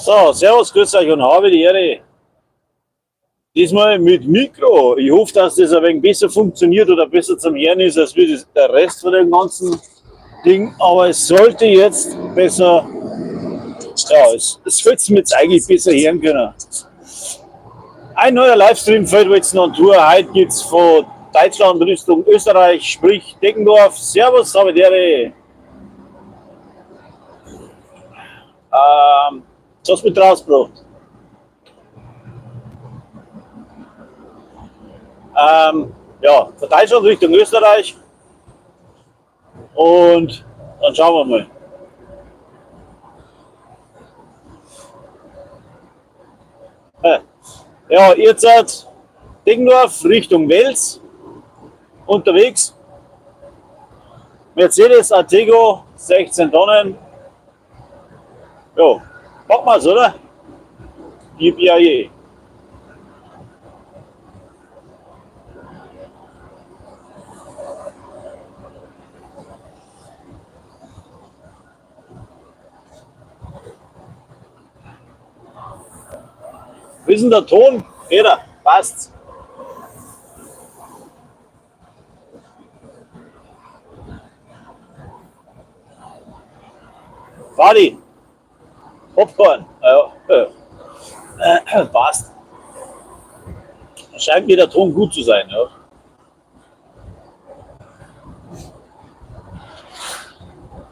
So, servus, grüß euch und habe die Ehre. Diesmal mit Mikro. Ich hoffe, dass das ein wenig besser funktioniert oder besser zum Hören ist, als wie das, der Rest von dem ganzen Ding. Aber es sollte jetzt besser, ja, es sollte mir jetzt eigentlich besser hören können. Ein neuer Livestream fällt jetzt noch Tour. Heute geht's von Deutschland Richtung Österreich, sprich Deggendorf. Servus, habe die Ehre. Was hast du mit rausgebracht? Ja, von Deutschland Richtung Österreich. Und dann schauen wir mal. Ja, ihr seid Deggendorf Richtung Wels unterwegs. Mercedes Atego, 16 Tonnen. Jo, packen wir's, oder? Gib ja je. Wie ist denn der Ton? Peter, passt's? Fadi, Popcorn, ja, passt. Scheint mir der Ton gut zu sein. Ja.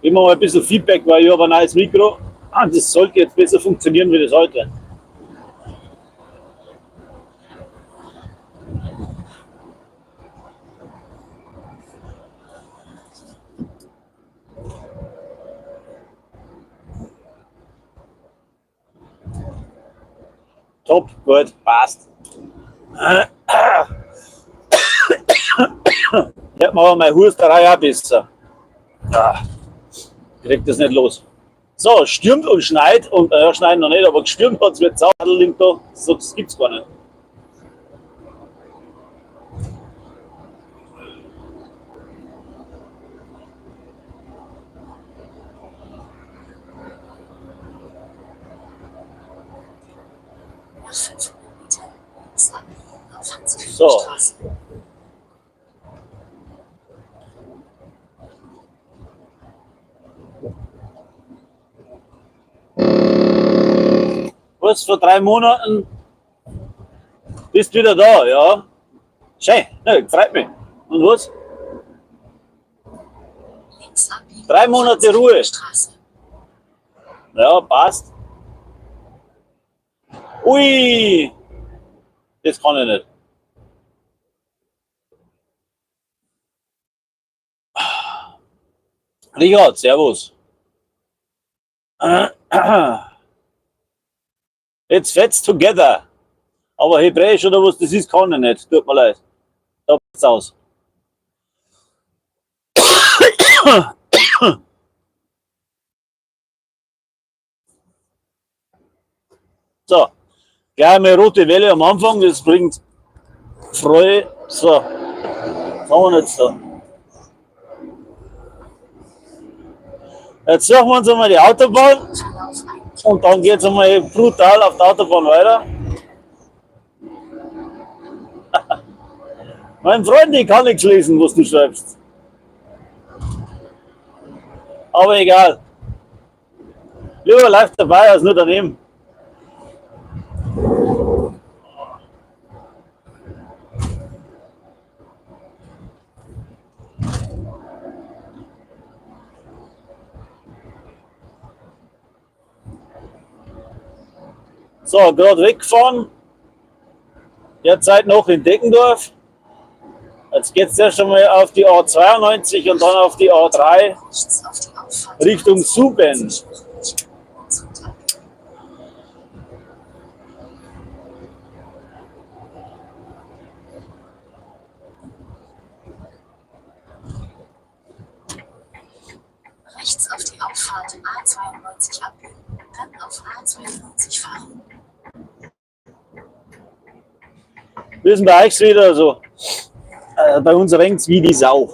Immer mal ein bisschen Feedback, weil ich habe ein neues Mikro. Ah, das sollte jetzt besser funktionieren wie das heute. Top, gut, passt. Hört man aber meine Husterei auch besser. Ah, kriegt das nicht los. So, stürmt und schneit und schneit noch nicht, aber gestürmt hat's mit Zaudel da, so, das gibt's gar nicht. Nach 500 Metern links abbiegen auf So. Hans-Kühn-Straße. Was, vor 3 Monaten bist du wieder da, ja? Schön, ne, freut mich. Und was? Links abbiegen 3 auf Monate Ruhe. Hans-Kühn-Straße. Ja, passt. Ui, das kann ich nicht. Richard, servus. It's fits together. Aber Hebräisch oder was das ist, kann ich nicht. Tut mir leid. Da passt's aus. So, gleich mal rote Welle am Anfang, das bringt Freude. So, was haben wir jetzt da? Jetzt suchen wir uns einmal die Autobahn und dann geht's einmal brutal auf der Autobahn weiter. Mein Freund, ich kann nichts lesen, was du schreibst. Aber egal. Lieber live dabei als nur daneben. So, gerade weggefahren. Derzeit noch in Deggendorf. Jetzt geht's erst einmal auf die A92 und dann auf die A3 Rechts auf die Auffahrt Richtung A92 Suben. nach München und Rechts auf die Auffahrt A92 abbiegen, dann auf A92 fahren. Wir sind bei euch wieder so. Bei uns regnt's wie die Sau.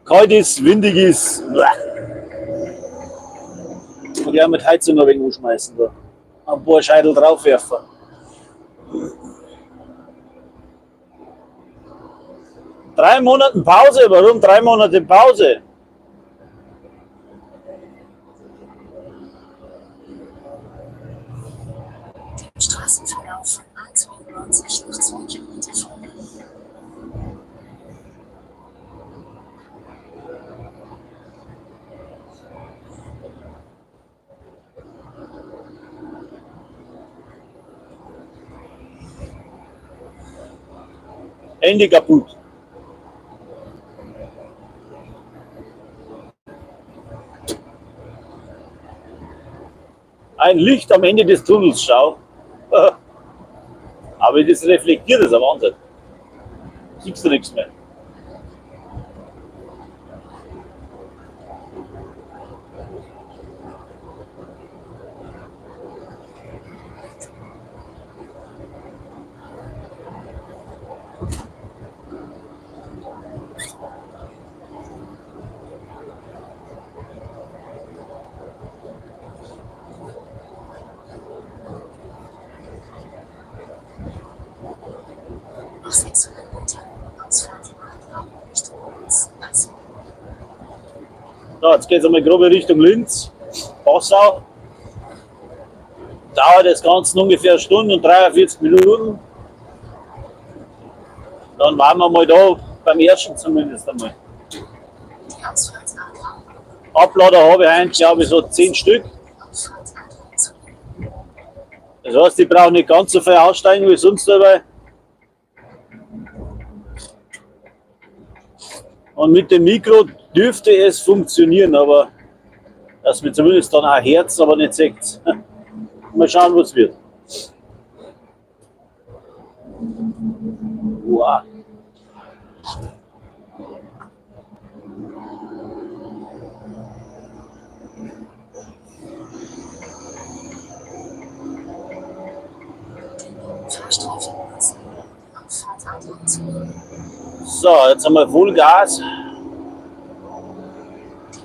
Kalt ist, windig ist. Bleh. man gleich mit Heizung ein wenig anschmeißen. Da. Ein paar Scheitel draufwerfen. 3 Monate Pause. Warum 3 Monate Pause? Dem Straßenverlauf von A92 noch 2 Kilometer folgen. Handy kaputt. Ein Licht am Ende des Tunnels, schau. Aber das reflektiert, das ist ein Wahnsinn. Siehst du nichts mehr. Noch 600 Meter. Ausfahrt A3 Richtung Linz, Passau. So, jetzt geht es einmal grobe Richtung Linz, Passau. Dauert das Ganze ungefähr eine Stunde und 43 Minuten. Dann waren wir mal da, beim ersten zumindest einmal. Die Ausfahrt A3. Ablader habe ich eigentlich, glaube ich, so 10 Stück. Auffahrt A3 zu nehmen. Das heißt, ich brauche nicht ganz so viel aussteigen wie sonst dabei. Und mit dem Mikro dürfte es funktionieren, aber dass mir zumindest dann auch Herz, aber nicht seht. Mal schauen, was wird. Wow. Den linken Fahrstreifen nutzen, um die Auffahrt A3 zu nehmen. So, jetzt haben wir Vollgas. Den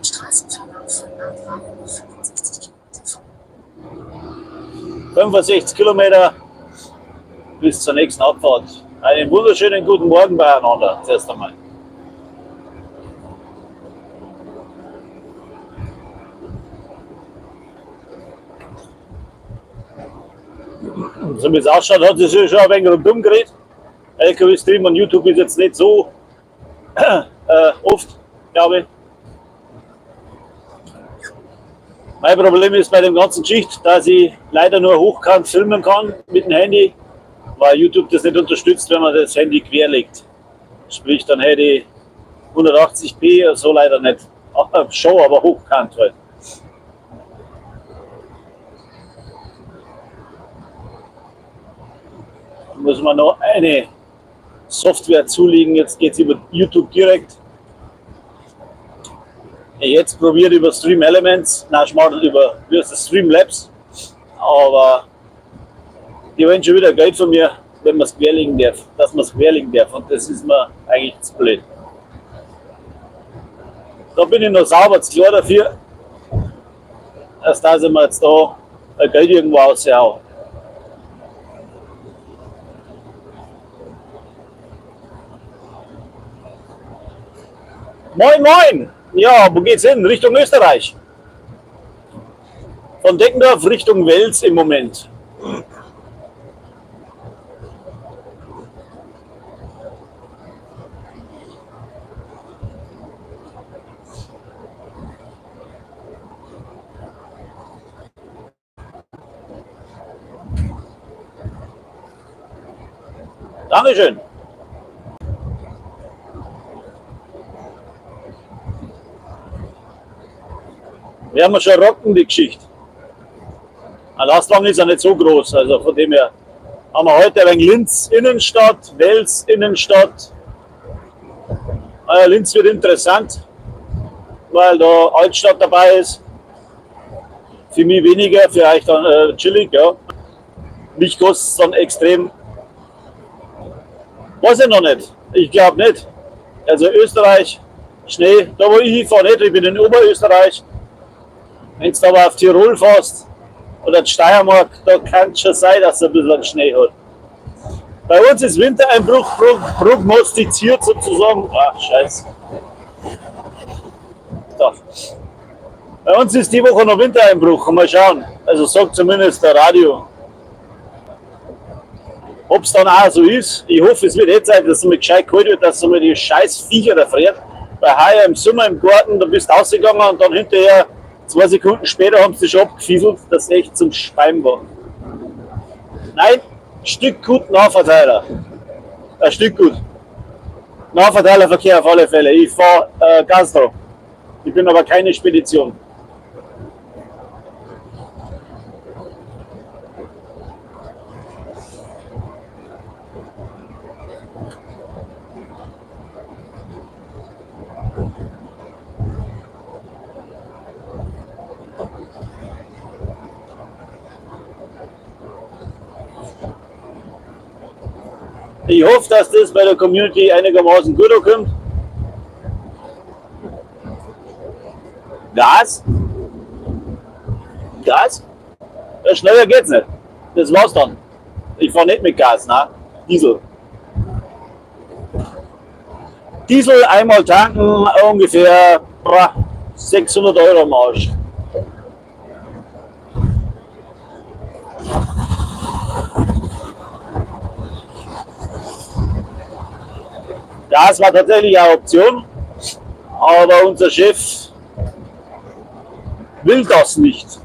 Straßenverlauf von A3 noch 65 Kilometer folgen. 65 Kilometer bis zur nächsten Abfahrt. Einen wunderschönen guten Morgen beieinander, zuerst einmal. Und so wie es ausschaut, hat sich schon ein wenig rundum geredet. LKW-Stream on YouTube ist jetzt nicht so oft, glaube ich. Mein Problem ist bei dem ganzen Geschichte, dass ich leider nur hochkant filmen kann mit dem Handy, weil YouTube das nicht unterstützt, wenn man das Handy querlegt. Sprich, dann hätte ich 180p, so leider nicht. Schon, aber hochkant halt. Da muss man noch eine Software zulegen. Jetzt geht es über YouTube direkt. Jetzt probiert über Stream Elements, nein, schmarrn, über, wie heißt das, Streamlabs. Aber die wollen schon wieder Geld von mir, wenn man es querlegen darf, dass man es querlegen darf. Und das ist mir eigentlich zu blöd. Da bin ich noch sauber zu klar dafür, dass da ich mir jetzt da ein Geld irgendwo raushaue. Moin, moin! Ja, wo geht's hin? Richtung Österreich. Von Deggendorf Richtung Wels im Moment. Dankeschön. Werden wir schon rocken, die Geschichte. Ein Lastwagen ist ja nicht so groß, also von dem her haben wir heute ein wenig Linz Innenstadt, Wels Innenstadt. Linz wird interessant, weil da Altstadt dabei ist. Für mich weniger, für euch dann chillig, ja. Mich kostet es dann extrem. Weiß ich noch nicht. Ich glaube nicht. Also Österreich, Schnee, da wo ich hinfahre nicht, ich bin in Oberösterreich. Wenn du aber auf Tirol fährst oder die Steiermark, da kann es schon sein, dass es ein bisschen Schnee hat. Bei uns ist Wintereinbruch prognostiziert sozusagen. Ach, scheiße. Da. Bei uns ist die Woche noch Wintereinbruch. Mal schauen. Also sagt zumindest der Radio. Ob es dann auch so ist, ich hoffe, es wird eh Zeit, dass es mal gescheit kalt wird, dass es mal die scheiß Viecher da friert. Weil heuer im Sommer im Garten, da bist du rausgegangen und dann hinterher, 2 Sekunden später, haben sie dich schon abgefieselt, dass es echt zum Speien war. Nein, Stückgut Nahverteiler. Ein Stückgut. Nahverteilerverkehr auf alle Fälle. Ich fahre Gastro. Ich bin aber keine Spedition. Ich hoffe, dass das bei der Community einigermaßen gut ankommt. Gas? Gas? Ja, schneller geht's nicht. Das war's dann. Ich fahre nicht mit Gas, nein. Diesel. Diesel einmal tanken, ungefähr 600 Euro am Arsch. Das war tatsächlich eine Option, aber unser Chef will das nicht.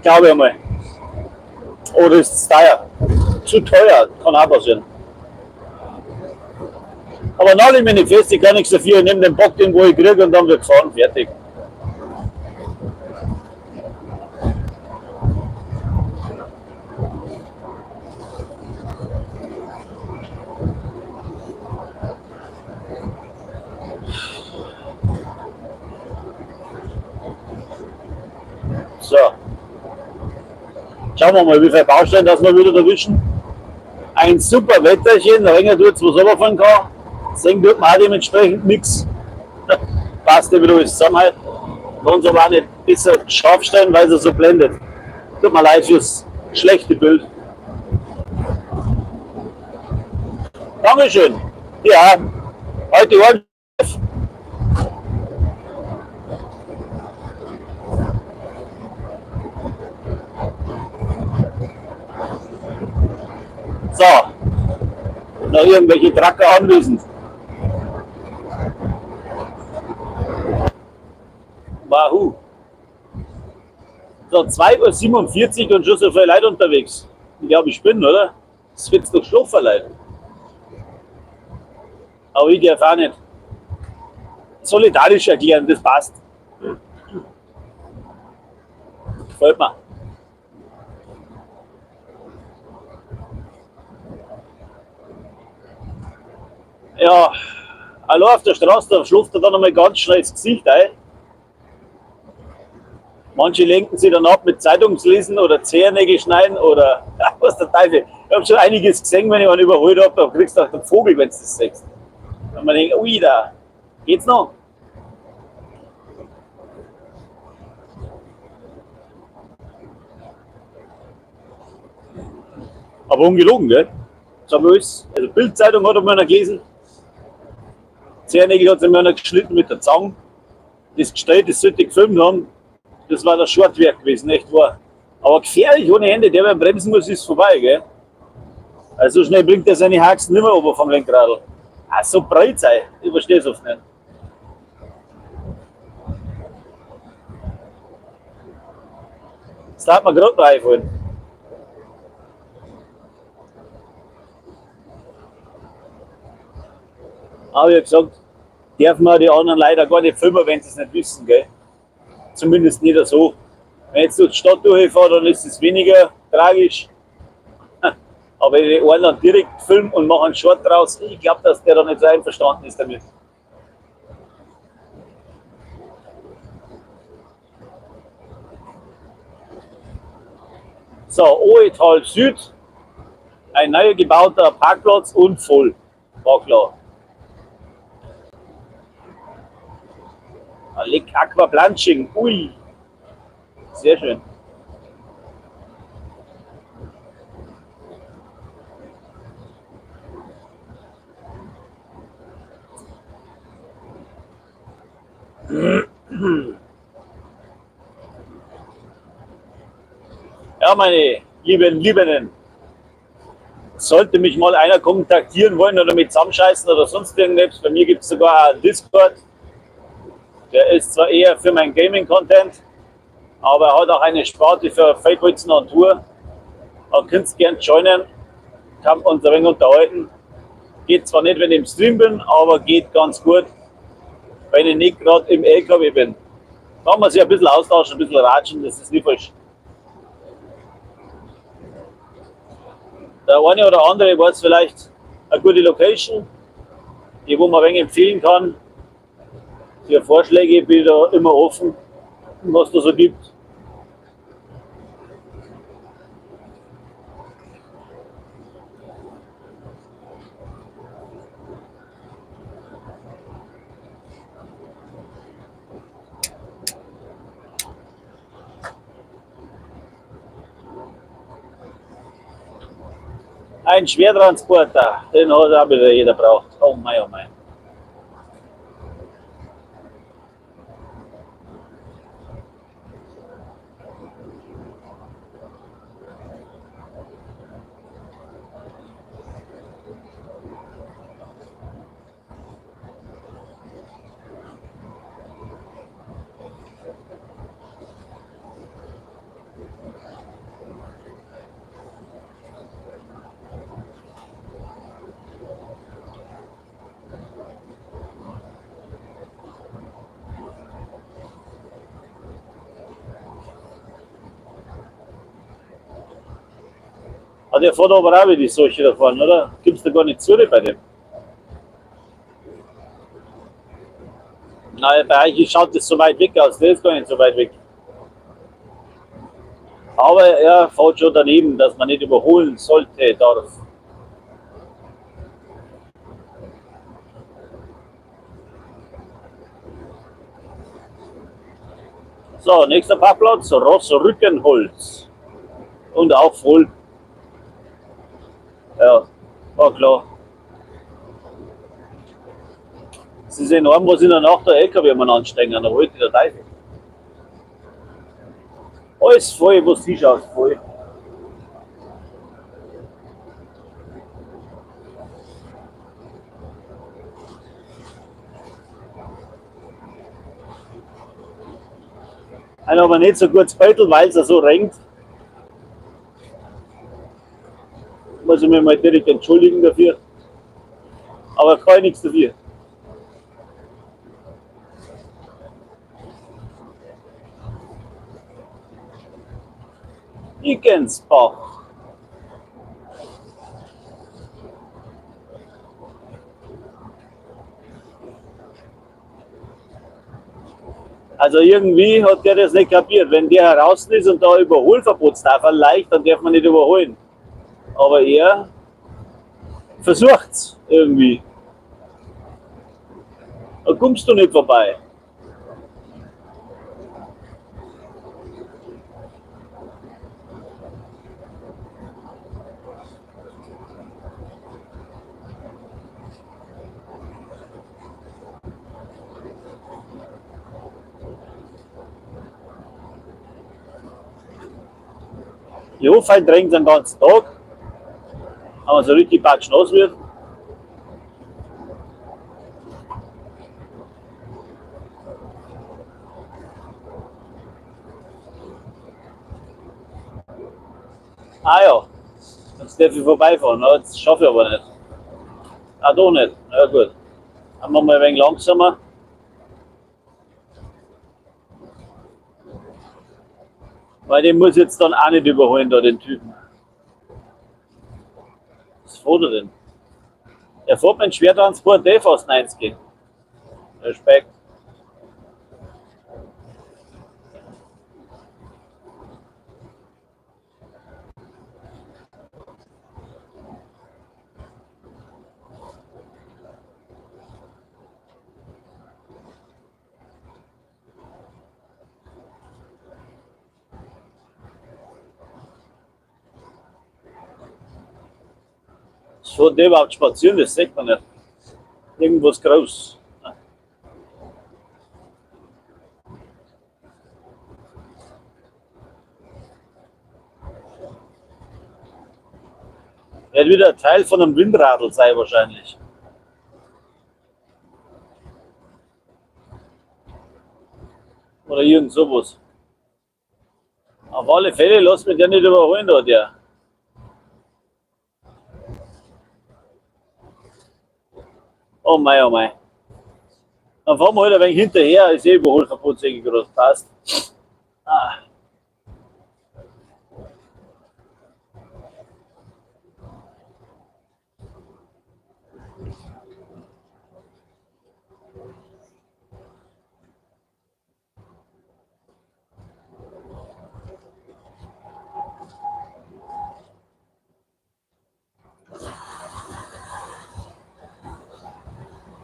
Glaube ich einmal. Oder ist es teuer? Zu teuer, kann auch passieren. Aber nagel ich mich nicht fest, ich kann nichts dafür, ich nehme den Bock, den wo ich kriege und dann wird gefahren, fertig. So. Schauen wir mal, wie viele Baustellen das wir wieder erwischen. Ein super Wetterchen, Regen tut es, was runterfahren kann. Sehen tut man auch dementsprechend nichts. Passt ja wieder alles zusammen halt. Kann uns aber auch nicht besser scharf stellen, weil es so blendet. Tut mir leid fürs schlechte Bild. Dankeschön. Ja, heute war. So, noch irgendwelche Tracker anwesend. Wahoo. So, 2:47 Uhr und schon so viele Leute unterwegs. Ich glaube, ich bin, oder? Das wird doch schlafen, Leute. Aber ich darf auch nicht. Solidarisch erklären, das passt. Gefällt mir. Ja, allein auf der Straße, da schläft er dann einmal ganz schnell ins Gesicht ein. Manche lenken sich dann ab mit Zeitungslesen oder Zehennägel schneiden oder was der Teufel. Ich habe schon einiges gesehen, wenn ich einen überholt habe, da kriegst du auch den Vogel, wenn du das siehst. Und man denkt, ui, da geht's noch? Aber ungelogen, gell? Das haben wir alles. Also Bildzeitung hat einmal einer gelesen. Zehennägel hat sich einer geschnitten mit der Zange. Das Gestell, das sollte ich gefilmt haben, das war das Shortwerk gewesen, echt wahr. Aber gefährlich ohne Ende, der beim Bremsen muss, ist vorbei, gell? Also so schnell bringt er seine Haxen nicht mehr runter vom Lenkradl. Ah, so breit sei, ich verstehe es oft nicht. Das darf man gerade noch einfallen. Aber ich hab gesagt, darf man die anderen leider gar nicht filmen, wenn sie es nicht wissen, gell? Zumindest nicht so. Wenn ich jetzt durch die Stadt durchfahre, dann ist es weniger tragisch. Aber wenn ich einen dann direkt filme und mache einen Short draus, ich glaub, dass der da nicht so einverstanden ist damit. So, Oetal Süd, ein neu gebauter Parkplatz und voll. War klar. Leck Aquaplansching. Ui. Sehr schön. Ja, meine lieben Liebenen, sollte mich mal einer kontaktieren wollen oder mit zusammenscheißen oder sonst irgendwas, bei mir gibt es sogar einen Discord. Der ist zwar eher für mein Gaming-Content, aber er hat auch eine Sparte für Feldholzen und Tour. Da könnt ihr gern joinen, kann uns ein wenig unterhalten. Geht zwar nicht, wenn ich im Stream bin, aber geht ganz gut, wenn ich nicht gerade im LKW bin. Kann man sich ein bisschen austauschen, ein bisschen ratschen, das ist nicht falsch. Der eine oder andere weiß vielleicht eine gute Location, die wo man ein wenig empfehlen kann. Für Vorschläge bin ich da immer offen, was da so gibt. Ein Schwertransporter, den hat auch wieder jeder braucht. Oh mei, oh mei. Ah, der fährt aber auch wie die solche da fahren, oder? Gibt's da gar nicht zu bei dem? Nein, bei euch schaut das so weit weg aus, der ist gar nicht so weit weg. Aber er fährt schon daneben, dass man nicht überholen sollte, darf. So, nächster Parkplatz, Rossrückenholz. Und auch voll. Ja, war klar. Es ist enorm, was in der Nacht der LKW mal ansteigen, da wollte der Teufel. Alles voll, was du schaust, voll. Ein aber nicht so gutes Beutel, weil es ja so rennt. Muss ich mich mal direkt entschuldigen dafür. Aber kann ich nichts dafür. Iggensbach. Also irgendwie hat der das nicht kapiert. Wenn der heraus ist und da Überholverbotstafel leicht, dann darf man nicht überholen. Aber er versucht's irgendwie. Da kommst du nicht vorbei. Die Hofheim drängt den ganzen Tag, aber so richtig patschnass wird. Ah ja, jetzt darf ich vorbeifahren, das schaffe ich aber nicht. Ah, da nicht, na gut. Dann machen wir ein wenig langsamer. Weil den muss ich jetzt dann auch nicht überholen, da den Typen. Was fährt er denn? Der fährt mit dem Schwertransport eh fast 90. Respekt. Was hat der überhaupt spazieren? Das sieht man nicht. Irgendwas groß. Wird wieder Teil von einem Windradl sein wahrscheinlich. Oder irgend sowas. Auf alle Fälle lass mich der nicht überholen da, der. Oh mei, oh mei. Dann fahren wir halt ein wenig hinterher, ist eh Überholverbot, sehe ich gerade, passt. Ah.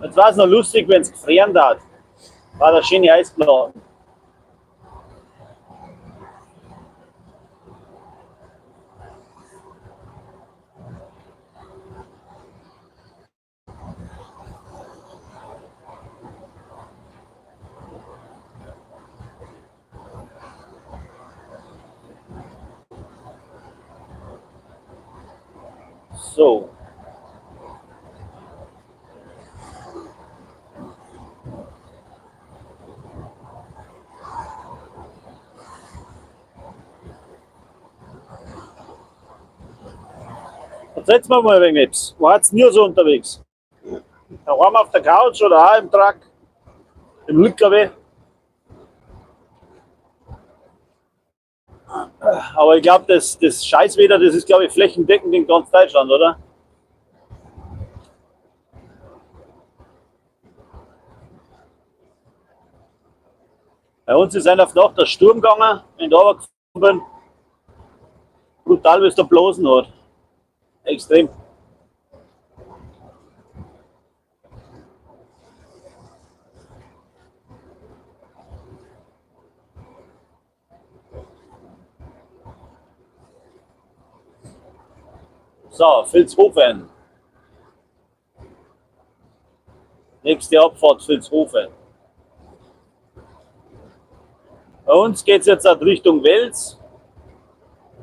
Jetzt war es noch lustig, wenn es gefrieren hat. War da schöne Eisplatten. So. Erzähl's mir mal ein wenig etwas. Wo hat's denn ihr so unterwegs? Daheim auf der Couch oder auch im Truck? Im LKW? Aber ich glaub, das Scheißwetter, das ist, glaub ich, flächendeckend in ganz Deutschland, oder? Bei uns ist einer auf Nacht der Sturm gegangen, wenn ich da runtergefahren bin. Brutal, wie es da geblasen hat. Extrem. So, Vilshofen. Nächste Abfahrt Vilshofen. Bei uns geht's jetzt halt Richtung Wels.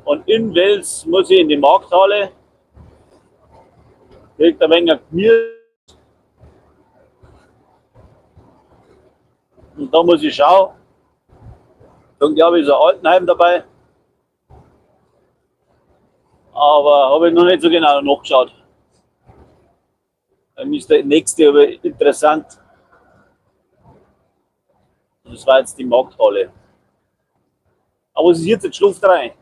Und in Wels muss ich in die Markthalle. Kriegt ein wenig Gemüse. Und da muss ich schauen. Dann glaube ich ist ein Altenheim dabei. Aber habe ich noch nicht so genau nachgeschaut. Dann ist der nächste aber interessant. Das war jetzt die Markthalle. Aber was ist jetzt? Jetzt schläft rein.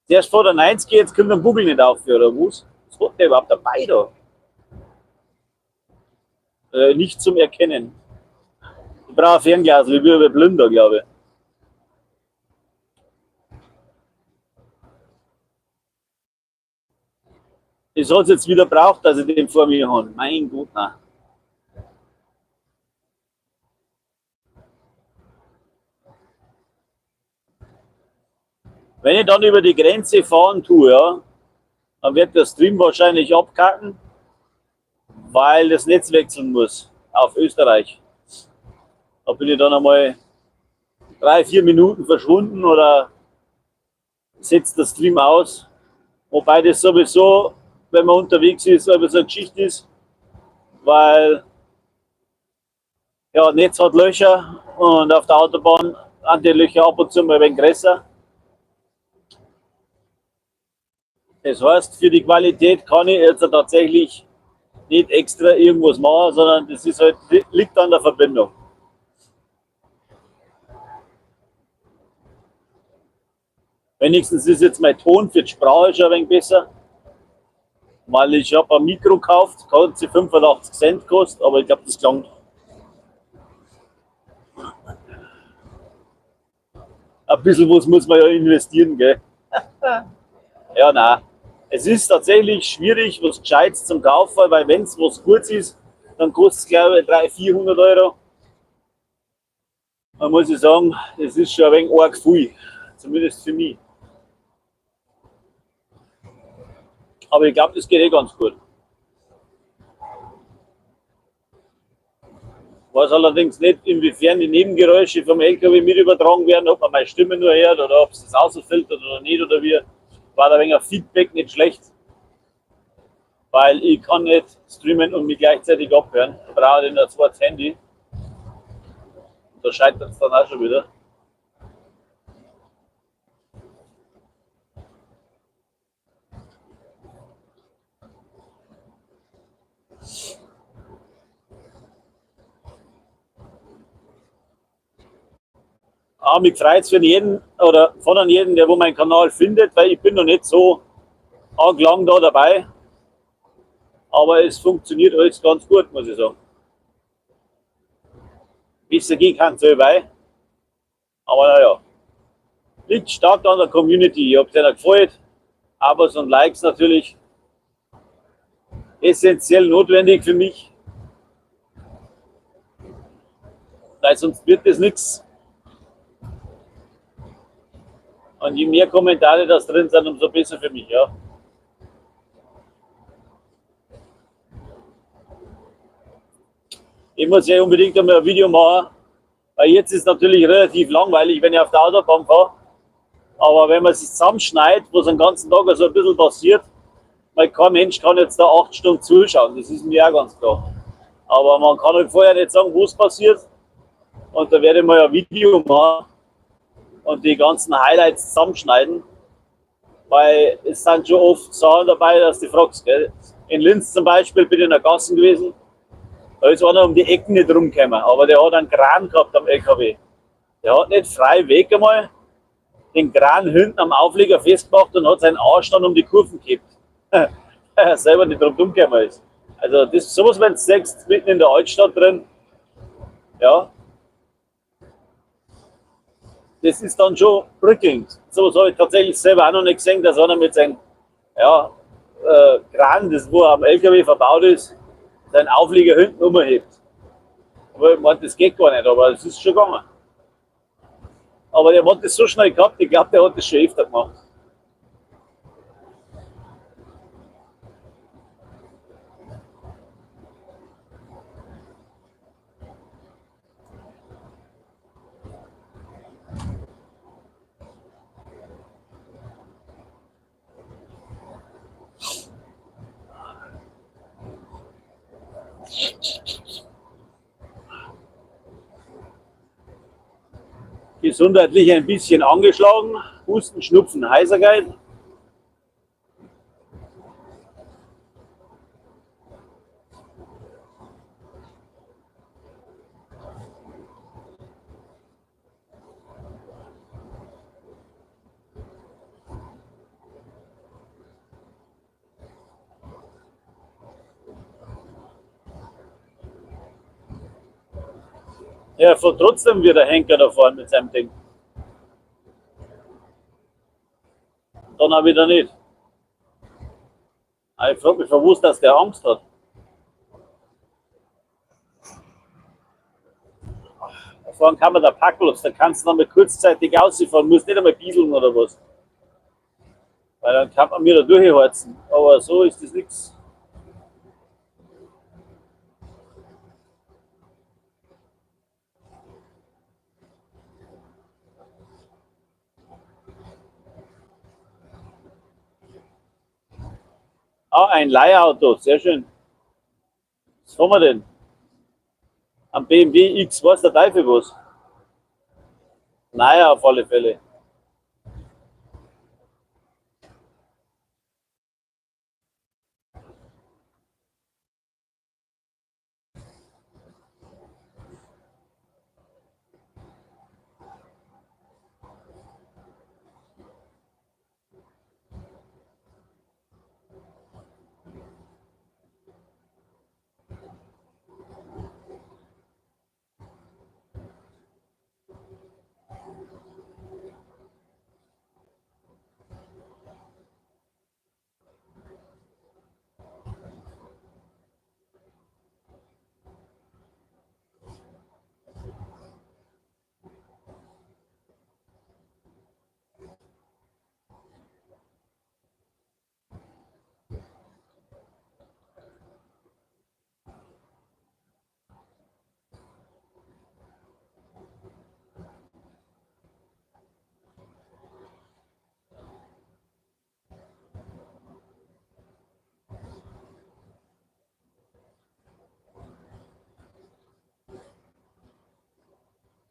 Zuerst vor der 90, jetzt kommt der Bugel nicht auf, oder was? Was hat der überhaupt dabei da? Nicht zum Erkennen. Ich brauche ein Fernglas, ich bin aber blinder, glaube ich. Das hat's jetzt wieder braucht, dass ich den vor mir habe. Mein Gott, nein. Wenn ich dann über die Grenze fahren tue, ja, dann wird der Stream wahrscheinlich abkacken, weil das Netz wechseln muss auf Österreich. Da bin ich dann einmal 3, 4 Minuten verschwunden oder setzt der Stream aus. Wobei das sowieso, wenn man unterwegs ist, aber so eine Geschichte ist, weil ja, Netz hat Löcher und auf der Autobahn sind die Löcher ab und zu mal ein wenig größer. Das heißt, für die Qualität kann ich jetzt tatsächlich nicht extra irgendwas machen, sondern das ist halt, liegt an der Verbindung. Wenigstens ist jetzt mein Ton für die Sprache schon ein wenig besser, weil ich hab ein Mikro gekauft, hat sie 85 Cent gekostet, aber ich glaub, das klang. Ein bisschen was muss man ja investieren, gell? Ja, nein. Es ist tatsächlich schwierig, was Gescheites zum Kaufen, weil wenn's was Gutes ist, dann kostet's, glaub ich, drei, vierhundert Euro. Da muss ich sagen, das ist schon ein wenig arg viel, zumindest für mich. Aber ich glaub, das geht eh ganz gut. Weiß allerdings nicht, inwiefern die Nebengeräusche vom LKW mit übertragen werden, ob man meine Stimme nur hört oder ob es das ausfiltert oder nicht oder wie. War da ein wenig ein Feedback nicht schlecht, weil ich kann nicht streamen und mich gleichzeitig abhören. Ich brauche dann ein zweites Handy. Da scheitert es dann auch schon wieder. Ah, mich freut es für jeden oder von jedem, der wo meinen Kanal findet, weil ich bin noch nicht so arg lang da dabei. Aber es funktioniert alles ganz gut, muss ich sagen. Besser gehen kann es bei. Aber naja, liegt stark an der Community. Ich hab's ihnen gefreut. Abos und Likes natürlich essentiell notwendig für mich. Weil sonst wird das nichts. Und je mehr Kommentare das drin sind, umso besser für mich, ja. Ich muss ja unbedingt einmal ein Video machen, weil jetzt ist natürlich relativ langweilig, wenn ich auf der Autobahn fahre. Aber wenn man sich zusammenschneidet, was den ganzen Tag so ein bisschen passiert, weil kein Mensch kann jetzt da 8 Stunden zuschauen, das ist mir auch ganz klar. Aber man kann halt vorher nicht sagen, was passiert. Und da werde ich mal ein Video machen und die ganzen Highlights zusammenschneiden, weil es sind schon oft Sachen dabei, dass du fragst. Gell? In Linz zum Beispiel bin ich in der Gasse gewesen, da ist einer um die Ecken nicht rumgekommen, aber der hat einen Kran gehabt am LKW. Der hat nicht frei Weg einmal den Kran hinten am Auflieger festgemacht und hat seinen Arsch dann um die Kurven gekippt. Weil er selber nicht drum gekommen ist. Also das, sowas, wenn du siehst, mitten in der Altstadt drin, ja, das ist dann schon prickelnd. Sowas habe ich tatsächlich selber auch noch nicht gesehen, dass einer mit seinem, ja, Kran, das wo am LKW verbaut ist, seinen Auflieger hinten umhebt. Aber ich meine, das geht gar nicht, aber es ist schon gegangen. Aber der hat das so schnell gehabt, ich glaub, der hat das schon öfter gemacht. Gesundheitlich ein bisschen angeschlagen, Husten, Schnupfen, Heiserkeit. Ja, fährt trotzdem wieder Henker da vorne mit seinem Ding. Dann auch wieder nicht. Aber ich frag mich, von wo dass der Angst hat. Da vorne kann man da Parkplatz, da kannst du noch mal kurzzeitig rausfahren, musst nicht einmal bieseln oder was. Weil dann kann man mir da durchheizen. Aber so ist das nix. Ah, ein Leihauto, sehr schön. Was haben wir denn? Am BMW X, weiß der Teufel was? Naja, auf alle Fälle.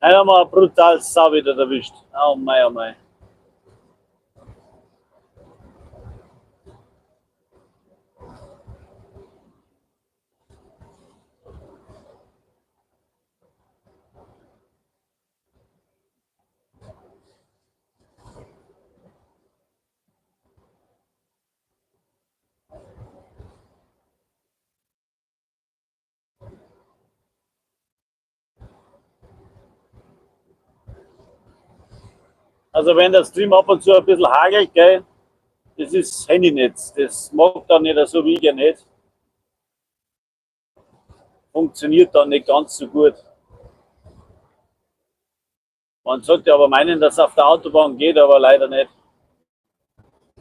Heute haben wir ein brutales Sauwetter erwischt. Oh mei, oh mei. Also wenn der Stream ab und zu ein bisschen hagelt, gell, das ist Handynetz. Das mag dann nicht so wie ich ja nicht. Funktioniert dann nicht ganz so gut. Man sollte aber meinen, dass es auf der Autobahn geht, aber leider nicht.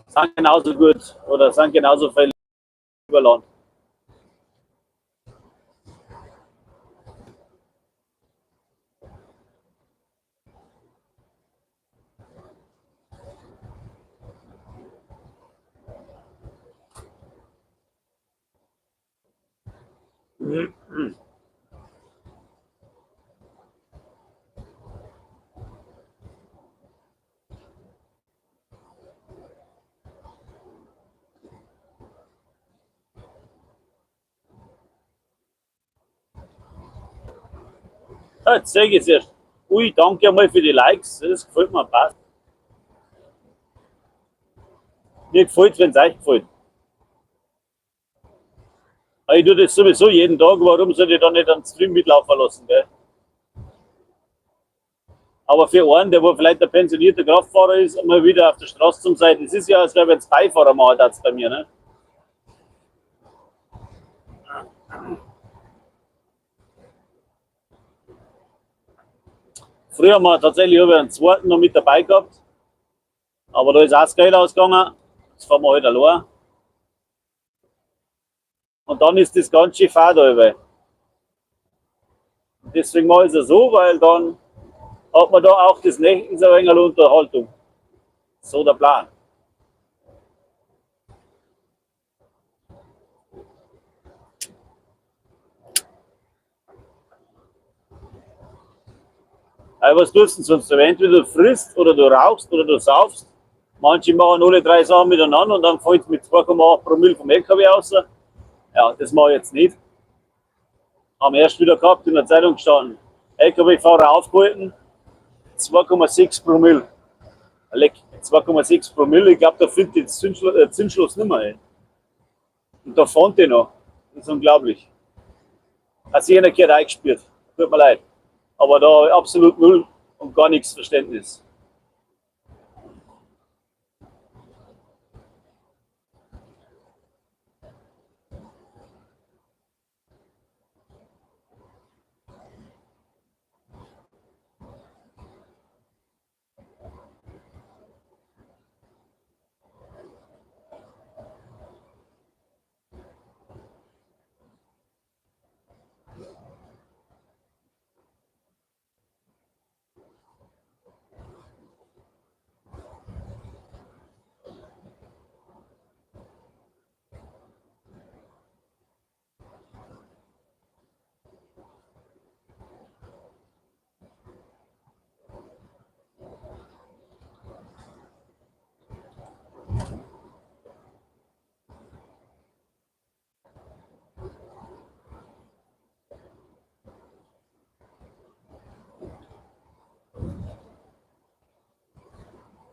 Sind genauso gut oder sind genauso viel über Land. Ja, jetzt sehe ich es erst. Ui, danke einmal für die Likes. Das gefällt mir, passt. Mir gefällt es, wenn es euch gefällt. Aber ich tue das sowieso jeden Tag. Warum soll ich dann nicht einen Stream mitlaufen lassen? Gell? Aber für einen, der wo vielleicht ein pensionierter Kraftfahrer ist, mal wieder auf der Straße zum sein, das ist ja, als wäre jetzt Beifahrer machen, das bei mir. Ne? Früher haben wir tatsächlich hab ich einen zweiten noch mit dabei gehabt. Aber da ist auch das Geld ausgegangen. Jetzt fahren wir halt allein. Und dann ist das ganz schön fad allweil. Deswegen mache ich es so, weil dann hat man da auch des Nächtens ein wenig Unterhaltung. So der Plan. Aber was tust du denn sonst? Entweder du frisst oder du rauchst oder du saufst. Manche machen alle drei Sachen miteinander und dann fällt es mit 2,8 Promille vom LKW raus. Ja, das mache ich jetzt nicht. Haben erst wieder gehabt, in der Zeitung gestanden. LKW-Fahrer aufgehalten, 2,6 Promille. Leck, 2,6 Promille, ich glaube, da findet das Zündschloss nicht mehr. Ey. Und da fand ich noch. Das ist unglaublich. Hat sich einer gehört eingespielt. Tut mir leid. Aber da absolut null und gar nichts Verständnis.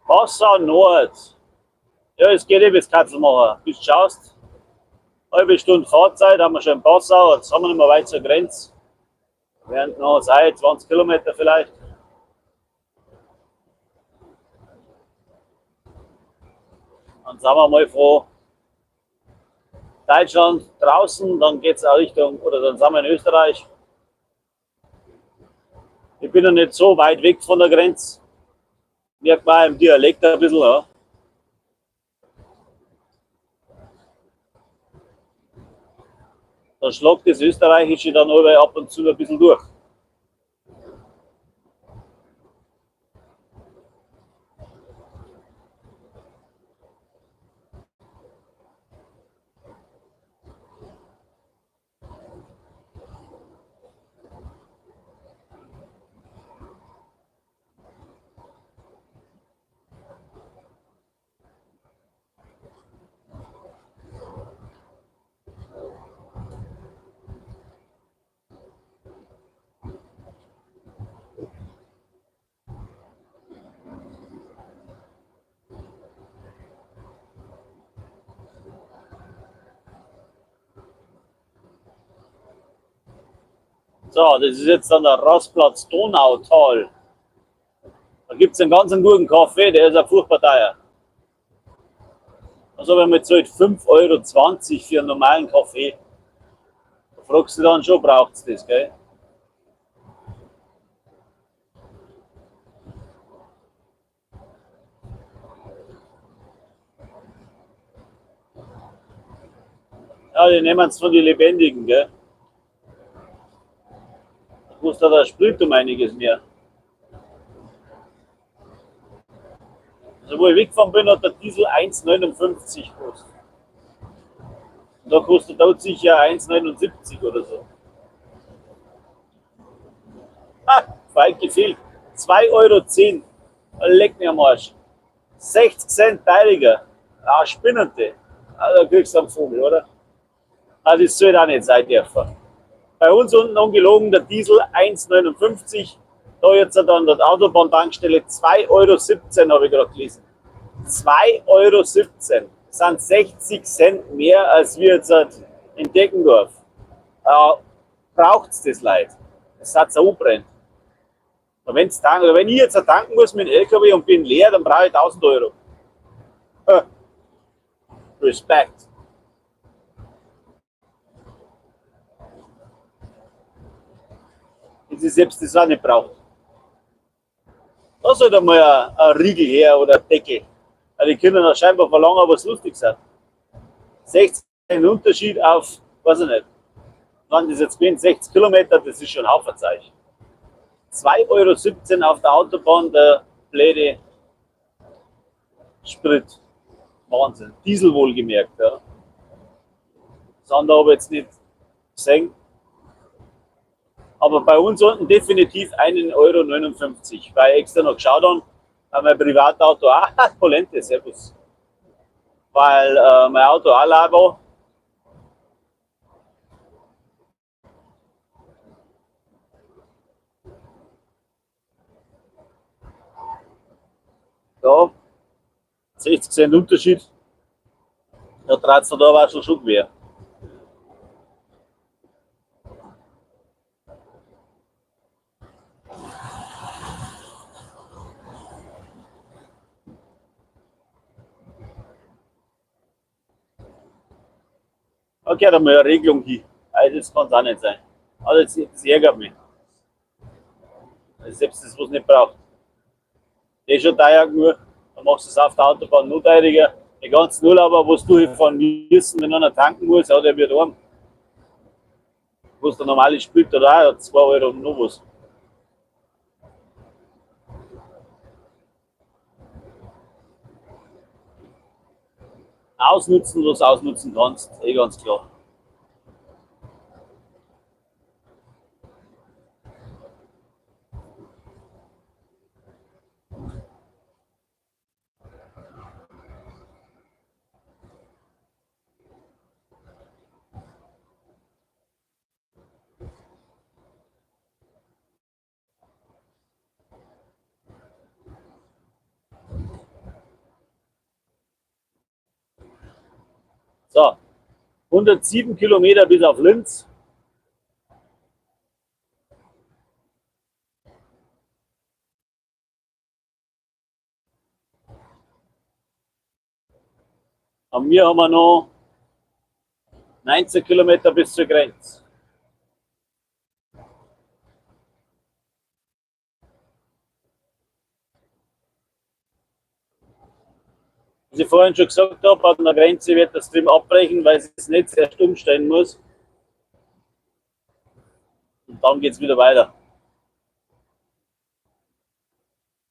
Passau Nord. Ja, es geht eh bis Katzelmacher. Bis du schaust. Halbe Stunde Fahrzeit haben wir schon in Passau. Jetzt haben wir nicht mehr weit zur Grenze. Während noch sei 20 Kilometer vielleicht. Dann sind wir mal vor Deutschland draußen, dann geht es auch Richtung, oder dann sind wir in Österreich. Ich bin noch nicht so weit weg von der Grenze. Merkt man im Dialekt ein bisschen, ja. Da schlagt das Österreichische dann aber ab und zu ein bisschen durch. So, das ist jetzt dann der Rastplatz Donautal. Da gibt es einen ganz guten Kaffee, der ist auch furchtbar teuer. Also wenn man zahlt 5,20 Euro für einen normalen Kaffee. Da fragst du dann schon, braucht es das, gell? Ja, die nehmen es von den Lebendigen, gell? Da kostet der Sprit um einiges mehr. Also wo ich weggefahren bin, hat der Diesel 1,59 gekostet. Und da kostet er sicher 1,79 oder so. Ah, weit gefehlt. 2,10 Euro. Leck mir am Arsch. 60 Cent teurer. Ah, spinnende. Ah, da kriegst du einen Vogel, oder? Ah, das soll auch nicht sein dürfen. Bei uns unten ungelogen der Diesel 1,59. Da jetzt an der Autobahntankstelle 2,17 Euro habe ich gerade gelesen. 2,17 Euro. Das sind 60 Cent mehr als wir jetzt in Deggendorf. Braucht es das Leid? Das hat so brennt. Und wenn's tanken, oder wenn ich jetzt tanken muss mit dem LKW und bin leer, dann brauche ich 1000 Euro. Respekt. Das ist selbst das auch nicht braucht. Da sollte einmal ein Riegel her oder ein Deckel. Weil die können da scheinbar verlangen, was lustig sind. 60 Unterschied auf, weiß ich nicht, wann das jetzt gewesen, 60 Kilometer, das ist schon ein Haufen Zeug. 2,17 Euro auf der Autobahn, der blöde Sprit. Wahnsinn. Diesel wohlgemerkt. Ja. Das andere habe ich jetzt nicht gesehen. Aber bei uns unten definitiv 1,59 Euro, weil ich extra noch geschaut habe, weil mein Privatauto auch, Polente, servus. Weil mein Auto auch leer war. Ja, 60 Cent Unterschied. Da dreht es da aber schon quer. Okay, da mal eine Regelung hin. Also das kann es auch nicht sein. Also das ärgert mich. Also selbst das, was nicht braucht. Der ist schon teuer genug, dann machst du es auf der Autobahn noch teurer. Die ganzen Urlauber, was du fahren müssen, wenn einer tanken muss, ja, der wird arm. Kostet der normale Sprit oder auch 2 Euro und noch was. Ausnutzen, was du ausnutzen kannst, eh ganz klar. So, 107 Kilometer bis auf Linz. An mir haben wir noch 19 Kilometer bis zur Grenze. Was ich vorhin schon gesagt habe, an der Grenze wird der Stream abbrechen, weil es das Netz erst umstellen muss. Und dann geht es wieder weiter.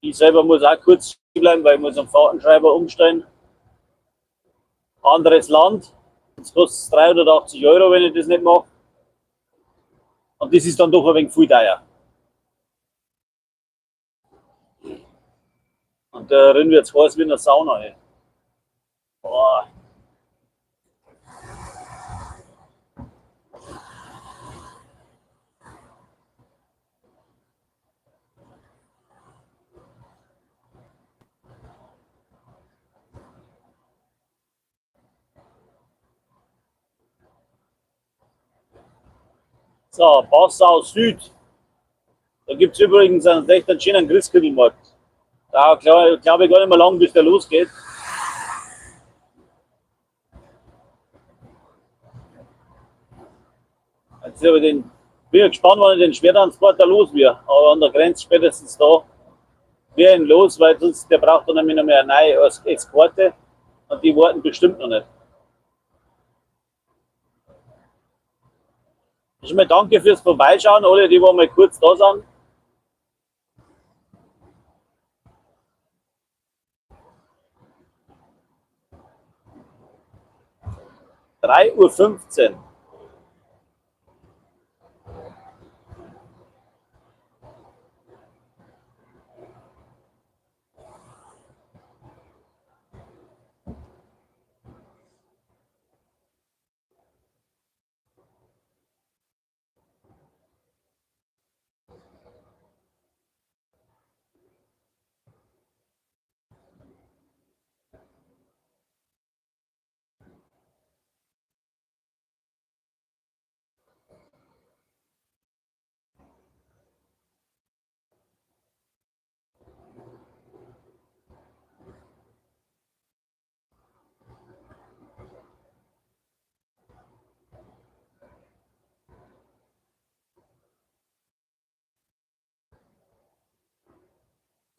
Ich selber muss auch kurz bleiben, weil ich muss am Fahrtenschreiber umstellen. Anderes Land. Das kostet 380 Euro, wenn ich das nicht mache. Und das ist dann doch ein wenig viel teuer. Und da drin wird es heiß wie in der Sauna. Ey. Boah. So, Passau Süd. Da gibt es übrigens einen recht einen schönen Christkindlmarkt. Da glaube glaub ich gar nicht mehr lang, bis der losgeht. Jetzt habe ich den, bin ich gespannt, wann ich den Schwertransporter los wird. Aber an der Grenze spätestens da wäre ihn los, weil sonst der braucht dann nämlich noch mehr eine neue Eskorte und die warten bestimmt noch nicht. Schon mal danke fürs Vorbeischauen, alle, die wo mal kurz da sind. 3:15 Uhr.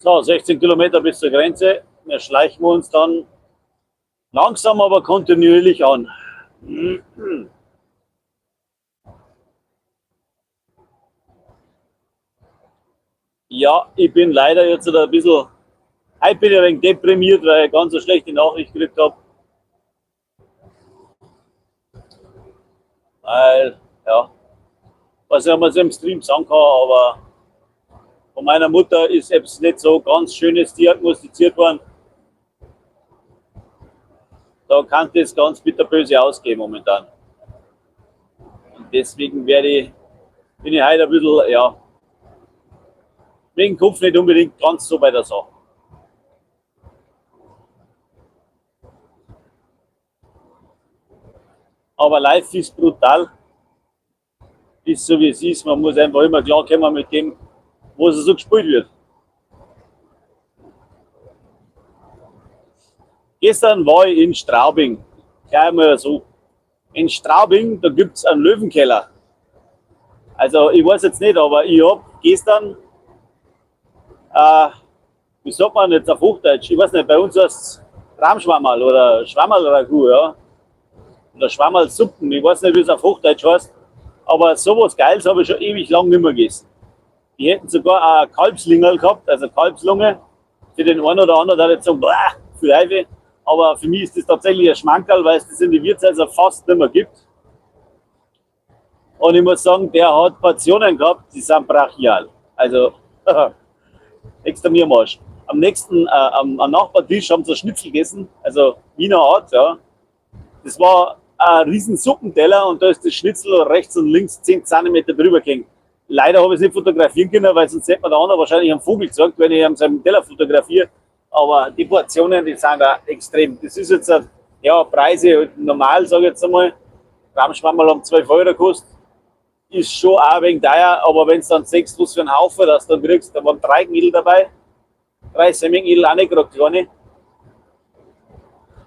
So, 16 Kilometer bis zur Grenze. Wir schleichen uns dann langsam, aber kontinuierlich an. Ja, ich bin leider jetzt ein bisschen, heute bin ich ein wenig deprimiert, weil ich ganz eine schlechte Nachricht gekriegt habe. Weil, ja, was ich mal so im Stream sagen kann, aber von meiner Mutter ist etwas nicht so ganz Schönes diagnostiziert worden. Da kann das ganz bitterböse ausgehen momentan. Und deswegen bin ich heute ein bisschen, ja, mit dem Kopf nicht unbedingt ganz so bei der Sache. Aber life ist brutal. Ist so wie es ist. Man muss einfach immer klarkommen mit dem, was so gespielt wird. Gestern war ich in Straubing. Gleich mal so. In Straubing, da gibt's einen Löwenkeller. Also ich weiß jetzt nicht, aber ich hab gestern, wie sagt man jetzt auf Hochdeutsch? Ich weiß nicht, bei uns heißt's Rahmschwammerl oder Schwammerl-Ragout, ja. Oder Schwammerl-Suppen, ich weiß nicht, wie es auf Hochdeutsch heißt. Aber sowas Geiles habe ich schon ewig lang nicht mehr gegessen. Die hätten sogar auch Kalbslingerl gehabt, also Kalbslunge. Für den einen oder anderen hat jetzt gesagt, boah, für Teufel. Aber für mich ist das tatsächlich ein Schmankerl, weil es das in den Wirtshäusern fast nicht mehr gibt. Und ich muss sagen, der hat Portionen gehabt, die sind brachial. Also, extra mir am Arsch. Am nächsten, am Nachbartisch haben sie Schnitzel gegessen, also Wiener Art, ja. Das war ein riesen Suppenteller und da ist das Schnitzel rechts und links 10 Zentimeter drüber gegangen. Leider habe ich es nicht fotografieren können, weil sonst hätte mir der andere wahrscheinlich einen Vogel gezeigt, wenn ich ihm seinen Teller fotografiere. Aber die Portionen, die sind da extrem. Das ist jetzt, ja, Preise normal, sage ich jetzt einmal. Rahmschwammerl haben 12 Euro gekostet. Ist schon auch ein wenig teuer, aber wenn du dann siehst, was für einen Haufen das du dann kriegst, da waren 3 Knödel dabei. 3 Semmelknödel, auch nicht gerade kleine.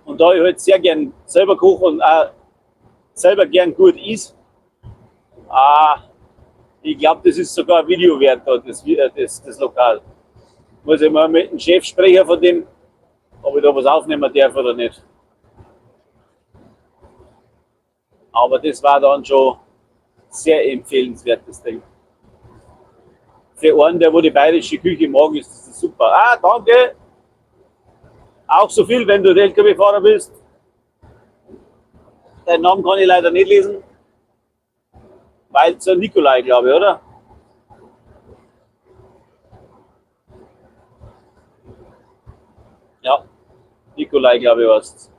Und da ich halt sehr gern selber koche und auch selber gern gut is, ich glaub, das ist sogar ein Video wert, da, das Lokal. Muss ich mal mit dem Chef sprechen von dem, ob ich da was aufnehmen darf oder nicht. Aber das war dann schon sehr empfehlenswert, das Ding. Für einen, der wo die bayerische Küche mag, ist das super. Ah, danke! Auch so viel, wenn du L K W-Fahrer bist. Deinen Namen kann ich leider nicht lesen. Weil zur Nikolai, glaube ich, oder? Ja, Nikolai, glaube ich, war's.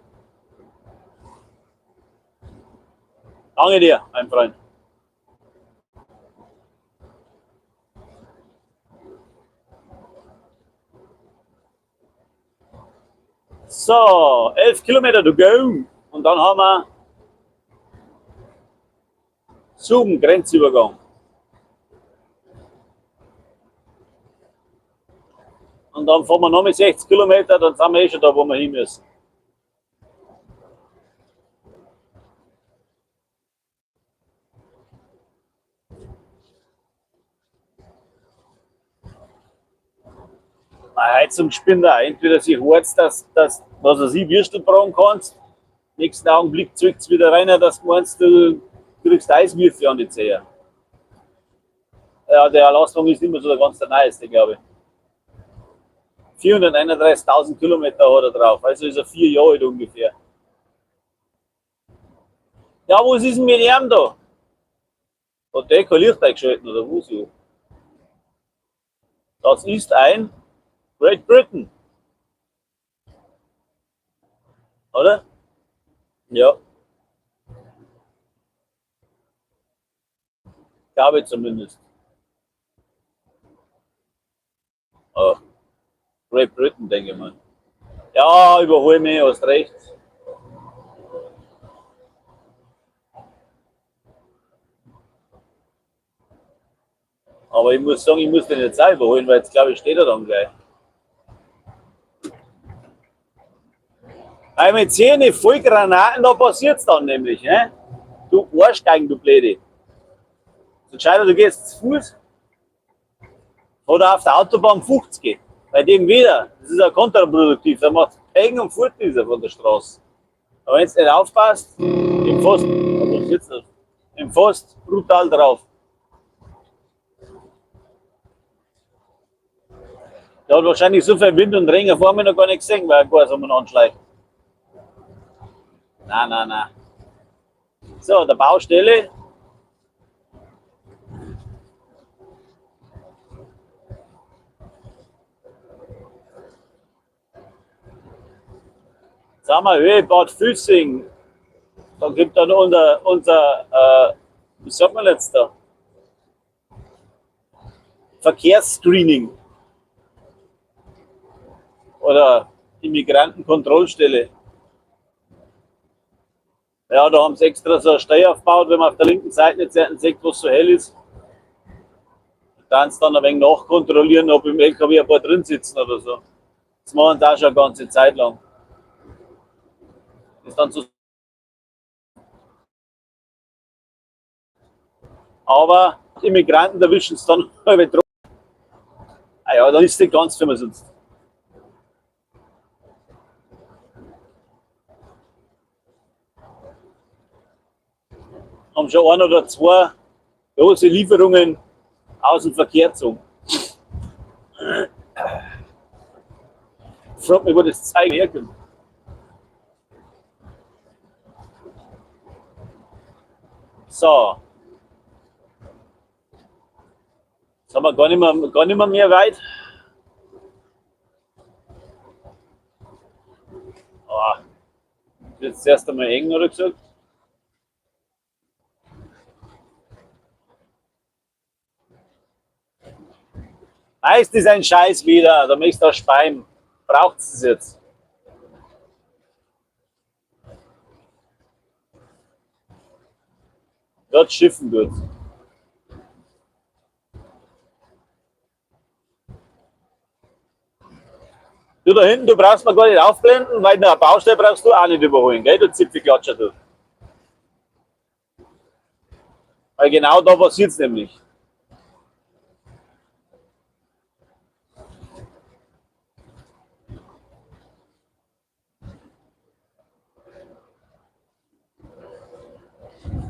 Danke dir, mein Freund. So, 11 Kilometer to go. Und dann haben wir zum Grenzübergang. Und dann fahren wir noch mit 60 Kilometer, dann sind wir eh schon da, wo wir hin müssen. Meine Heizung spinnt auch. Entweder sie heizt, dass was weiß ich, Würstel braten kannst. Nächsten Augenblick zieht es wieder rein, dass du meinst, du kriegst Eiswürfel an die Zehe. Ja, der Lastwagen ist nicht mehr so der ganz der neueste, glaube ich. 431.000 Kilometer hat er drauf, also ist er 4 Jahre alt ungefähr. Ja, was ist denn mit ihm da? Hat der kein Licht eingeschalten oder was? Das ist ein Great Britain. Oder? Ja. Glaube ich zumindest. Oh. Great Britain, denke ich mal. Ja, überhol mich, hast recht. Aber ich muss sagen, ich muss den jetzt auch überholen, weil jetzt glaube ich steht er dann gleich. Weil mit 10 Vollgranaten, da passiert's dann nämlich, ne? Du Arschgeigen, du Blöde. Entscheider, du gehst zu Fuß oder auf der Autobahn 50. Bei dem wieder, das ist ja kontraproduktiv, da macht Peng und fort ist er von der Straße. Aber wenn du nicht aufpasst, im Pfosten, aber was jetzt im Pfosten brutal drauf. Der hat wahrscheinlich so viel Wind und Regen vor mir noch gar nicht gesehen, weil er gar so umeinander schleicht. Nein, nein, nein. So, der Baustelle. Sagen wir Höhe Bad Füssing. Da gibt dann unser wie sagt man jetzt da? Verkehrsscreening. Oder Immigrantenkontrollstelle. Ja, da haben sie extra so eine Stelle aufgebaut, wenn man auf der linken Seite nicht sieht, was so hell ist. Dann sie dann ein wenig nachkontrollieren, ob im LKW ein paar drin sitzen oder so. Das machen sie auch schon eine ganze Zeit lang. Das ist dann so. Aber Immigranten erwischen es dann halb drauf. Ah ja, dann ist es nicht ganz für mich sonst. Haben schon ein oder zwei große Lieferungen aus dem Verkehr gezogen. Ich frag mich, wo das Zeug herkommt. So. Jetzt haben wir gar nicht mehr mehr weit. Oh, jetzt erst einmal eng, oder gesagt. Meist ist ein Scheiß wieder, da möchtest du auch speien. Braucht's es jetzt? Dort schiffen wird. Du da hinten, du brauchst mir gar nicht aufblenden, weil eine Baustelle brauchst du auch nicht überholen, gell, du Zipfelklatscher, du. Weil genau da passiert's nämlich.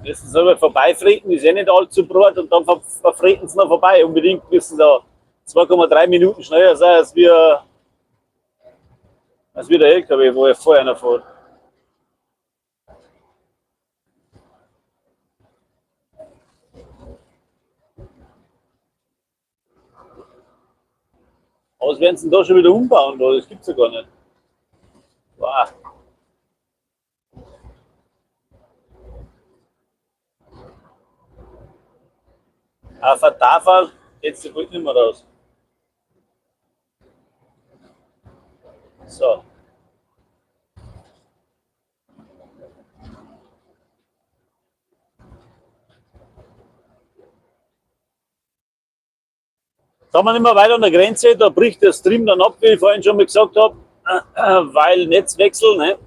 Müssen sie aber vorbeifreten, ist eh nicht allzu breit und dann verfreten sie noch vorbei. Unbedingt müssen da 2,3 Minuten schneller sein, als wir der LKW, wo er vorher noch fährt. Aber was werden sie denn da schon wieder umbauen? Da? Das gibt's ja gar nicht. Wow. Auf der Tafel geht's die bald nicht mehr raus. So. Jetzt haben wir nicht mehr weiter an der Grenze, da bricht der Stream dann ab, wie ich vorhin schon mal gesagt habe, weil Netzwechsel, ne?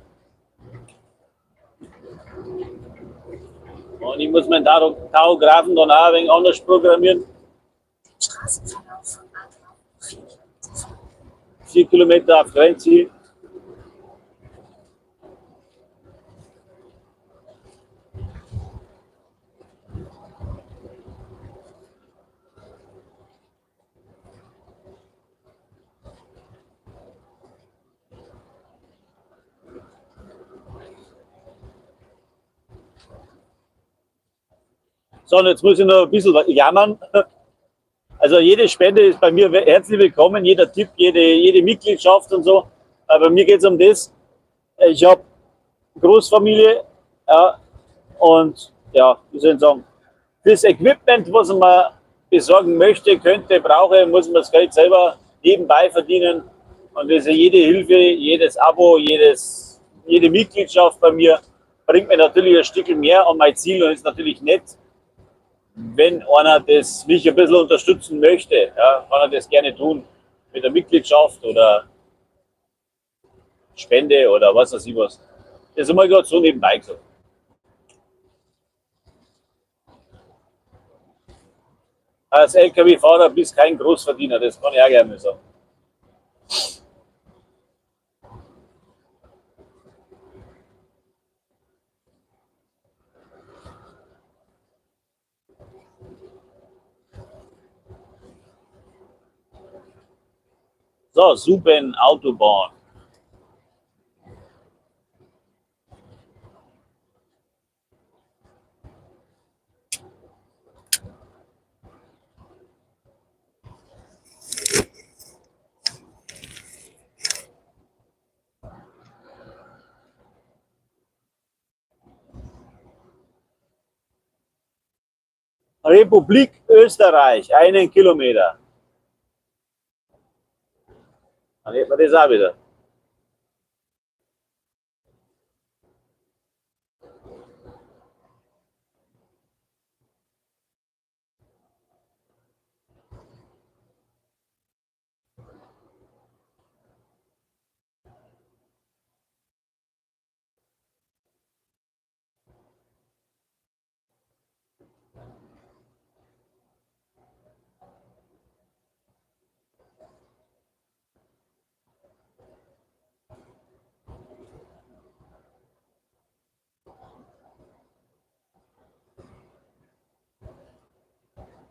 Und ich muss meinen Tachografen dann auch ein wenig anders programmieren. Dem Straßenverlauf von A3 4 Kilometer folgen. 4 Kilometer auf Grenze. So, und jetzt muss ich noch ein bisschen jammern. Also jede Spende ist bei mir herzlich willkommen, jeder Tipp, jede Mitgliedschaft und so. Aber mir geht's um das. Ich hab Großfamilie, ja, und ja, wie soll ich sagen, das Equipment, was man besorgen möchte, könnte, brauche, muss man das Geld selber nebenbei verdienen. Und also jede Hilfe, jedes Abo, jede Mitgliedschaft bei mir bringt mir natürlich ein Stück mehr an mein Ziel und ist natürlich nett, wenn einer das mich ein bisschen unterstützen möchte, ja, kann er das gerne tun mit der Mitgliedschaft oder Spende oder was weiß ich was. Das haben wir gerade so nebenbei gesagt. Als L K W-Fahrer bist du kein Großverdiener, das kann ich auch gerne mal sagen. So, Suben Autobahn. Republik Österreich, 1 Kilometer. Dann hätten wir das auch wieder.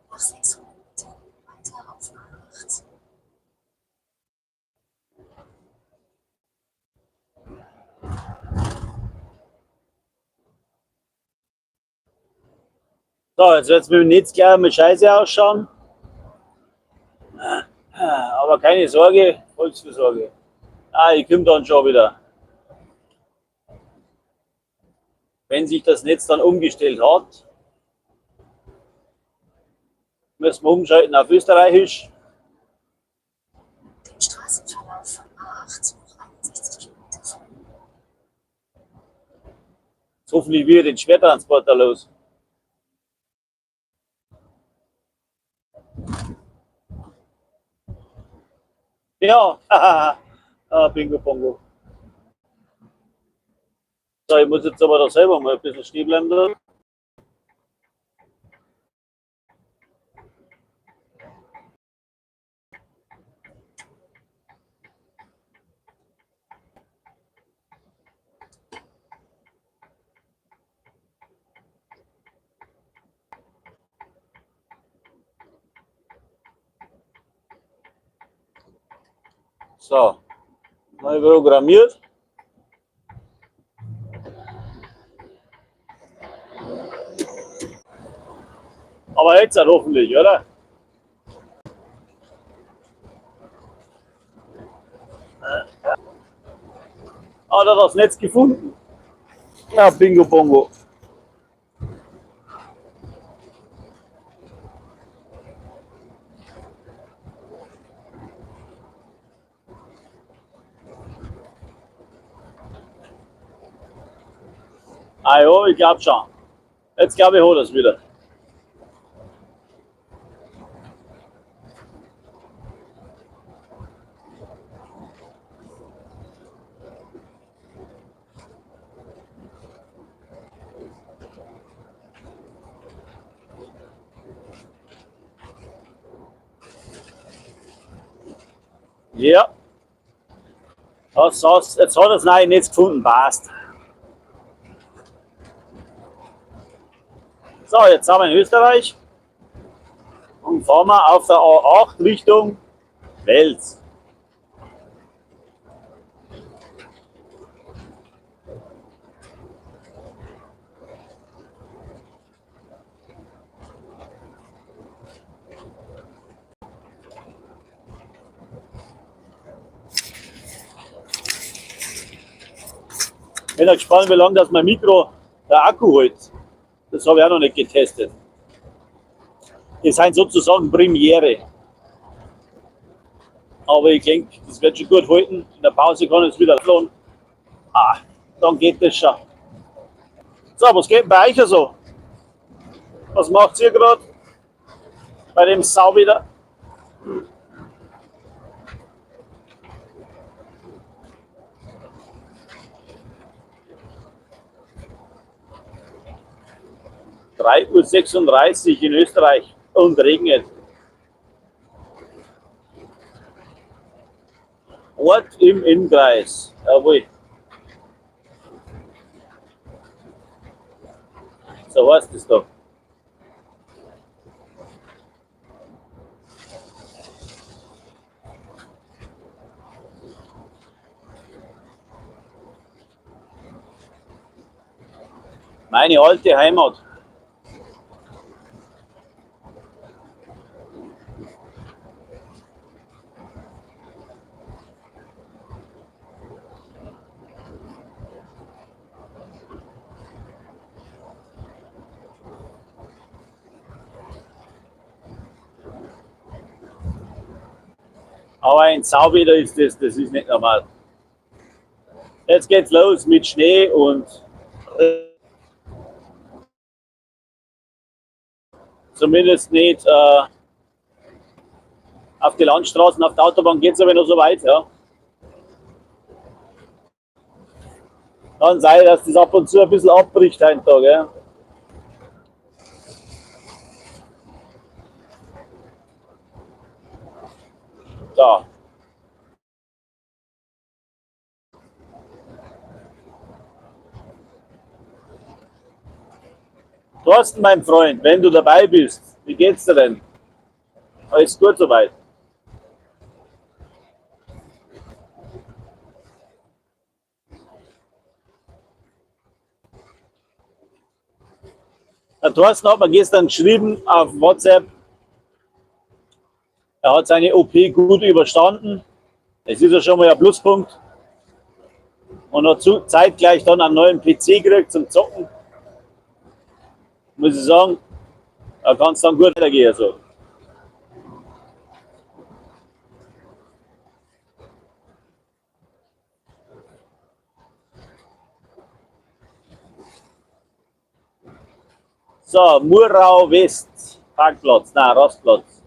Nach 600 Metern weiter auf A8. So, jetzt wird's mit dem Netz gleich mal scheiße ausschauen. Aber keine Sorge, Volksfürsorge. Ah, ich komm dann schon wieder. Wenn sich das Netz dann umgestellt hat, müssen wir umschalten auf Österreichisch. Dem Straßenverlauf von A8 noch 61 Kilometer folgen. Jetzt hoffentlich wieder den Schwertransporter los. Ja, ah, Bingo Bongo. So, ich muss jetzt aber da selber mal ein bisschen stehen bleiben da. So, neu programmiert. Aber jetzt halt hoffentlich, oder? Ah, da hat das Netz gefunden. Ja, Bingo Bongo. Ah ja, ich glaub schon. Jetzt glaub ich, hat er's wieder. Ja. Jetzt hat er das neue Netz gefunden, passt. So, jetzt sind wir in Österreich und fahren wir auf der A8 Richtung Wels. Bin ja gespannt, wie lange das mein Mikro der Akku hält. Das habe ich auch noch nicht getestet. Das sind sozusagen Premiere. Aber ich denke, das wird schon gut halten. In der Pause kann ich es wieder laden. Ah, dann geht das schon. So, was geht denn bei euch so? Was macht ihr gerade? Bei dem Sau wieder? 3:36 Uhr in Österreich und regnet. Ort im Innkreis. Jawohl. So heißt es doch. Meine alte Heimat. Aber ein Sauwetter ist das, das ist nicht normal. Jetzt geht's los mit Schnee und zumindest nicht auf die Landstraßen, auf der Autobahn geht's aber noch so weit. Ja. Kann sein, dass das ab und zu ein bisschen abbricht ein Tag. Ja. So. Thorsten, mein Freund, wenn du dabei bist, wie geht's dir denn? Alles gut soweit? Der Thorsten hat mir gestern geschrieben auf WhatsApp, er hat seine OP gut überstanden. Das ist ja schon mal ein Pluspunkt. Und hat zeitgleich dann einen neuen PC gekriegt zum Zocken. Muss ich sagen, da kann's dann gut weitergehen. So. So, Murau West, Parkplatz, nein, Rastplatz.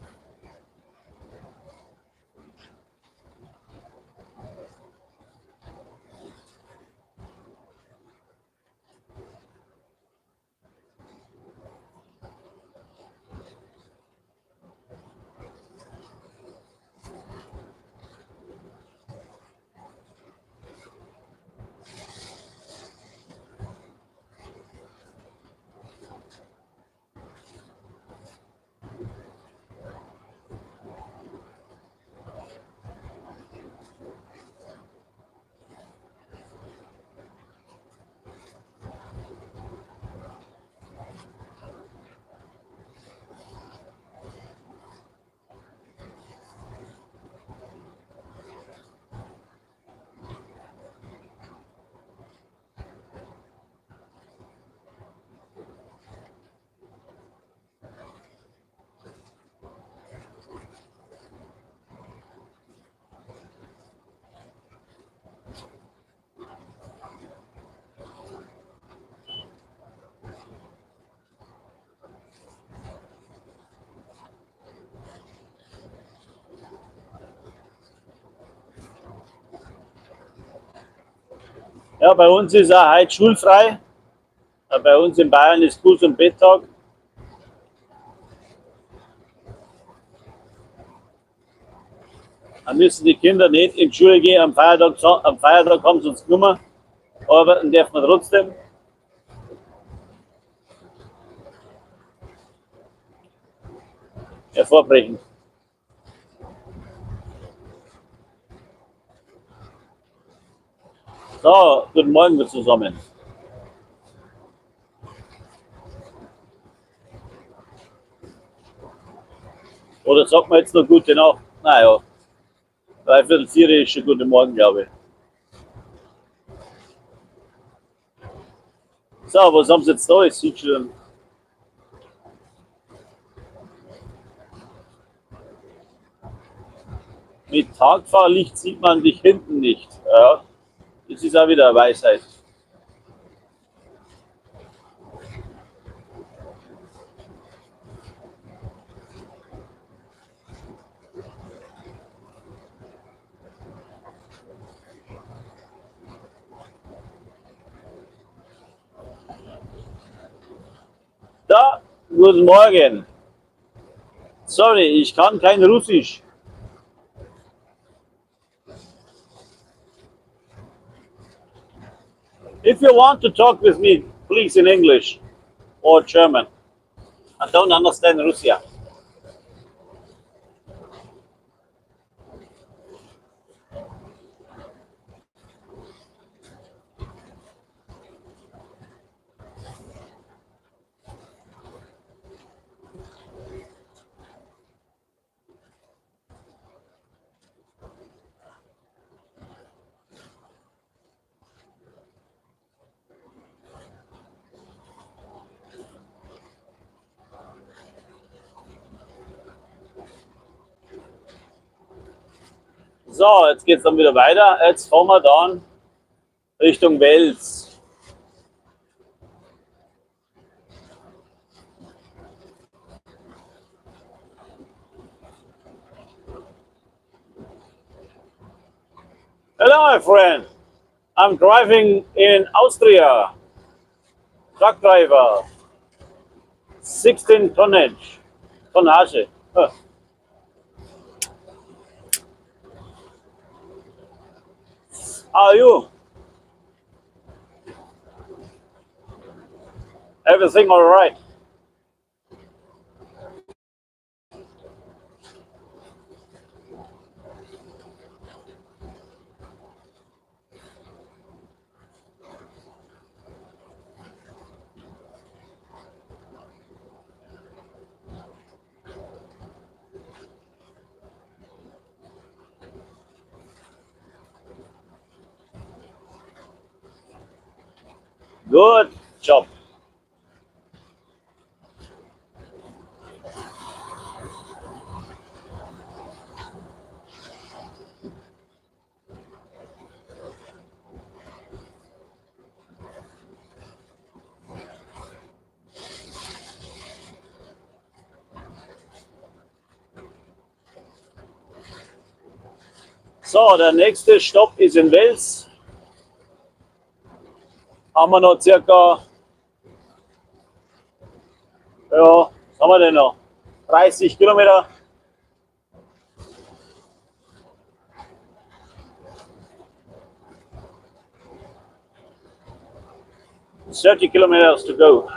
Ja, bei uns ist auch heute schulfrei. Bei uns in Bayern ist Buß- und Betttag. Dann müssen die Kinder nicht in die Schule gehen, am Feiertag haben sie uns genommen. Arbeiten darf man trotzdem. Hervorbrechen. So, guten Morgen zusammen. Oder sagt man jetzt noch gute Nacht? Naja, 3:45 ist schon guten Morgen, glaube ich. So, was haben sie jetzt da? Es sieht schon. Mit Tagfahrlicht sieht man dich hinten nicht. Ja, das ist auch wieder eine Weisheit. Da, guten Morgen. Sorry, ich kann kein Russisch. If you want to talk with me, please in English or German. I don't understand Russia. So, jetzt geht's dann wieder weiter. Jetzt fahren wir dann Richtung Wels. Hello, my friend. I'm driving in Austria. Truck driver. 16 tonnage. Tonnage. Huh. How are you? Everything all right? Good job. So, der nächste Stopp ist in Wels. Haben wir noch circa, ja, was haben wir denn noch? 30 Kilometer. 30 kilometers to go.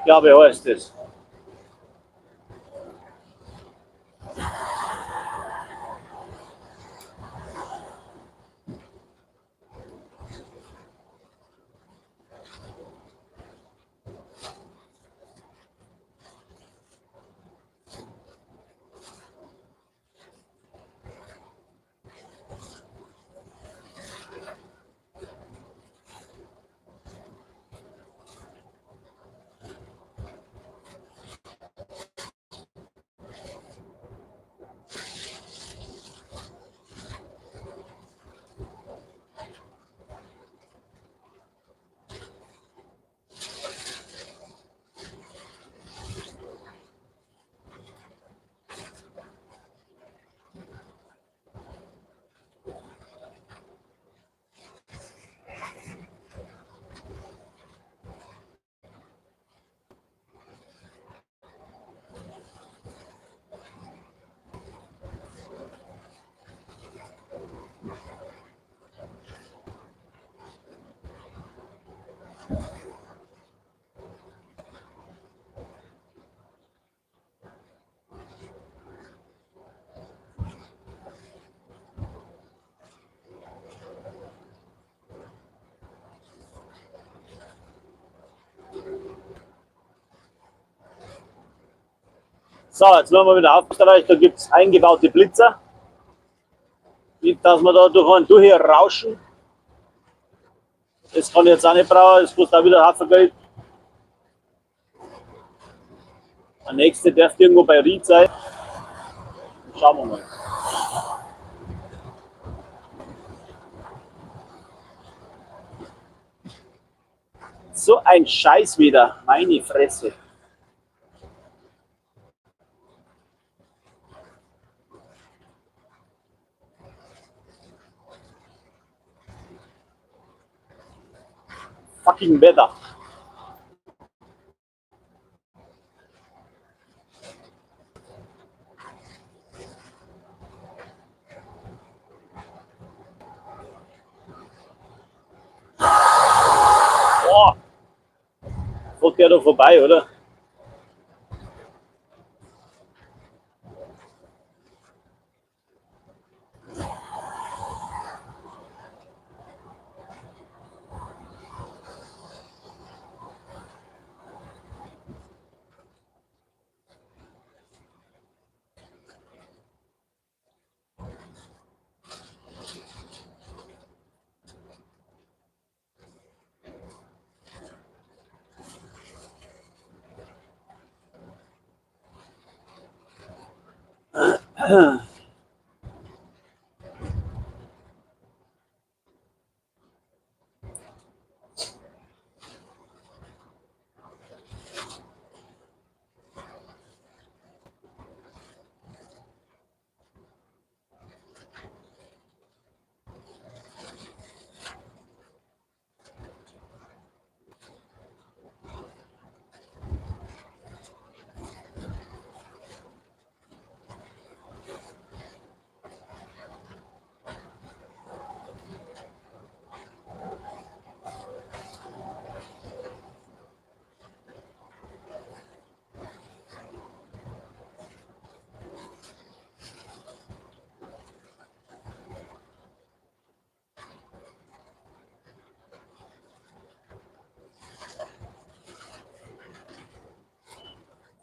Glaube ich, heißt es. So, jetzt machen wir wieder auf Österreich, da gibt es eingebaute Blitzer. Nicht, dass wir da durch einen durchrauschen. Das kann ich jetzt auch nicht brauchen, das kostet auch wieder Haufen Geld. Der nächste dürfte irgendwo bei Ried sein. Schauen wir mal. So ein Scheiß wieder, meine Fresse. Fucking weather. Boah. Fährt der da vorbei, oder?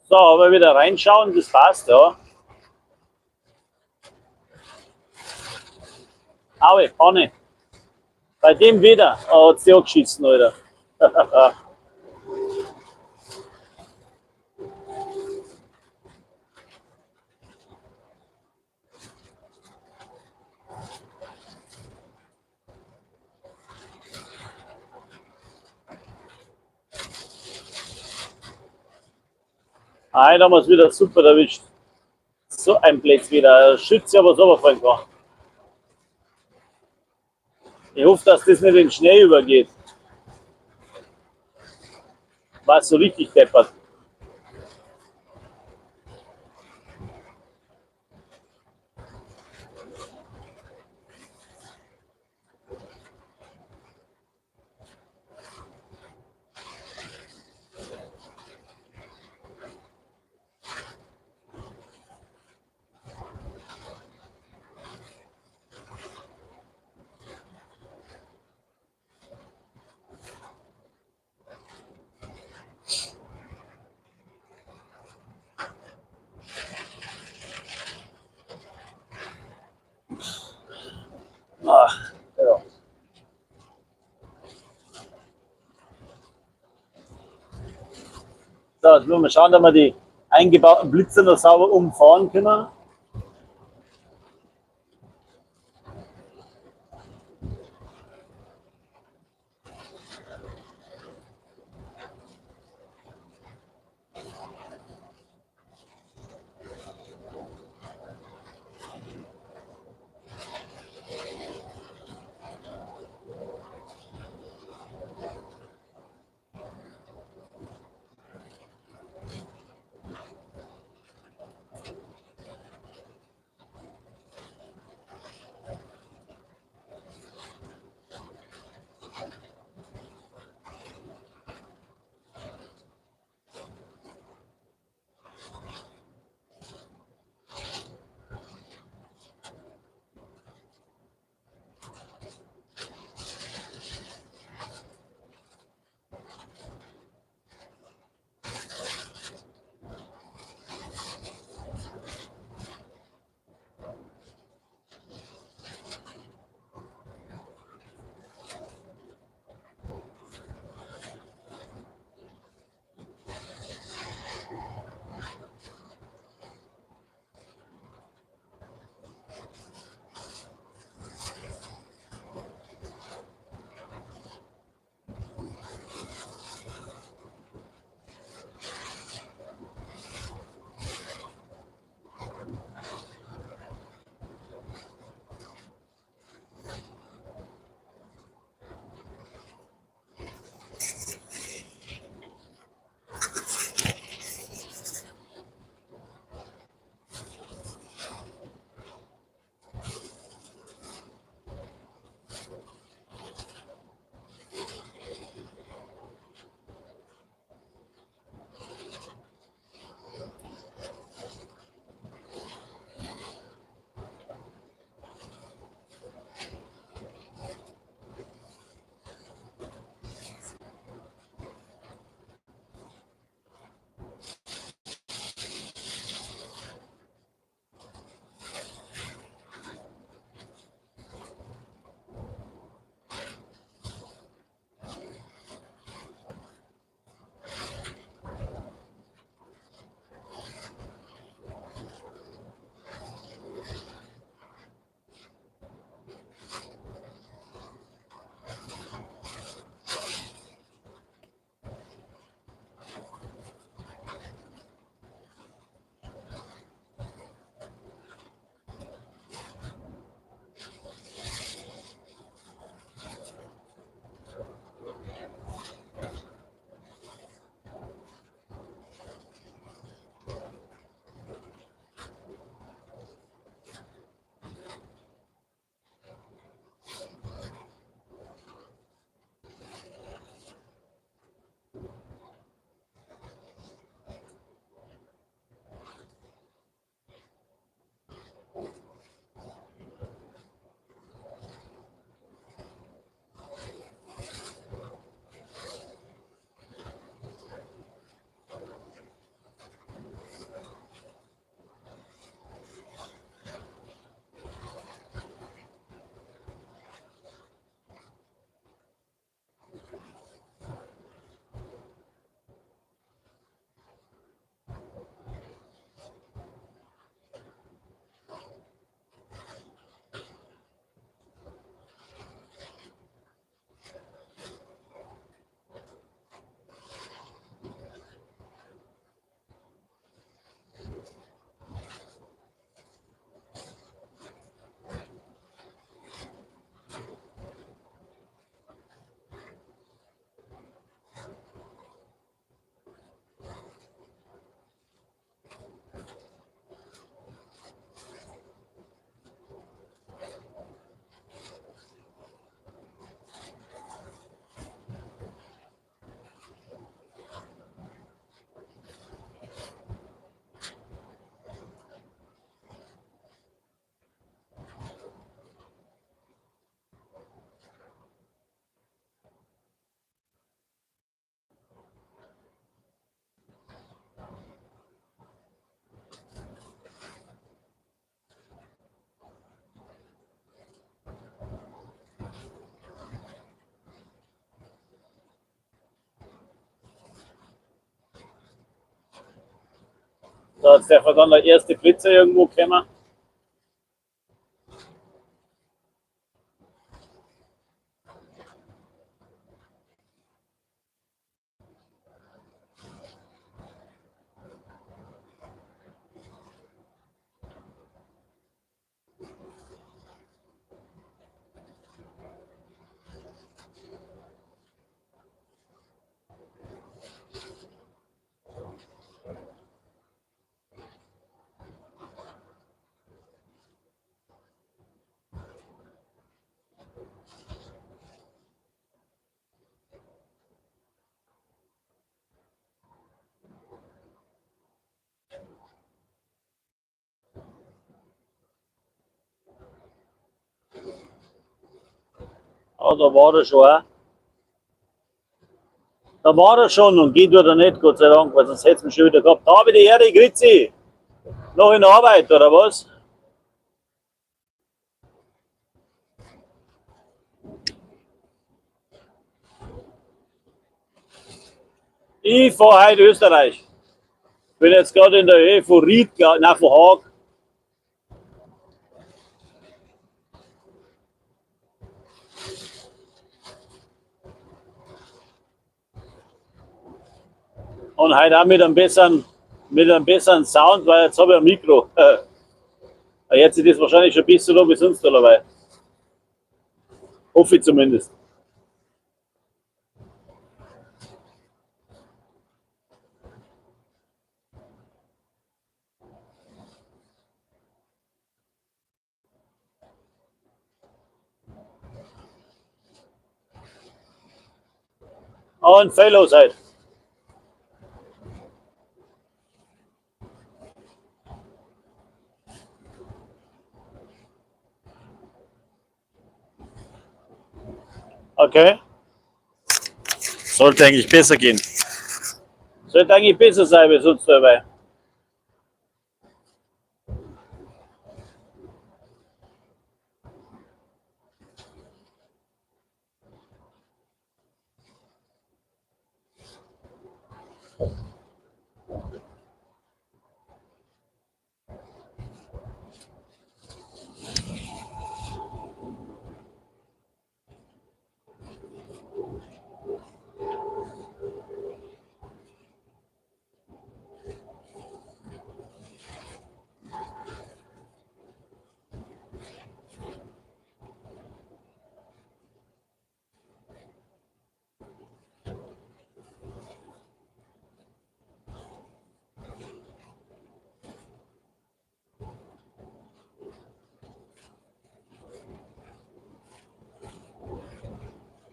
So, aber wieder reinschauen, das passt, ja. Aue, Panne. Bei dem wieder oh, hat sie angeschissen, Alter. Nein, da haben wir es wieder super erwischt. So ein Platz wieder. Schütze, aber sowas von kann. Ich hoffe, dass das nicht in Schnee übergeht. War so richtig deppert. Ach, ja. So, jetzt müssen wir schauen, dass wir die eingebauten Blitze noch sauber umfahren können. Da ist der dann der erste Blitzer irgendwo gekommen. Ah, da war er schon auch. Da war er schon und geht wieder nicht, Gott sei Dank, weil sonst hätte es mich schon wieder gehabt. Da habe ich die Ehre, Grüezi. Noch in der Arbeit, oder was? Ich fahre heute Österreich. Bin jetzt gerade in der Höhe von Ried, nein, von Haag. Und heute auch mit einem besseren Sound, weil jetzt habe ich ein Mikro. Jetzt ist das wahrscheinlich schon besser da wie sonst dabei. Hoffe ich zumindest. Und Fellow seid. Okay. Sollte eigentlich besser gehen. Sollte eigentlich besser sein wie sonst dabei.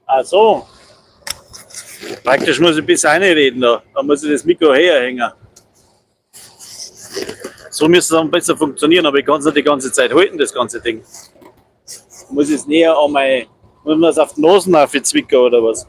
Ach so. Praktisch muss ich ein bisschen reinreden da. Da muss ich das Mikro herhängen. So müsste es dann besser funktionieren, aber ich kann es nicht die ganze Zeit halten, das ganze Ding. Muss ich es näher an mein, muss man es auf die Nosen aufzwicken oder was?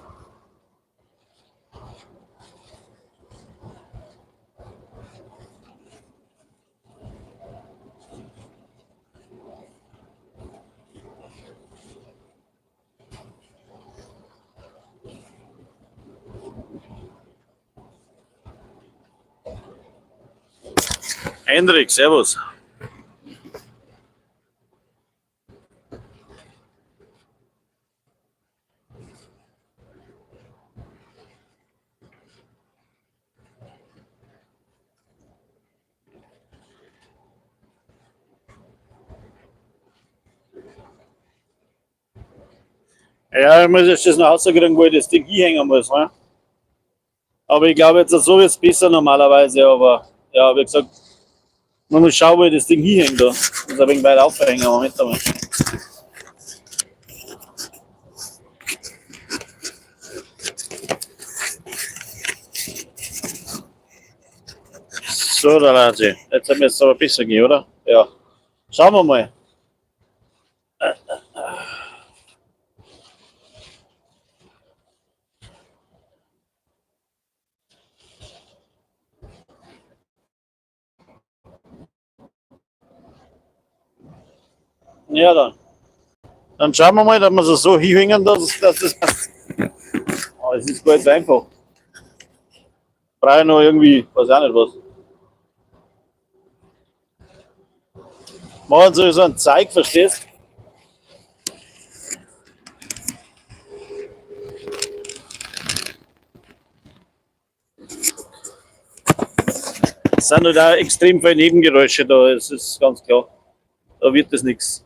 Hendrik, servus. Ja, ich muss jetzt das noch rauskriegen, wo ich das Ding hinhängen muss. Ne? Aber ich glaube jetzt, so wird es besser normalerweise. Aber ja, wie gesagt, man muss schauen, wo ich das Ding hinhänge da. Muss ein wenig weit aufhängen. Moment einmal. So, da Leute. Jetzt haben wir es aber besser gehen, oder? Ja. Schauen wir mal. Ja, dann. Dann schauen wir mal, dass wir es so hinhängen, dass das passt. Oh, es ist gar nicht so einfach. Brauche ich noch irgendwie, weiß auch nicht was. Machen sie so ein Zeig, verstehst? Es sind halt auch extrem viele Nebengeräusche da, es ist ganz klar. Da wird das nichts.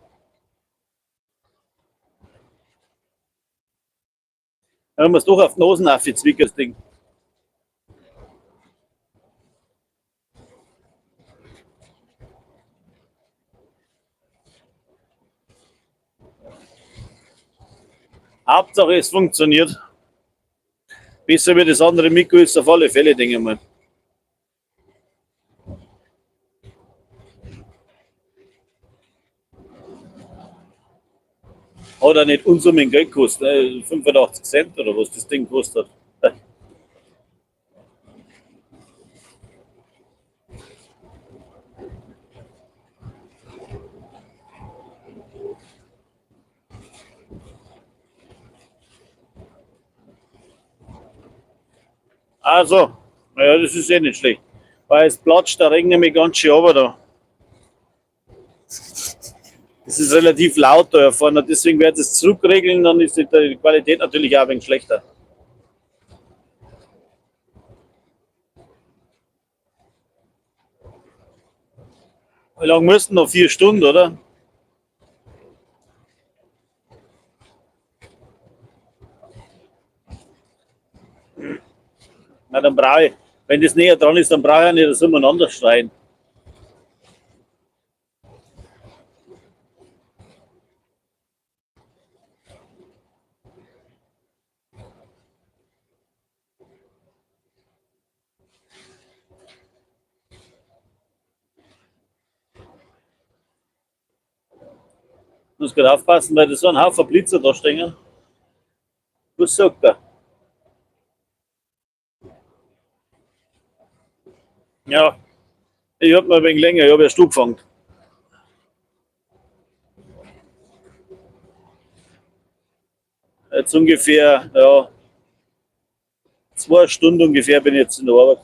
Da haben wir es doch auf die Nosen aufgezwickt, das Ding. Hauptsache es funktioniert. Besser wie das andere Mikro ist auf alle Fälle, denke ich mal. Hat auch nicht Unsummen Geld gekostet, ne? 85 Cent oder was das Ding gekostet hat. Also, naja, das ist eh nicht schlecht. Weil es platscht der Regen nämlich ganz schön runter da. Es ist relativ laut da vorne, deswegen werde ich es zurückregeln, dann ist die Qualität natürlich auch ein wenig schlechter. Wie lange müssten noch? 4 Stunden, oder? Na, dann brauche ich, wenn das näher dran ist, dann brauche ich auch nicht das umeinander schreien. Ich muss gerade aufpassen, weil da so ein Haufen Blitzer da stehen. Was sagt er? Ja, ich hab noch ein wenig länger, ich hab erst angefangen. Jetzt ungefähr, ja, 2 Stunden ungefähr bin ich jetzt in der Arbeit.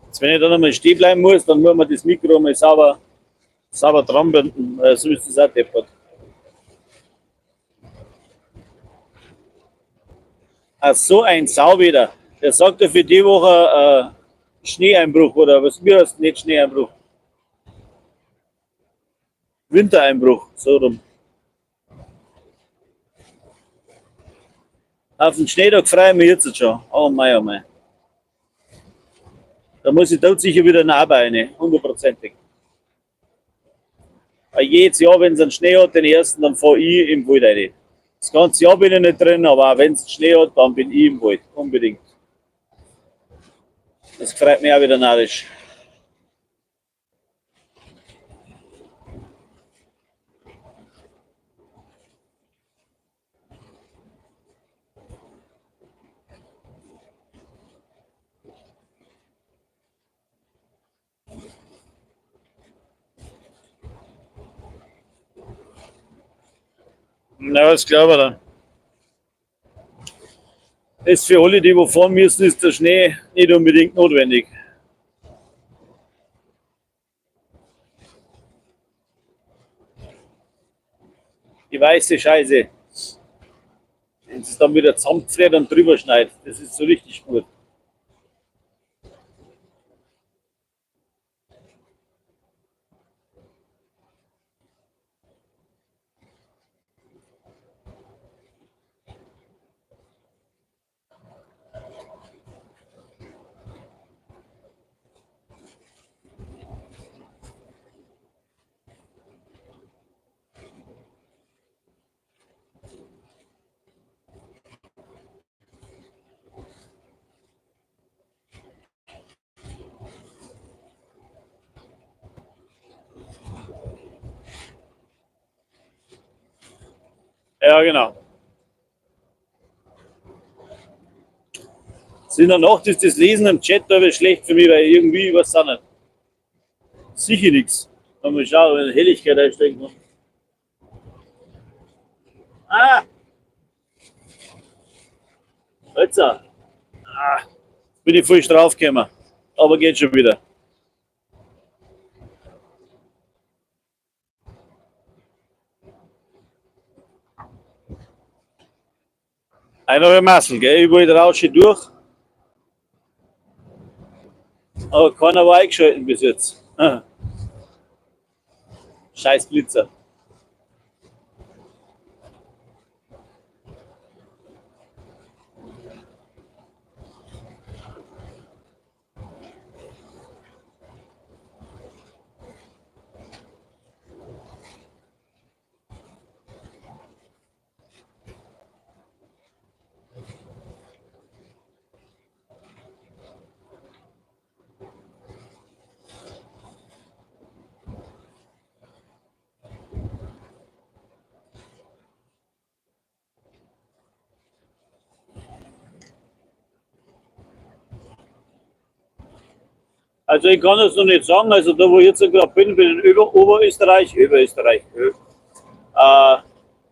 Jetzt, wenn ich da nochmal stehen bleiben muss, dann muss man das Mikro mal sauber dran binden, weil so ist das auch deppert. Ach, so ein Sau wieder. Der sagt ja für die Woche Schneeeinbruch oder was mir heißt nicht Schneeeinbruch. Wintereinbruch, so rum. Auf den Schneetag freue ich mich jetzt schon. Oh mei, oh mei. Da muss ich dort sicher wieder rein, hundertprozentig. Weil jedes Jahr, wenn es einen Schnee hat, den ersten, dann fahr ich im Wald rein. Das ganze Jahr bin ich nicht drin, aber auch wenn es Schnee hat, dann bin ich im Wald, unbedingt. Das freut mich auch wieder narrisch. Na, das glaube ich dann. Ist für alle, die wo fahren müssen, ist der Schnee nicht unbedingt notwendig. Die weiße Scheiße. Wenn es dann wieder zusammenfährt und drüber schneit, das ist so richtig gut. Ja, genau. In der Nacht ist das Lesen am Chat aber schlecht für mich, weil irgendwie was auch nicht. Sicher nichts. Mal schauen, wenn Helligkeit einstellen kann. Ah! Jetzt. Ah, bin ich falsch draufgekommen. Aber geht schon wieder. Einer Massel, gell? Überall raus durch. Aber keiner war eingeschalten bis jetzt. Scheiß Blitzer. Also ich kann es noch nicht sagen, also da wo ich jetzt gerade bin, bin ich in Oberösterreich, Oberösterreich.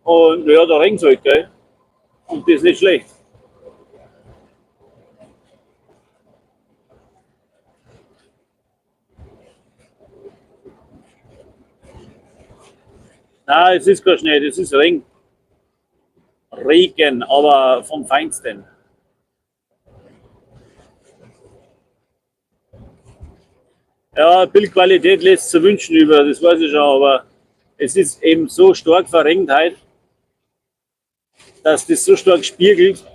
Und ja, da regnet es halt, gell? Und das ist nicht schlecht. Nein, es ist kein Schnee, das ist Regen. Regen, aber vom Feinsten. Ja, Bildqualität lässt zu wünschen über, das weiß ich schon, aber es ist eben so stark verregnet heute, dass das so stark spiegelt,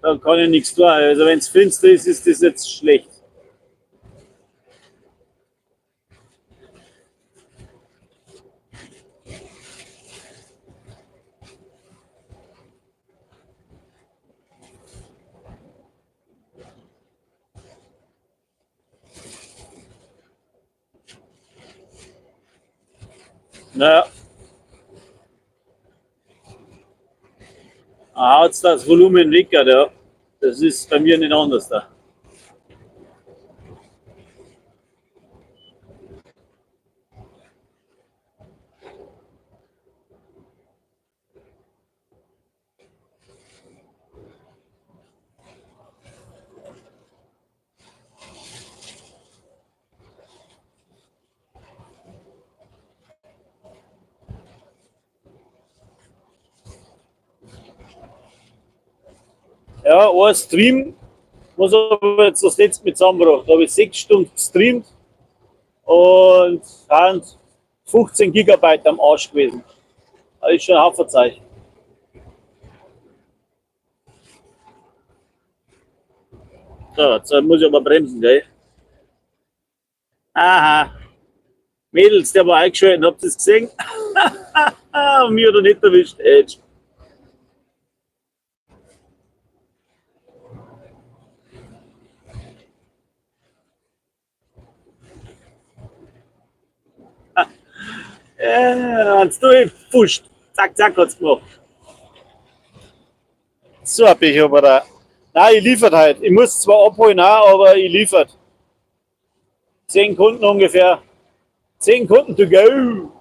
da kann ich nichts tun. Also wenn es finster ist, ist das jetzt schlecht. Naja. Haut's das Volumen weg, ja. Das ist bei mir nicht anders da. Ja, ein Stream, was habe ich jetzt das letzte mit zusammengebracht? Da habe ich 6 Stunden gestreamt und sind 15 Gigabyte am Arsch gewesen. Das ist schon ein Haufen Zeug. So, jetzt muss ich aber bremsen, gell? Aha. Mädels, der war eingeschaltet, habt ihr das gesehen? Mir hat er nicht erwischt. Edge. Hat's durchgepfuscht. Zack, zack, hat's gemacht. So hab ich aber da. Nein, ich liefert halt. Ich muss zwar abholen, auch, aber ich liefert. 10 Kunden ungefähr. 10 Kunden to go.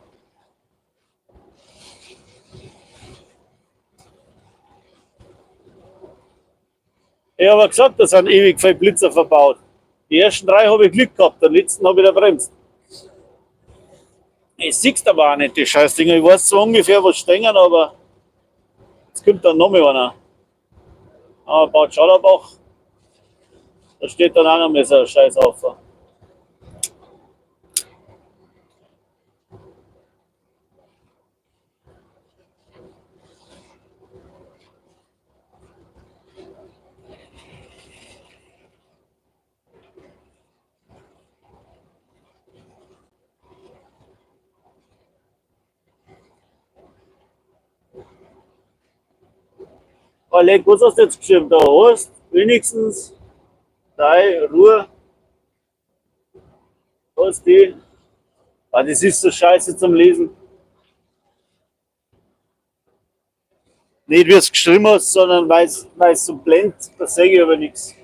Ich habe gesagt, da sind ewig viele Blitzer verbaut. Die ersten 3 habe ich Glück gehabt, den letzten habe ich da bremst. Ich siehst aber auch nicht, die Scheißdinger. Ich weiß zwar ungefähr, was stehen, aber jetzt kommt dann noch mal einer. Ah, Bad Schallerbach. Da steht dann auch noch mal so ein Scheiß auf. Oleg, was hast du jetzt geschrieben? Da hast wenigstens deine Ruhe. Hast die. Ah, das ist so scheiße zum Lesen. Nicht wie es geschrieben hast, sondern weil es so blendet, da sehe ich aber nichts.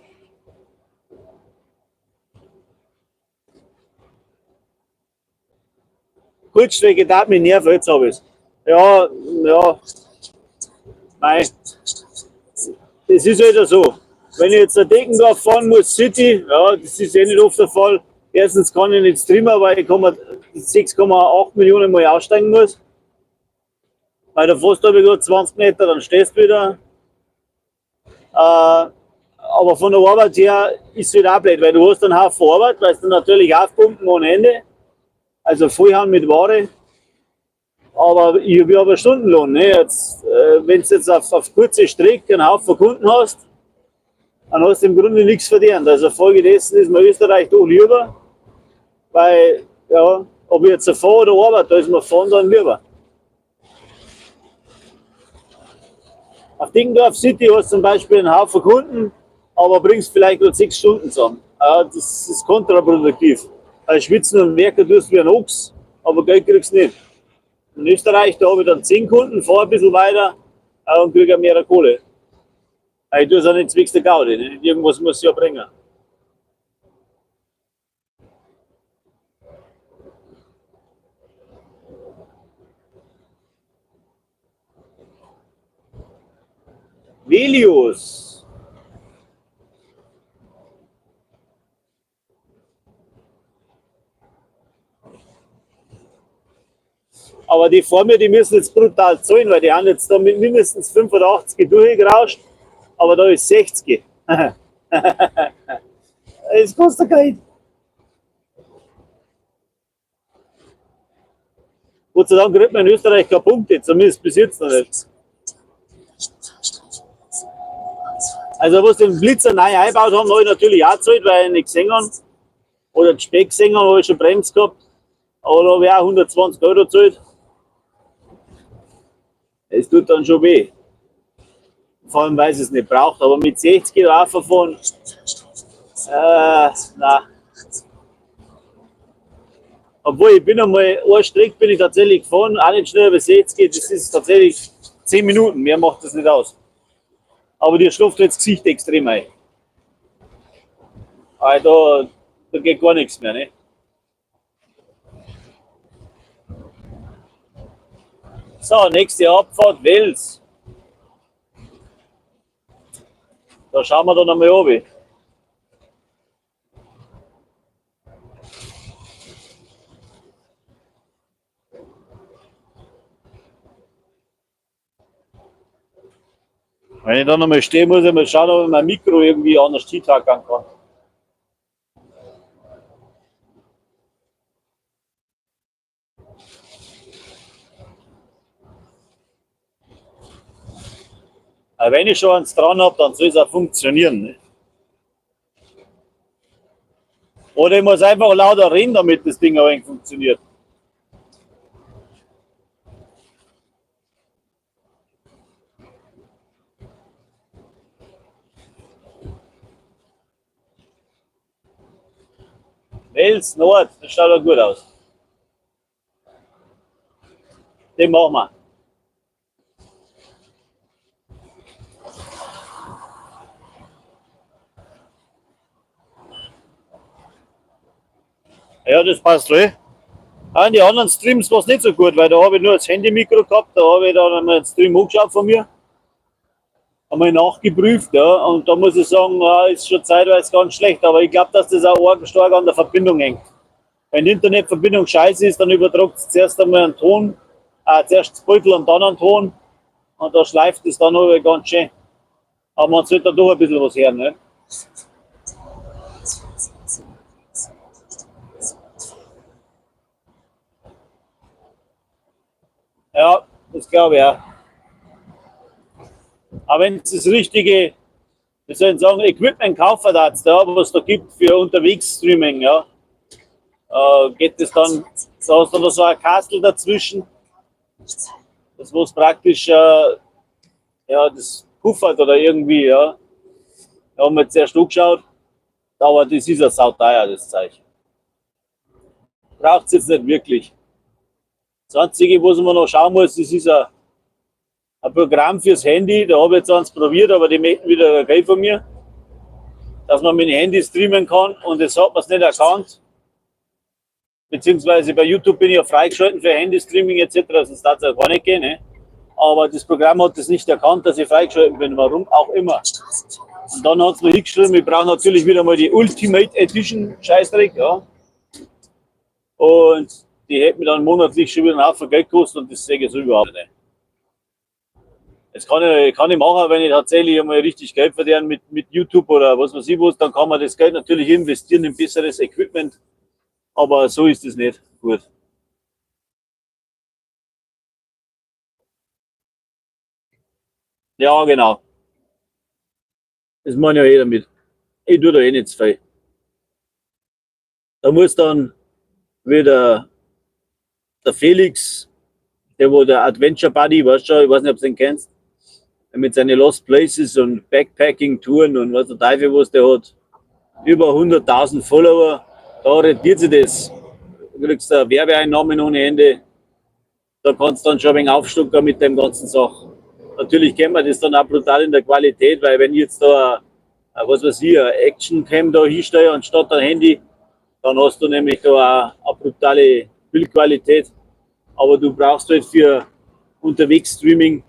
Kurzstrecke darf mich nerven, jetzt hab ich's. Ja, ja, nein. Das ist halt so. Wenn ich jetzt nach Deggendorf fahren muss, City, ja, das ist eh nicht oft der Fall. Erstens kann ich nicht streamen, weil ich 6,8 Millionen Mal aussteigen muss. Weil da fährst du gerade 20 Meter, dann stehst du wieder. Aber von der Arbeit her ist es halt auch blöd, weil du hast einen Haufen Arbeit, weil du natürlich aufpumpen ohne Ende. Also vollhauen mit Ware. Aber ich habe ja aber Stundenlohn. Ne? Jetzt, wenn du jetzt auf kurze Strecke einen Haufen Kunden hast, dann hast du im Grunde nichts verdient. Also folgedessen ist mir Österreich doch lieber, weil, ja, ob ich jetzt fahre oder arbeite, da ist mir fahren dann lieber. Auf Deggendorf City hast du zum Beispiel einen Haufen Kunden, aber bringst vielleicht nur 6 Stunden zusammen. Ja, das ist kontraproduktiv. Weil schwitzen und werken tust du wie ein Ochs, aber Geld kriegst du nicht. In Österreich, da habe ich dann 10 Kunden, fahre ein bisschen weiter und kriege mehr Kohle. Ich tue es auch nicht zwecks der Gaudi, ne? Irgendwas muss ich ja bringen. Velius. Aber die vor mir, die müssen jetzt brutal zahlen, weil die haben jetzt da mit mindestens 85 durchgerauscht, aber da ist 60. Es kostet Geld. Gott sei Dank kriegt man in Österreich keine Punkte, zumindest bis jetzt noch nicht. Also was den Blitzer neu eingebaut haben, habe ich natürlich auch gezahlt, weil ich nicht gesehen habe. Oder den Speck gesehen habe, habe ich schon Bremse gehabt. Aber da habe ich auch 120 Euro gezahlt. Es tut dann schon weh. Vor allem, weil es nicht braucht. Aber mit 60 rauffahren, nein. Obwohl, ich bin einmal, eine Strecke bin ich tatsächlich gefahren, auch nicht schneller als 60, das ist tatsächlich 10 Minuten, mehr macht das nicht aus. Aber dir schläft jetzt das Gesicht extrem ein. Also, da geht gar nichts mehr, ne? So, nächste Abfahrt, Wels. Da schauen wir dann einmal runter. Wenn ich da nochmal stehe, muss ich mal schauen, ob ich mein Mikro irgendwie anders hintackern kann. Aber wenn ich schon eins dran hab, dann soll es auch funktionieren. Ne? Oder ich muss einfach lauter reden, damit das Ding ein wenig funktioniert. Wels Nord, das schaut doch gut aus. Den machen wir. Ja, das passt, eh. Auch in die anderen Streams war's nicht so gut, weil da habe ich nur das Handy-Mikro gehabt, da habe ich dann einmal einen Stream angeschaut von mir. Einmal nachgeprüft, ja, und da muss ich sagen, ja, ist schon zeitweise ganz schlecht, aber ich glaub, dass das auch arg stark an der Verbindung hängt. Wenn die Internetverbindung scheiße ist, dann übertragt es zuerst einmal einen Ton, zuerst das Bild und dann einen Ton, und da schleift es dann aber ganz schön. Aber man sollte da doch ein bisschen was hören, ne? Ja, das glaube ich auch. Aber wenn es das richtige, wie soll ich sagen, Equipment kaufen darfst, ja, was es da gibt für unterwegs Streaming, ja, geht das dann, da hast du noch so ein Kastel dazwischen, das was praktisch ja, das puffert oder irgendwie, ja. Da haben wir jetzt erst angeschaut, aber das ist ja sauteuer, das Zeug. Braucht's jetzt nicht wirklich. Das Einzige, was man noch schauen muss, das ist ein Programm fürs Handy, da habe ich jetzt eins probiert, aber die möchten wieder Geld von mir, dass man mit dem Handy streamen kann und das hat man's nicht erkannt. Beziehungsweise bei YouTube bin ich ja freigeschalten für Handy-Streaming etc., sonst darf es ja gar nicht gehen. Ne? Aber das Programm hat das nicht erkannt, dass ich freigeschalten bin, warum auch immer. Straßenverlauf. Und dann hat es mir hingeschrieben, ich brauche natürlich wieder mal die Ultimate Edition Scheißdreck, ja. Und die hätte mir dann monatlich schon wieder einen Haufen Geld gekostet und das sehe ich so überhaupt nicht. Das kann ich machen, wenn ich tatsächlich einmal richtig Geld verdiene mit YouTube oder was weiß ich was, dann kann man das Geld natürlich investieren in besseres Equipment. Aber so ist es nicht gut. Ja, genau. Das meine ja jeder mit. Ich tue da eh nicht zu viel. Da muss dann wieder der Felix, der wo der Adventure Buddy, weißt schon, ich weiß nicht, ob du den kennst, mit seinen Lost Places und Backpacking-Touren und was der Teufel was, der hat über 100.000 Follower. Da rentiert sich das. Du kriegst da Werbeeinnahmen ohne Ende. Da kannst du dann schon ein wenig aufstocken mit dem ganzen Sache. Natürlich kennt man das dann auch brutal in der Qualität, weil wenn ich jetzt da, ein, was weiß ich, ein Action-Cam da hinstelle anstatt ein Handy, dann hast du nämlich da auch eine brutale Bildqualität. Aber du brauchst halt für unterwegs Streaming,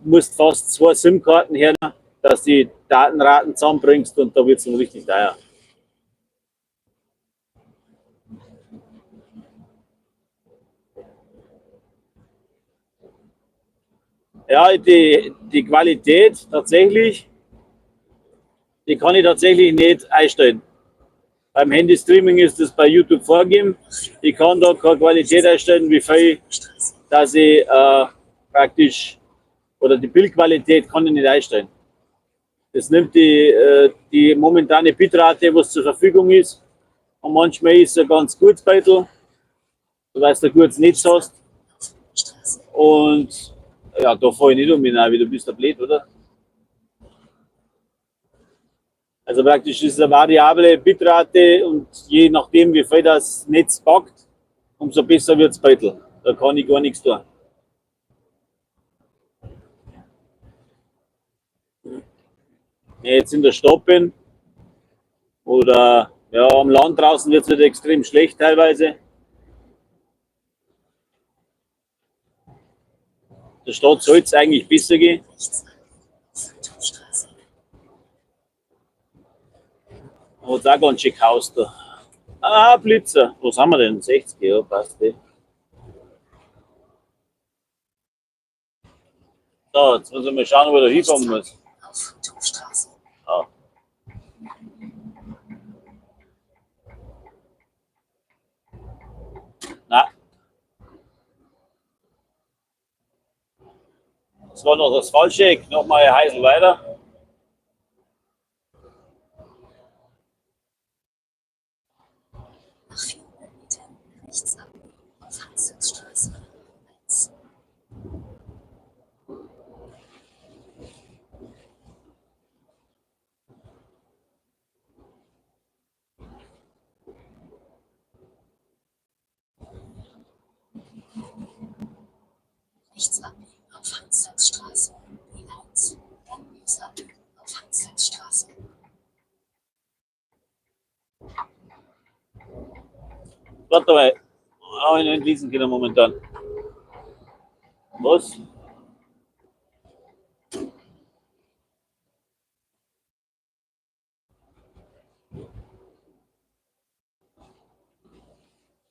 musst fast 2 SIM-Karten her, dass die Datenraten zusammenbringst und da wird's dann richtig teuer. Ja, die Qualität tatsächlich, die kann ich tatsächlich nicht einstellen. Beim Handy-Streaming ist das bei YouTube vorgegeben. Ich kann da keine Qualität einstellen, wie viel, dass ich praktisch, oder die Bildqualität kann ich nicht einstellen. Das nimmt die momentane Bitrate, was zur Verfügung ist. Und manchmal ist es ein ganz gutes Beitel, weil du ein gutes Netz hast. Und ja, da fahr ich nicht um, Navi, du bist ja blöd, oder? Also praktisch ist es eine variable Bitrate und je nachdem, wie viel das Netz packt, umso besser wird's Beitel. Da kann ich gar nichts tun. Wenn ich jetzt in der Stadt bin oder ja, am Land draußen wird's halt extrem schlecht teilweise. In der Stadt soll's eigentlich besser gehen. Da hat's auch ganz schön gehaust da. Ah, Blitzer. Was haben wir denn? 60, ja, passt eh. So, jetzt muss ich mal schauen, wo ich da hinfahren muss. Auf Friedhofstraße. Ah. Na. Das war noch das falsche Eck. Nochmal ein Heisel weiter. Nach 400 Metern rechts abbiegen auf Hans-Sachs-Straße 1. Rechts abbiegen auf Hans-Sachs-Straße B1, dann links abbiegen auf Hans-Sachs-Straße. Warte mal, hab ich nicht lesen können momentan. Was?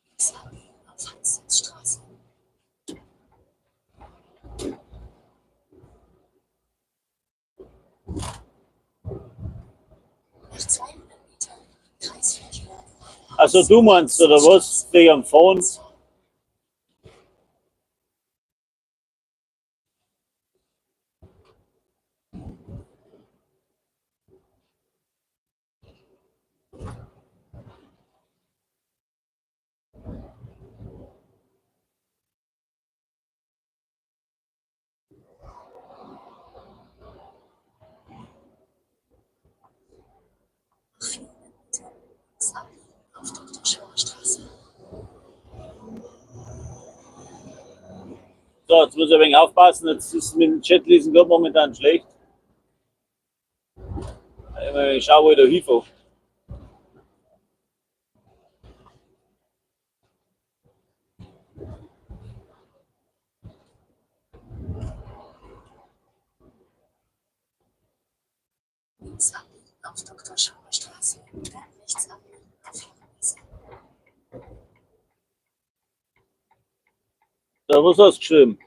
Links abbiegen auf Hans-Sachs-Straße. Nach 200 Metern Kreisverkehr. Also du meinst, oder was? Wegen am Phone? Auf Doktor Schauer Straße. So, jetzt muss ich ein wenig aufpassen. Jetzt ist mit dem Chatlesen gerade momentan schlecht. Ich schau, wo ich da hinfahre. Links abbiegen auf Dr. Schauer Straße, dann rechts abbiegen auf Herrenmesse. Da, was hast du geschrieben?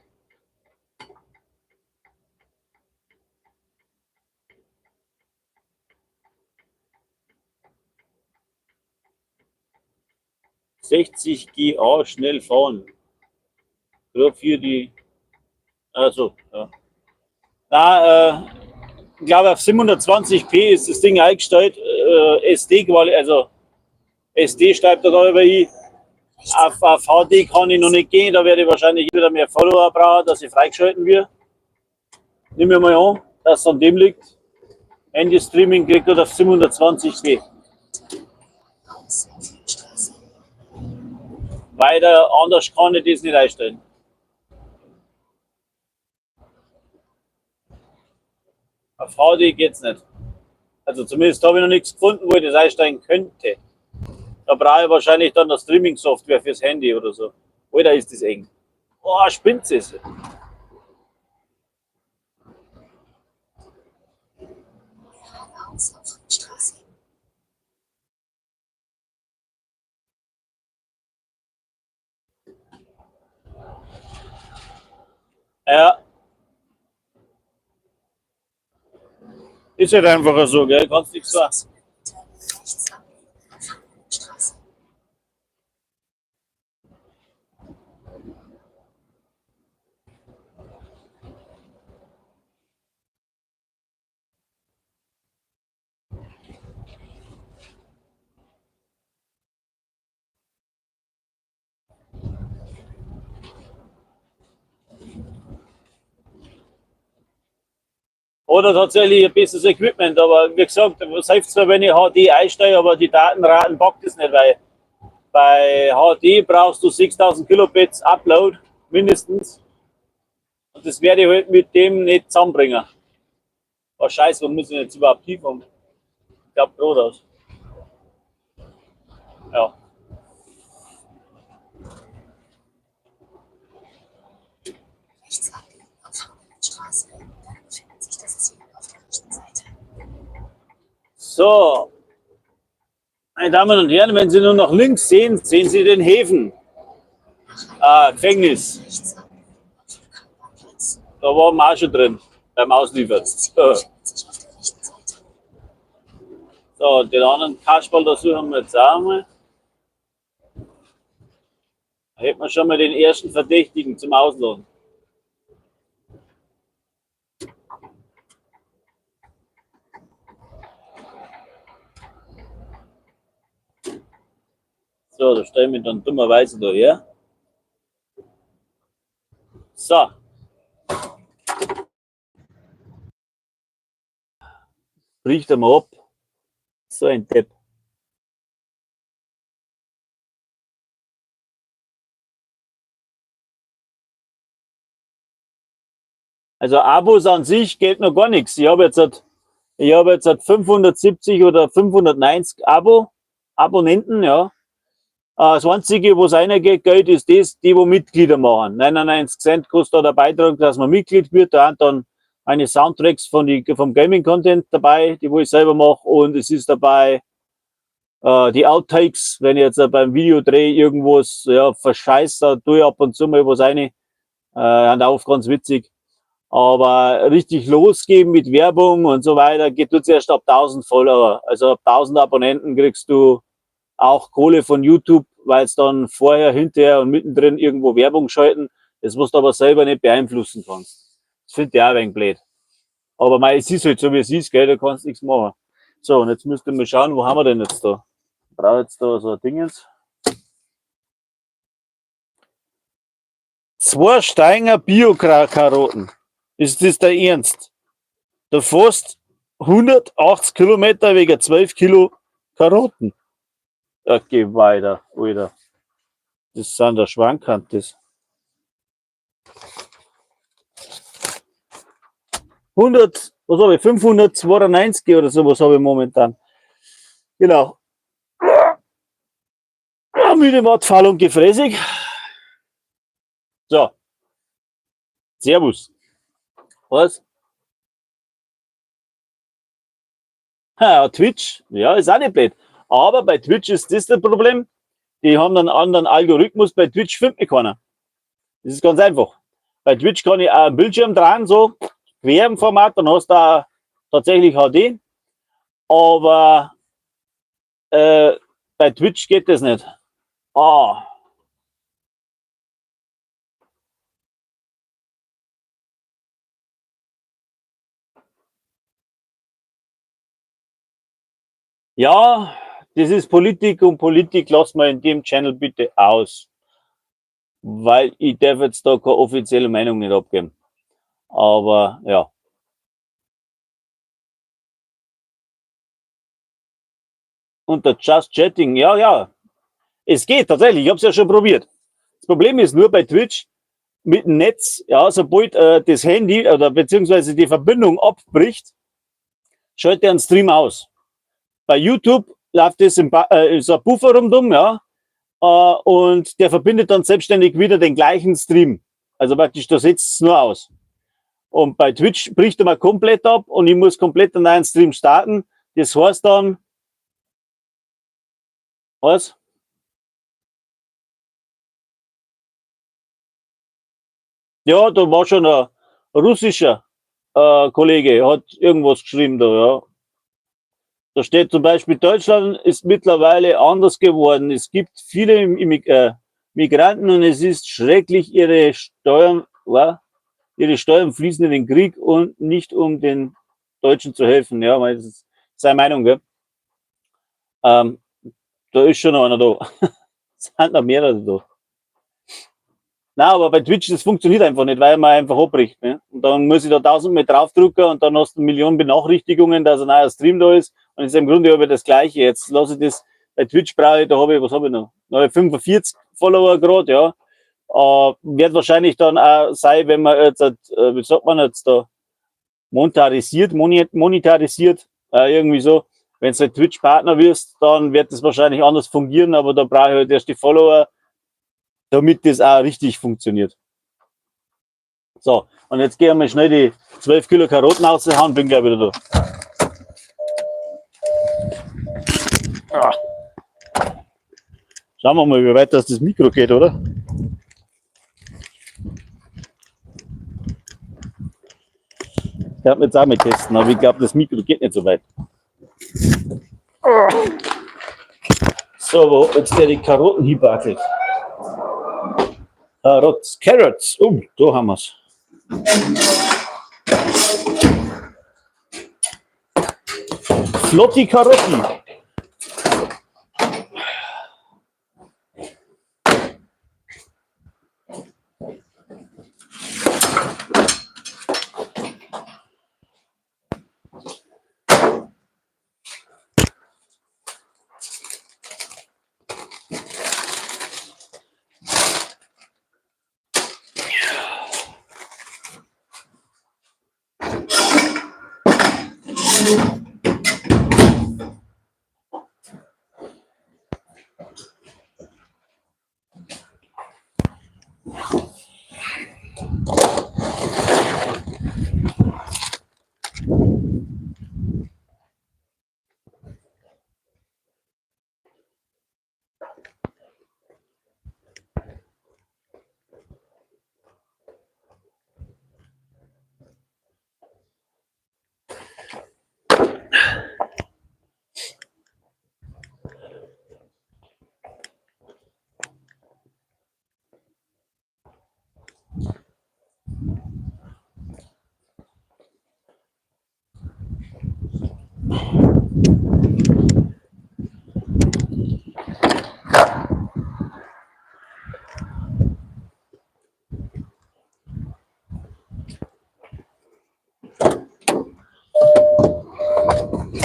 60 GA schnell fahren. Gerade für die. Also, ja. Na, ich glaube auf 720p ist das Ding eingestellt. SD, also SD schreibt da über ich. Rechts Auf HD kann ich noch nicht gehen, da werde ich wahrscheinlich wieder mehr Follower brauchen, dass ich freigeschalten wird. Nehmen wir mal an, dass es an dem liegt. Handy Streaming kriegt er auf 720p. Aus auf Straße. Weiter anders kann ich das nicht einstellen. Auf HD geht's nicht. Also zumindest habe ich noch nichts gefunden, wo ich das einstellen könnte. Da brauche ich wahrscheinlich dann eine Streaming-Software fürs Handy oder so. Oder ist das eng? Oh, spinnt es. Geradeaus auf Straße. Ja. Ist halt einfach so, gell? Kannst nichts sagen. 600 Metern rechts abbiegen auf Straße. Oder tatsächlich ein besseres Equipment, aber wie gesagt, was hilft zwar, wenn ich HD einsteige, aber die Datenraten packt es nicht, weil bei HD brauchst du 6000 Kilobits Upload mindestens. Und das werde ich halt mit dem nicht zusammenbringen. Oh Scheiße, wo muss ich jetzt überhaupt hinfahren? Ich glaube, geradeaus. Ja. Rechts abbiegen auf Straße. Dann befindet sich das Ziel auf der rechten Seite. So, meine Damen und Herren, wenn Sie nur nach links sehen, sehen Sie den Häfen. Ah, Gefängnis. Rechts abbiegen auf Karlbahnplatz. Da waren wir auch schon drin beim Ausliefern. Das Ziel befindet sich auf der rechten Seite. So, den anderen Kasperl, da suchen wir jetzt auch mal. Da hätten wir schon mal den ersten Verdächtigen zum Ausladen. So, da stellen wir dann dummerweise da her. So. Bricht er mal ab. So ein Depp. Also Abos an sich geht noch gar nichts. Ich habe jetzt 570 oder 590 Abonnenten, ja. Das Einzige, was reingeht, Geld ist das, die, wo Mitglieder machen. 99 Cent kostet da der Beitrag, dass man Mitglied wird. Da sind dann meine Soundtracks vom Gaming-Content dabei, die wo ich selber mache. Und es ist dabei die Outtakes, wenn ich jetzt beim Videodreh irgendwas, ja, verscheißt, da tue ich ab und zu mal was rein. Sind auch ganz witzig. Aber richtig losgeben mit Werbung und so weiter, geht nur zuerst ab 1000 Follower. Also ab 1000 Abonnenten kriegst du auch Kohle von YouTube, weil es dann vorher, hinterher und mittendrin irgendwo Werbung schalten. Das, was du aber selber nicht beeinflussen kannst. Das finde ich auch ein wenig blöd. Aber mei, es ist halt so, wie es ist, gell, da kannst du nichts machen. So, und jetzt müsst ihr mal schauen, wo haben wir denn jetzt da? Ich brauche jetzt da so ein Dingens. 2 Steiger Bio-Karotten. Ist das der Ernst? Du fährst 180 Kilometer wegen 12 Kilo Karotten. Ja, geh weiter, Alter. Das sind der Schwankhand, das. 100, was hab ich? 592 oder sowas habe ich momentan. Genau. Ja, müde Watt, faul und gefräßig. So. Servus. Was? Ha, Twitch, ja, ist auch nicht blöd. Aber bei Twitch ist das das Problem. Die haben einen anderen Algorithmus. Bei Twitch findet mich keiner. Das ist ganz einfach. Bei Twitch kann ich auch einen Bildschirm dran, so quer im Format, dann hast du auch tatsächlich HD. Aber bei Twitch geht das nicht. Ah. Ja, das ist Politik und Politik lassen wir in dem Channel bitte aus. Weil ich darf jetzt da keine offizielle Meinung nicht abgeben. Aber ja. Unter Just Chatting, ja. Es geht tatsächlich, ich habe es ja schon probiert. Das Problem ist nur bei Twitch mit dem Netz, ja, sobald das Handy oder beziehungsweise die Verbindung abbricht, schaltet er einen Stream aus. Bei YouTube läuft das im ba ist ein Buffer rundum, ja, und der verbindet dann selbstständig wieder den gleichen Stream. Also praktisch, da setzt es nur aus. Und bei Twitch bricht er mal komplett ab und ich muss komplett einen neuen Stream starten. Das heißt dann, was? Ja, da war schon ein russischer Kollege, hat irgendwas geschrieben da, ja. Da steht zum Beispiel, Deutschland ist mittlerweile anders geworden. Es gibt viele Migranten und es ist schrecklich, ihre Steuern, was? Ihre Steuern fließen in den Krieg und nicht um den Deutschen zu helfen. Ja, weil das ist seine Meinung, gell? Da ist schon noch einer da. Es sind noch mehrere da. Na, aber bei Twitch, das funktioniert einfach nicht, weil man einfach abbricht. Ne? Und dann muss ich da 1000-mal draufdrücken und dann hast du 1 Million Benachrichtigungen, dass ein neuer Stream da ist. Und ist im Grunde aber das Gleiche. Jetzt lasse ich das, bei Twitch brauche ich, da habe ich, was habe ich noch? Da habe ich 45 Follower gerade, ja. Wird wahrscheinlich dann auch sein, wenn man jetzt, wie sagt man jetzt da, monetarisiert, irgendwie so. Wenn du halt Twitch-Partner wirst, dann wird das wahrscheinlich anders fungieren, aber da brauche ich halt erst die Follower, damit das auch richtig funktioniert. So, und jetzt gehen wir schnell die 12 Kilo Karotten raushauen, bin gleich wieder da. Ah. Schauen wir mal, wie weit das Mikro geht, oder? Ich werde jetzt auch mal testen, aber ich glaube, das Mikro geht nicht so weit. So, wo hat jetzt der die Karotten hinbackelt? Carrots, Carrots. Oh, da haben wir's. Flotti Karotten.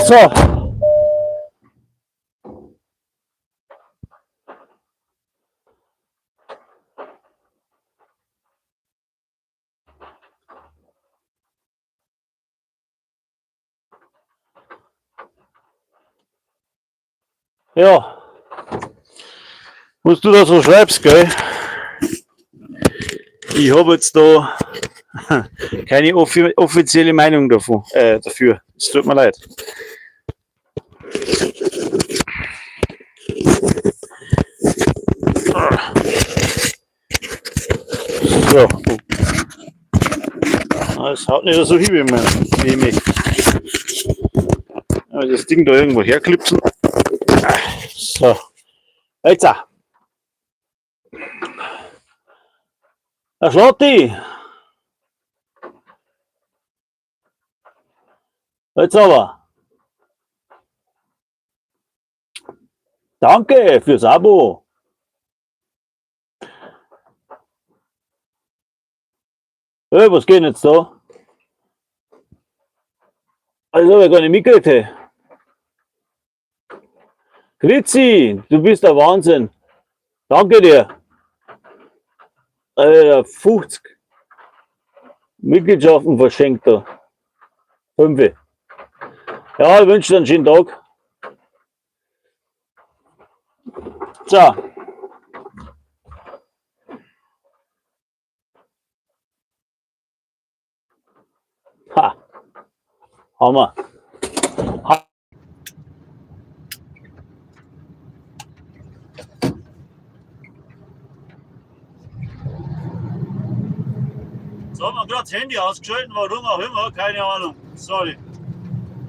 So. Ja. Was du da so schreibst, gell? Ich habe jetzt da keine offizielle Meinung dafür. Es tut mir leid. So. Es haut nicht so hin, wie ich möchte. Das Ding da irgendwo herklipsen. So. Jetzt. Herr Schlotti. Jetzt aber. Danke fürs Abo. Hey, was geht denn jetzt da? Also, hab ich gar nicht mitgekriegt. Hey. Grüezi, du bist der Wahnsinn. Danke dir. Alter, 50 Mitgliedschaften verschenkt da. 5. Ja, ich wünsche dir einen schönen Tag. So. Ha. Hammer. Ha. So, hat man gerade das Handy ausgeschaltet, warum auch immer, keine Ahnung. Sorry.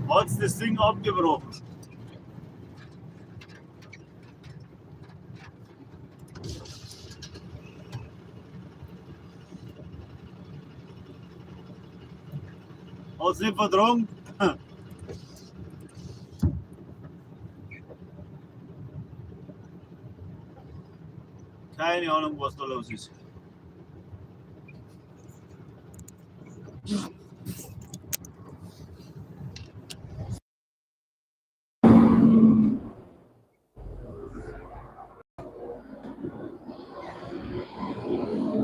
Hat's das Ding abgebrochen. Hat's nicht vertragen? Keine Ahnung, was da los ist.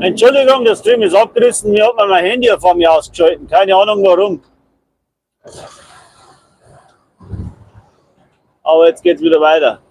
Entschuldigung, der Stream ist abgerissen. Mir hat man mein Handy vor mir ausgeschaltet. Keine Ahnung warum. Aber jetzt geht's wieder weiter.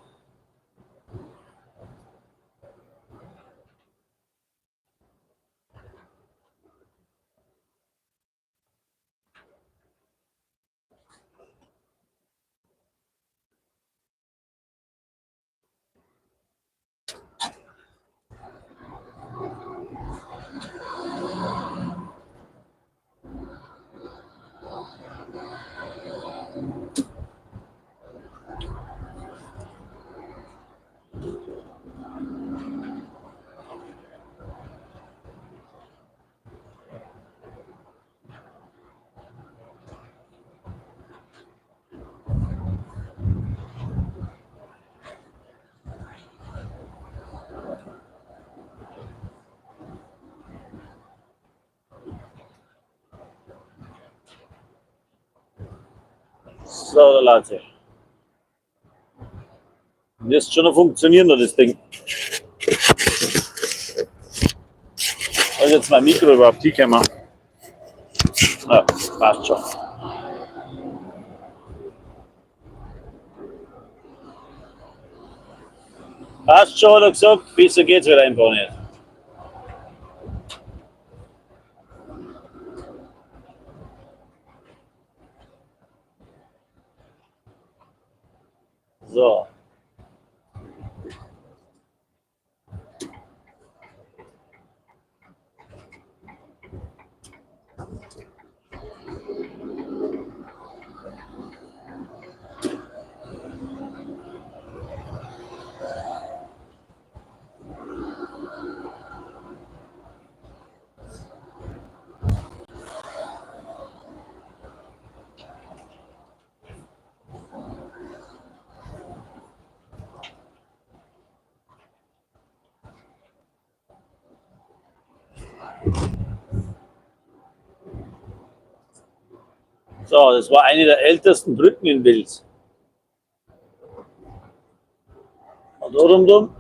So, Leute. Jetzt schon noch funktionieren, das Ding. Also jetzt mein Mikro überhaupt hinkommen. Ja, passt schon. Passt schon, hat er gesagt, besser geht's wieder einfach nicht. So. So, das war eine der ältesten Brücken in Wels. Und rundum.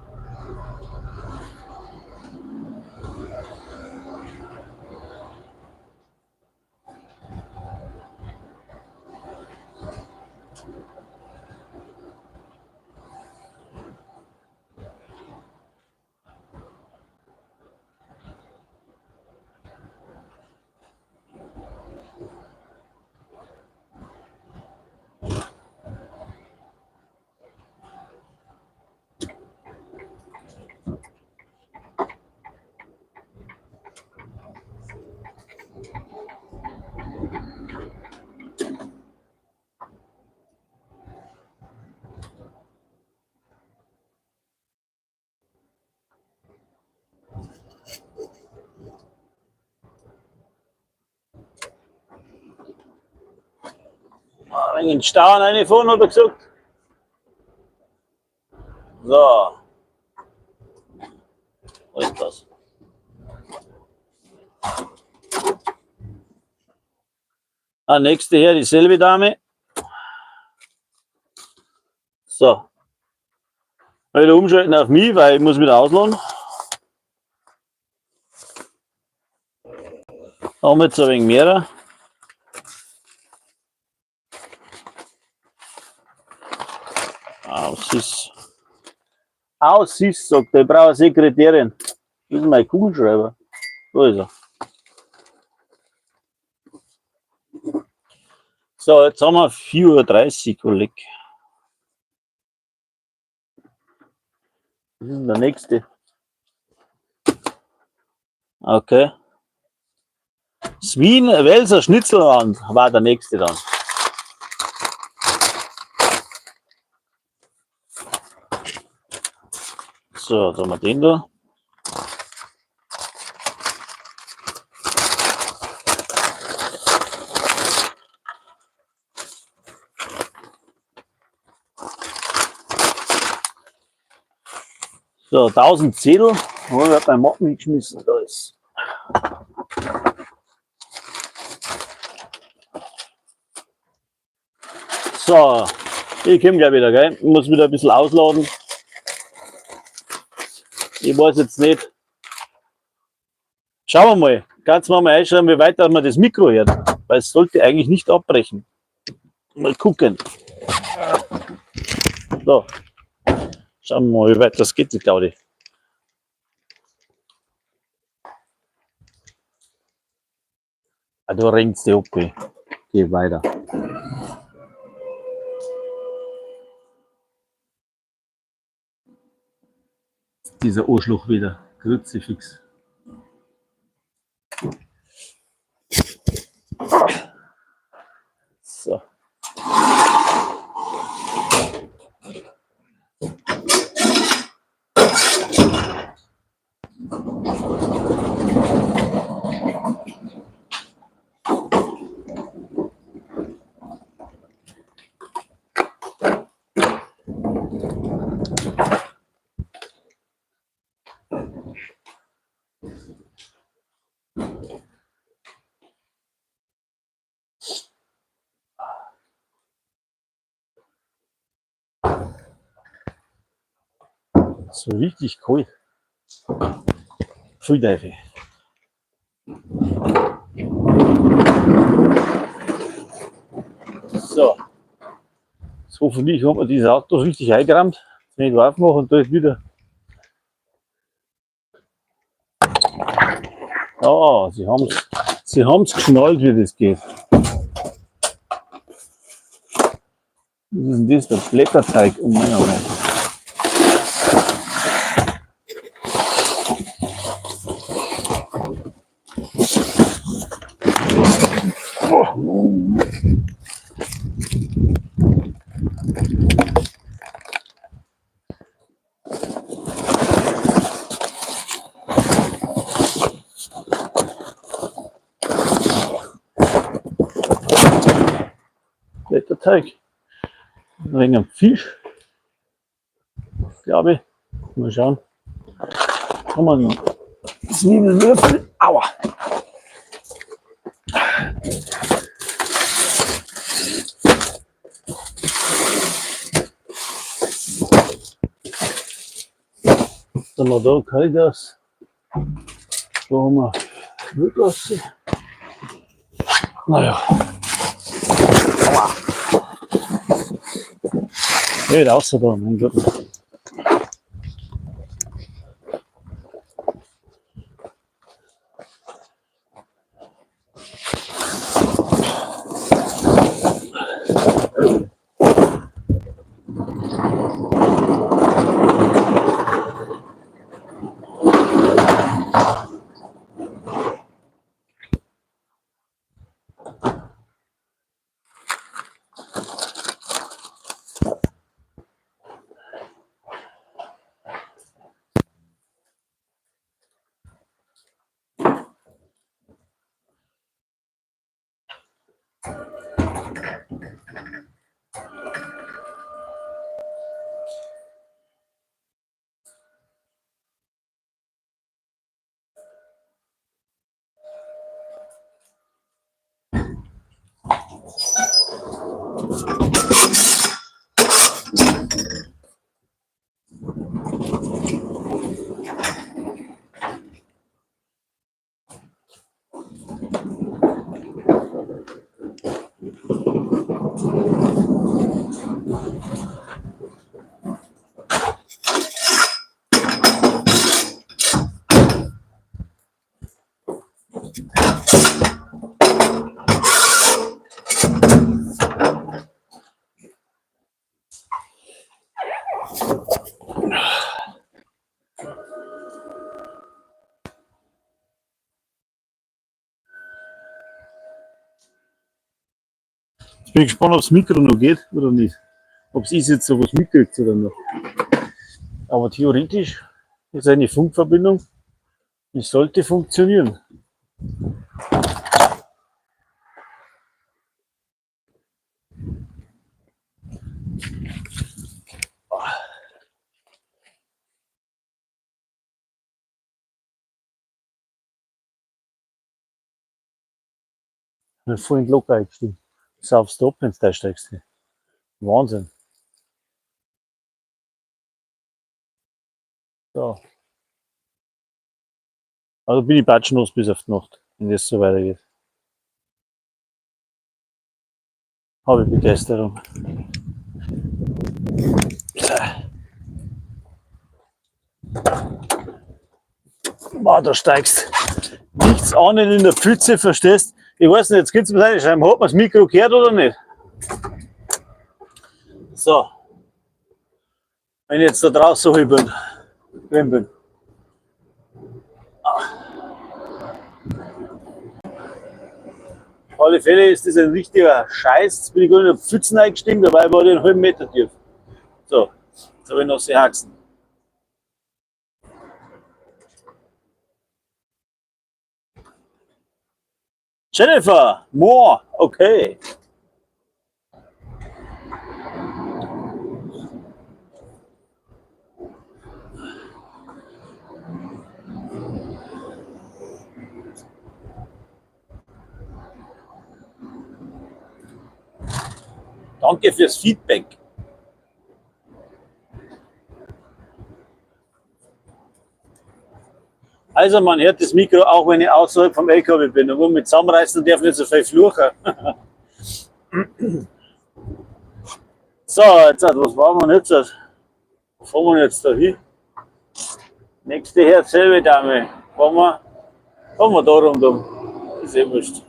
Ein wenig in den Stau reinfahren, hat er gesagt. So. Was ist das? Ah, nächste her, dieselbe Dame. So. Wieder umschalten auf mich, weil ich muss wieder ausladen. Haben wir jetzt ein wenig mehr. Aus ist. Aus ist, sagt er, ich brauche eine Sekretärin. Das ist mein Kugelschreiber. Da ist er. So, jetzt haben wir 4:30 Uhr, Kollege. Das ist der nächste. Okay. Wien Welser Schnitzelwand war der nächste dann. So, jetzt haben wir den da. So, 1000 Zettel. Oh, ich hab mein Mappen hingeschmissen. Da ist. So, ich komm gleich wieder, gell? Ich muss wieder ein bisschen ausladen. Ich weiß jetzt nicht. Schauen wir mal. Kannst du mal einschreiben, wie weit man das Mikro hört? Weil es sollte eigentlich nicht abbrechen. Mal gucken. So. Schauen wir mal, wie weit das geht, die Claudi. Ah, da ringt's die ab, ey. Geh weiter. Dieser Arschloch wieder. Kruzifix. So. So richtig cool. Pfui Teufel. So. Jetzt hoffentlich hat man dieses Auto richtig eingerammt. Wenn ich drauf mache und da ist wieder. Ah, sie haben's geschnallt, wie das geht. Was ist denn das? Der Blätterteig. Oh mein Gott. Blätterteig. Ein wenig am Fisch. Glaube ich. Mal schauen. Haben wir noch Zwiebelwürfel. Aua. Dann haben wir da Kaltgas. Da haben wir Wildgasse. Naja. Aua. Nicht außer da, mein Gott. Jetzt bin ich gespannt, ob das Mikro noch geht oder nicht. Ob es jetzt so was mitkriegt oder noch. Aber theoretisch ist eine Funkverbindung, die sollte funktionieren. Ich bin voll locker eingestiegen. Saufst du ab, wenn du da steigst. Wahnsinn. So. Also bin ich patschenlos bis auf die Nacht, wenn das so weitergeht. Habe ich Begeisterung. Boah, da steigst nichts an in der Pfütze, verstehst? Ich weiß nicht, jetzt gibt's mir reinschreiben, hat man das Mikro gehört oder nicht? So. Wenn ich jetzt da draußen so bin, drin bin. Auf alle Fälle ist das ein richtiger Scheiß. Jetzt bin ich gerade in der Pfützen eingestiegen, dabei war ich einen halben Meter tief. So, jetzt habe ich noch die Haxen. Jennifer, Moore, okay. Danke fürs Feedback. Also man hört das Mikro auch, wenn ich außerhalb vom LKW bin. Und mit zusammenreißen darf nicht so viel fluchen. So, jetzt, was machen wir jetzt? Wo fahren wir jetzt da hin? Nächste Herr, selbe Dame. Fahren wir da rundum. Ist eh wurscht.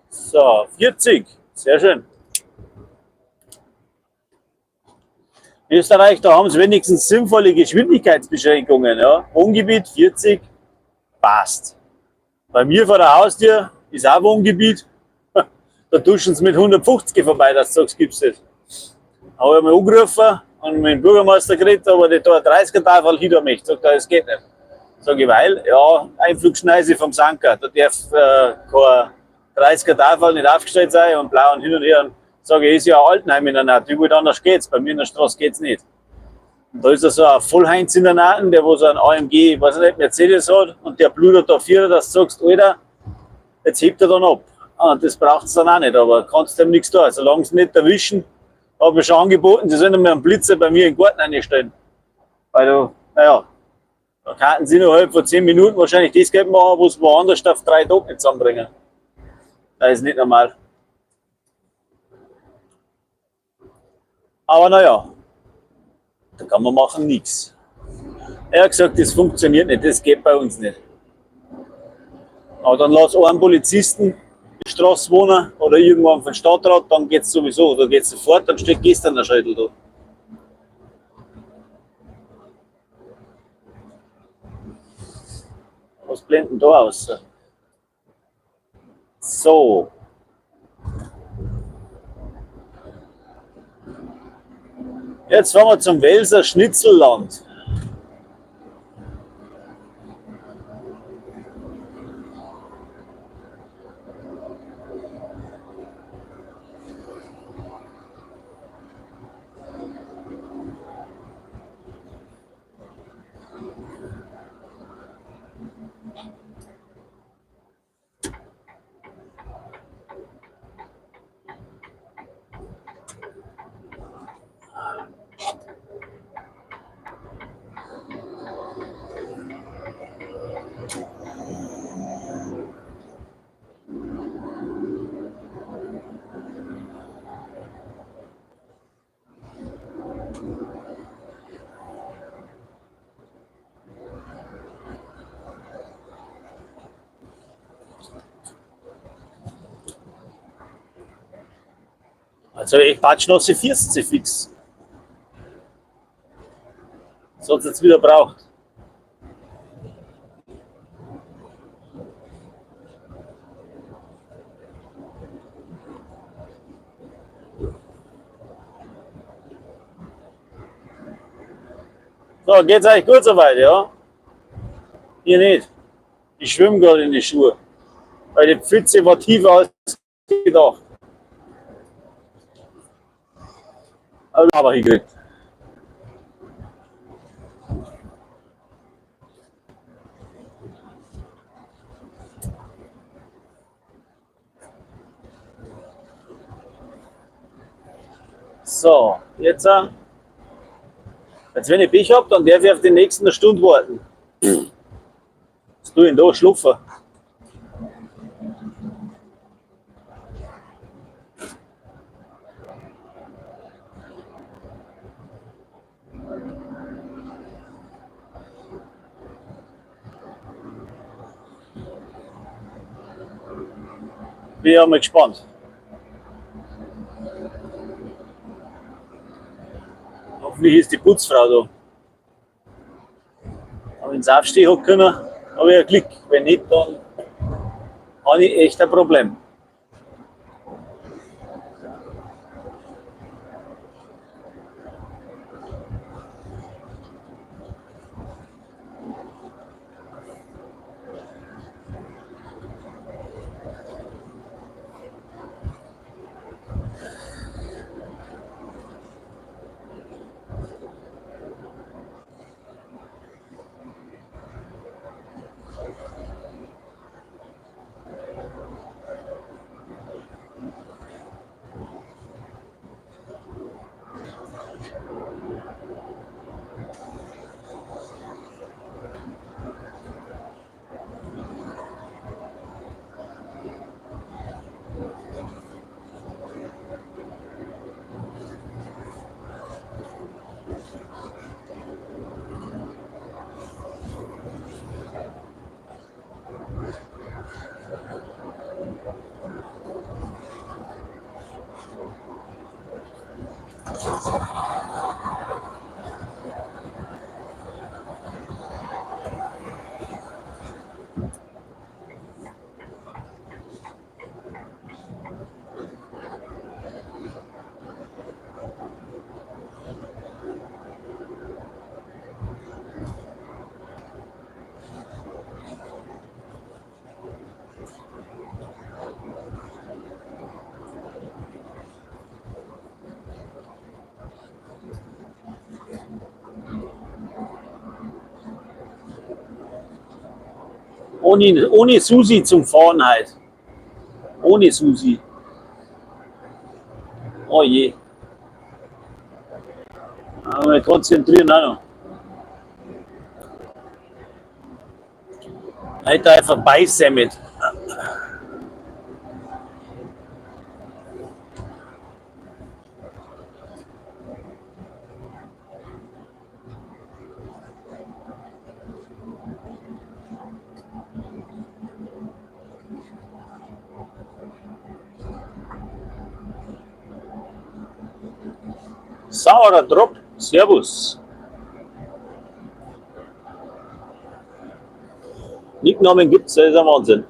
So, 40. Sehr schön. In Österreich, da haben sie wenigstens sinnvolle Geschwindigkeitsbeschränkungen. Ja. Wohngebiet 40, passt. Bei mir vor der Haustür ist auch Wohngebiet. Da duschen sie mit 150 vorbei, dass du sagst, gibt's das. Habe ich mal angerufen und mit dem Bürgermeister geredet, aber der da 30er Tafel hinter mich. Sagt er, das geht nicht. Sag ich, weil, ja, Einflugschneise vom Sanker, da darf kein 30er Tafel nicht aufgestellt sein und blau und hin und her. Sag ich, ist ja ein Altenheim in der Naht, wie gut anders geht's, bei mir in der Straße geht's nicht. Und da ist ja so ein Vollheinz in der Naht, der wo so ein AMG, ich weiß nicht, Mercedes hat und der bludert da vierer, dass du sagst, Alter, jetzt hebt er dann ab. Und das braucht's dann auch nicht, aber kannst dem nichts tun. Solange sie nicht erwischen, habe ich schon angeboten, sie sollen mir einen Blitzer bei mir in den Garten einstellen. Weil du, naja, da könnten sie innerhalb von 10 Minuten wahrscheinlich das Geld machen, was woanders auf 3 Tage nicht zusammenbringen. Das ist nicht normal. Aber naja, da kann man machen nichts. Er hat gesagt, das funktioniert nicht, das geht bei uns nicht. Aber dann lass einen Polizisten die Straße wohnen oder irgendwann vom Stadtrat, dann geht's sowieso, da geht's sofort, dann steht gestern der Schädel da. Was blenden da aus? So. Jetzt fahren wir zum Welser Schnitzelland. Also ich patschnasse Füße fix. Sonst jetzt wieder braucht. So, geht's eigentlich gut soweit, ja? Hier nicht. Ich schwimme gerade in die Schuhe. Weil die Pfütze war tiefer als gedacht. Aber hingekriegt. So, jetzt, jetzt wenn ich Pech hab, dann darf ich auf die nächsten eine Stunde warten. Was tue ich denn da? Schlupfen. Bin ja mal gespannt. Hoffentlich ist die Putzfrau da. Aber wenn sie aufstehen hat können, habe ich ein Glück. Wenn nicht, dann habe ich echt ein Problem. Ohne Susi zum Fahren halt. Ohne Susi. Oh je. Aber konzentrieren auch noch. Halt einfach beisemmelt. Saurer Drop, Servus. Nicknamen gibt's, das ist ein Wahnsinn.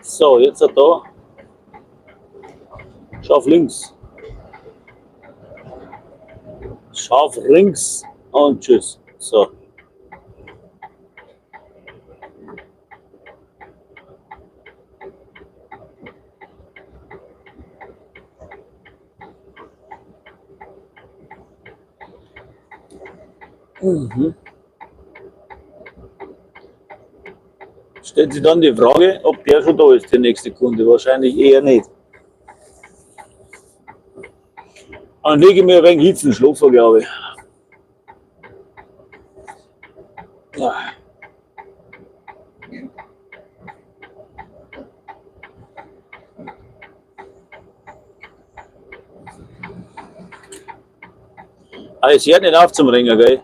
So, jetzt da. Scharf links. Scharf links und tschüss. So. Mhm. Stellt sich dann die Frage, ob der schon da ist, der nächste Kunde. Wahrscheinlich eher nicht. Dann lege ich mir ein wenig hin zum Schlafen, glaube ich. Ja. Aber es hört nicht auf zum Ringen, gell?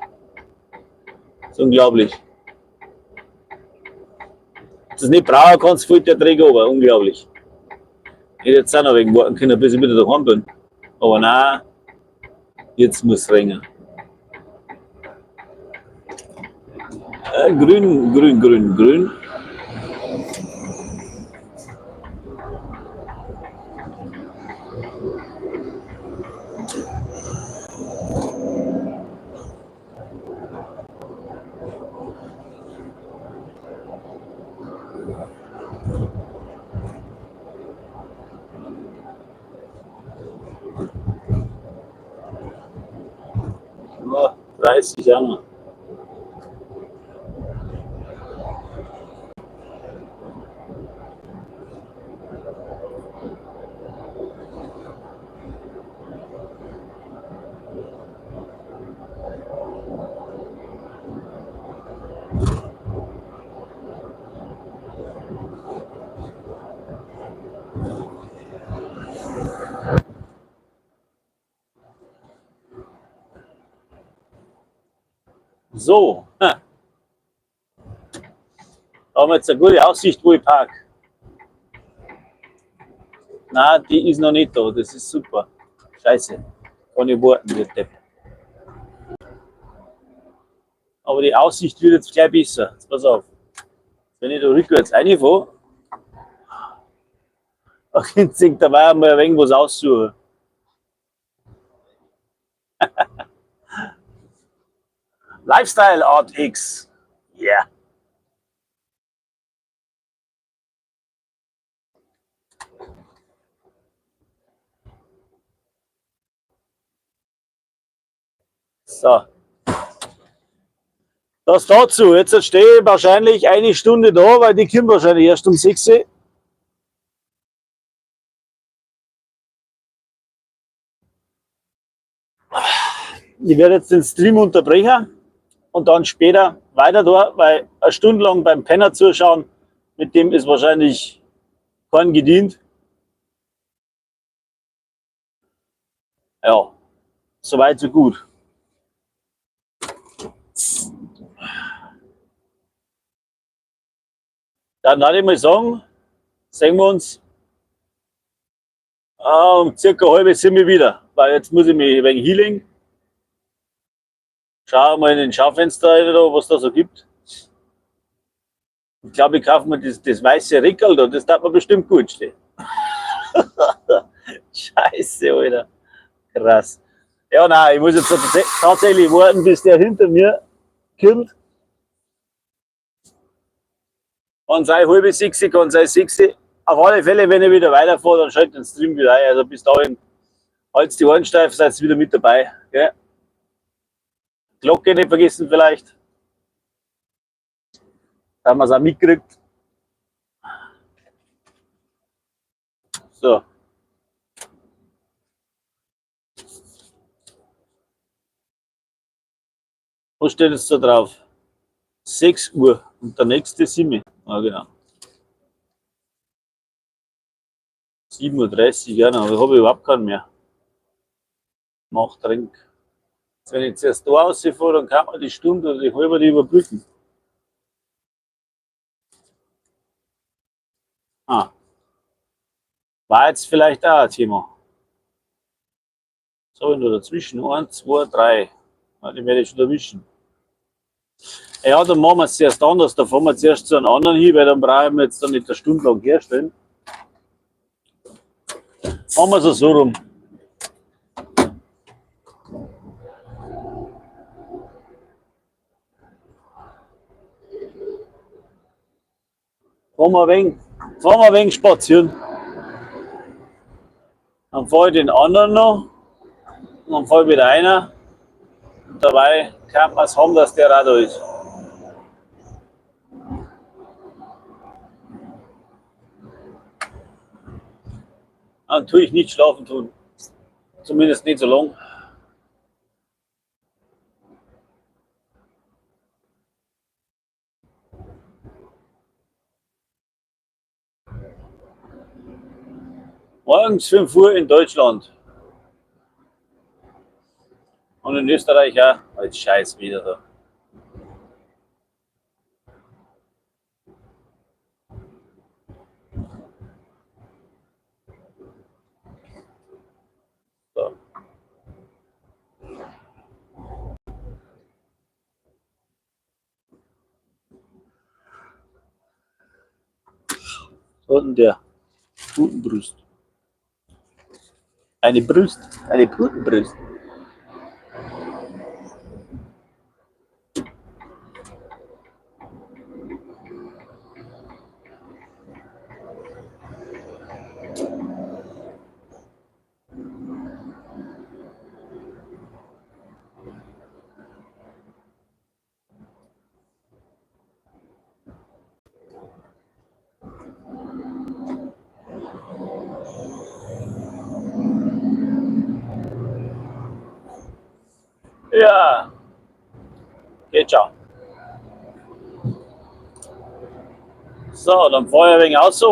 Das ist unglaublich. Wenn du es nicht brauchen kannst, fällt der Dreck runter. Unglaublich. Ich hätte jetzt auch noch wegen warten können, bis ich wieder daheim bin. Aber nein, jetzt muss es regnen. Grün, grün, grün, grün. Ja, 30 Jahre. So, da haben wir jetzt eine gute Aussicht, wo ich park. Nein, die ist noch nicht da, das ist super. Scheiße, kann ich warten, der Depp. Aber die Aussicht wird jetzt gleich besser. Jetzt pass auf. Wenn ich da rückwärts reinfahre, da könnt ihr dabei mal ein wenig was aussuchen. Lifestyle Art X. Yeah. So. Das dazu. Jetzt stehe ich wahrscheinlich eine Stunde da, weil die kommen wahrscheinlich erst um 6 Uhr. Ich werde jetzt den Stream unterbrechen und dann später weiter da, weil eine Stunde lang beim Penner zuschauen, mit dem ist wahrscheinlich kein gedient. Ja, soweit so gut. Dann würde ich mal sagen, sehen wir uns um circa 6:30 wieder, weil jetzt muss ich mich ein wenig hinlegen. Schauen wir mal in den Schaufenster rein, da, was da so gibt. Ich glaube, ich kaufe mir das weiße Rickerl da, das darf mir bestimmt gut stehen. Scheiße, Alter. Krass. Ja, nein, ich muss jetzt tatsächlich warten, bis der hinter mir kommt. Kann sein 5:30, kann sein 6. Auf alle Fälle, wenn ich wieder weiterfahre, dann schalte ich den Stream wieder ein. Also bis dahin, halt's die Ohren steif, seid wieder mit dabei. Gell? Glocke nicht vergessen vielleicht. Da haben wir's auch mitgekriegt. So. Was steht jetzt da drauf? 6 Uhr und der nächste 7. Ah, genau. 7:30 Uhr, ja, aber ich habe überhaupt keinen mehr. Mach, trink. Jetzt, wenn ich zuerst da rausfahre, dann kann man die Stunde oder die halbe die überbrücken. Ah. War jetzt vielleicht auch ein Thema. So, nur dazwischen. 1, 2, 3. Ja, die werde ich schon erwischen. Ja, dann machen wir es zuerst anders. Da fahren wir zuerst zu einem anderen hin, weil dann brauchen wir jetzt dann nicht eine Stunde lang herstellen. Machen wir es so rum. Fahren wir ein wenig spazieren. Dann fahre ich den anderen noch. Und dann fahre ich wieder einer. Und dabei kann man es haben, dass der auch da ist. Dann tue ich nicht schlafen tun. Zumindest nicht so lang. Morgens 5 Uhr in Deutschland. Und in Österreich auch. Als Scheiß wieder da. So. So und der Putenbrust. Eine Brust, eine Putenbrust. Ja, geht schon. So, dann fahre ich ein wenig raus,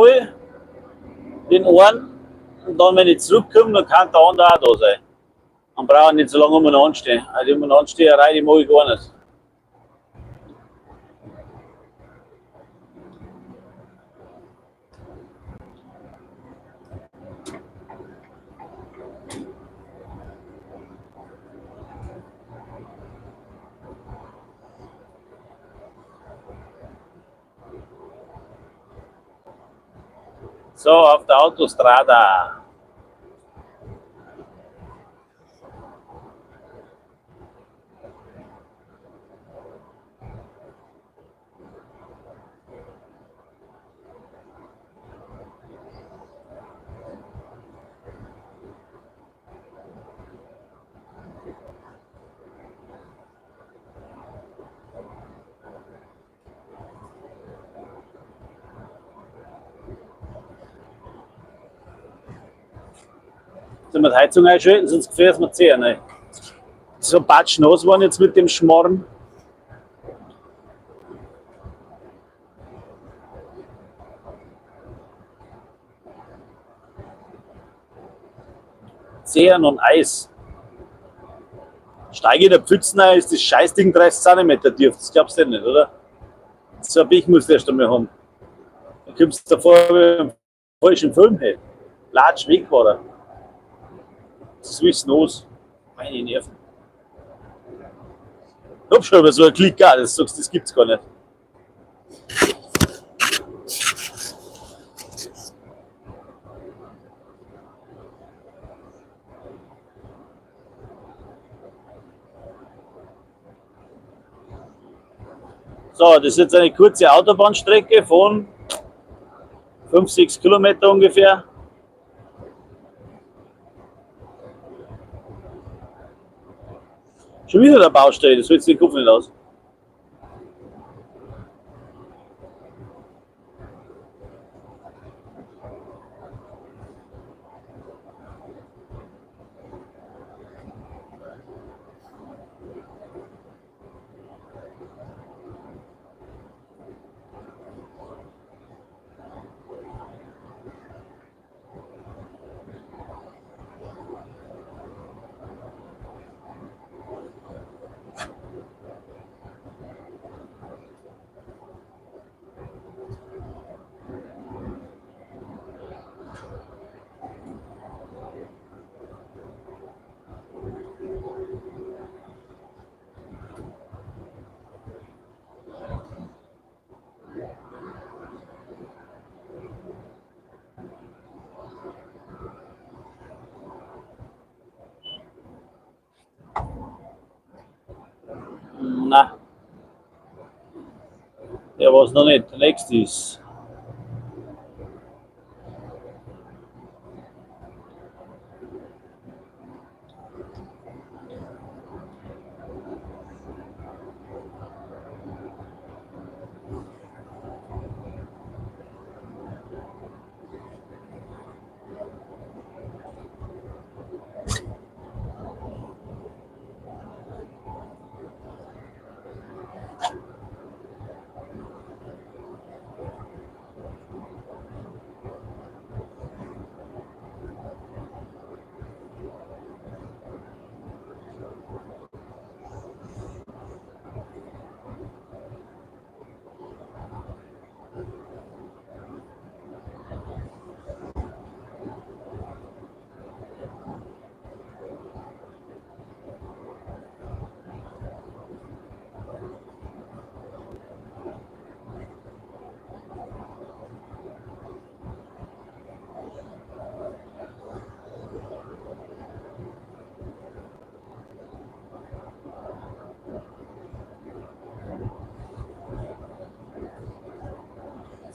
den Ohren. Und dann, wenn ich zurückkomme, dann kann der andere auch da sein. Dann brauche ich nicht so lange umeinander anstehen. Also umeinander anstehen, die mag ich gar nicht. So, auf der Autostrada. Sollen wir die Heizung einschalten, sonst gefährdet mir Zehen. Ne? So patschnass waren jetzt mit dem Schmarrn. Zehen und Eis. Steige in der Pfützen ein, ist das Scheißding 30 cm tief. Das glaubst du nicht, oder? So ein Pech musst du erst einmal haben. Dann kommst du davor wie im falschen Film. Hey. Latsch weg war er. Das ist los. Meine Nerven. Ich hab schon über so einen Klick auch, das sagst, das gibt's gar nicht. So, das ist jetzt eine kurze Autobahnstrecke von 5, 6 Kilometer ungefähr. Schon wieder der Baustelle, das hört sich den Kopf nicht aus. Na, der war es noch nicht. Der nächste ist.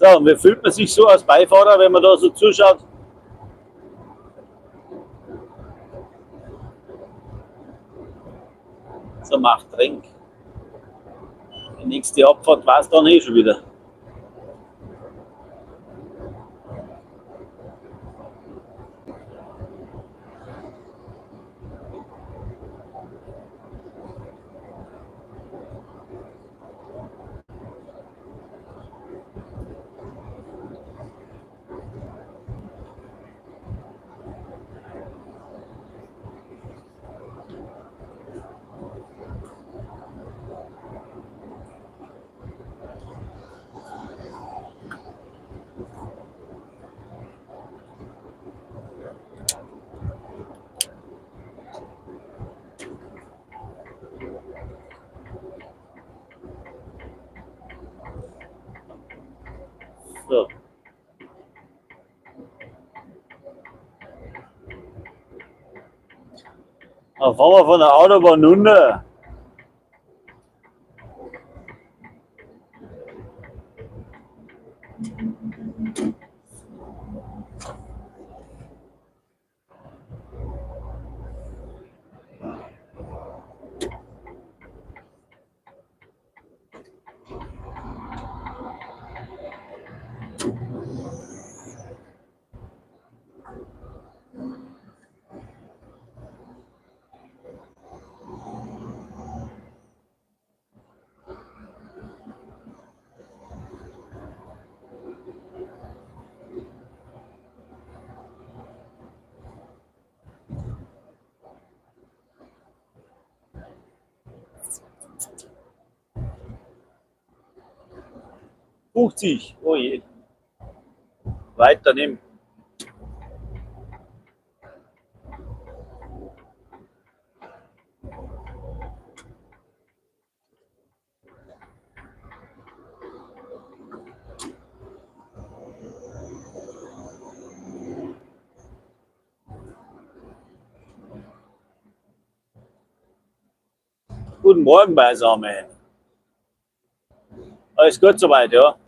So, und wie fühlt man sich so als Beifahrer, wenn man da so zuschaut? So macht Trink. Die nächste Abfahrt war es dann eh schon wieder. So. Dann fahren wir von der Autobahn runter. 50. Oh je. Weiter nehmen. Guten Morgen beisammen. Alles gut soweit, ja.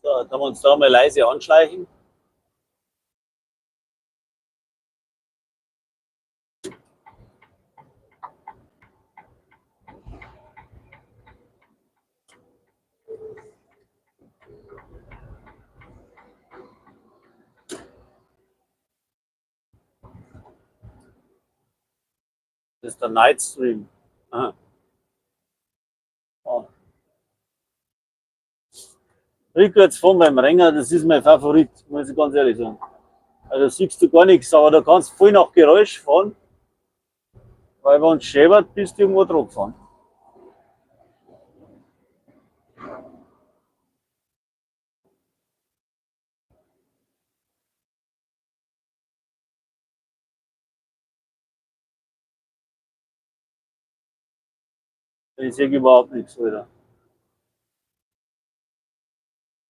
So, jetzt haben wir uns da mal leise anschleichen. Das ist der Nightstream. Aha. Oh. Rückwärts fahren beim Renger, das ist mein Favorit, muss ich ganz ehrlich sagen. Also siehst du gar nichts, aber da kannst du voll nach Geräusch fahren, weil wenn es schäbert, bist du irgendwo drauf gefahren. Ich sehe überhaupt nichts, Alter.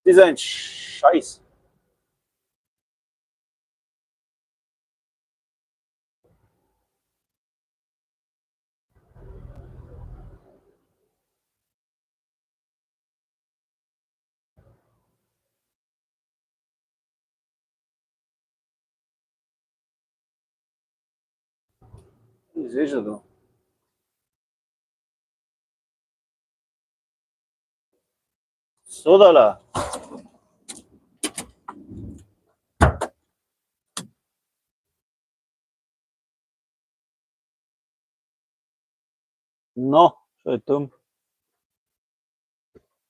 Das ist ein Scheiß. Ich sehe schon da. So, da la. No, schon dumm.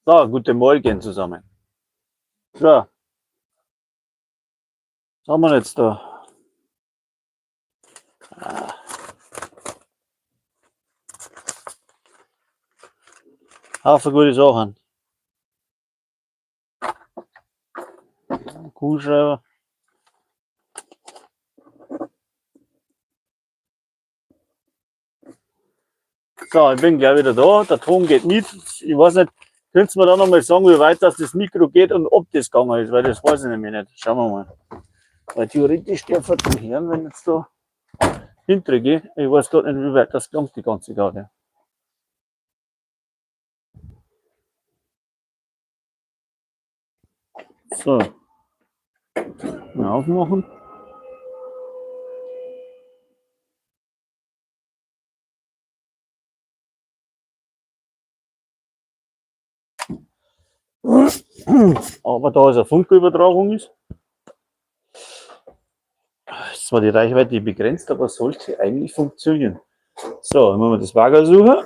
So, guten Morgen zusammen. So. Was haben wir jetzt da? Ah. Haufen gute Sachen. Kuhschreiber. So, ich bin gleich wieder da. Der Ton geht mit. Ich weiß nicht, könntest du mir da noch mal sagen, wie weit das Mikro geht und ob das gegangen ist, weil das weiß ich nämlich nicht. Schauen wir mal. Weil theoretisch darf man hören, wenn jetzt da Hintere, ich weiß gar nicht, wie weit das kommt, die ganze Garde. So. Mal aufmachen. Aber da es eine Funkübertragung ist, ist zwar die Reichweite begrenzt, aber sollte eigentlich funktionieren. So, dann müssen wir das Wagerl suchen.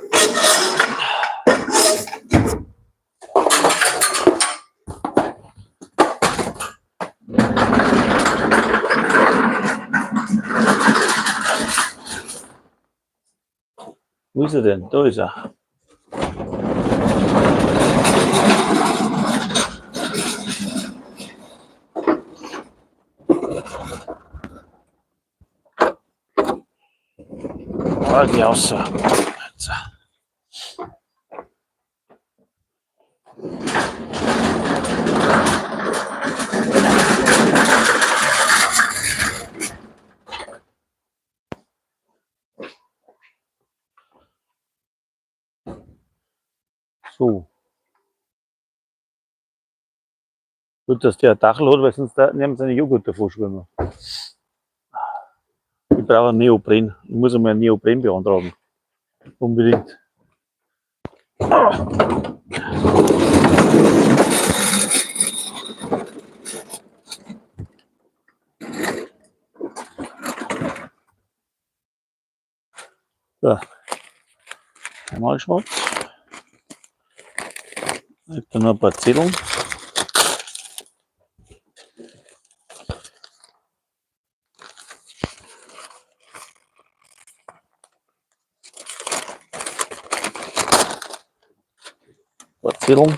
Wo ist er denn? Da ist er. Ah, die außer. So. Gut, dass der ein Dachl hat, weil sonst da nehmen sie einen Joghurt davor schwimmen. Ich brauche einen Neopren. Ich muss einmal einen Neopren beantragen. Unbedingt. So. Einmal schwarz. Ich hab da noch ein paar Zettel. Zettel.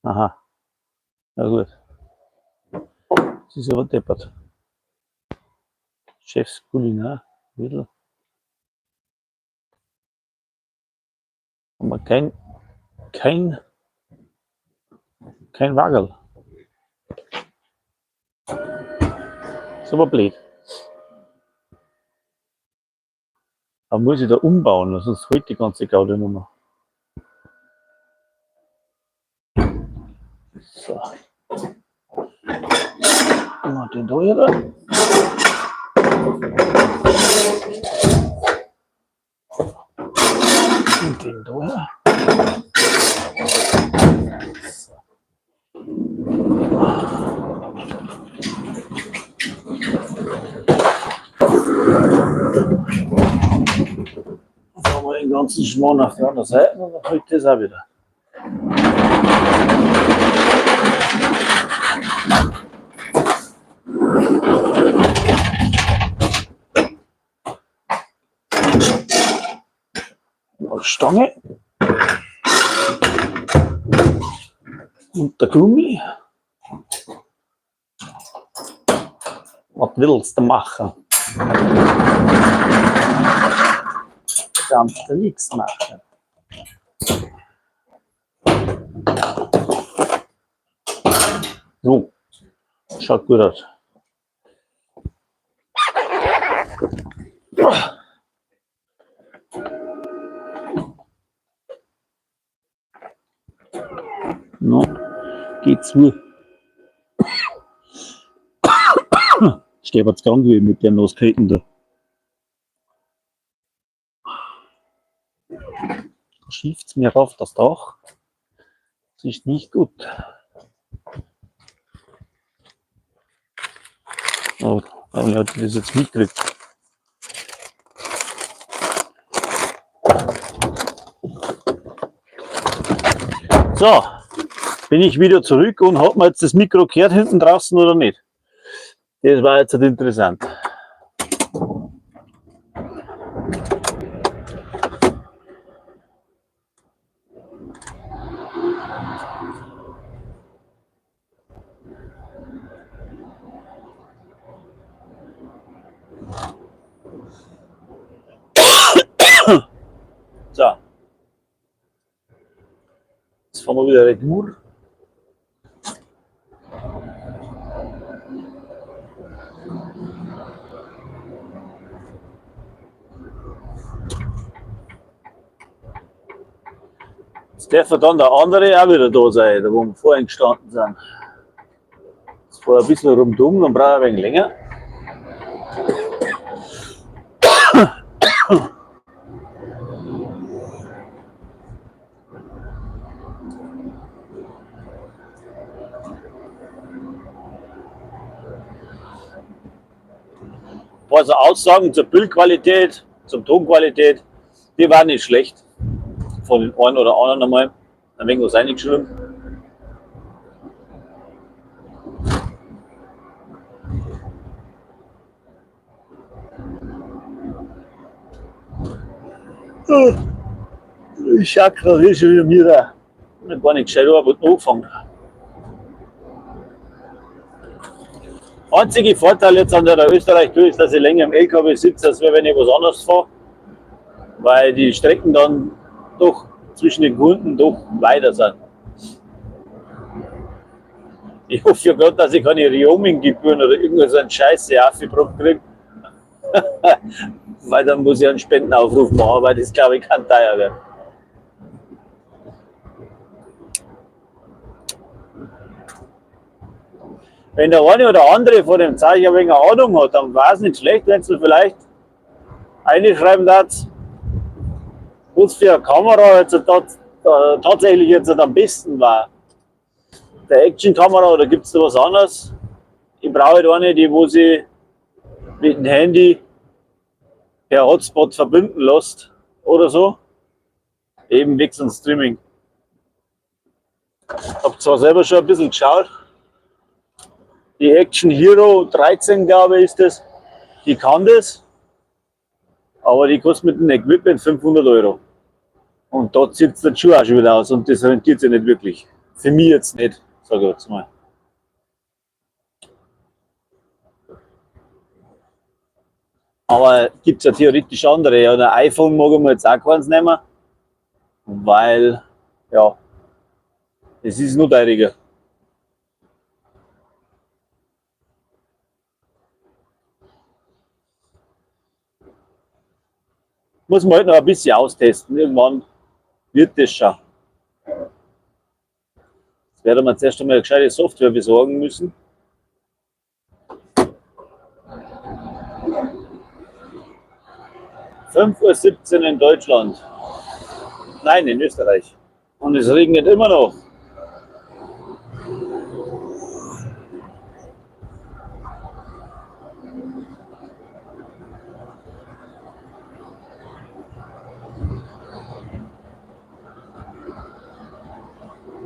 Aha. Na gut. Das ist aber deppert. Chefs Kulinar. Mittel. Haben wir kein Wagerl. Ist aber blöd. Da muss ich da umbauen, sonst holt die ganze Gaudi nicht mehr. So. Mal den da hier. Und den da her. So. Dann haben wir den ganzen Schmarrn auf der anderen Seite und dann holt das auch wieder. Stange und der Gummi. Was willst du machen? Kannst du nichts machen. So, schaut gut aus. No, geht zu. Steht jetzt krank wie mit der Nassketten da. Da schieft's mir rauf das Dach. Das ist nicht gut. Oh, aber ich hab das jetzt mitgekriegt. So, bin ich wieder zurück und hat man jetzt das Mikro gehört hinten draußen oder nicht? Das war jetzt halt interessant. So. Jetzt fahren wir wieder retour. Jetzt darf dann der andere auch wieder da sein, da wo wir vorhin gestanden sind. Jetzt fahr ich ein bisschen rundum, dann brauche ich ein wenig länger. Ein paar so Aussagen zur Bildqualität, zur Tonqualität, die waren nicht schlecht. Von den einen oder anderen einmal. Ein wenig was reingeschrieben. Ich schau gerade hier schon wieder mir da. Ich hab gar nicht gescheit angefangen. Einzige Vorteil jetzt an der Österreich-Tour ist, dass ich länger im LKW sitze, als wenn ich was anderes fahre. Weil die Strecken dann doch zwischen den Kunden doch weiter sind. Ich hoffe ja gerade, dass ich keine Roaming-Gebühren oder irgendwas so einen Scheiße aufgebrockt kriege. Weil dann muss ich einen Spendenaufruf machen, weil das glaube ich kann teuer werden. Wenn der eine oder andere von dem Zeichen ein wenig Ahnung hat, dann war es nicht schlecht, wenn du vielleicht einschreiben darfst, was für eine Kamera jetzt tatsächlich jetzt am besten war. Der Action-Kamera oder gibt's da was anderes? Ich brauche halt eine, die wo sie mit dem Handy per Hotspot verbinden lässt oder so. Eben wegen Streaming. Hab zwar selber schon ein bisschen geschaut. Die Action Hero 13, glaube ich, ist das. Die kann das. Aber die kostet mit dem Equipment 500 Euro. Und da zieht es dann schon auch schon wieder aus und das rentiert sich nicht wirklich. Für mich jetzt nicht, sage ich jetzt mal. Aber gibt's ja theoretisch andere. Ja, ein iPhone mag ich mir jetzt auch keins nehmen, weil, ja, es ist nur teuriger. Muss man halt noch ein bisschen austesten. Irgendwann wird das schon. Jetzt werden wir zuerst einmal eine gescheite Software besorgen müssen. 5:17 Uhr in Deutschland. Nein, in Österreich. Und es regnet immer noch.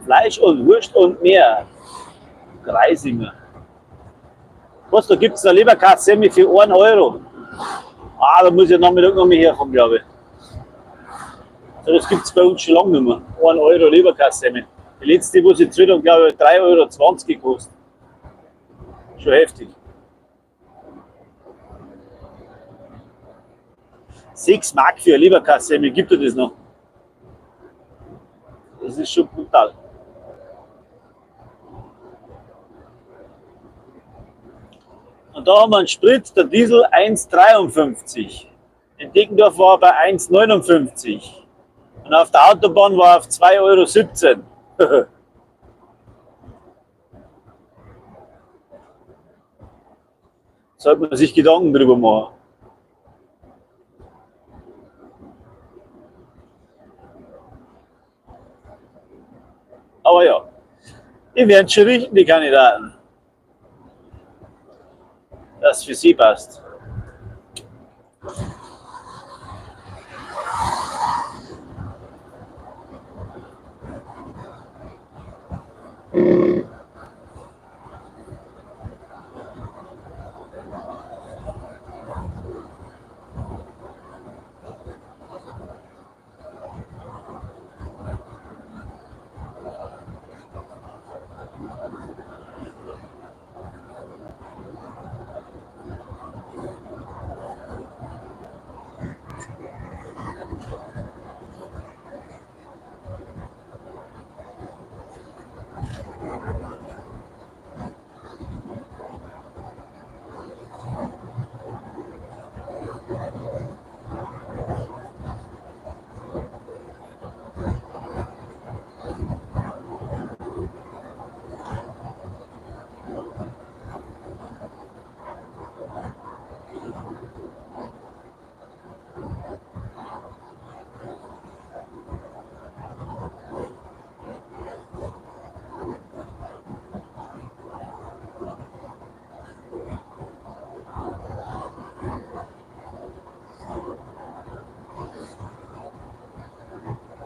Fleisch und Wurst und mehr. Greisinger. Was, da gibt's eine Leberkässemmel für 1 Euro. Ah, da muss ich Nachmittag noch mal herkommen, glaube ich. So, das gibt's bei uns schon lange nicht mehr. 1 Euro Leberkässemmel. Die letzte, wo sie gezahlt haben, glaube ich, 3,20 Euro gekostet. Schon heftig. 6 Mark für eine Leberkässemmel, gibt es das noch? Das ist schon brutal. Und da haben wir einen Sprit, der Diesel 1,53. In Deggendorf war er bei 1,59. Und auf der Autobahn war er auf 2,17 Euro. Sollte man sich Gedanken drüber machen. Aber ja, die werden schon richten, die Kandidaten. Das für sie passt.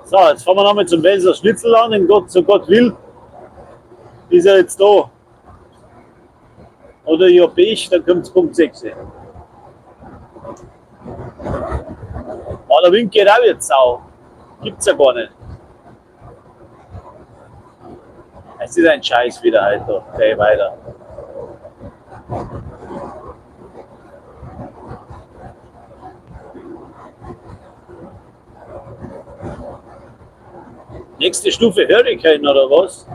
So, jetzt fahren wir nochmal zum Welser Schnitzelladen, in Gott, so Gott will. Ist er jetzt da. Oder ich hab Pech, dann kommt es Punkt 6. Aber der Wind geht auch jetzt sau. Gibt's ja gar nicht. Es ist ein Scheiß wieder heute. Okay, weiter. Nächste Stufe Hurricane oder was?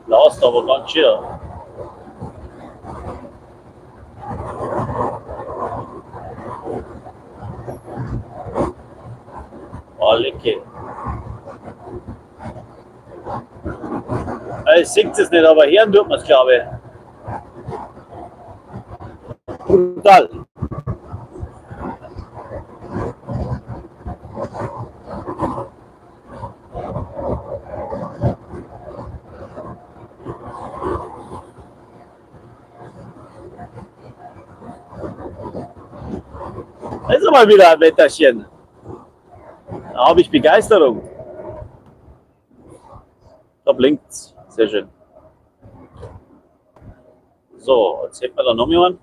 Last aber ganz schön. Oh, lecker. Ich sehe es nicht, aber hören tut man es, glaube ich. Brutal. Das ist mal wieder ein Wetterchen. Da habe ich Begeisterung. Da blinkt's. Sehr schön. So, jetzt hätten wir da noch jemanden.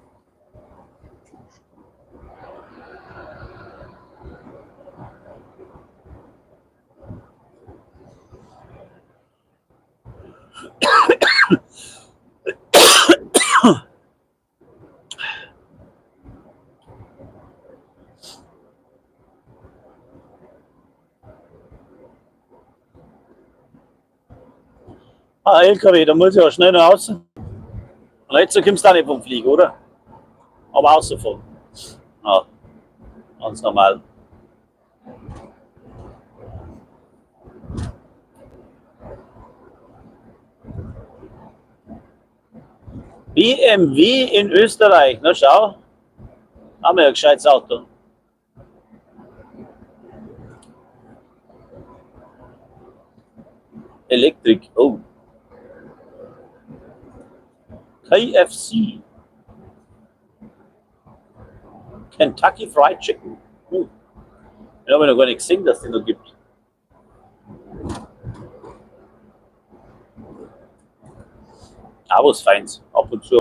Ah, LKW, da muss ich ja schnell noch raus. Und jetzt kommst du auch nicht vom Flieger, oder? Aber rausfahren. Ja, ganz normal. BMW in Österreich, na schau. Haben wir ja ein gescheites Auto. Elektrik, oh. KFC. Kentucky Fried Chicken. Ich habe noch gar nicht gesehen, dass es den noch gibt. Auch was Feins, ab und zu.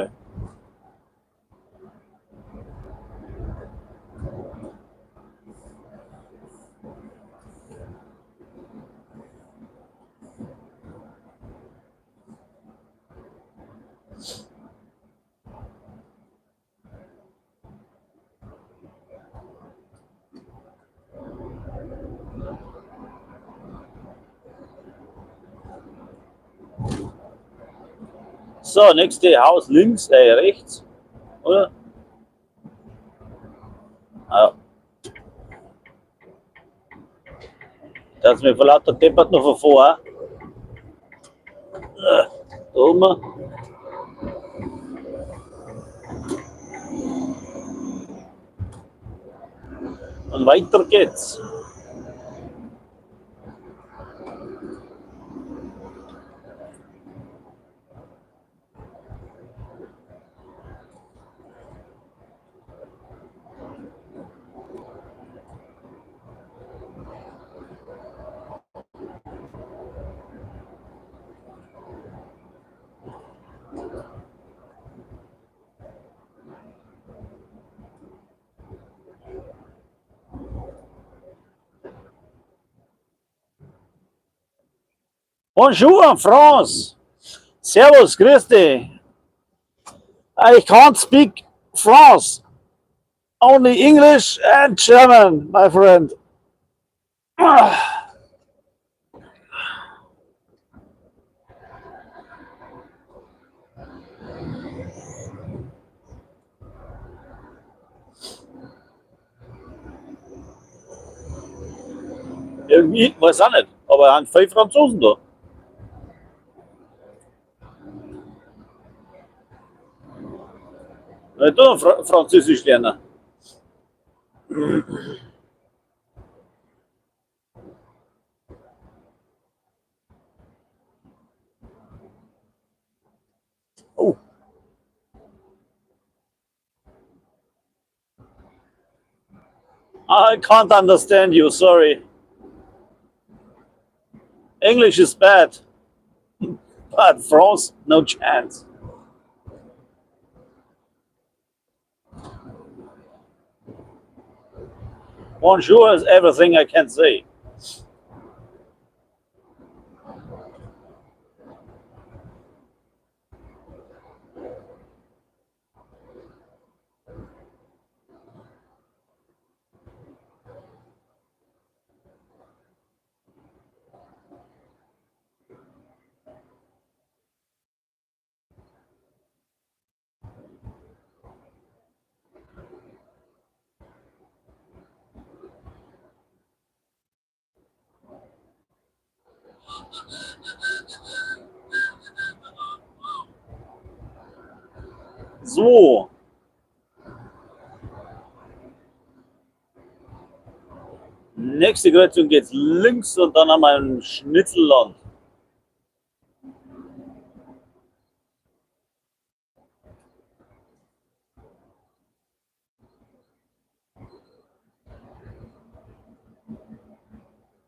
So, nächste Haus links, rechts, oder? Ah, ja. Da ist mir vor lauter Deppert noch von vor. Da oben. Und weiter geht's. Bonjour, France. Servus, grüß dich. I can't speak France. Only English and German, my friend. Irgendwie, weiß auch nicht, aber haben viele Franzosen da. Na, da Französisch lernen. I can't understand you, sorry. English is bad, but France, no chance. Bonjour is everything I can say. So. Nächste Kreuzung geht's links und dann haben wir ein Schnitzelland.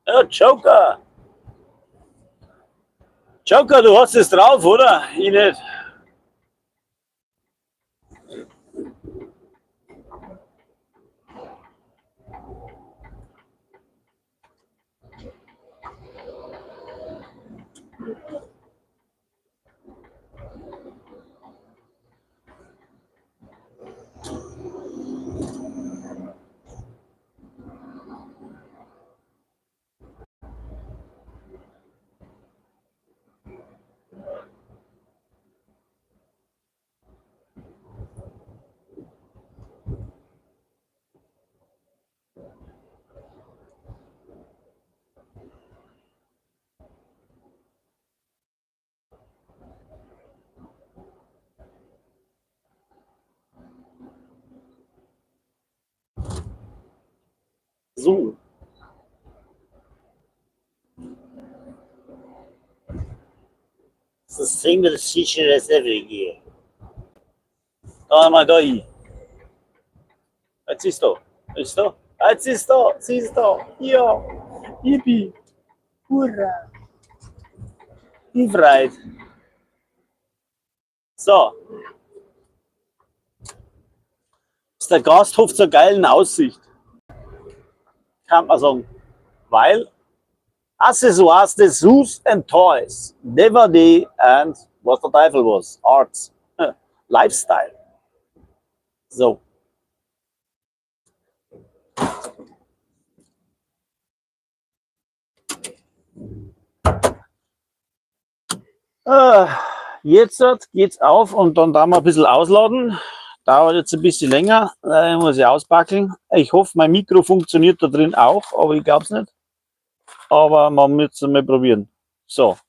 Ja, Joker. Joker, du hast es drauf, oder? Ich nicht. So. It's the same decision as every year. Da mal da hin. Jetzt ist da. Ist da. Jetzt ist da. Sie ist da. Ja. Yippie. Hurra. Die Freude. So. Ist der Gasthof zur geilen Aussicht. Kann man sagen. Weil Accessoires des Zoos and Toys, DVD and was der Teufel was, Arts, Lifestyle. So. Jetzt geht's auf und dann da mal ein bisschen ausladen. Dauert jetzt ein bisschen länger, muss ich auspacken. Ich hoffe, mein Mikro funktioniert da drin auch, aber ich glaub's nicht. Aber man muss es mal probieren. So.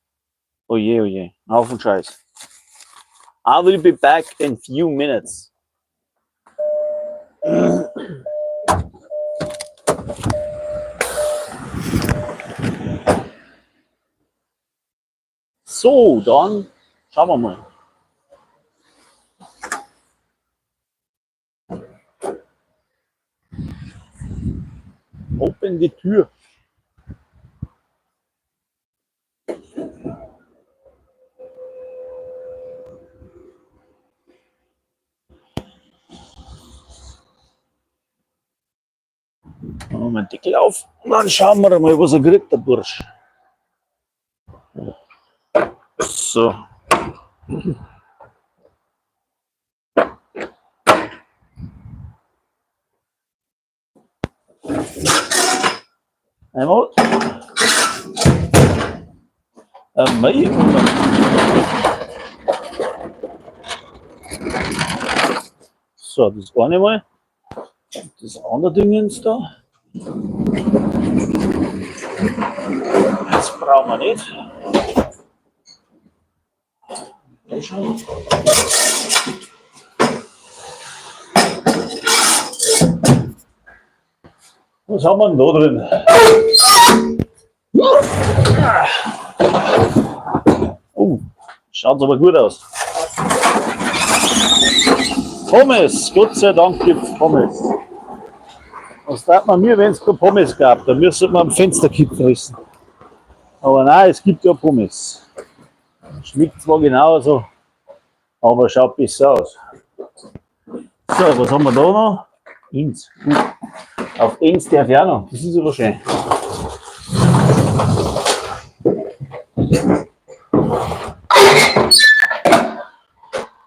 Oje, oje. Haufen Scheiß. I will be back in few minutes. So, dann schauen wir mal. Open die Tür. Machen wir den Deckel auf und dann schauen wir mal, was er kriegt, der Bursch. So. Einmal. Einmal und dann. So, das eine mal. Das andere Ding jetzt da. Das brauchen wir nicht. Da schauen. Was haben wir denn da drin? Oh, schaut aber gut aus. Pommes, Gott sei Dank gibt's Pommes. Was tat man mir, wenn es keine Pommes gab? Da müsste man am Fensterkipp fressen. Aber nein, es gibt ja Pommes. Schmeckt zwar genauso, aber schaut besser aus. So, was haben wir da noch? Ins. Auf Ins darf ich auch noch. Das ist aber schön.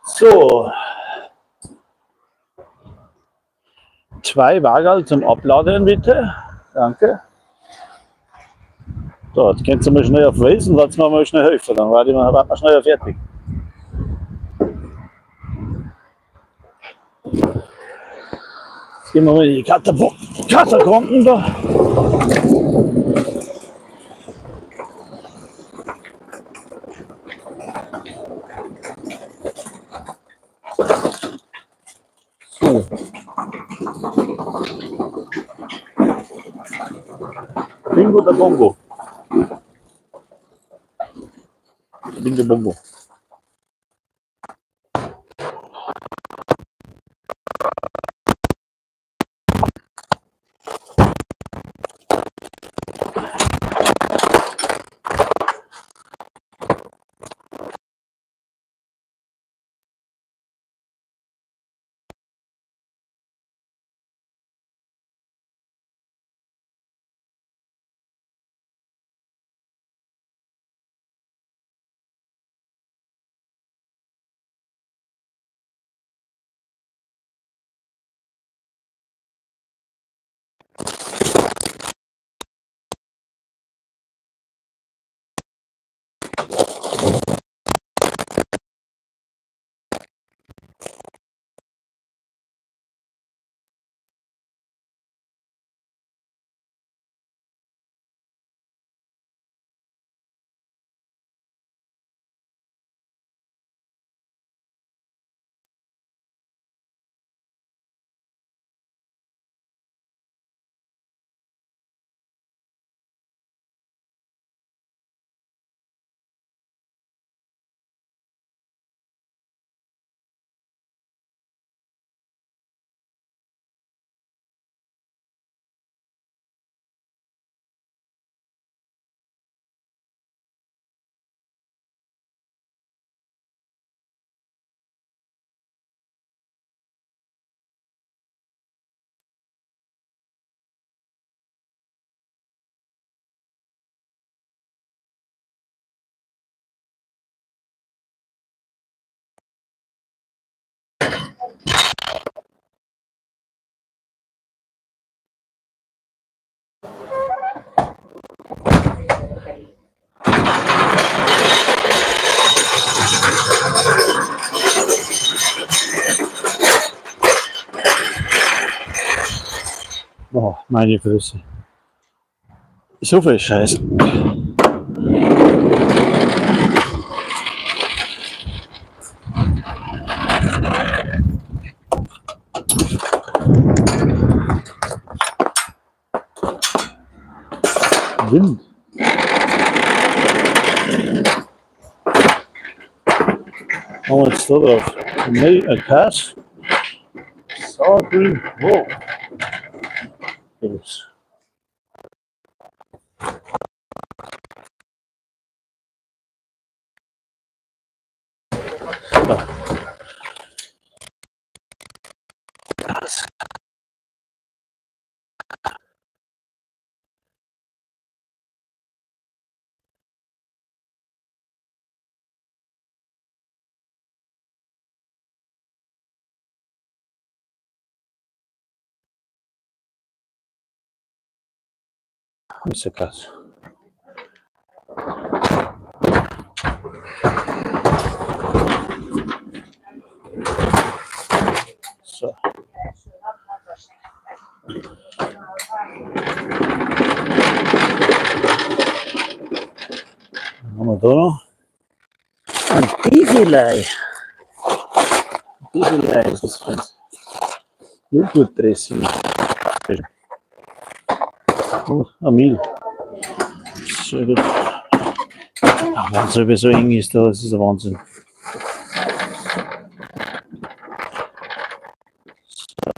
So. 2 Wagerl zum Abladen, bitte. Danke. So, jetzt könnt ihr mal schnell auf Waze und lasst mir mal schnell helfen. Dann werde ich mal, wird man schneller fertig. Jetzt gehen wir mal in die Katakomben da. So. Bingo der Bongo. Bingo Bongo. Boah, meine Fresse. So viel Scheiß. Wind. Haben wir jetzt da drauf? Nee, ein Kass. Sour Cream. Wow. Yes. So. Das. Ist ja krass. So. Dann haben wir da noch ein Dieselei. Dieselei ist das für Joghurtdressing. Oh, ein Mehl. Sehr gut. Ach, Wahnsinn, wie so eng ist da, das ist ein Wahnsinn. So.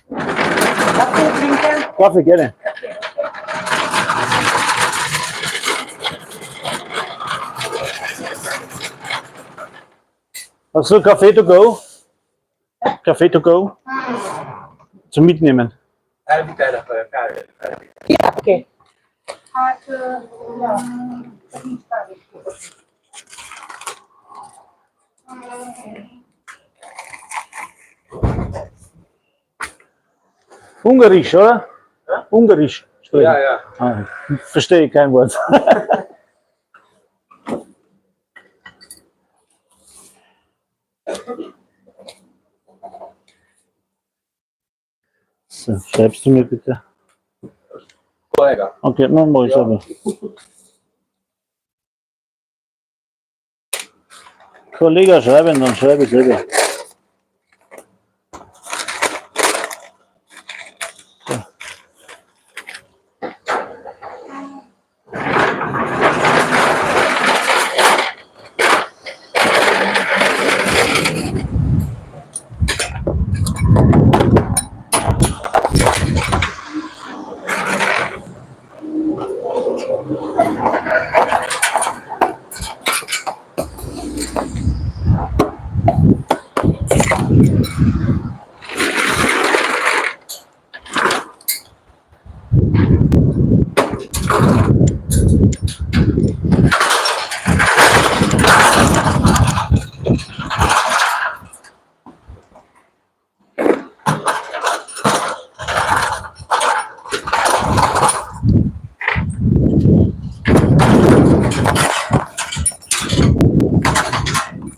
Kaffee trinken? Kaffee gerne. Hast du Kaffee to go? Kaffee to go? Zum Mitnehmen. Ja, okay. Ungarisch, oder? Ungarisch sprechen. Ja, ja. Ah, verstehe kein Wort. So, schreibst du mir bitte? Kollege. Okay, dann mach ich Ja. aber. Kollege schreiben, dann schreibe ich selber. So.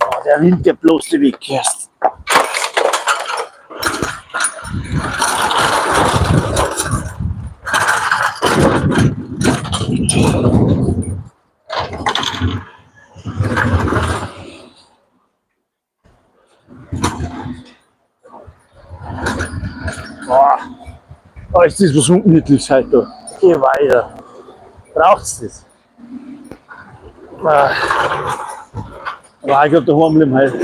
Oh, der nimmt ja bloß die weg erst. Boah, oh, ist das was Ungemütliches heute. da. Geh weiter. Braucht's das? Ah. Aber ich hab daheim bleiben heute.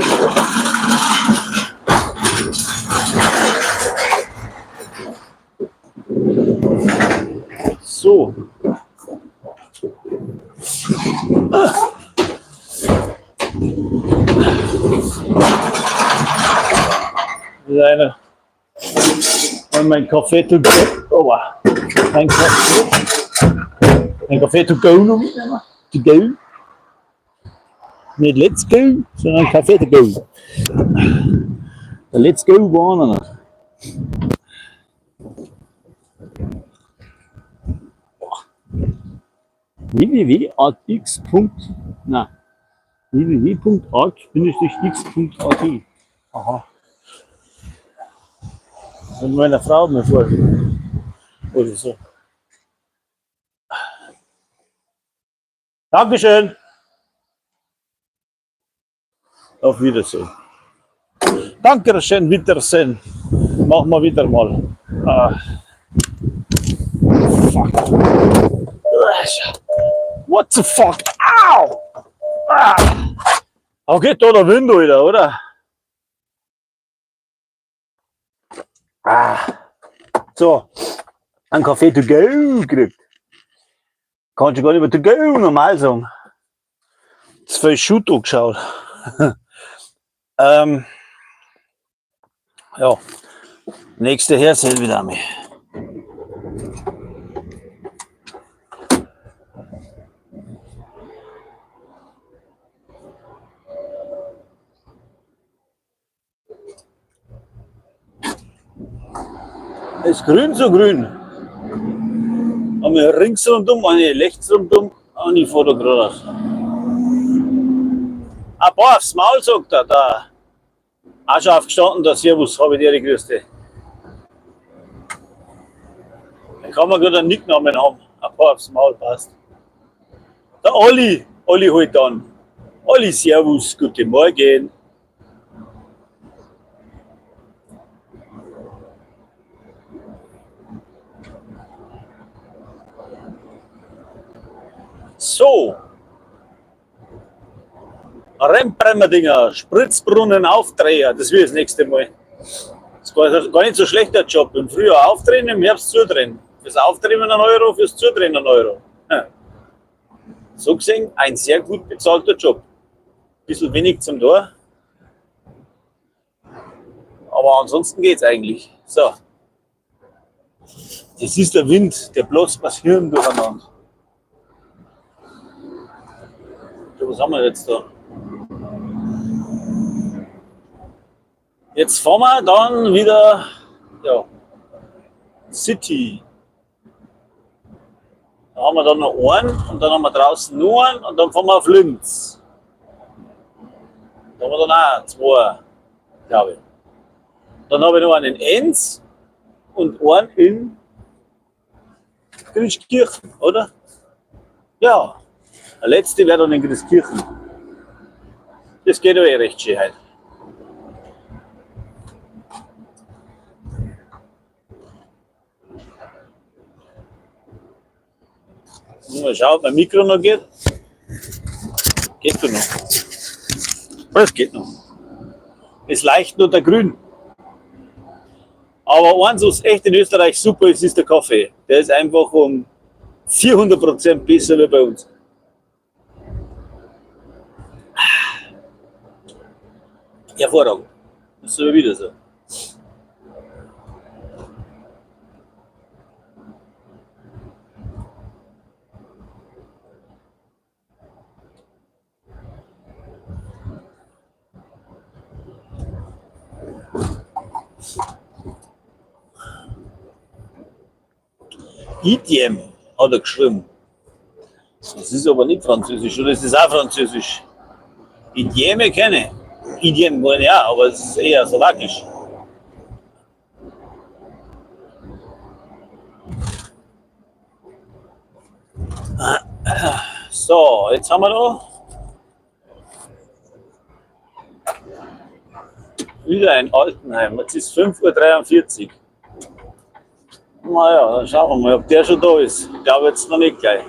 So. Wieder einer. Und mein Kaffee to go. Oh, wow. Mein Kaffee. Mein Kaffee to go noch mitnehmen. To go. Nicht let's go, sondern Kaffee to go. Der Let's go war noch nicht. www.artx. Na, www.art-x.at. Aha. Das hat meine Frau mir vor. Oder so. Dankeschön. Auf Wiedersehen. Dankeschön, Wiedersehen. Machen wir wieder mal. Ah. Fuck. What the fuck? Au! Ah. Okay, da der Wind, Alter, oder? Ah. So, ein Kaffee to go gekriegt. Kannst du gar nicht mehr to go normal sagen. Zu viel Shoot angeschaut. Ja, nächste Herrsel wieder einmal. Es ist grün so grün. Haben wir rings rundum, eine rechts rundum und ich fahre da geradeaus. Ein paar aufs Maul, sagt er. Da. Auch schon aufgestanden, der Servus, habe ich dir grüßt. Dann kann man gerade einen Nicknamen haben. Ein paar aufs Maul passt. Der Olli, Olli holt an. Olli, Servus, guten Morgen. So. Rennbremmerdinger, Spritzbrunnen, Aufdreher, das wird das nächste Mal. Das ist gar nicht so schlecht der Job. Im Frühjahr aufdrehen, im Herbst zudrehen. Fürs Aufdrehen einen Euro, fürs Zudrehen einen Euro. So gesehen ein sehr gut bezahlter Job. Bisschen wenig zum Tor. Aber ansonsten geht's eigentlich. So. Das ist der Wind, der bloß was Hirn durcheinander. So, was haben wir jetzt da? Jetzt fahren wir dann wieder, ja, City. Da haben wir dann noch einen und dann haben wir draußen noch einen und dann fahren wir auf Linz. Da haben wir dann auch zwei, glaube ich. Dann habe ich noch einen in Enns und einen in Grieskirchen, oder? Ja, der letzte wäre dann in Grieskirchen. Das geht aber eh recht schön heute. Mal schauen, ob mein Mikro noch geht. Geht doch noch. Es geht noch. Ist leicht nur der Grün. Aber eins, was echt in Österreich super ist, ist der Kaffee. Der ist einfach um 400% besser wie bei uns. Hervorragend. Das ist aber wieder so. Idiem hat er geschrieben. Das ist aber nicht Französisch, oder ist das auch Französisch? Idieme kenne ich. Idiem meine ich auch, aber es ist eher Slowakisch. So, jetzt haben wir da wieder ein Altenheim. Jetzt ist 5:43 Uhr. Naja, dann schauen wir mal, ob der schon da ist. Ich glaube jetzt noch nicht gleich.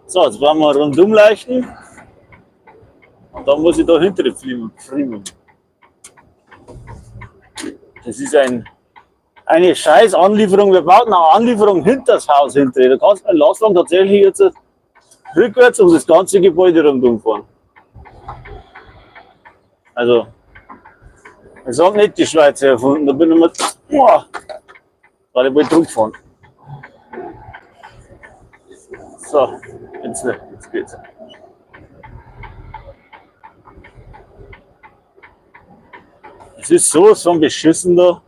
So, jetzt brauchen wir rundum leichten. Und dann muss ich da hinter flimmen. Das ist eine scheiß Anlieferung. Wir brauchen eine Anlieferung hinter das Haus hinter. Da kannst du einen Lastwagen tatsächlich jetzt rückwärts um das ganze Gebäude rundum fahren. Also, das haben nicht die Schweizer erfunden. Da bin ich mal, boah, war ich wohl drauf gefahren. So, jetzt geht's. Es ist sowas von beschissen da.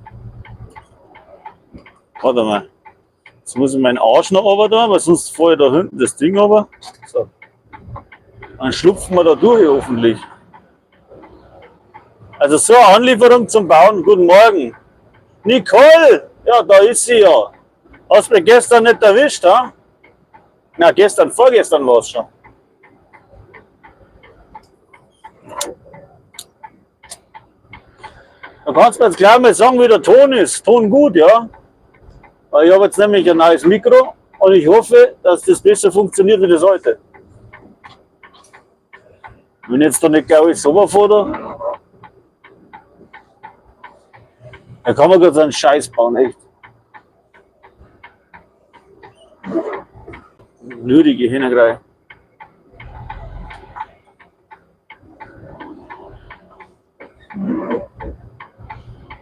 Warte mal. Jetzt muss ich meinen Arsch noch runter da, weil sonst fahre ich da hinten das Ding runter. So. Dann schlupfen wir da durch, hoffentlich. Also so eine Anlieferung zum Bauen. Guten Morgen. Nicole! Ja, da ist sie ja. Hast mich gestern nicht erwischt, ha? Na, gestern, vorgestern war's schon. Da kannst du mir jetzt gleich mal sagen, wie der Ton ist. Ton gut, ja? Weil ich habe jetzt nämlich ein neues Mikro und ich hoffe, dass das besser funktioniert wie das alte. Wenn jetzt da nicht gleich alles runterfahre, da kann man grad so einen Scheiß bauen, echt. Nötige Hintergrund.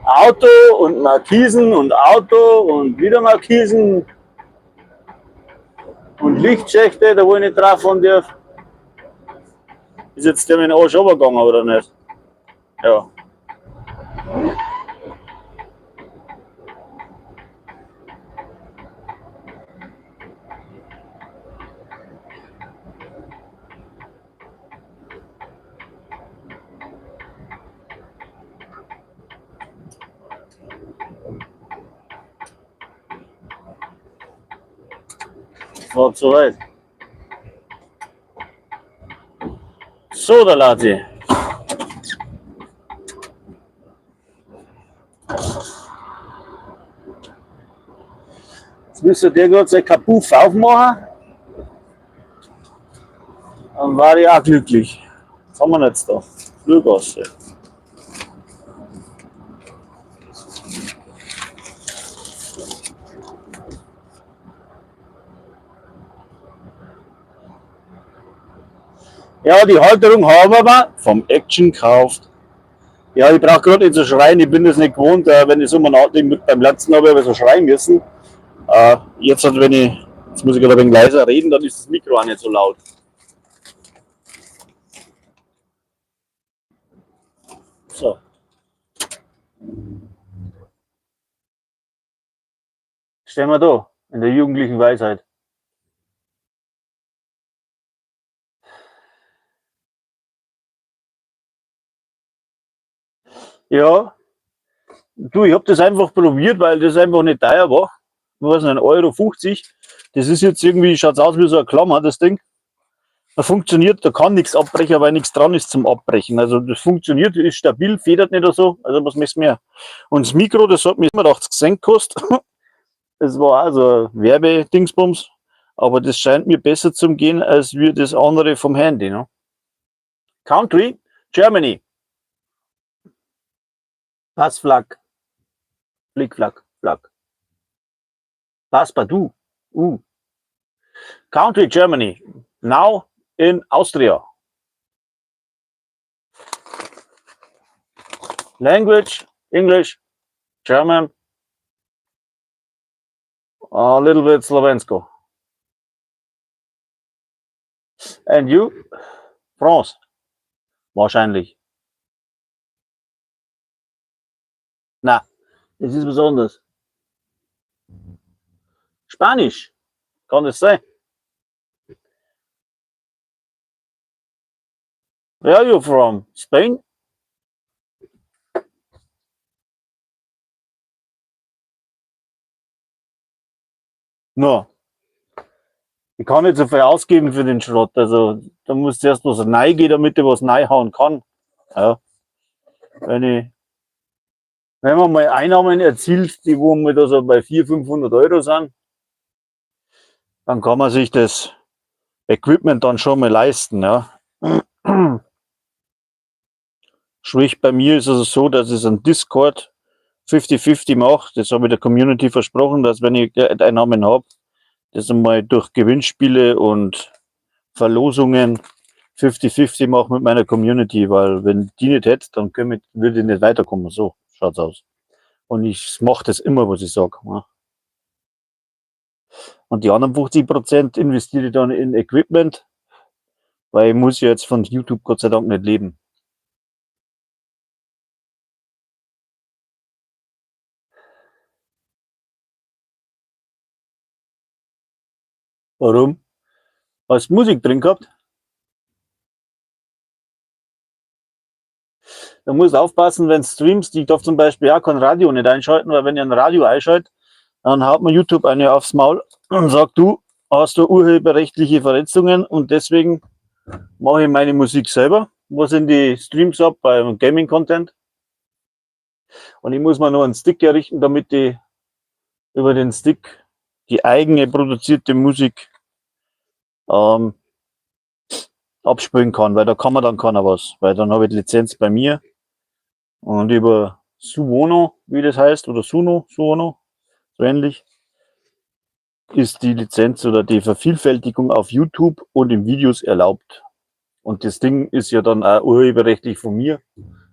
Auto und Markisen und Auto und wieder Markisen und Lichtschächte, da wo ich nicht drauf fahren darf. Ist jetzt der mit dem Arsch runtergegangen, oder nicht? Ja. War zu weit. So, der Lati. Jetzt Müsste der gerade sein Kapuff aufmachen, dann war ich auch glücklich. Was haben wir denn jetzt da? Flurgasse. Ja, die Halterung haben wir vom Action gekauft. Ja, ich brauche gerade nicht so schreien, ich bin das nicht gewohnt, wenn ich so mal nachdenke, beim letzten habe ich aber so schreien müssen. Jetzt, halt, wenn ich, jetzt muss ich gerade ein wenig leiser reden, dann ist das Mikro auch nicht so laut. So. Stehen wir da, in der jugendlichen Weisheit. Ja, du, ich hab das einfach probiert, weil das einfach nicht teuer war. Ich weiß nicht, 1,50 Euro. Das ist jetzt irgendwie, schaut's aus wie so eine Klammer, das Ding. Das funktioniert, da kann nichts abbrechen, weil nichts dran ist zum Abbrechen. Also das funktioniert, ist stabil, federt nicht oder so. Also was möchtest du mehr? Und das Mikro, das hat mir 87 Cent gekostet. Das war auch so ein Werbedingsbums. Aber das scheint mir besser zu gehen, als wie das andere vom Handy. Ne? Country, Germany. Pass Flag. Flick, Flack, Flack. Passepartout. Country, Germany. Now in Austria. Language, English, German, a little bit Slovensko. And you? France. Wahrscheinlich. Na, es ist besonders. Spanisch. Kann das sein? Where are you from? Spain? No. Ich kann nicht so viel ausgeben für den Schrott. Also, da muss zuerst was reingehen, damit ich was reinhauen kann. Ja. Wenn man mal Einnahmen erzielt, die wo wir da so bei 400, 500 Euro sind, dann kann man sich das Equipment dann schon mal leisten. Ja. Sprich, bei mir ist es so, dass ich einen Discord 50-50 mache. Das habe ich der Community versprochen, dass wenn ich Einnahmen habe, das einmal durch Gewinnspiele und Verlosungen 50-50 mache mit meiner Community, weil wenn die nicht hätte, dann würde ich nicht weiterkommen. So schaut's aus. Und ich mache das immer, was ich sag. Ja. Und die anderen 50% investiere ich dann in Equipment, weil ich muss ja jetzt von YouTube Gott sei Dank nicht leben. Warum? Hast du Musik drin gehabt? Da musst du aufpassen, wenn du streamst. Ich darf zum Beispiel auch kein Radio nicht einschalten, weil wenn ich ein Radio einschalte, dann haut mir YouTube eine aufs Maul und sagt, du hast du urheberrechtliche Verletzungen und deswegen mache ich meine Musik selber, was in die Streams hab beim Gaming-Content. Und ich muss mir noch einen Stick errichten, damit ich über den Stick die eigene produzierte Musik abspielen kann, weil da kann man dann keiner was, weil dann habe ich die Lizenz bei mir und über Suono, wie das heißt, oder Suno, Suono, so ähnlich, ist die Lizenz oder die Vervielfältigung auf YouTube und in Videos erlaubt. Und das Ding ist ja dann auch urheberrechtlich von mir,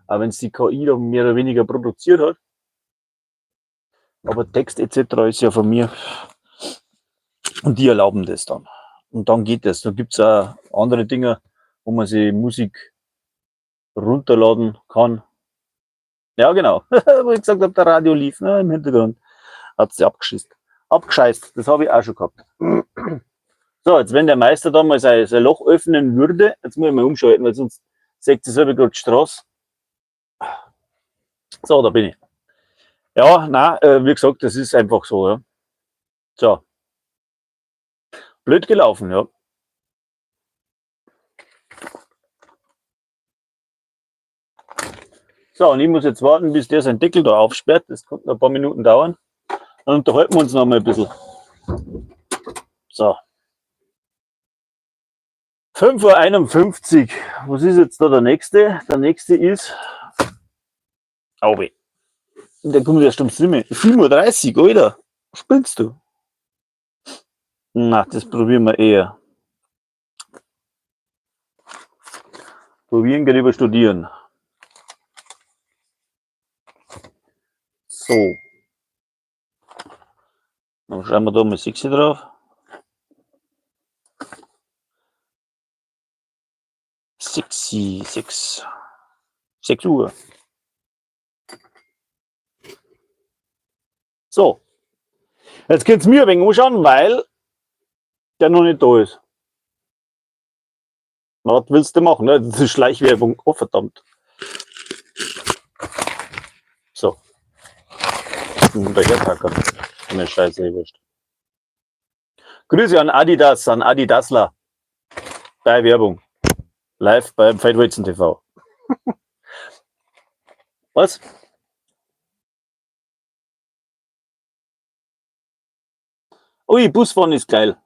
auch wenn's die KI da mehr oder weniger produziert hat. Aber Text et cetera ist ja von mir. Und die erlauben das dann. Und dann geht das. Da gibt's auch andere Dinge, wo man sich Musik runterladen kann. Ja, genau. Wo ich gesagt hab, der Radio lief, ne, im Hintergrund. Hat sie abgeschisst. Abgescheißt. Das habe ich auch schon gehabt. So, jetzt wenn der Meister da mal sein Loch öffnen würde, jetzt muss ich mal umschalten, weil sonst sägt sie selber gerade die Straße. So, da bin ich. Ja, nein, wie gesagt, das ist einfach so. Ja. So. Blöd gelaufen, ja. So, und ich muss jetzt warten, bis der seinen Deckel da aufsperrt. Das könnte noch ein paar Minuten dauern. Dann unterhalten wir uns noch mal ein bisschen. So. 5:51 Uhr. Was ist jetzt da der nächste? Der nächste ist. Auwe. Der kommt erst um 7:30 Uhr, Alter. Spinnst du? Na, das probieren wir eher. Probieren geht über Studieren. So. Dann schreiben wir da mal 6 drauf. 6, 6, 6 Uhr. So. Jetzt könnt's mir ein wenig anschauen, weil der noch nicht da ist. Was willst du machen? Ne? Das ist Schleichwerbung. Oh, verdammt. So. Und der Hertacker. Mir scheiße, eh wurscht. Grüße an Adidas, an Adidasler. Bei Werbung. Live beim Feitweizen TV. Was? Ui, Busfahren ist geil.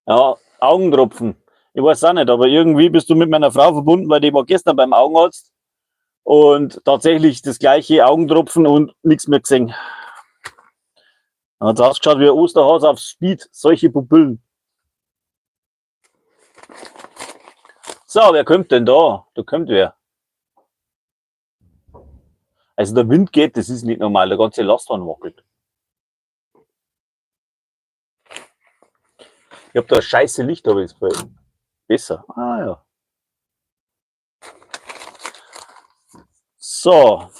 Ja, Augentropfen. Ich weiß auch nicht, aber irgendwie bist du mit meiner Frau verbunden, weil die war gestern beim Augenarzt und tatsächlich das gleiche Augentropfen und nichts mehr gesehen. Dann hat's ausgeschaut wie ein Osterhase auf Speed, solche Pupillen. So, wer kommt denn da? Da kommt wer. Also der Wind geht, das ist nicht normal, der ganze Lastwagen wackelt. Ich hab da ein scheiße Licht, aber ist besser. Ah ja. So.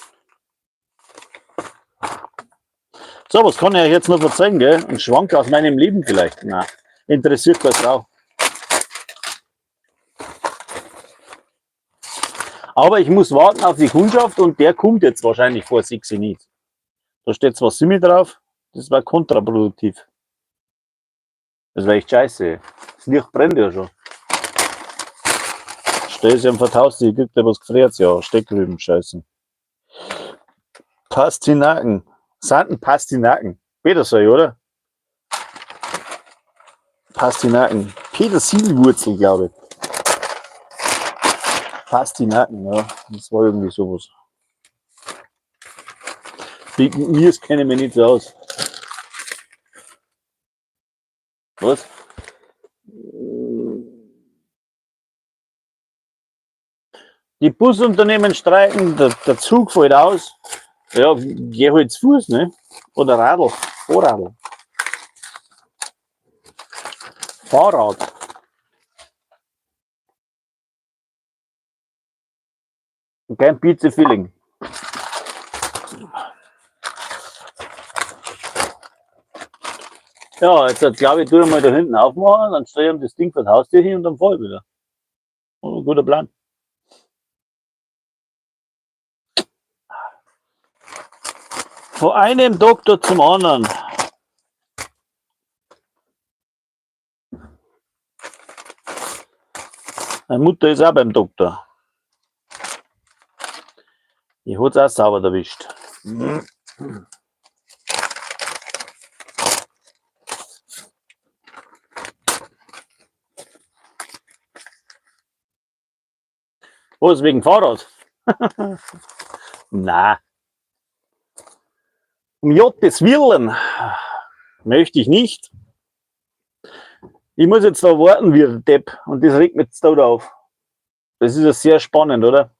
So, was kann ich euch jetzt noch verzeihen, gell? Ein Schwank aus meinem Leben vielleicht. Na, interessiert keine Sau. Aber ich muss warten auf die Kundschaft und der kommt jetzt wahrscheinlich vor 6 Uhr nicht. Da steht zwar Simi drauf, das war kontraproduktiv. Das war echt scheiße. Das Licht brennt ja schon. Stell sie am Vertaust, die kriegt ja was gefriert, ja. Steckrüben, scheiße. Pastinaken. Sanden Pastinaken. Petersilie, oder? Pastinaken. Petersilienwurzel, glaube ich. Pastinaken, ja. Das war irgendwie sowas. Wegen mir kenne ich mich nicht so aus. Was? Die Busunternehmen streiken, der Zug fällt aus. Ja, geh halt zu Fuß, ne? Oder Radl, Fahrradl. Fahrrad. Kein Pizza Feeling. Ja, jetzt glaube ich, tue ich mal da hinten aufmachen, dann stelle ich das Ding vor das Haustür hin und dann fahr ich wieder. Oh, guter Plan. Von einem Doktor zum anderen. Meine Mutter ist auch beim Doktor. Die hat's auch sauber erwischt. Was, wegen Fahrrad? Na. Um Gottes Willen möchte ich nicht. Ich muss jetzt da warten wie der Depp und das regt mich jetzt da auf. Das ist ja sehr spannend, oder?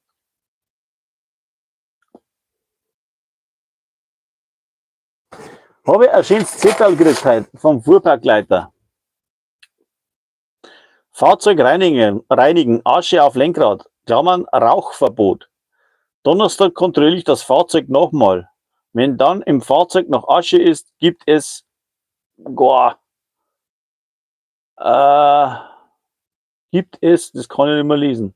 Habe ich ein schönes Zettel gekriegt heute vom Fuhrparkleiter. Fahrzeug reinigen, reinigen, Asche auf Lenkrad, Klammern, Rauchverbot. Donnerstag kontrolliere ich das Fahrzeug nochmal. Wenn dann im Fahrzeug noch Asche ist, gibt es, boah, gibt es, das kann ich nicht mehr lesen.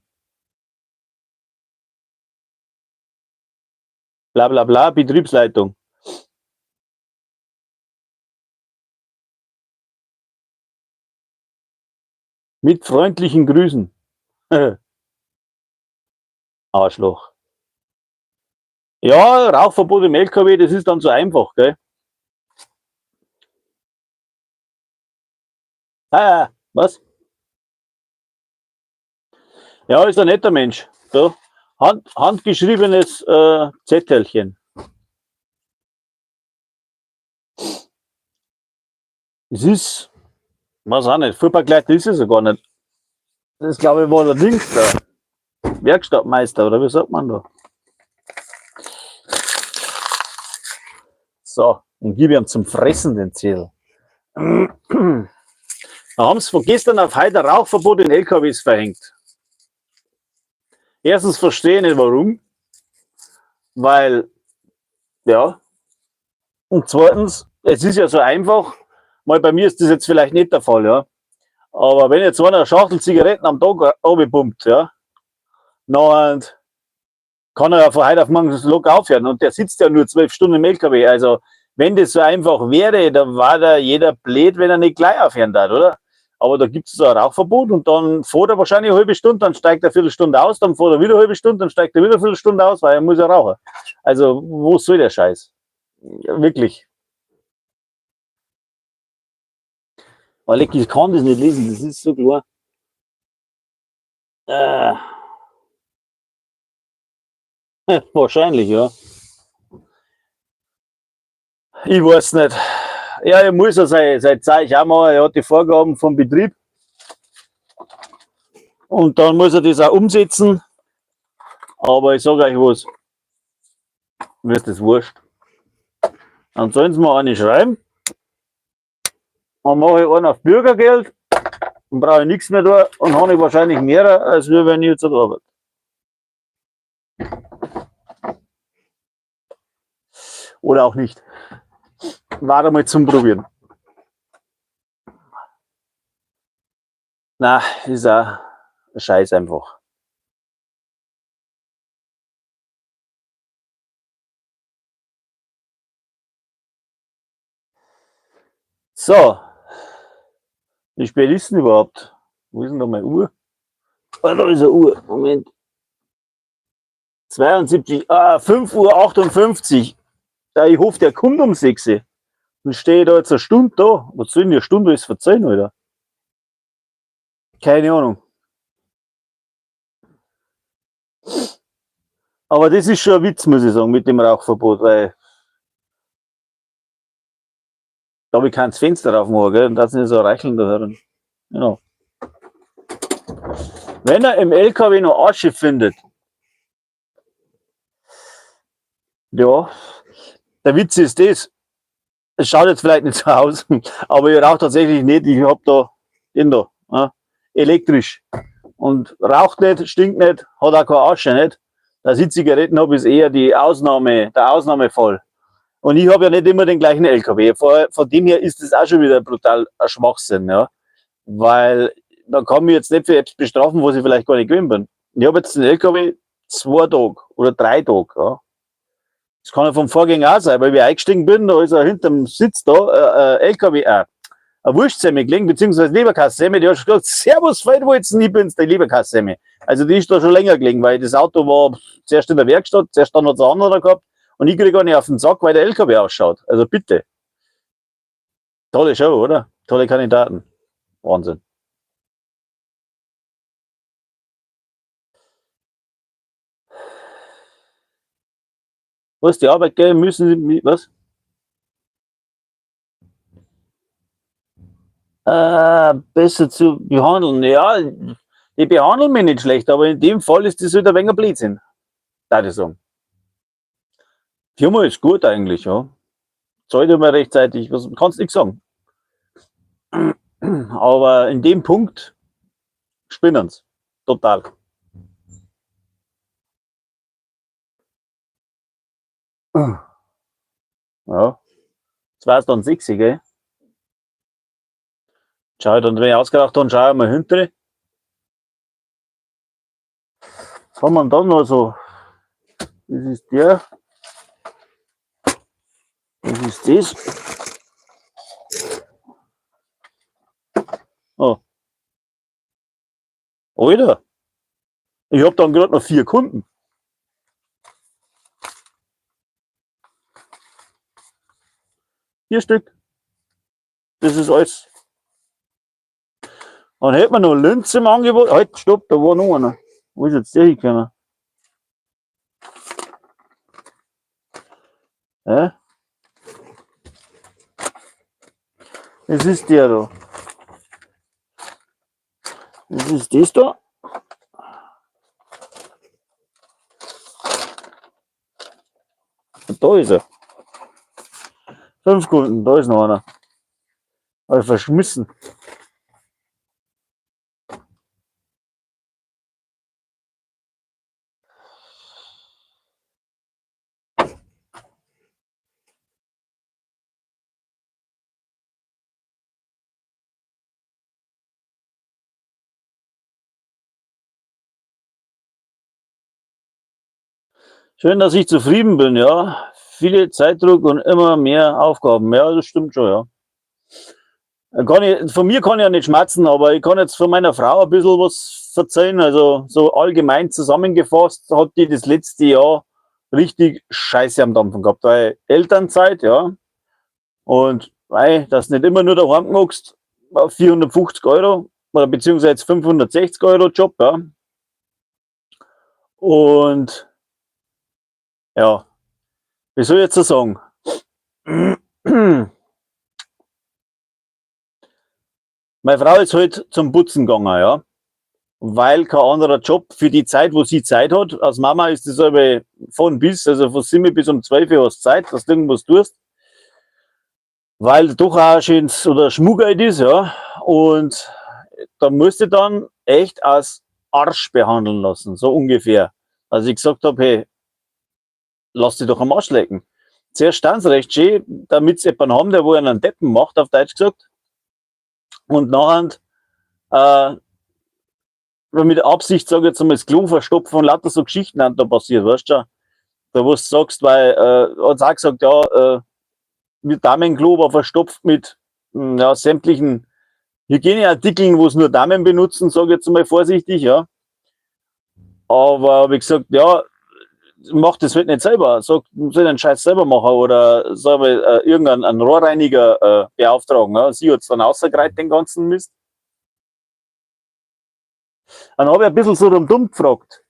Bla bla bla, Betriebsleitung. Mit freundlichen Grüßen. Arschloch. Ja, Rauchverbot im LKW, das ist dann so einfach, gell? Ah, was? Ja, ist ein netter Mensch. So, handgeschriebenes Zettelchen. Es ist, weiß auch nicht, Fuhrparkleiter ist es ja gar nicht. Das glaube ich war der Dings da. Werkstattmeister, oder wie sagt man da? So, und gib ihm zum Fressen den Zettel. Da haben sie von gestern auf heute ein Rauchverbot in LKWs verhängt. Erstens verstehe ich nicht warum, weil, ja, und zweitens, es ist ja so einfach, mal bei mir ist das jetzt vielleicht nicht der Fall, ja, aber wenn jetzt einer eine Schachtel Zigaretten am Tag runterpumpt, ja, dann kann er ja von heute auf morgen locker aufhören und der sitzt ja nur 12 Stunden im LKW, also wenn das so einfach wäre, dann war da jeder blöd, wenn er nicht gleich aufhören darf, oder? Aber da gibt es ein Rauchverbot und dann fährt er wahrscheinlich eine halbe Stunde, dann steigt er eine Viertelstunde aus, dann fährt er wieder eine halbe Stunde, dann steigt er wieder eine Viertelstunde aus, weil er muss ja rauchen. Also, wo soll der Scheiß? Ja, wirklich. Weil ich kann das nicht lesen, das ist so klar. Wahrscheinlich, ja. Ich weiß nicht. Ja, er muss ja sein Zeug auch machen. Er hat die Vorgaben vom Betrieb. Und dann muss er das auch umsetzen. Aber ich sag euch was. Mir ist das wurscht. Dann sollen sie mir eine schreiben. Dann mache ich einen auf Bürgergeld. Dann brauche ich nichts mehr da und habe ich wahrscheinlich mehr, als wir, wenn ich jetzt arbeite. Oder auch nicht. War einmal zum Probieren. Na, ist auch ein Scheiß einfach. So. Wie spät ist denn überhaupt? Wo ist denn da meine Uhr? Ah, da ist eine Uhr. Moment. 72, 5:58 Uhr. Ja, ich hoffe, der kommt um 6 Uhr. Dann stehe ich da jetzt eine Stunde da. Was soll denn die eine Stunde alles verzeihen, Alter? Keine Ahnung. Aber das ist schon ein Witz, muss ich sagen, mit dem Rauchverbot, weil da hab ich kein Fenster aufmachen, gell? Und das nicht so reicheln da hören. Genau. Wenn er im LKW noch Asche findet, ja, der Witz ist das, es schaut jetzt vielleicht nicht so aus, aber ich rauche tatsächlich nicht, ich hab da den da, ja, elektrisch. Und raucht nicht, stinkt nicht, hat auch keine Asche, nicht? Dass ich Zigaretten hab, ist eher die Ausnahme, der Ausnahmefall. Und ich hab ja nicht immer den gleichen LKW. Von dem her ist das auch schon wieder brutal ein Schwachsinn, ja. Weil da kann mich jetzt nicht für etwas bestrafen, was ich vielleicht gar nicht gewöhnt bin. Ich hab jetzt den LKW 2 Tage oder 3 Tage, ja. Das kann ja vom Vorgänger auch sein, weil ich eingestiegen bin, da ist er hinterm Sitz da LKW, eine Wurstsemmel gelegen, beziehungsweise Leberkassemmel, die hat schon gesagt, Servus, Feldwolzen, ich bin's, die Leberkassemmel. Also die ist da schon länger gelegen, weil das Auto war zuerst in der Werkstatt, zuerst dann hat's ein anderer gehabt und ich krieg gar nicht auf den Sack, weil der LKW ausschaut. Also bitte. Tolle Show, oder? Tolle Kandidaten. Wahnsinn. Was, die Arbeit geben müssen sie, was? Besser zu behandeln. Ja, die behandeln mich nicht schlecht, aber in dem Fall ist das wieder ein wenig ein Blödsinn. Darf ich sagen. Firma ist gut eigentlich, ja. Zahlt immer rechtzeitig, was, kannst nix sagen. Aber in dem Punkt spinnen's. Total. Ja. Jetzt war's dann 6, gell? Schau ich dann, wenn ich ausgeraucht habe, schau ich mal hinter. Was haben wir denn da noch so? Das ist der. Das ist das. Oh. Alter. Ich hab dann grad noch 4 Kunden. 4 Stück. Das ist alles. Dann hätten wir noch Linz im Angebot. Halt, stopp, da war noch einer. Wo ist jetzt der hingekommen? Ja? Das ist der da. Das ist das da. Und da ist er. 5 Kunden, da ist noch einer. Hab ich verschmissen. Schön, dass ich zufrieden bin, ja. Viele Zeitdruck und immer mehr Aufgaben. Ja, das stimmt schon, ja. Von mir kann ich ja nicht schmerzen, aber ich kann jetzt von meiner Frau ein bisschen was verzeihen. Also so allgemein zusammengefasst hat die das letzte Jahr richtig Scheiße am Dampfen gehabt. Weil Elternzeit, ja. Und weil, dass nicht immer nur daheim guckst, 450 Euro oder beziehungsweise jetzt 560 Euro Job, ja. Und ja, wie soll ich jetzt so sagen? Meine Frau ist halt zum Putzen gegangen, ja. Weil kein anderer Job für die Zeit, wo sie Zeit hat. Als Mama ist das aber von bis, also von 7 bis um 12 Uhr hast du Zeit, dass du irgendwas tust. Weil doch auch ein schönes oder Schmuggeld ist, ja. Und da musst du dann echt als Arsch behandeln lassen, so ungefähr. Also ich gesagt hab, hey, lass dich doch am Arsch lecken. Zuerst stand's recht schön, damit sie jemanden haben, der wo einen Deppen macht, auf Deutsch gesagt. Und nachher, mit Absicht, sag ich jetzt einmal, das Klo verstopfen und lauter so Geschichten sind da passiert, weißt du schon. Da wo du sagst, weil hat's auch gesagt, ja mit Damenklo war verstopft mit, ja, sämtlichen Hygieneartikeln, wo's nur Damen benutzen, sag ich jetzt mal vorsichtig, ja. Aber wie gesagt, ja, mach das halt nicht selber. Sag, soll den Scheiß selber machen oder soll mal irgendeinen einen Rohrreiniger beauftragen. Ja? Sie hat's dann rausgereiht, den ganzen Mist. Dann hab ich ein bisschen so dumm gefragt.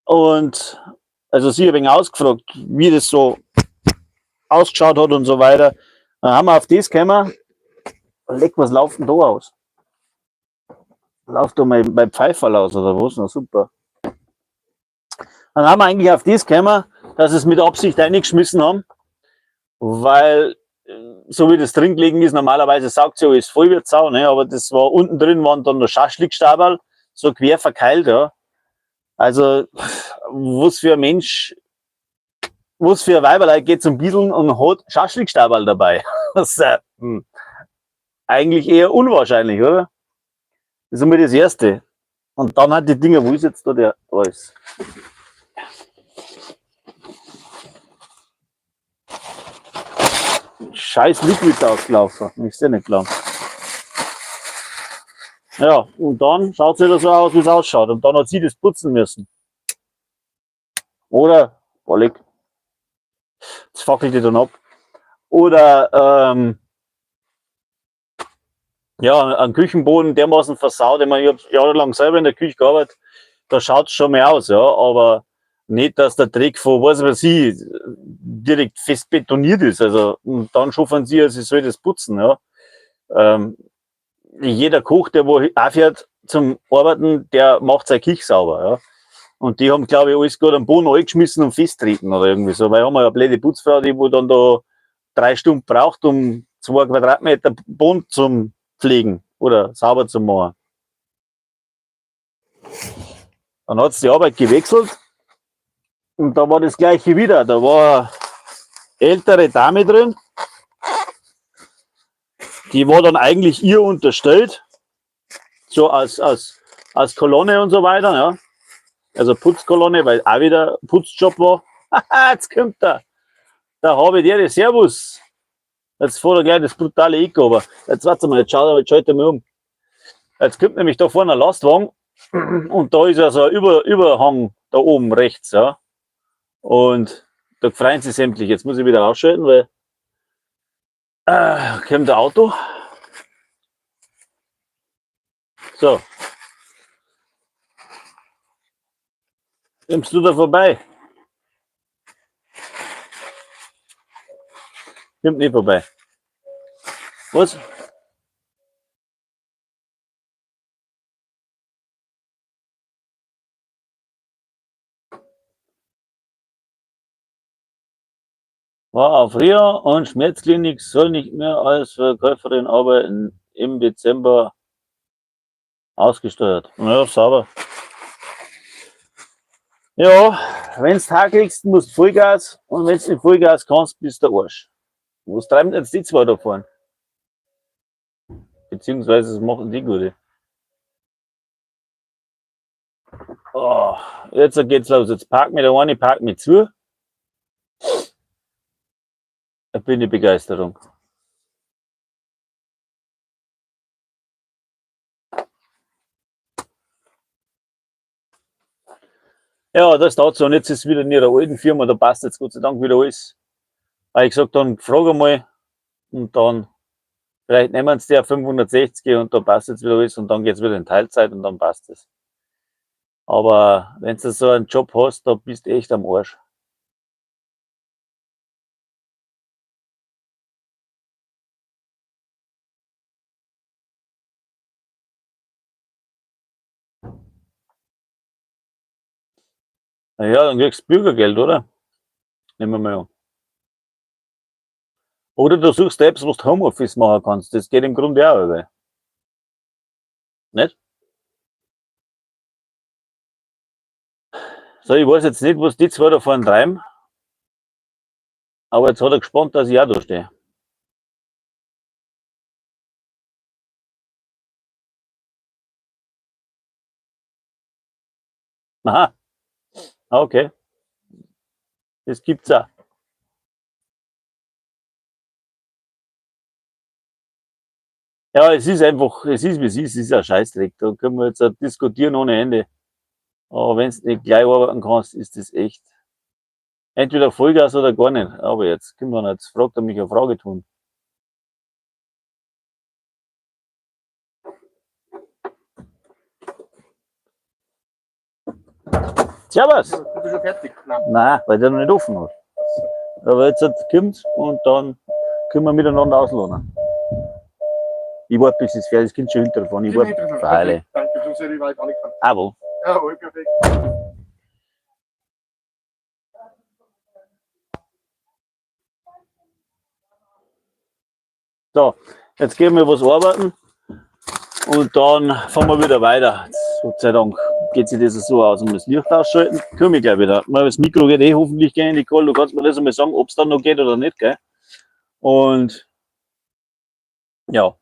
Und also sie ein wenig ausgefragt, wie das so ausgeschaut hat und so weiter. Dann haben wir auf das gekommen. Leck, was läuft denn da aus? Läuft da mein Pfeiferl aus oder was? Na super. Dann haben wir eigentlich auf das gekommen, dass sie es mit Absicht reingeschmissen haben, weil so wie das drin gelegen ist, normalerweise saugt sie alles voll wie Sau, ne? Aber das war unten drin, waren dann noch Schaschlikstabel, so quer verkeilt, ja. Also, was für ein Mensch, was für ein Weiberlein geht zum Bieseln und hat Schaschlikstabel dabei. Das ist eigentlich eher unwahrscheinlich, oder? Das ist einmal das Erste. Und dann hat die Dinger, wo ist jetzt da der? Da ist. Scheiß Liquid ausgelaufen. Ich seh nicht klar. Ja, und dann schaut's wieder so aus, wie's ausschaut. Und dann hat sie das putzen müssen. Oder, Bollig, jetzt fackelt die dann ab. Oder ja, einen Küchenboden dermaßen versaut. Ich meine, ich hab jahrelang selber in der Küche gearbeitet, da schaut's schon mal aus, ja, aber nicht, dass der Dreck von, weiß ich was, direkt fest betoniert ist. Also, und dann schaffen sie, also sie soll das putzen, ja. Jeder Koch, der wo aufhört zum Arbeiten, der macht seine Küche sauber, ja. Und die haben, glaub ich, alles gut am Boden eingeschmissen und festtreten oder irgendwie so. Weil haben wir ja eine blöde Putzfrau, die wo dann da 3 Stunden braucht, um 2 Quadratmeter Boden zum pflegen oder sauber zu machen. Dann hat's die Arbeit gewechselt und da war das Gleiche wieder. Da war eine ältere Dame drin, die war dann eigentlich ihr unterstellt, so als Kolonne und so weiter, ja. Also Putzkolonne, weil auch wieder Putzjob war. Haha, jetzt kommt er. Da habe ich dir, Servus. Jetzt fährt er gleich das brutale Eco, aber jetzt warte mal, jetzt schaut, jetzt schaut er mal um. Jetzt kommt nämlich da vorne ein Lastwagen und da ist ja so ein Überhang da oben rechts, ja. Und da freuen sie sämtlich. Jetzt muss ich wieder ausschalten, weil kommt ein Auto. So. Kommst du da vorbei? Kommt nicht vorbei. Was? War auf Reha und Schmerzklinik, soll nicht mehr als Verkäuferin arbeiten, im Dezember ausgesteuert. Ja, sauber. Ja, wenn's hakelst, musst Vollgas und wenn's nicht Vollgas kannst, bist du der Arsch. Was treiben jetzt die zwei da vorne? Beziehungsweise, was machen die Gute? Oh, jetzt geht's los. Jetzt parkt mir der eine, parkt mir zu. Da bin ich Begeisterung. Ja, das dauert so. Und jetzt ist wieder in ihrer alten Firma, da passt jetzt Gott sei Dank wieder alles. Aber ich gesagt, dann frage mal und dann vielleicht nehmen sie der 560 und da passt jetzt wieder alles und dann geht's wieder in Teilzeit und dann passt es. Aber wenn du so einen Job hast, da bist du echt am Arsch. Naja, dann kriegst du Bürgergeld, oder? Nehmen wir mal an. Oder du suchst Apps, wo du Homeoffice machen kannst. Das geht im Grunde auch über. Nicht? So, ich weiß jetzt nicht, was die zwei da vorne treiben. Aber jetzt hat er gespannt, dass ich auch da stehe. Aha. Okay. Das gibt's auch. Ja, es ist einfach, es ist wie es ist ein Scheißdreck. Da können wir jetzt auch diskutieren ohne Ende. Aber wenn du nicht gleich arbeiten kannst, ist das echt entweder Vollgas oder gar nicht. Aber jetzt können wir jetzt fragt er mich eine Frage tun. Servus! Bist du schon fertig? Nein. Nein, weil der noch nicht offen hat. Aber jetzt kommt und dann können wir miteinander auslohnen. Ich warte, bis es fertig ist, das Kind schon hinterfahren. Ich warte. Freilich. Danke, sonst hätte ich weit angefangen. Aber. Jawohl, perfekt. So, jetzt gehen wir was arbeiten und dann fahren wir wieder weiter. Jetzt, Gott sei Dank geht sich das so aus. Und das Licht ausschalten, komme ich gleich wieder. Das Mikro geht eh hoffentlich gleich in die Nicole. Du kannst mir das einmal sagen, ob's dann noch geht oder nicht, gell? Und ja.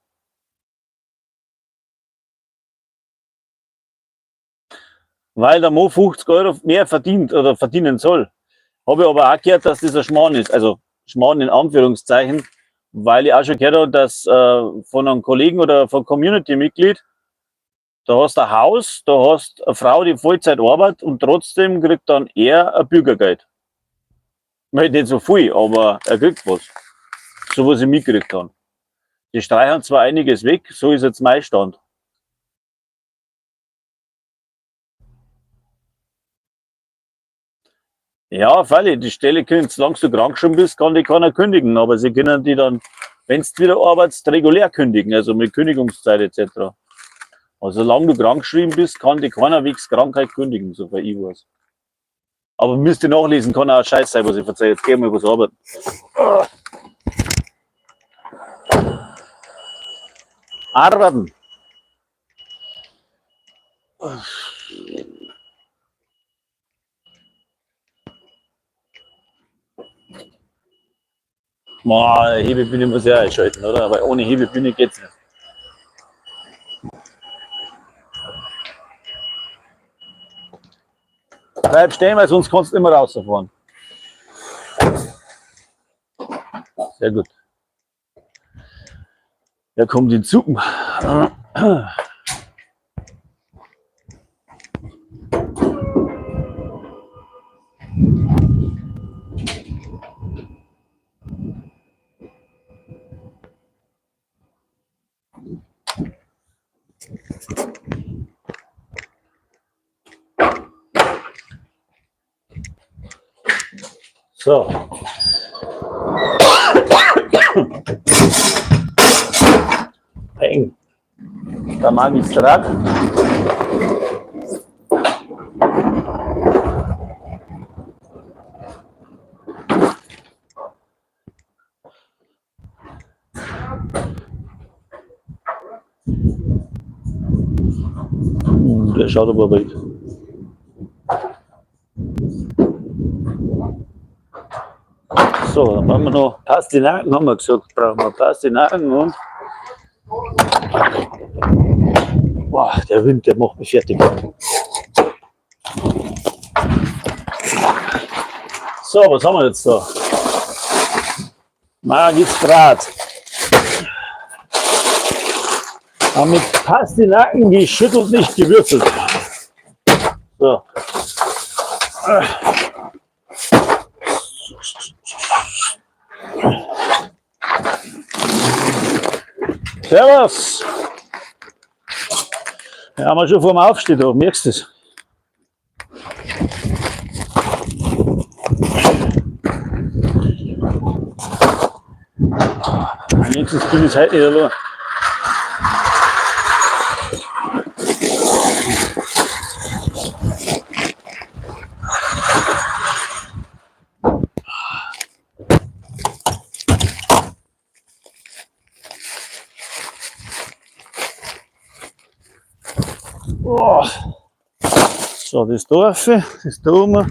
Weil der Mo 50 Euro mehr verdient oder verdienen soll. Habe ich aber auch gehört, dass das ein Schmarrn ist. Also Schmarrn in Anführungszeichen, weil ich auch schon gehört habe, dass von einem Kollegen oder von Community-Mitglied, da hast du ein Haus, da hast eine Frau, die Vollzeit arbeitet und trotzdem kriegt dann er ein Bürgergeld. Nicht so viel, aber er kriegt was. So was ich mitgekriegt habe. Die streichen zwar einiges weg, so ist jetzt mein Stand. Ja, freilich, die Stelle können, solange du krank schon bist, kann die keiner kündigen, aber sie können die dann, wenn du wieder arbeitest, regulär kündigen, also mit Kündigungszeit et cetera. Also solange du krank geschrieben bist, kann die keiner wegen Krankheit kündigen, soweit ich weiß. Aber müsst ihr nachlesen, kann auch Scheiß sein, was ich verzeihe. Jetzt gehen wir was arbeiten. Arbeiten. Boah, Hebebühne muss ich auch einschalten, oder? Aber ohne Hebebühne geht's nicht. Bleib stehen, weil sonst kannst du immer rausfahren. Sehr gut. Da kommt die Zuppen. So. Peng. Der Magistrat. Der schaut aber weit. So, dann machen wir noch Pastinaken, haben wir gesagt, brauchen wir Pastinaken und. Boah, der Wind, der macht mich fertig. So, was haben wir jetzt da? Magistrat. Haben mit Pastinaken geschüttelt, nicht gewürfelt. So. Servus! Ja, haben wir schon vor dem Aufstehen da, merkst du das? Wenigstens bin ich heute nicht allein. Oh. So, das Dorf, das tun wir.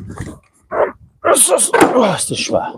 Oh, ist das schwer.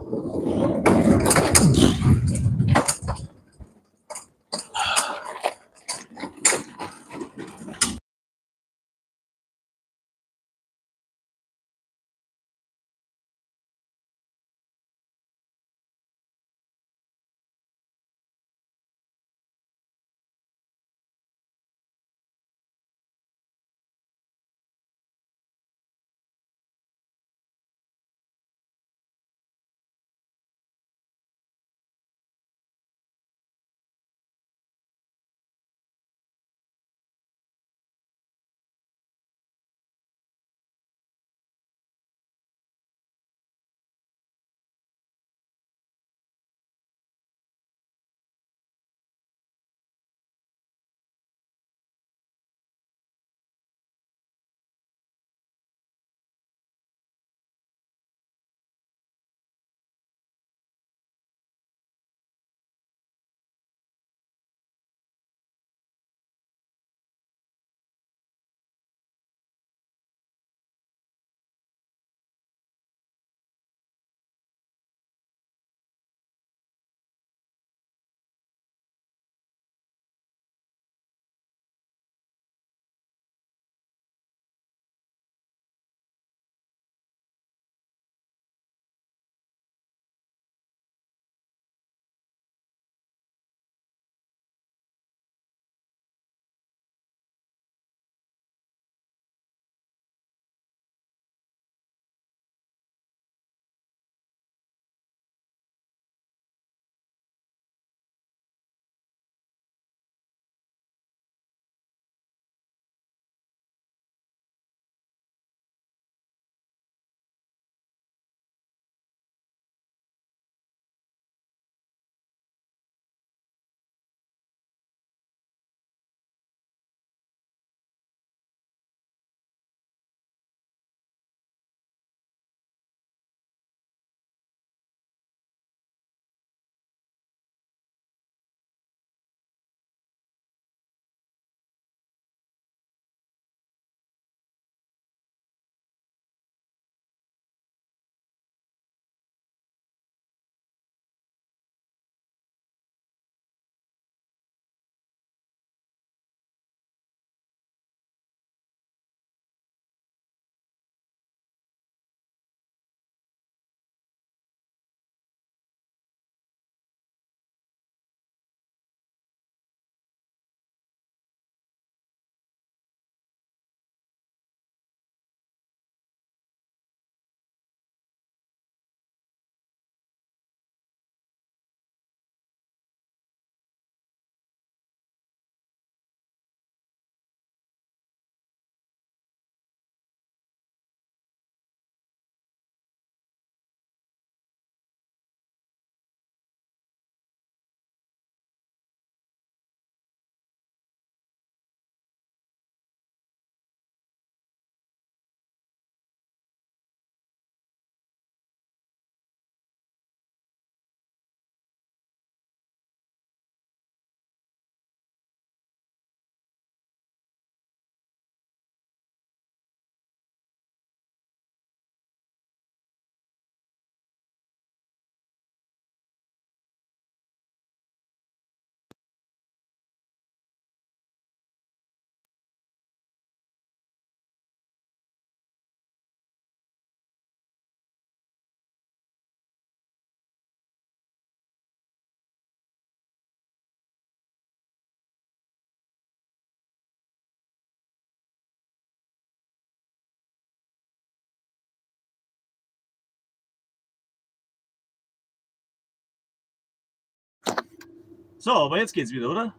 So, aber jetzt geht's wieder, oder?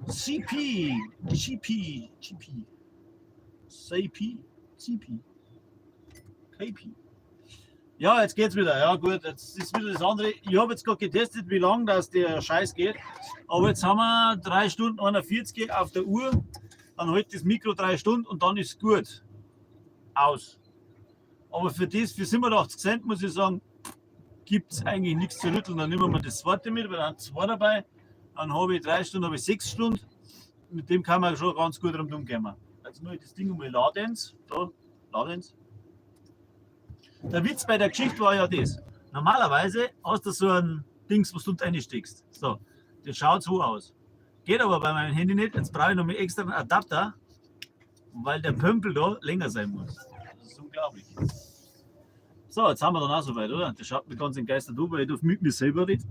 CP, GP, GP, CP, CP, KP. Ja, jetzt geht's wieder. Ja, gut, jetzt ist wieder das andere. Ich habe jetzt gerade getestet, wie lange das der Scheiß geht. Aber jetzt haben wir 3 Stunden 41 auf der Uhr. Dann hält das Mikro 3 Stunden und dann ist gut. Aus. Aber für das, für 87 Cent, muss ich sagen, gibt es eigentlich nichts zu rütteln. Dann nehmen wir das zweite mit, weil dann zwei dabei. Dann habe ich 3 Stunden, habe ich 6 Stunden. Mit dem kann man schon ganz gut rundum kommen. Jetzt muss ich das Ding einmal laden. Da, laden. Der Witz bei der Geschichte war ja das. Normalerweise hast du so ein Dings, was du unten reinsteckst. So, das schaut so aus. Geht aber bei meinem Handy nicht. Jetzt brauche ich noch einen extra Adapter, weil der Pömpel da länger sein muss. Das ist unglaublich. So, jetzt haben wir dann auch soweit, oder? Das schaut mir ganz entgeistert an, weil ich darf mit mir selber reden.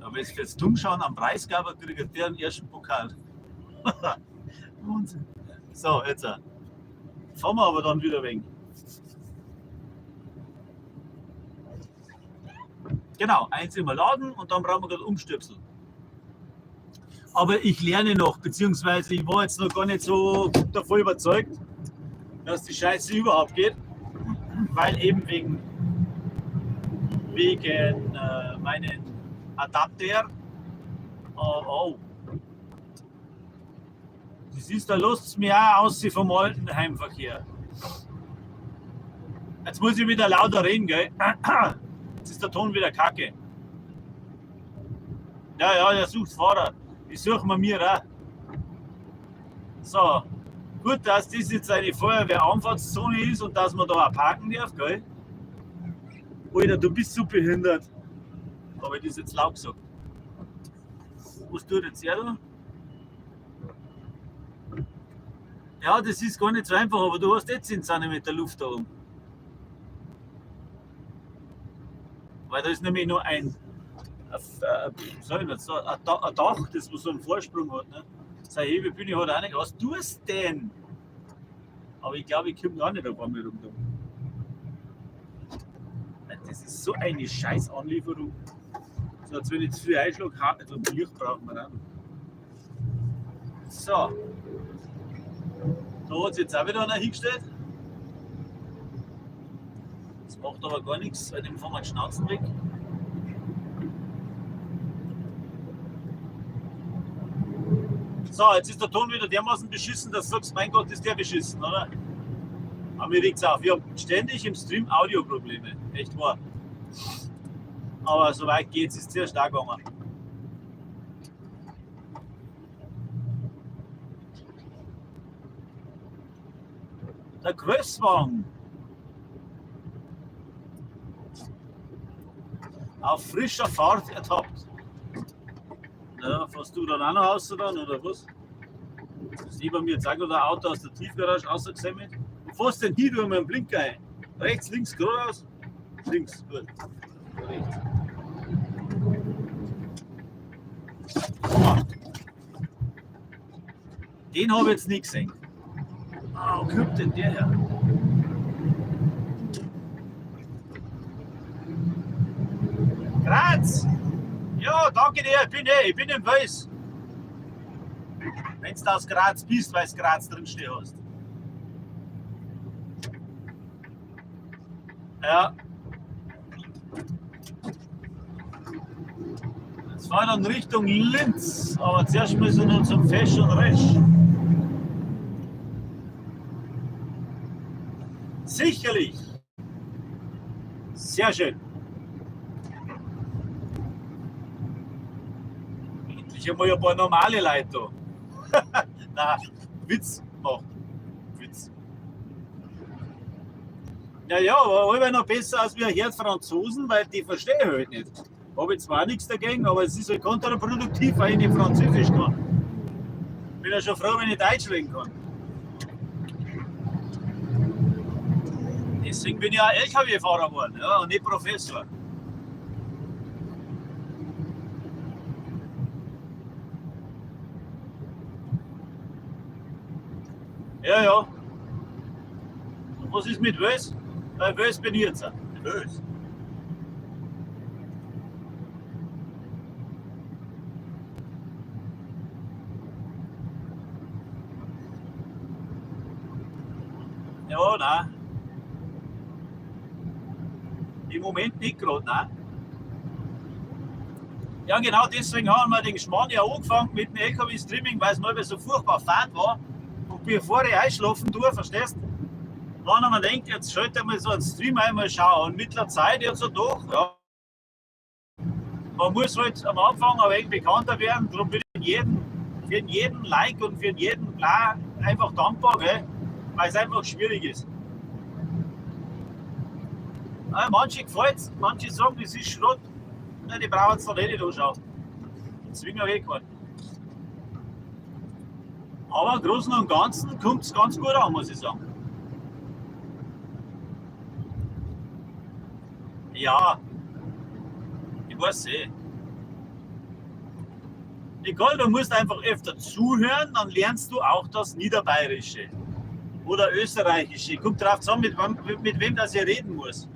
Aber wenn Sie jetzt dumm schauen, am Preisgeber kriegt der den ersten Pokal. Wahnsinn. So, jetzt fahren wir aber dann wieder weg. Genau, eins immer laden und dann brauchen wir gerade umstöpseln. Aber ich lerne noch, beziehungsweise ich war jetzt noch gar nicht so davon überzeugt, dass die Scheiße überhaupt geht, weil eben wegen meinen Adapter. Oh, oh. Das ist, da lasst es mir auch aus vom alten Heimverkehr. Jetzt muss ich wieder lauter reden, gell? Jetzt ist der Ton wieder kacke. Ja, ja, der sucht Fahrer. Ich suche mir auch. So, gut, dass das jetzt eine Feuerwehranfahrtszone ist und dass man da auch parken darf, gell? Alter, du bist so behindert. Habe ich das jetzt laut gesagt? Was tut jetzt er da? Ja, das ist gar nicht so einfach, aber du hast jetzt 10 cm Luft da oben. Weil da ist nämlich nur ein Dach, das wo so einen Vorsprung hat. Ne? Seine Hebebühne hat auch nicht. Was tust du denn? Aber ich glaube, ich komme gar nicht auf einmal rum. Das ist so eine scheiß Anlieferung. So, als wenn ich zu viel Einschlag habe, also Licht braucht man auch noch. So. Da hat sich jetzt auch wieder einer hingestellt. Das macht aber gar nichts, weil dem fahren wir die Schnauzen weg. So, jetzt ist der Ton wieder dermaßen beschissen, dass du sagst, mein Gott, ist der beschissen, oder? Aber mir regt's auf. Wir haben ständig im Stream Audioprobleme. Echt wahr. Aber soweit geht's, ist sehr stark gegangen. Der Größwagen. Auf frischer Fahrt ertappt. Ja, fährst du dann auch noch raus dann, oder was? Das ist bei mir jetzt auch gerade ein Auto aus der Tiefgarage rausgesammelt. Wo fährst denn hin, du mit dem Blinker ein? Rechts, links, geradeaus? Links, gut. Rechts. Den habe ich jetzt nicht gesehen. Ah, wo kommt denn der her? Graz! Ja, danke dir, ich bin im Weiß. Wenn du aus Graz bist, weil du Graz drinstehen hast. Ja. Jetzt fahren wir dann Richtung Linz, aber zuerst müssen wir noch zum Fesch und Resch. Sicherlich. Sehr schön. Endlich einmal ein paar normale Leute da. Nein, Witz macht. Witz. Naja, aber alle noch besser als wir Herz Franzosen, weil die verstehe ich halt nicht. Habe ich zwar nichts dagegen, aber es ist halt kontraproduktiv, weil ich nicht Französisch kann. Bin ja schon froh, wenn ich Deutsch reden kann. Deswegen bin ich auch LKW-Fahrer geworden, ja, und nicht Professor. Ja, ja. Und was ist mit Wels? Bei Wels bin ich jetzt. Wels. Ja, nein. Im Moment nicht gerade, nein. Ja, genau deswegen haben wir den Schmarrn ja angefangen mit dem LKW-Streaming, weil es mal so furchtbar fad war. Und bevor ich einschlafen tue, verstehst du? Wenn man denkt, jetzt schalte ich mal so einen Stream einmal schauen. Und mit der Zeit jetzt so doch, ja. Man muss halt am Anfang ein wenig bekannter werden, darum bin ich für jeden Like und für jeden Bla einfach dankbar, gell? Weil es einfach schwierig ist. Ja, manche gefällt's, manche sagen, das ist Schrott. Nein, die brauchen es doch nicht anschauen. Zwingen wir eh keinen. Aber im Großen und Ganzen kommt es ganz gut an, muss ich sagen. Ja, ich weiß eh. Nicole, du musst einfach öfter zuhören, dann lernst du auch das Niederbayerische oder Österreichische. Kommt drauf zusammen, mit wem das ich reden muss.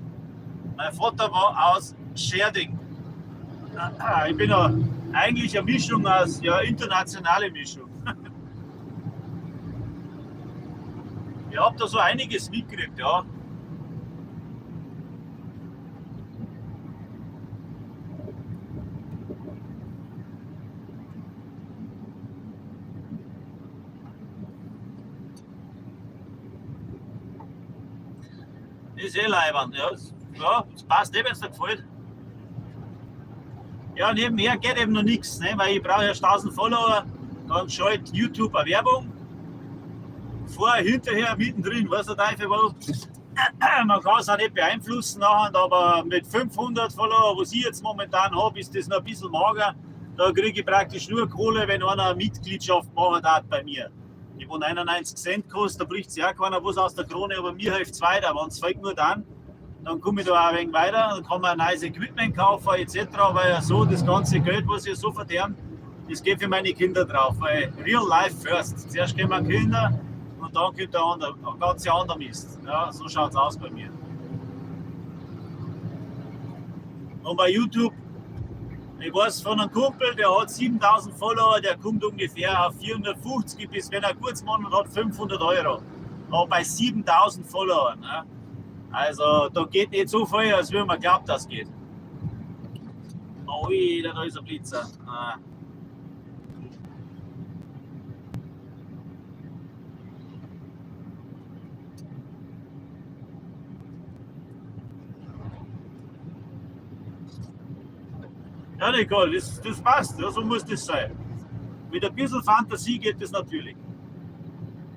Mein Vater war aus Schärding. Ich bin ja eigentlich eine Mischung aus, ja, internationale Mischung. Ich hab da so einiges mitgekriegt, ja. Ist eh leibend, ja. Ja, das passt eh, wenn's dir gefällt. Ja, nebenher geht eben noch nichts, ne? Weil ich brauche erst 1000 Follower, dann schaltet YouTube eine Werbung. Vorher, hinterher, mittendrin, weiß der Teufel was. Man kann es auch nicht beeinflussen nachher, aber mit 500 Follower, was ich jetzt momentan hab, ist das noch ein bisschen mager. Da kriege ich praktisch nur Kohle, wenn einer eine Mitgliedschaft machen darf bei mir. Die wo 99 Cent kostet, da bricht sich auch keiner was aus der Krone, aber mir hilft's weiter. Wenn's fällt nur dann, dann komme ich da auch ein wenig weiter, dann kann man ein neues Equipment kaufen et cetera, weil ja so das ganze Geld, was ich so verdiene, das geht für meine Kinder drauf. Weil Real Life first. Zuerst kommen Kinder und dann kommt der andere, der ganze andere Mist. Ja, so schaut's aus bei mir. Und bei YouTube, ich weiß von einem Kumpel, der hat 7000 Follower, der kommt ungefähr auf 450 bis, wenn er kurz Monat hat, 500 Euro. Aber bei 7000 Followern. Ne? Also da geht nicht so viel, als wenn man glaubt, das geht. Ui, da ist ein Blitzer. Ah. Ja, Nicole, das passt, ja, so muss das sein. Mit ein bisschen Fantasie geht das natürlich.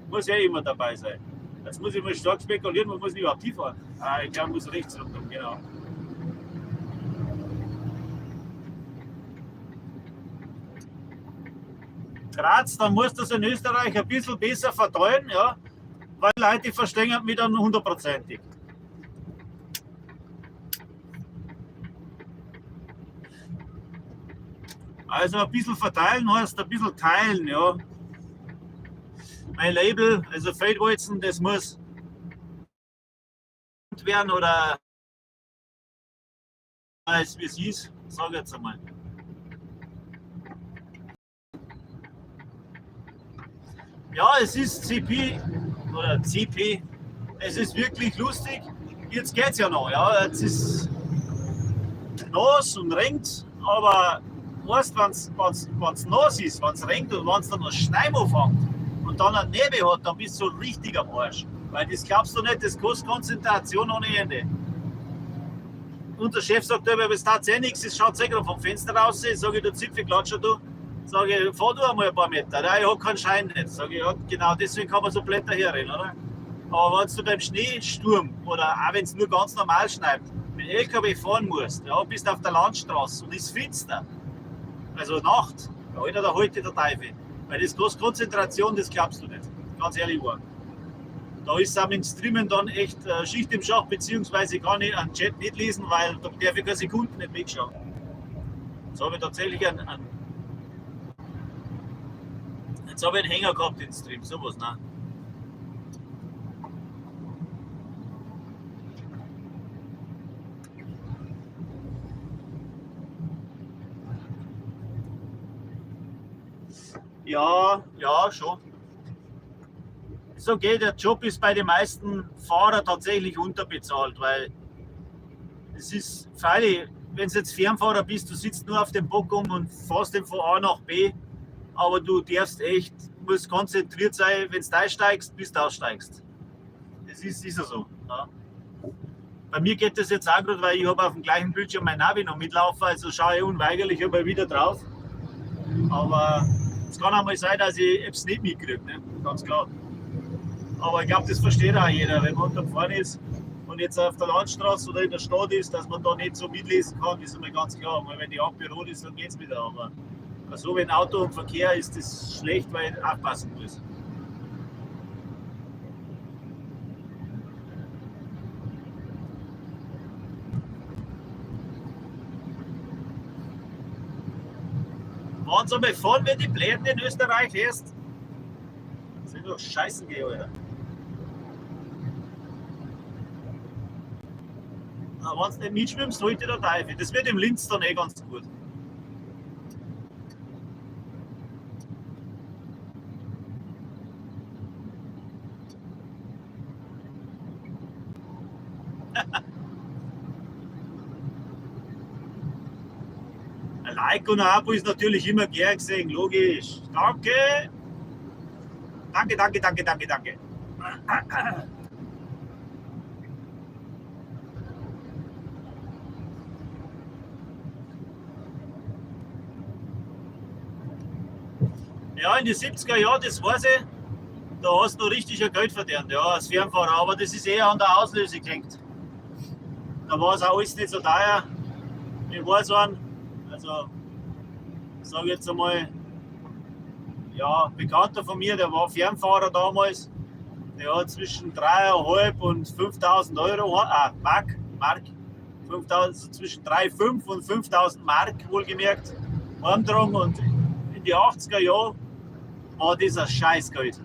Muss ja immer dabei sein. Jetzt muss ich mal stark spekulieren, wo muss ich überhaupt hinfahren? Ah, ich glaube, ich muss rechts runter, genau. Graz, dann muss das in Österreich ein bisschen besser verteilen, ja, weil Leute verstehen mich dann hundertprozentig. Also ein bisschen verteilen heißt ein bisschen teilen, ja. Mein Label, also Feldwalzen, das muss werden oder als wie es ist, sag ich jetzt einmal. Ja, es ist CP oder CP, es ist wirklich lustig. Jetzt geht's ja noch, ja, jetzt ist nass und regnet, aber weißt, wenn's nass ist, wenn's regnet und wenn's dann noch Schnee anfängt und dann einen Nebel hat, dann bist du so richtig am Arsch. Weil das glaubst du nicht, das kostet Konzentration ohne Ende. Und der Chef sagt, aber es tat eh nichts, es schaut eh gerade vom Fenster raus. Sag ich, du Zipfelklatscher, du. Sag ich, fahr du einmal ein paar Meter. Nein, ich hab keinen Schein nicht. Sag ich, ja, genau deswegen kann man so Blätter herrennen, oder? Aber wenn du beim Schneesturm oder auch wenn's nur ganz normal schneit, mit dem LKW fahren musst, ja, bist auf der Landstraße und ist finster, also Nacht, ja, Alter, da holt dich der Teufel. Weil das kostet Konzentration, das glaubst du nicht. Ganz ehrlich wahr. Da ist auch mit dem Streamen dann echt Schicht im Schacht, beziehungsweise kann ich einen Chat nicht lesen, weil da darf ich keine Sekunden nicht mitschauen. Jetzt habe ich tatsächlich einen, jetzt habe ich einen Hänger gehabt im Stream, sowas, ne? Ja, ja, schon. Ist okay, der Job ist bei den meisten Fahrern tatsächlich unterbezahlt, weil es ist, freilich, wenn du jetzt Fernfahrer bist, du sitzt nur auf dem Bock um und fährst den von A nach B, aber du darfst echt, musst konzentriert sein, wenn du einsteigst, bis du aussteigst. Das ist ja so. Ja. Bei mir geht das jetzt auch gerade, weil ich habe auf dem gleichen Bildschirm mein Navi noch mitlaufen, also schaue ich unweigerlich immer wieder drauf. Aber es kann auch mal sein, dass ich es nicht mitkriege, ne? Ganz klar. Aber ich glaube, das versteht auch jeder, wenn man unterm Fahren ist und jetzt auf der Landstraße oder in der Stadt ist, dass man da nicht so mitlesen kann, ist immer ganz klar. Weil wenn die Ampel rot ist, dann geht's wieder. Aber so, wenn Auto und Verkehr ist, das schlecht, weil ich aufpassen muss. Wenn sie einmal fahren, wie die Bläden in Österreich erst, sind doch Scheißen geh, Alter. Wenn du nicht mitschwimmst, holt dir der Teufel. Das wird im Linz dann eh ganz gut. Ein Like und ein Abo ist natürlich immer gern gesehen, logisch. Danke. Danke, danke, danke, danke, danke. Ja, in die 70er Jahren, das weiß ich, da hast du noch richtig ein Geld verdient, ja, als Fernfahrer, aber das ist eher an der Auslöse gehängt. Da war es auch alles nicht so teuer. Ich weiß einen, also sag ich jetzt einmal, ja, ein Bekannter von mir, der war Fernfahrer damals, der hat zwischen 3.500 und 5.000 Euro, Mark, Mark, 5.000, also zwischen 3.500 und 5.000 Mark, wohlgemerkt, heimgetragen, und in die 80er Jahre war das ein Scheißgeld.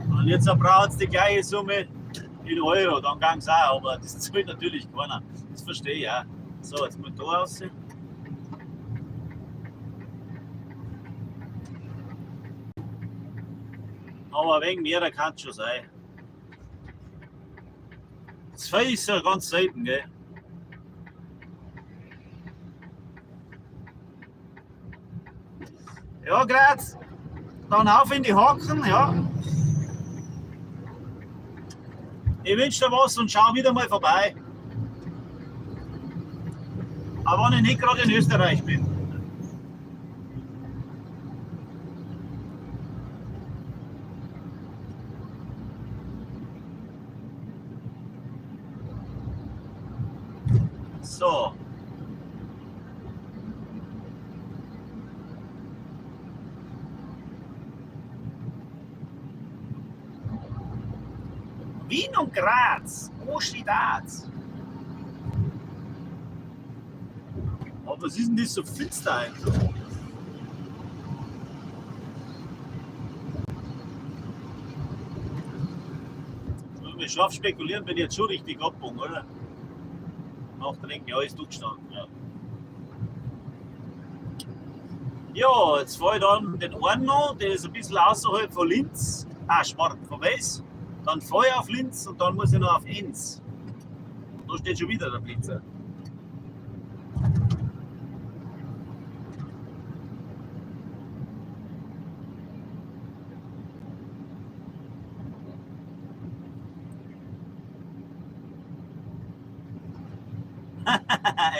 Und jetzt braucht es die gleiche Summe in Euro, dann ging's auch, aber das zahlt natürlich keiner. Das verstehe ich auch. So, jetzt mal da raus. Aber ein wenig mehr kann es schon sein. Das Vieh ist ja ganz selten, gell? Ja, Graz, dann auf in die Hacken, ja. Ich wünsch dir was und schau wieder mal vorbei. Aber wenn ich nicht gerade in Österreich bin. So. Wien und Graz, Oschidaz. Aber was ist denn das so finster eigentlich? Wenn wir scharf spekulieren, bin ich jetzt schon richtig abgebogen, oder? Nachtrinken, ja, ist durchgestanden. Ja. Ja, jetzt fahre ich dann den einen noch, der ist ein bisschen außerhalb von Linz, Schmarrn, von Wels. Dann fahre ich auf Linz und dann muss ich noch auf Enns. Und da steht schon wieder der Blitzer.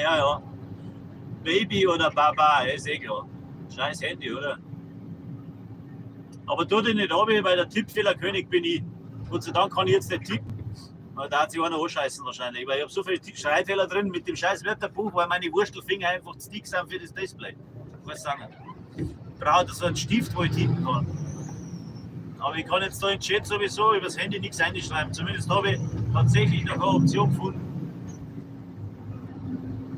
Ja, ja. Baby oder Baba, ist eh klar. Scheiß Handy, oder? Aber tu dich nicht ab, weil der Tippfehlerkönig bin ich. Gott sei Dank kann ich jetzt nicht tippen. Weil da hat sich einer anscheißen wahrscheinlich. Weil ich hab so viele Schreibfehler drin mit dem scheiß Wörterbuch, weil meine Wurstelfinger einfach zu dick sind für das Display. Ich weiß auch nicht. Ich brauche da so einen Stift, wo ich tippen kann. Aber ich kann jetzt da im Chat sowieso übers Handy nichts einschreiben. Zumindest habe ich tatsächlich noch eine Option gefunden.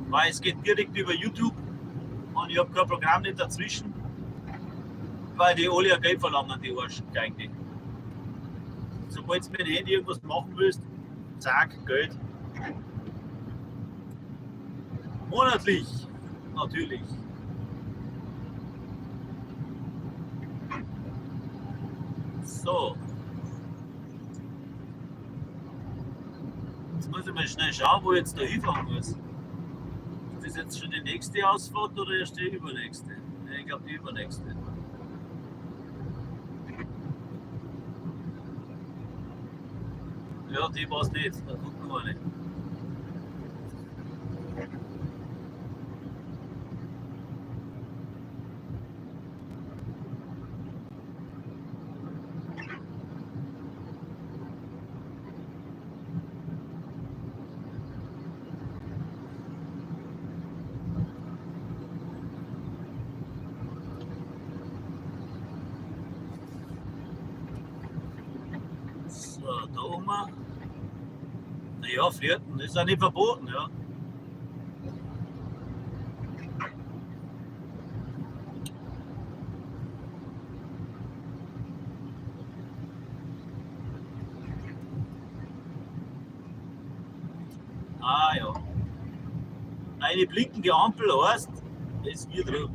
Weil es geht direkt über YouTube und ich hab kein Programm nicht dazwischen, weil die alle ja Geld verlangen, die Arschgeigen. Sobald du mit dem Handy irgendwas machen willst, zack, Geld. Monatlich. Natürlich. So. Jetzt muss ich mal schnell schauen, wo ich jetzt da hinfahren muss. Ist das jetzt schon die nächste Ausfahrt oder erst die übernächste? Nee, ich glaube die übernächste. Ja, die war's nicht. Da gucken wir nicht. So, da oben. Naja, flirten ist ja nicht verboten, ja. Ah ja. Eine blinkende Ampel heißt, es wird rot.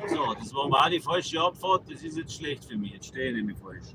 So, das war mal die falsche Abfahrt, das ist jetzt schlecht für mich. Jetzt stehe ich nämlich falsch.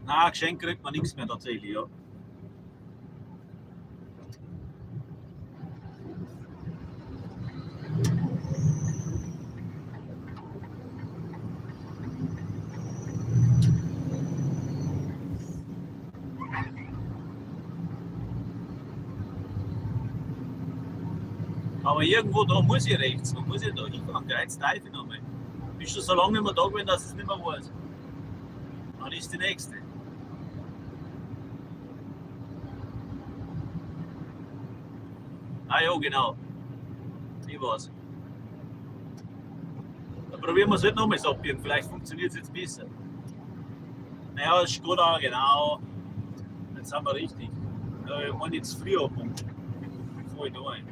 Na, Geschenk kriegt man nichts mehr tatsächlich, ja. Aber irgendwo da muss ich rechts, wo muss ich da hinfahren? Kreuz Teufel nochmal. Bin schon so lange nicht mehr da gewesen, dass ich es nicht mehr weiß. Dann ist die nächste. Ah ja, genau. Ich weiß. Dann probieren wir es halt nochmals abbiegen. Vielleicht funktioniert es jetzt besser. Naja, Skoda, genau. Jetzt sind wir richtig. Ja, ich meine jetzt früh ab und fahr ich da ein.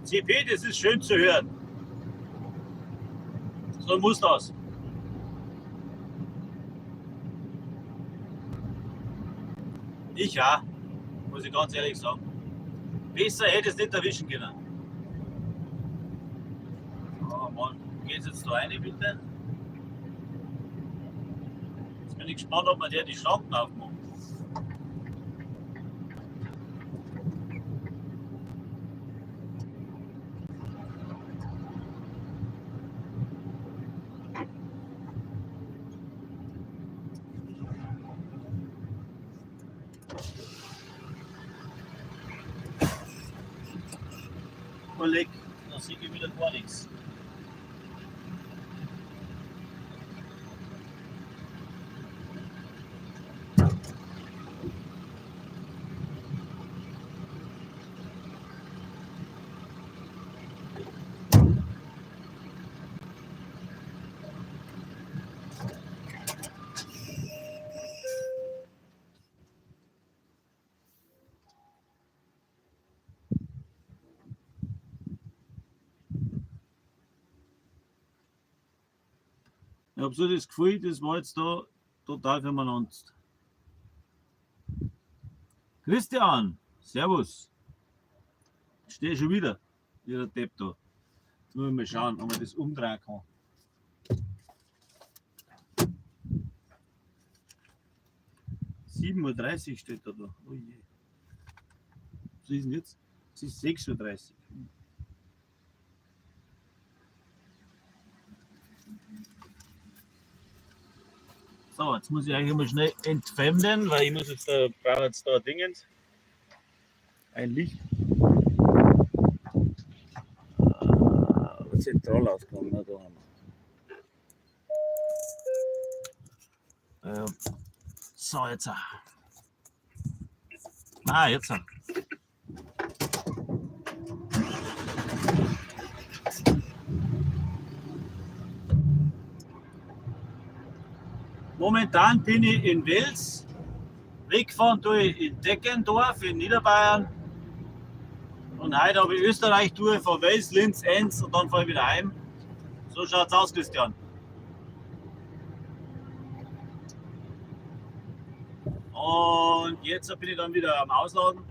CP, das ist schön zu hören. So muss das. Ich ja, muss ich ganz ehrlich sagen. Besser hätte es nicht erwischen können. Oh Mann, geht's jetzt da rein, bitte? Jetzt bin ich gespannt, ob man der die Schranken aufmacht. Oh, leck, da sehe ich wieder gar nichts. Ich habe so das Gefühl, das war jetzt da total füreinander. Christian, servus. Ich stehe schon wieder, wie der Depp da. Jetzt müssen wir mal schauen, ob man das umdrehen kann. 7:30 Uhr steht da da. Oh je. Was ist denn jetzt? Es ist 6:30 Uhr. So, jetzt muss ich eigentlich mal schnell entfremden, weil ich muss jetzt da, brauche jetzt da Dingens. Ein Licht. Zentralausgang, ne, da haben wir. So, jetzt. Ah, jetzt. Momentan bin ich in Wels, wegfahren tue ich in Deggendorf in Niederbayern und heute habe ich Österreich-Tour von Wels, Linz, Enns und dann fahre ich wieder heim. So schaut's aus, Christian. Und jetzt bin ich dann wieder am Ausladen.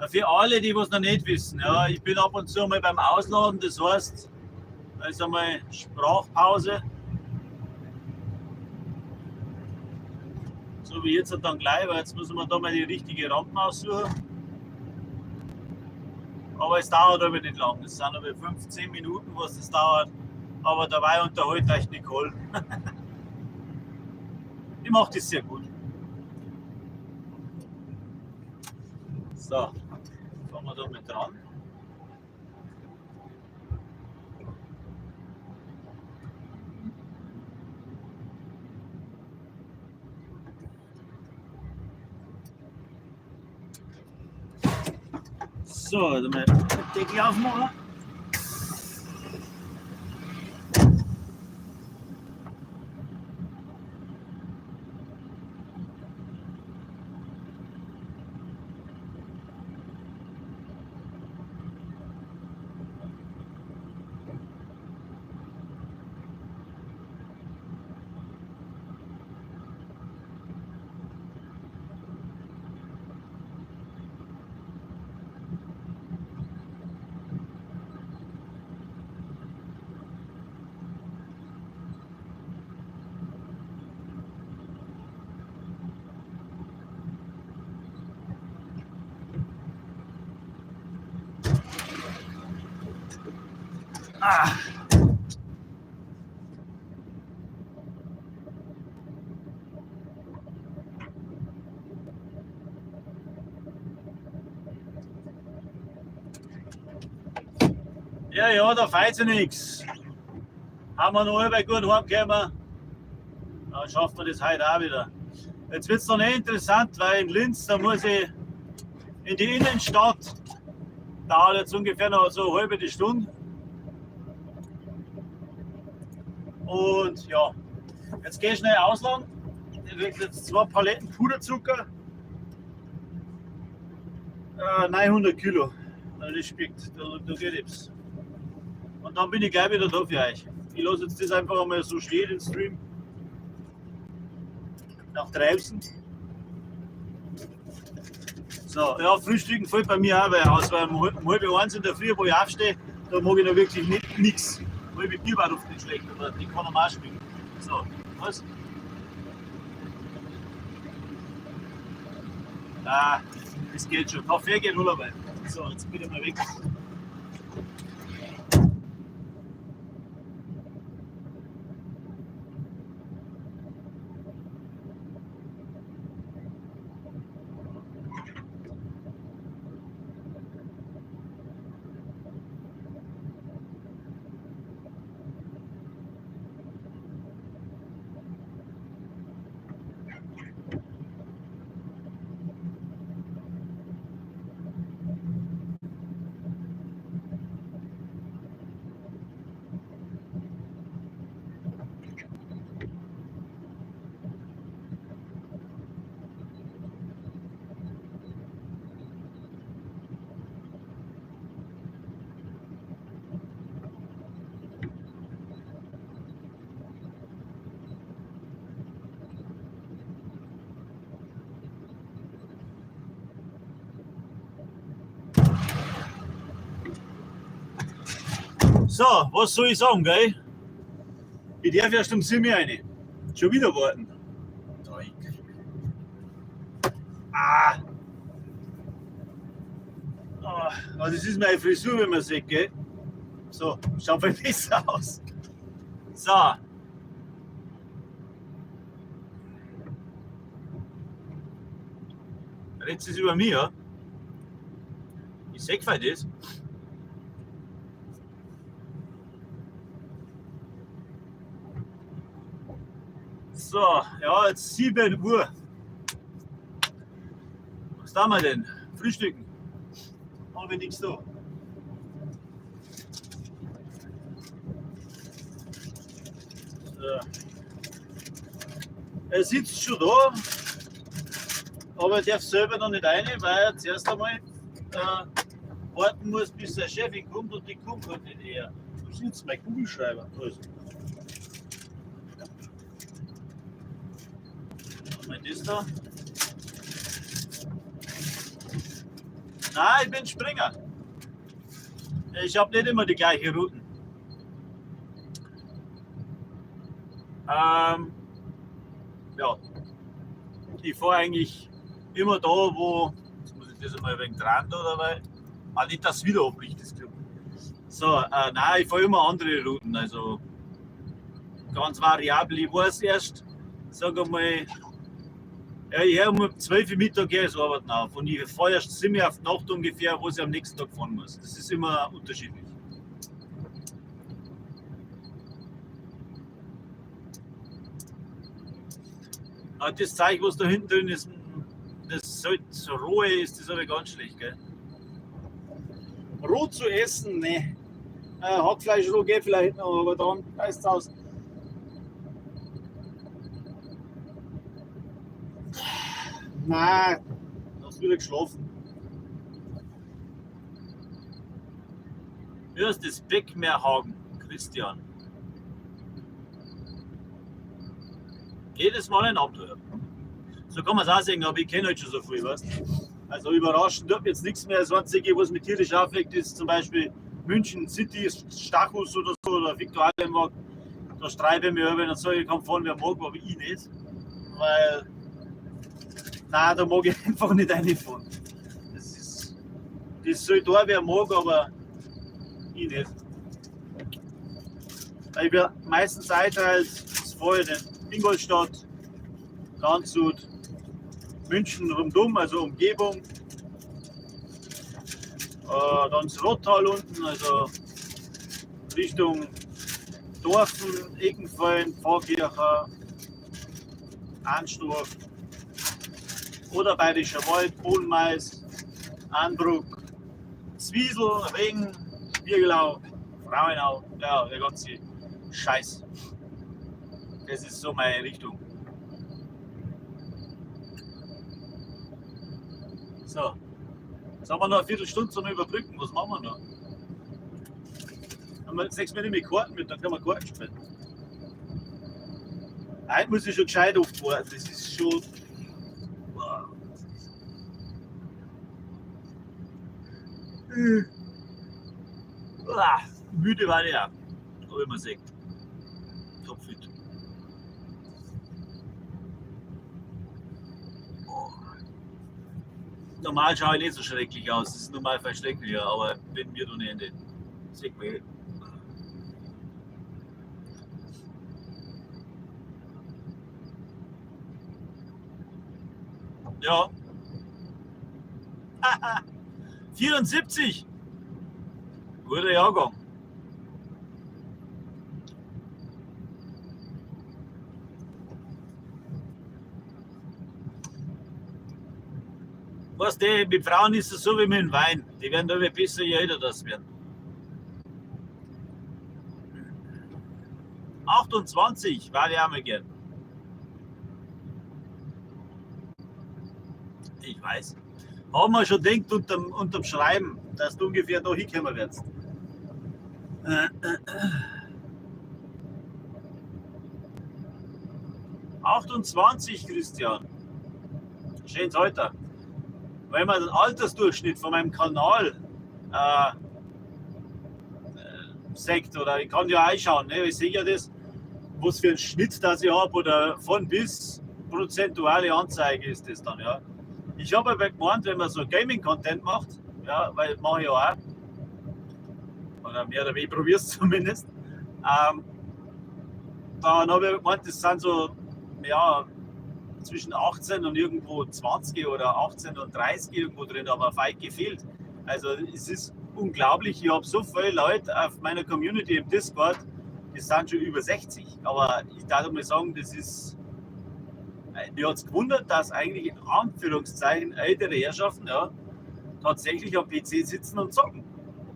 Für alle, die was noch nicht wissen, ja, ich bin ab und zu mal beim Ausladen, das heißt, da ist einmal Sprachpause. So wie jetzt dann gleich, weil jetzt müssen wir da mal die richtige Rampen aussuchen. Aber es dauert aber nicht lang. Es sind aber 15 Minuten, was das dauert. Aber dabei unterhält euch Nicole. Die macht das sehr gut. So, fahren wir da mit dran. So, also mal den Deckel aufmachen. Ah. Ja, ja, da fehlt sich nichts. Haben wir noch allweil gut heimgekommen. Dann schaffen wir das heute auch wieder. Jetzt wird's noch nicht interessant, weil in Linz, da muss ich in die Innenstadt. Dauert jetzt ungefähr noch so eine halbe Stunde. Und ja, jetzt geh ich schnell ausladen. Ich krieg jetzt 2 Paletten Puderzucker. 900 Kilo. Das spickt, da geht nichts. Und dann bin ich gleich wieder da für euch. Ich lasse jetzt das einfach einmal so stehen, den Stream. Nach draußen. So, ja, Frühstücken fällt bei mir auch aus, weil um 12:30 in der Früh, wo ich aufstehe, da mag ich noch wirklich nicht, nix. Halbe Bier war oft nicht schlecht, aber die kann man auch schmecken. So, was? Ah, das geht schon. Kaffee geht nur dabei. So, jetzt bin ich mal weg. So, was soll ich sagen, gell? Ich darf erst um 7 Uhr rein. Schon wieder warten. Ah. Ah, das ist meine Frisur, wenn man sieht, gell? So, schaut viel besser aus. So. Redest du über mich, ja? Ich seh halt das. So, ja, jetzt 7 Uhr. Was tun wir denn? Frühstücken. Haben wir nichts da. So. Er sitzt schon da, aber er darf selber noch nicht rein, weil er zuerst einmal warten muss, bis seine Chefin kommt und die kommt halt nicht eher. Wo sitzt mein Kugelschreiber? Da ist er. Was ist das da? Nein, ich bin Springer. Ich habe nicht immer die gleiche Routen. Ja, ich fahre eigentlich immer da, wo. Jetzt muss ich das einmal ein wenig dran da dabei. Ah, nicht, dass es wieder abbricht, das Club. So, nein, ich fahre immer andere Routen, also ganz variabel. Ich weiß erst, sag einmal, ja, ich höre um 12 Uhr Mittag gehe ich arbeiten auf und ich fahre erst ziemlich auf die Nacht ungefähr, wo ich am nächsten Tag fahren muss. Das ist immer unterschiedlich. Aber das Zeug, was da hinten drin ist, das sollte so roh ist, das aber ganz schlecht, gell? Roh zu essen, ne. Hackfleisch roh geht vielleicht noch, aber dann reißt's aus. Nein, hast wieder geschlafen. Wie heißt das? Beckmeerhagen, Christian. Jedes Mal ein Abenteuer. So kann man's auch sehen, aber ich kenn halt schon so viel, weißt du? Also überraschend tut mir jetzt nichts mehr. Das Einzige, was mich tierisch aufregt, ist zum Beispiel München City, Stachus oder so, oder Viktualienmarkt. Da streibe ich mich über und sage, ich kann fahren, wer mag, aber ich nicht. Weil, nein, da mag ich einfach nicht reinfahren. Das soll da, wer mag, aber ich nicht. Weil ich bin meistens einteilt, das fahre ich in Ingolstadt, Landshut, München rundum, also Umgebung. Dann das Rottal unten, also Richtung Dorfen, Eckenfallen, Pfarrkirche, Arnstorf oder Bayerischer Wald, Bodenmais, Arnbruck, Zwiesel, Regen, Spiegelau, Frauenau, ja, der ganze Scheiß. Das ist so meine Richtung. So, jetzt haben wir noch eine Viertelstunde zum Überbrücken. Was machen wir noch? Haben wir 6 Minuten mit Karten mit, dann können wir Karten spielen. Heute muss ich schon gescheit oft warten. Das ist schon. Wow. Uah, müde war ich auch. Aber wie man sieht. Topfit. Oh. Normal schaue ich nicht so schrecklich aus. Das ist normal viel schrecklicher, aber bin mir doch nicht Ende. Sieht man eh. Ja. 74. Guter Jahrgang. Weißt du, mit Frauen ist es so wie mit dem Wein. Die werden da besser, je älter das werden. 28 war ich auch mal gern. Ich weiß. Haben wir schon gedacht unterm Schreiben, dass du ungefähr da hinkommen wirst. 28, Christian. Schönes Alter. Wenn man den Altersdurchschnitt von meinem Kanal sagt, oder ich kann ja auch schauen, ne? Ich sehe ja das, was für einen Schnitt das ich hab, oder von bis prozentuale Anzeige ist das dann, ja. Ich habe aber gemeint, wenn man so Gaming-Content macht, ja, weil mache ich ja auch, oder mehr oder weniger, ich probiere es zumindest, dann habe ich gemeint, das sind so, ja, zwischen 18 und irgendwo 20 oder 18 und 30 irgendwo drin, aber weit gefehlt. Also es ist unglaublich, ich habe so viele Leute auf meiner Community im Discord, die sind schon über 60. Aber ich darf mal sagen, das ist, mir hat es gewundert, dass eigentlich in Anführungszeichen ältere Herrschaften, ja, tatsächlich am PC sitzen und zocken.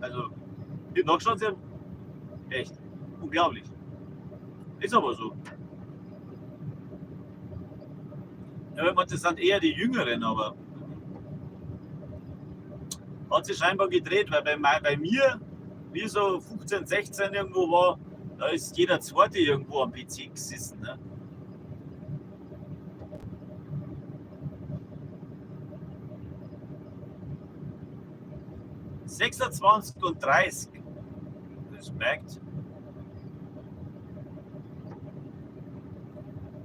Also, ich hab nachgeschaut, sie haben echt unglaublich. Ist aber so. Ja, ich meine, das sind eher die Jüngeren, aber hat sich scheinbar gedreht, weil bei mir, wie so 15, 16 irgendwo war, da ist jeder Zweite irgendwo am PC gesessen. Ne? 26 und 30. Respekt.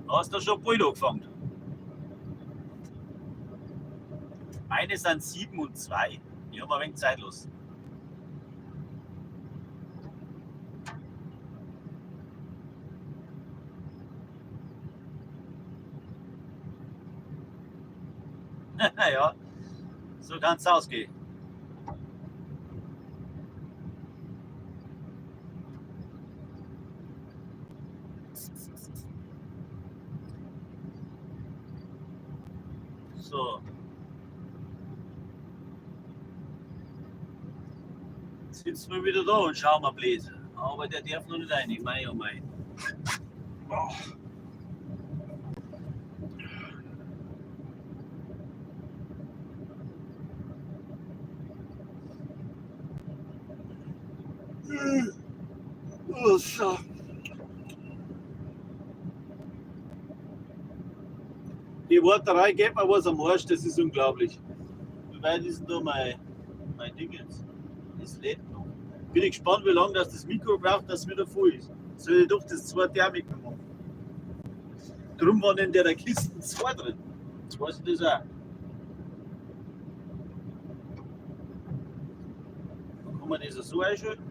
Hast du schon bald angefangen? Meine sind 7 und 2. Ich habe ein wenig zeitlos. Ja, so kann es ausgehen. So. Jetzt sitzen wir wieder da und schauen mal blöd. Aber der darf noch nicht rein. Mei, oh mei. Oh. Oh, so. Die Worterei geht mir was am Arsch, das ist unglaublich. Wie weit ist denn da mein Ding jetzt? Das lädt noch. Bin ich gespannt, wie lange das Mikro braucht, dass es wieder voll ist. Soll ich doch das zweite auch mitmachen? Drum waren in der Kiste 2 drin. Jetzt weiß ich das auch. Dann kann man das so einschalten.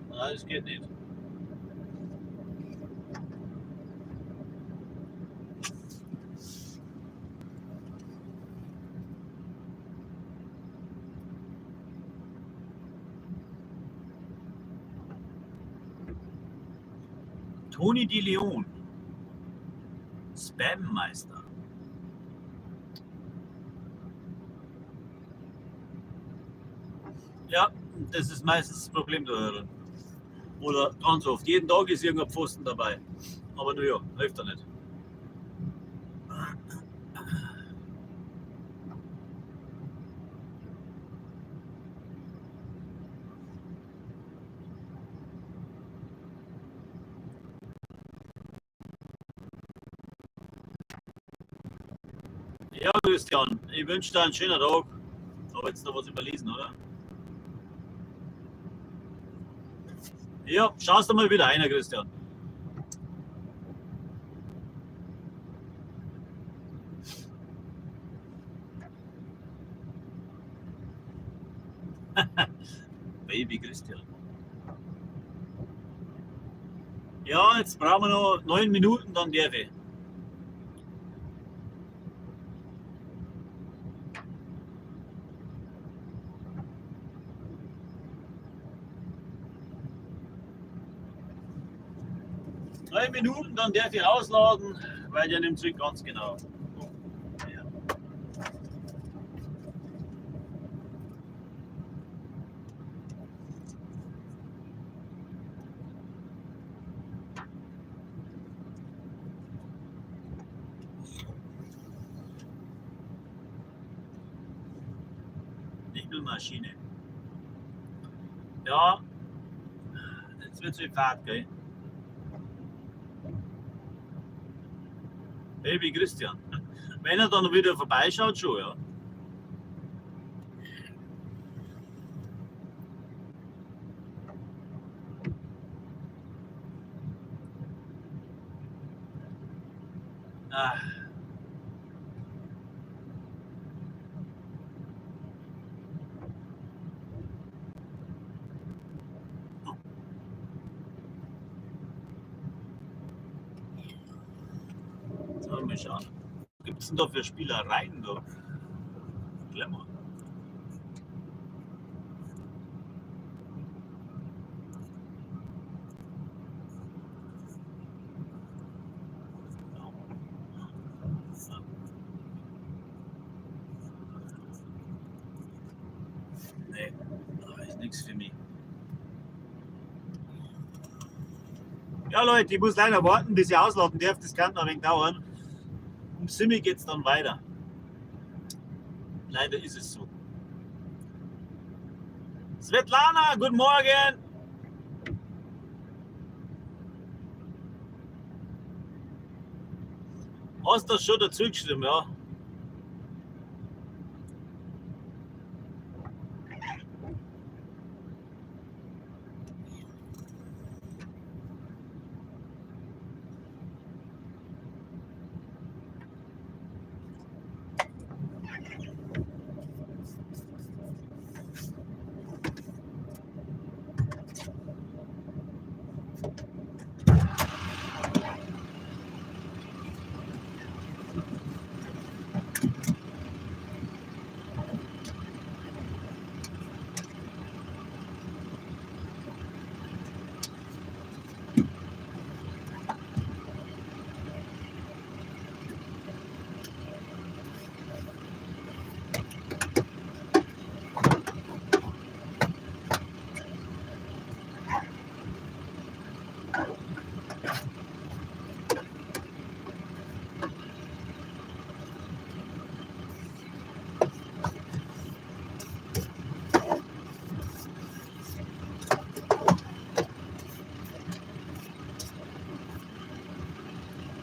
Nein, das geht nicht. Toni Di Leon, Spammeister. Ja, das ist meistens das Problem da drin. Oder ganz oft. Jeden Tag ist irgendein Pfosten dabei. Aber nur ja, hilft ja nicht. Ja, Christian, ich wünsche dir einen schönen Tag. Aber jetzt noch was überlesen, oder? Ja, schaust du mal wieder einer, Christian. Baby Christian. Ja, jetzt brauchen wir noch 9 Minuten, dann darf ich. 9 Minuten, dann darf ich ausladen, weil der nimmt sich ganz genau. Ja. Nebelmaschine. Ja, jetzt wird's wie Fahrt, gell? Baby Christian. Wenn er dann wieder vorbeischaut, schon, ja. Ah. So, mal schauen. Was gibt es denn da für Spielereien da? Klemmer. Nee, ist nichts für mich. Ja Leute, ich muss leider warten, bis ich ausladen darf. Das kann noch ein wenig dauern. Um 7 geht es dann weiter. Leider ist es so. Svetlana, guten Morgen! Hast du das schon dazu geschrieben, ja?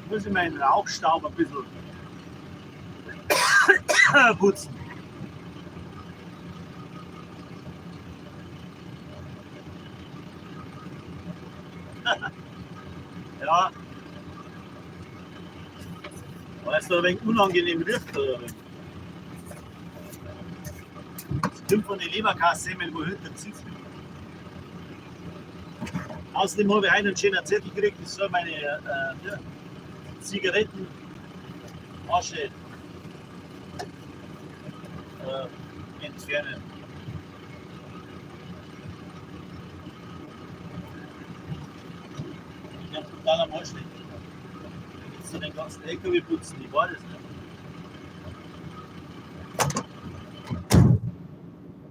Muss ich meinen Rauchstaub ein bisschen putzen. Ja. Weil es da ein wenig unangenehm riecht, oder? Das kommt von den Leberkassemmeln, wo hinter dem Sitz liegt. Außerdem habe ich einen schönen Zettel gekriegt, ich soll meine ja, Zigarettenasche entfernen. Ich bin total am Arsch. Jetzt so den ganzen LKW putzen, ich war das nicht.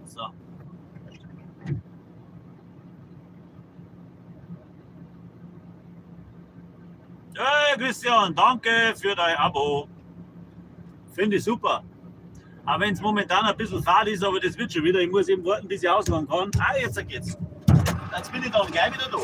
So. Hey Christian, danke für dein Abo. Finde ich super. Auch wenn es momentan ein bisschen fad ist, aber das wird schon wieder. Ich muss eben warten, bis ich ausladen kann. Ah, jetzt geht's. Jetzt bin ich dann gleich wieder da.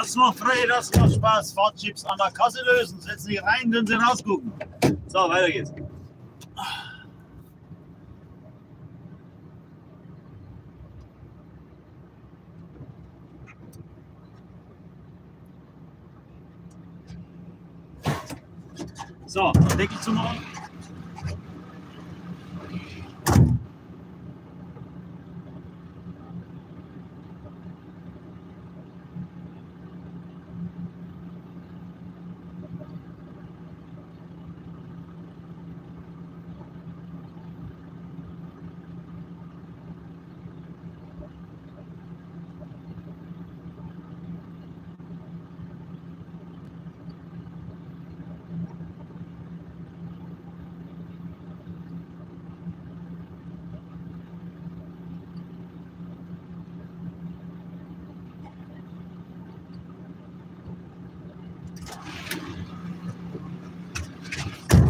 Das macht Freude, das macht Spaß. Fahrtchips an der Kasse lösen, setzen sich rein, dann sie rausgucken. So, weiter geht's. So, Deckel zu machen.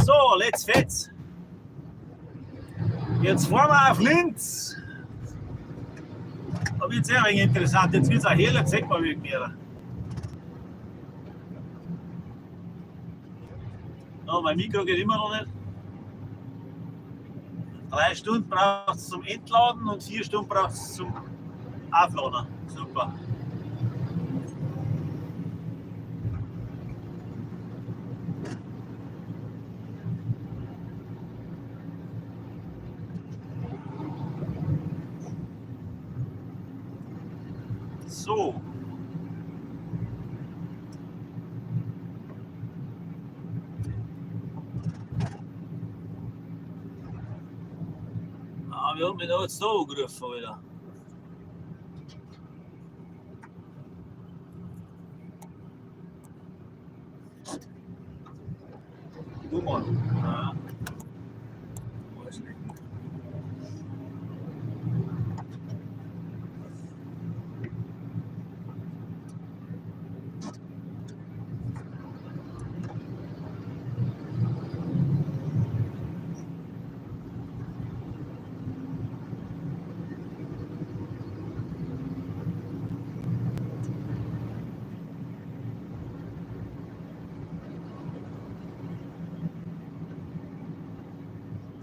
So, let's fetz. Jetzt fahren wir auf Linz. Da wird es ein wenig interessant. Jetzt wird es auch heller, jetzt sieht man wegen mehr. No, mein Mikro geht immer noch nicht. 3 Stunden braucht es zum Entladen und 4 Stunden braucht es zum Aufladen. Super. So. Ah, wir haben mich da jetzt da angerufen, Alter. Du mal. Ja. Weiß nicht.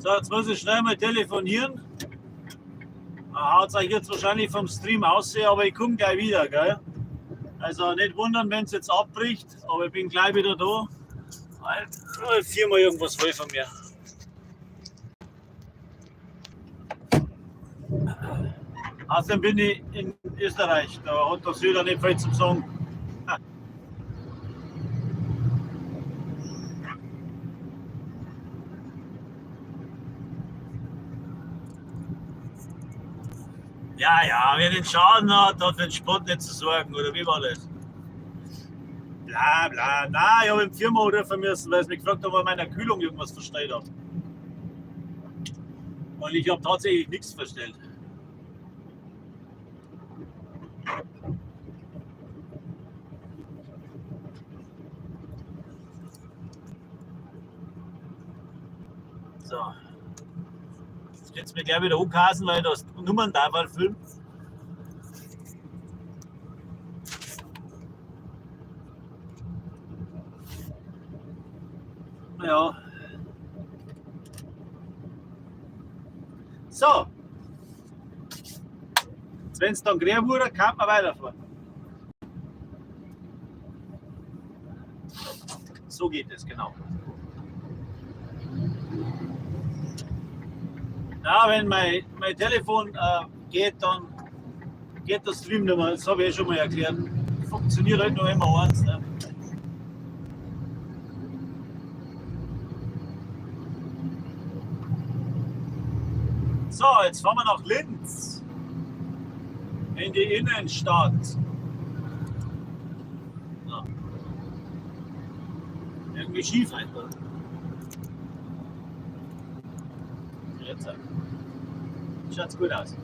So, jetzt muss ich schnell mal telefonieren. Haut euch jetzt wahrscheinlich vom Stream aus, aber ich komme gleich wieder, gell? Also nicht wundern, wenn es jetzt abbricht, aber ich bin gleich wieder da. Alter, viermal irgendwas voll von mir. Außerdem bin ich in Österreich, da hat der Söder nicht viel zum Sagen. Ja, ja, wer den Schaden hat, hat für den Spott nicht zu sorgen, oder wie war das? Bla bla. Nein, ich habe im Firma anrufen müssen, weil sie mich gefragt haben, ob ich meiner Kühlung irgendwas verstellt habe. Und ich habe tatsächlich nichts verstellt. So. Jetzt könnt ihr mir gleich wieder ankasen, weil ich das Nummern-Tafel filme. Ja. So. Jetzt, wenn es dann grün wurde, kann man weiterfahren. So geht es, genau. Ja, wenn mein Telefon geht, dann geht das Stream nicht mehr. Das habe ich eh schon mal erklärt. Funktioniert halt nur immer eins. Ne? So, jetzt fahren wir nach Linz. In die Innenstadt. So. Irgendwie schief einfach. Jetzt. Schaut's gut aus.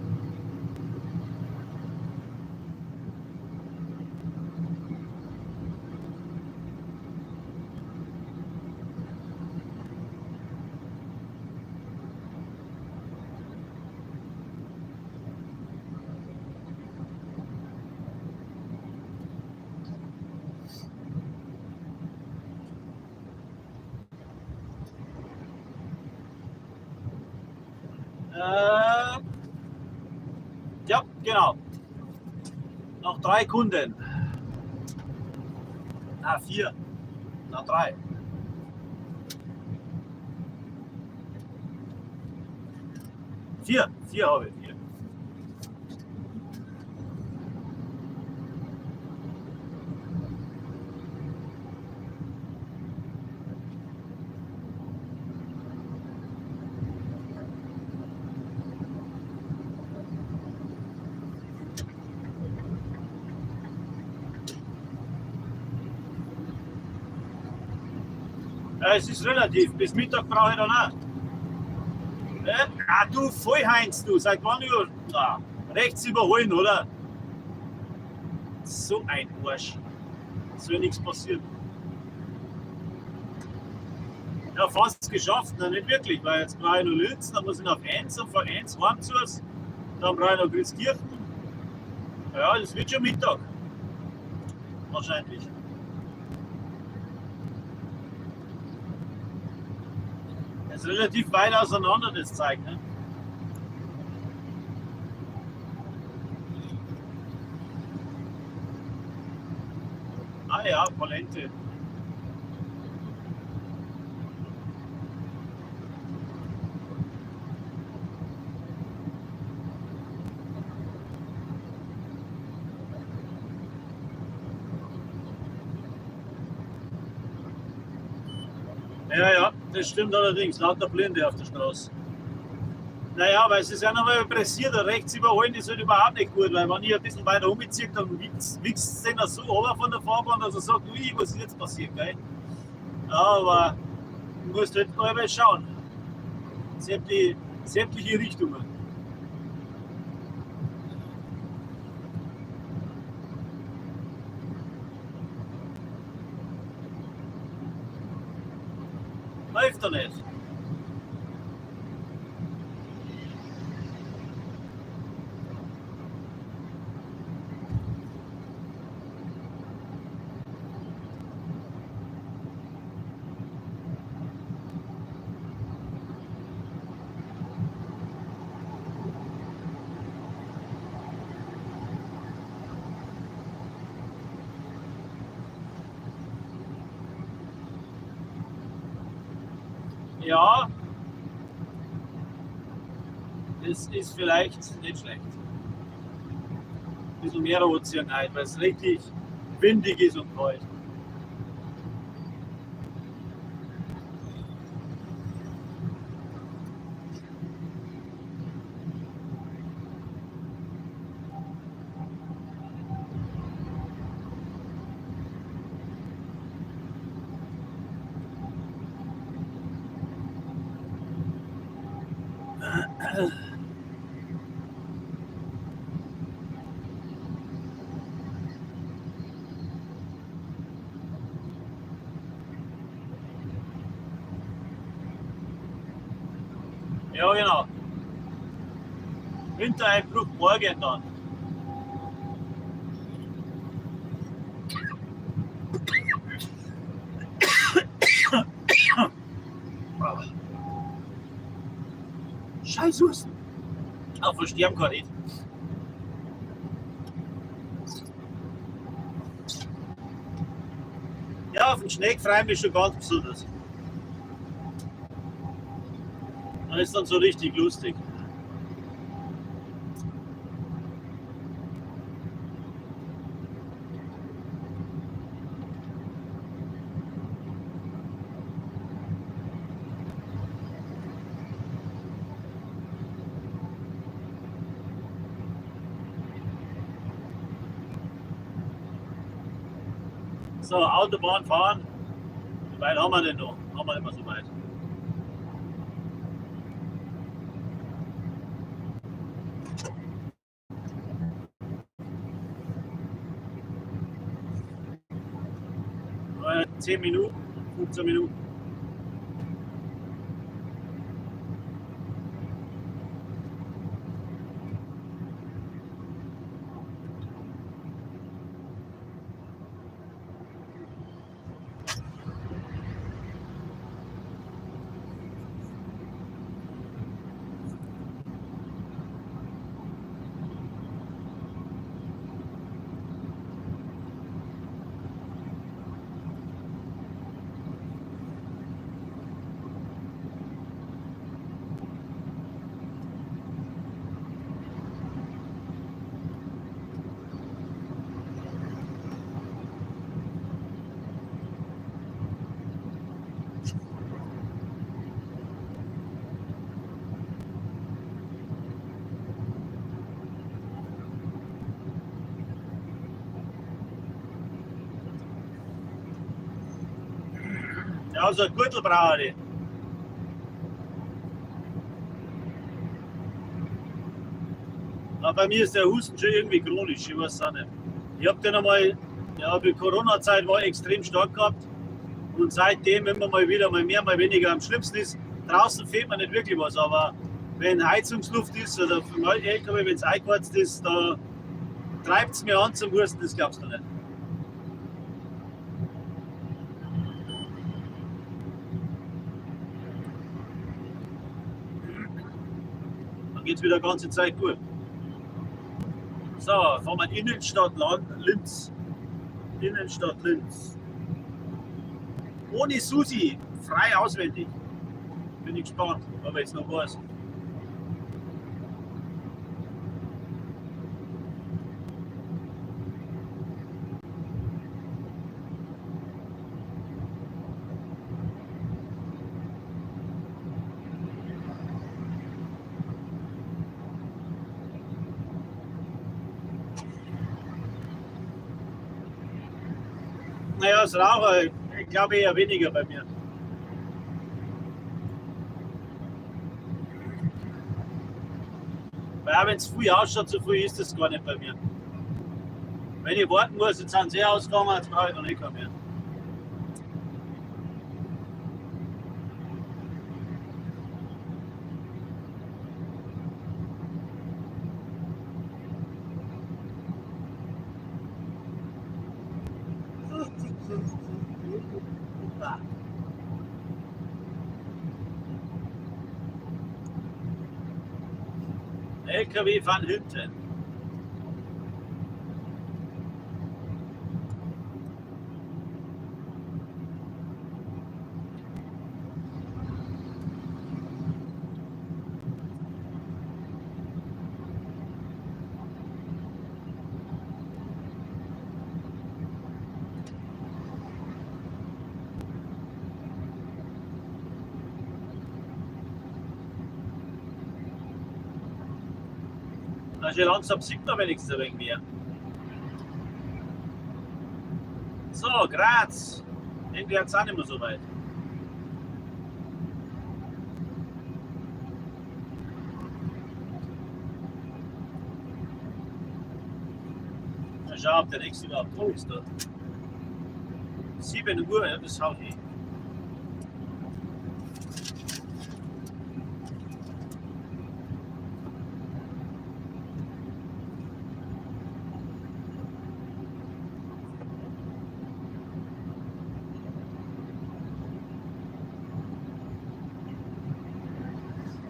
Ja, genau. Noch 3 Kunden. Na, 4. Na, 3. 4. 4 habe ich. 4. Ja, es ist relativ. Bis Mittag brauche ich dann auch. Ne? Ah, du Vollheinz, du. Seit wann über. Ah, rechts überholen, oder? So ein Arsch. Soll nichts passieren. Ja, fast geschafft. Nein, nicht wirklich, weil jetzt brauche ich noch Linz, dann muss ich nach 1 und von 1 heim zu uns. Dann brauche ich noch Grieskirchen. Ja, das wird schon Mittag. Wahrscheinlich. Das ist relativ weit auseinander, das Zeug, ne? Ah ja, Polente. Ja, ja, das stimmt allerdings. Lauter Blinde auf der Straße. Naja, weil es ist ja nochmal pressiert, rechts überholen ist halt überhaupt nicht gut, weil wenn ich ein bisschen weiter umziehe, dann wichst es den so runter von der Fahrbahn, dass er sagt, ui, was ist jetzt passiert, gell? Ja, aber du musst halt allweil schauen. Sämtliche Richtungen. Läuft doch nicht. Ja, das ist vielleicht nicht schlecht. Ein bisschen mehr Ozean heute, weil es richtig windig ist und kalt. Ja, genau. Wintereinbruch morgen dann. Scheiß Husten. Auch versterben kann ich. Ja, auf den Schnee freue ich mich schon ganz besonders. Dann ist dann so richtig lustig. So, Autobahn fahren. Wie weit haben wir denn noch? Haben wir nicht mehr so weit. 10 Minuten, 15 Minuten. Ja, so ein Gürtel brauche ich. Aber bei mir ist der Husten schon irgendwie chronisch, ich weiß auch nicht. Ich habe den einmal, ja, die Corona-Zeit war extrem stark gehabt und seitdem immer mal wieder, mal mehr, mal weniger. Am schlimmsten ist, draußen fehlt mir nicht wirklich was, aber wenn Heizungsluft ist oder vom LKW, wenn es eingeheizt ist, da treibt es mir an zum Husten, das glaubst du nicht. Dann geht es wieder die ganze Zeit gut. So, fahren wir in Innenstadt Linz. Innenstadt Linz. Ohne Susi, frei auswendig. Bin ich gespannt, ob ich jetzt noch weiß. Naja, das Raucher, ich glaube eher weniger bei mir. Weil auch wenn es früh ausschaut, so früh ist es gar nicht bei mir. Wenn ich warten muss, jetzt sind sie ausgegangen, jetzt brauche ich noch nicht mehr. LKW fahren hinten. Also langsam sieht man wenigstens ein wenig mehr. So, Graz. Irgendwie hat es auch nicht mehr so weit. Mal schauen, ob der nächste überhaupt da ist. Da. 7 Uhr, ja, das haut hin.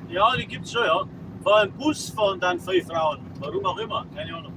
Ja, die gibt's schon, ja. Vor allem Bus fahren dann viele Frauen. Warum auch immer, keine Ahnung.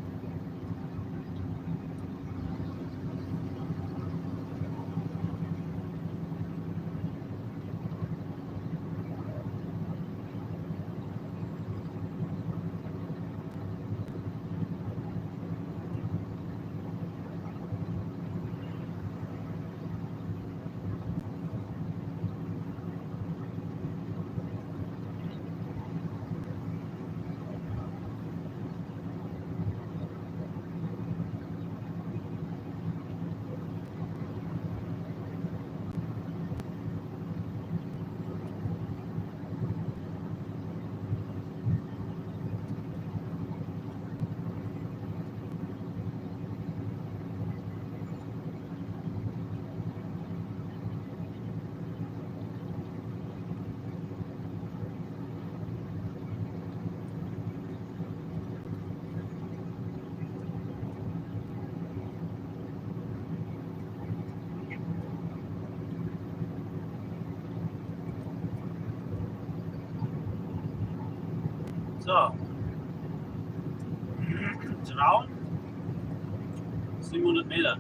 So. Traun. 700 Meter.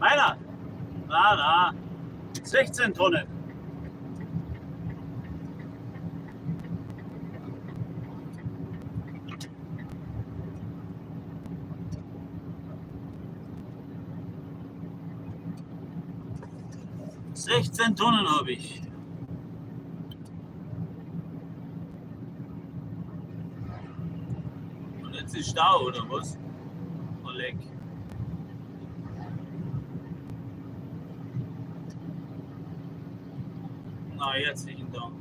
Meiner? Na, na. 16 Tonnen. 16 Tonnen habe ich. Und jetzt ist Stau, oder was? Oh, leck. Na, herzlichen Dank.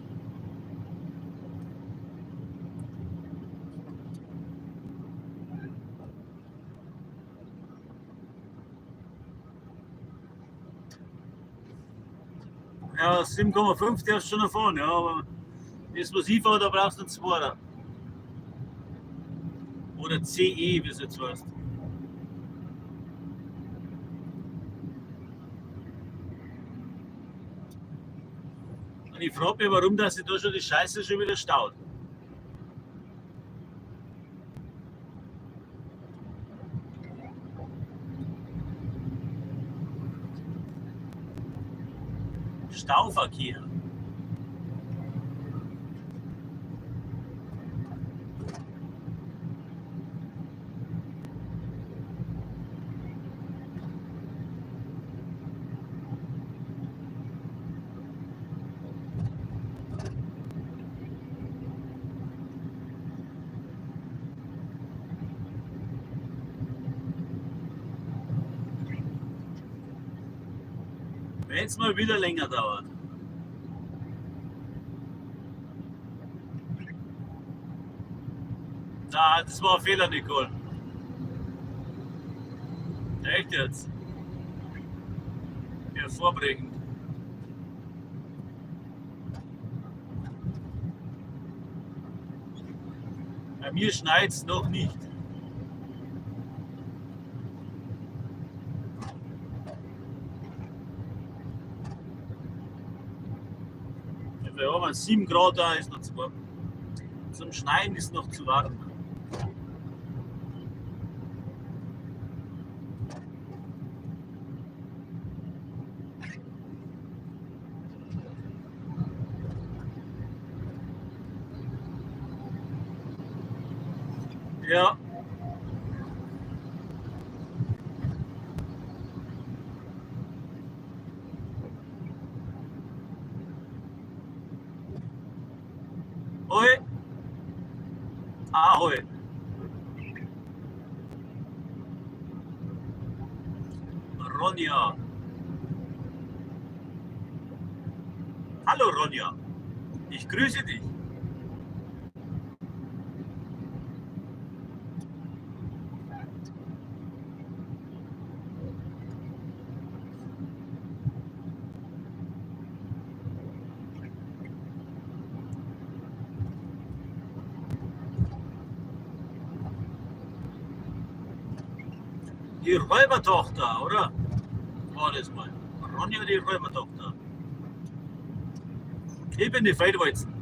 Ja, 7,5 darfst du schon noch fahren, ja, aber das, was ich fahre, da brauchst du einen Zweier. Oder CE, wie es jetzt heißt. Und ich frage mich, warum dass sich da schon die Scheiße schon wieder staut. Stauverkehr. Wenn es mal wieder länger dauert. Na, das war ein Fehler, Nicole. Echt jetzt? Ja, vorbringen. Bei mir schneit es noch nicht. Wir haben 7 Grad, da ist noch zu warm. Zum Schneien ist noch zu warm. Ja. Hoi. Ahoi. Ronja. Hallo Ronja. Ich grüße dich. Die Räubertochter, oder? War das mal. Ronja, die Räubertochter. Ich bin die Feldwalzen.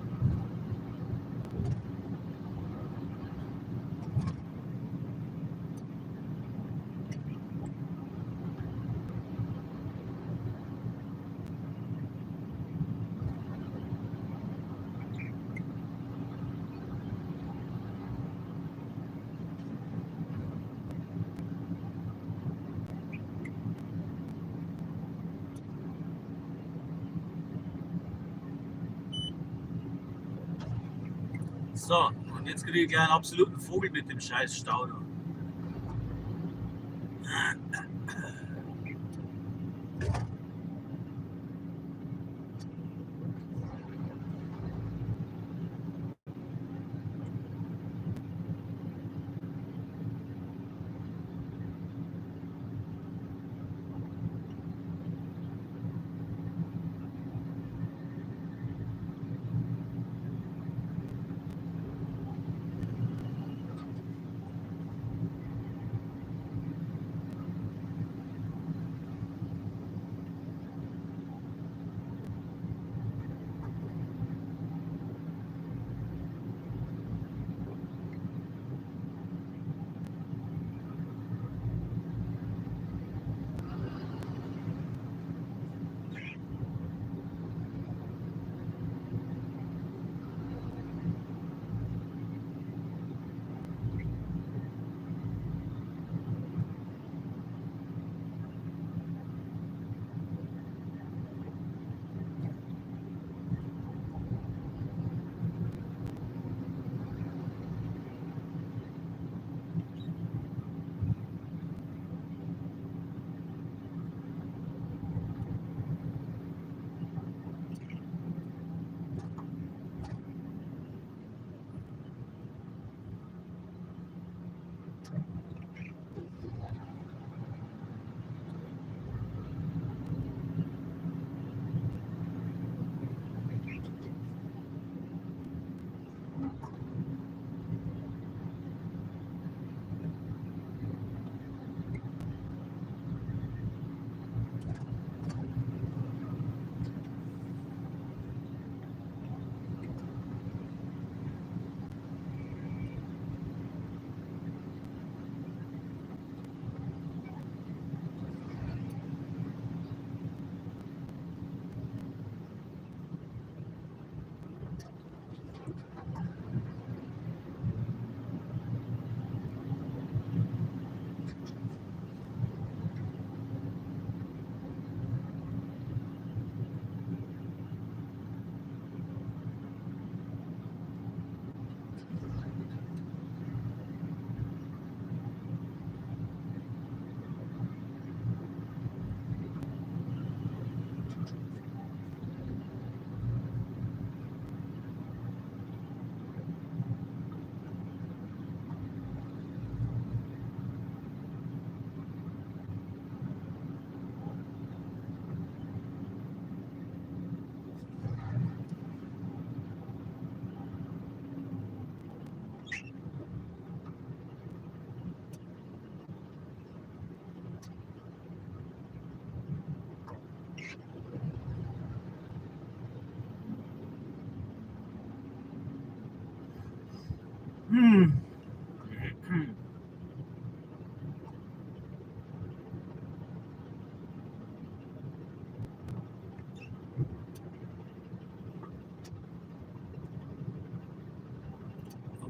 So, und jetzt kriege ich gleich einen absoluten Vogel mit dem scheiß Stau da.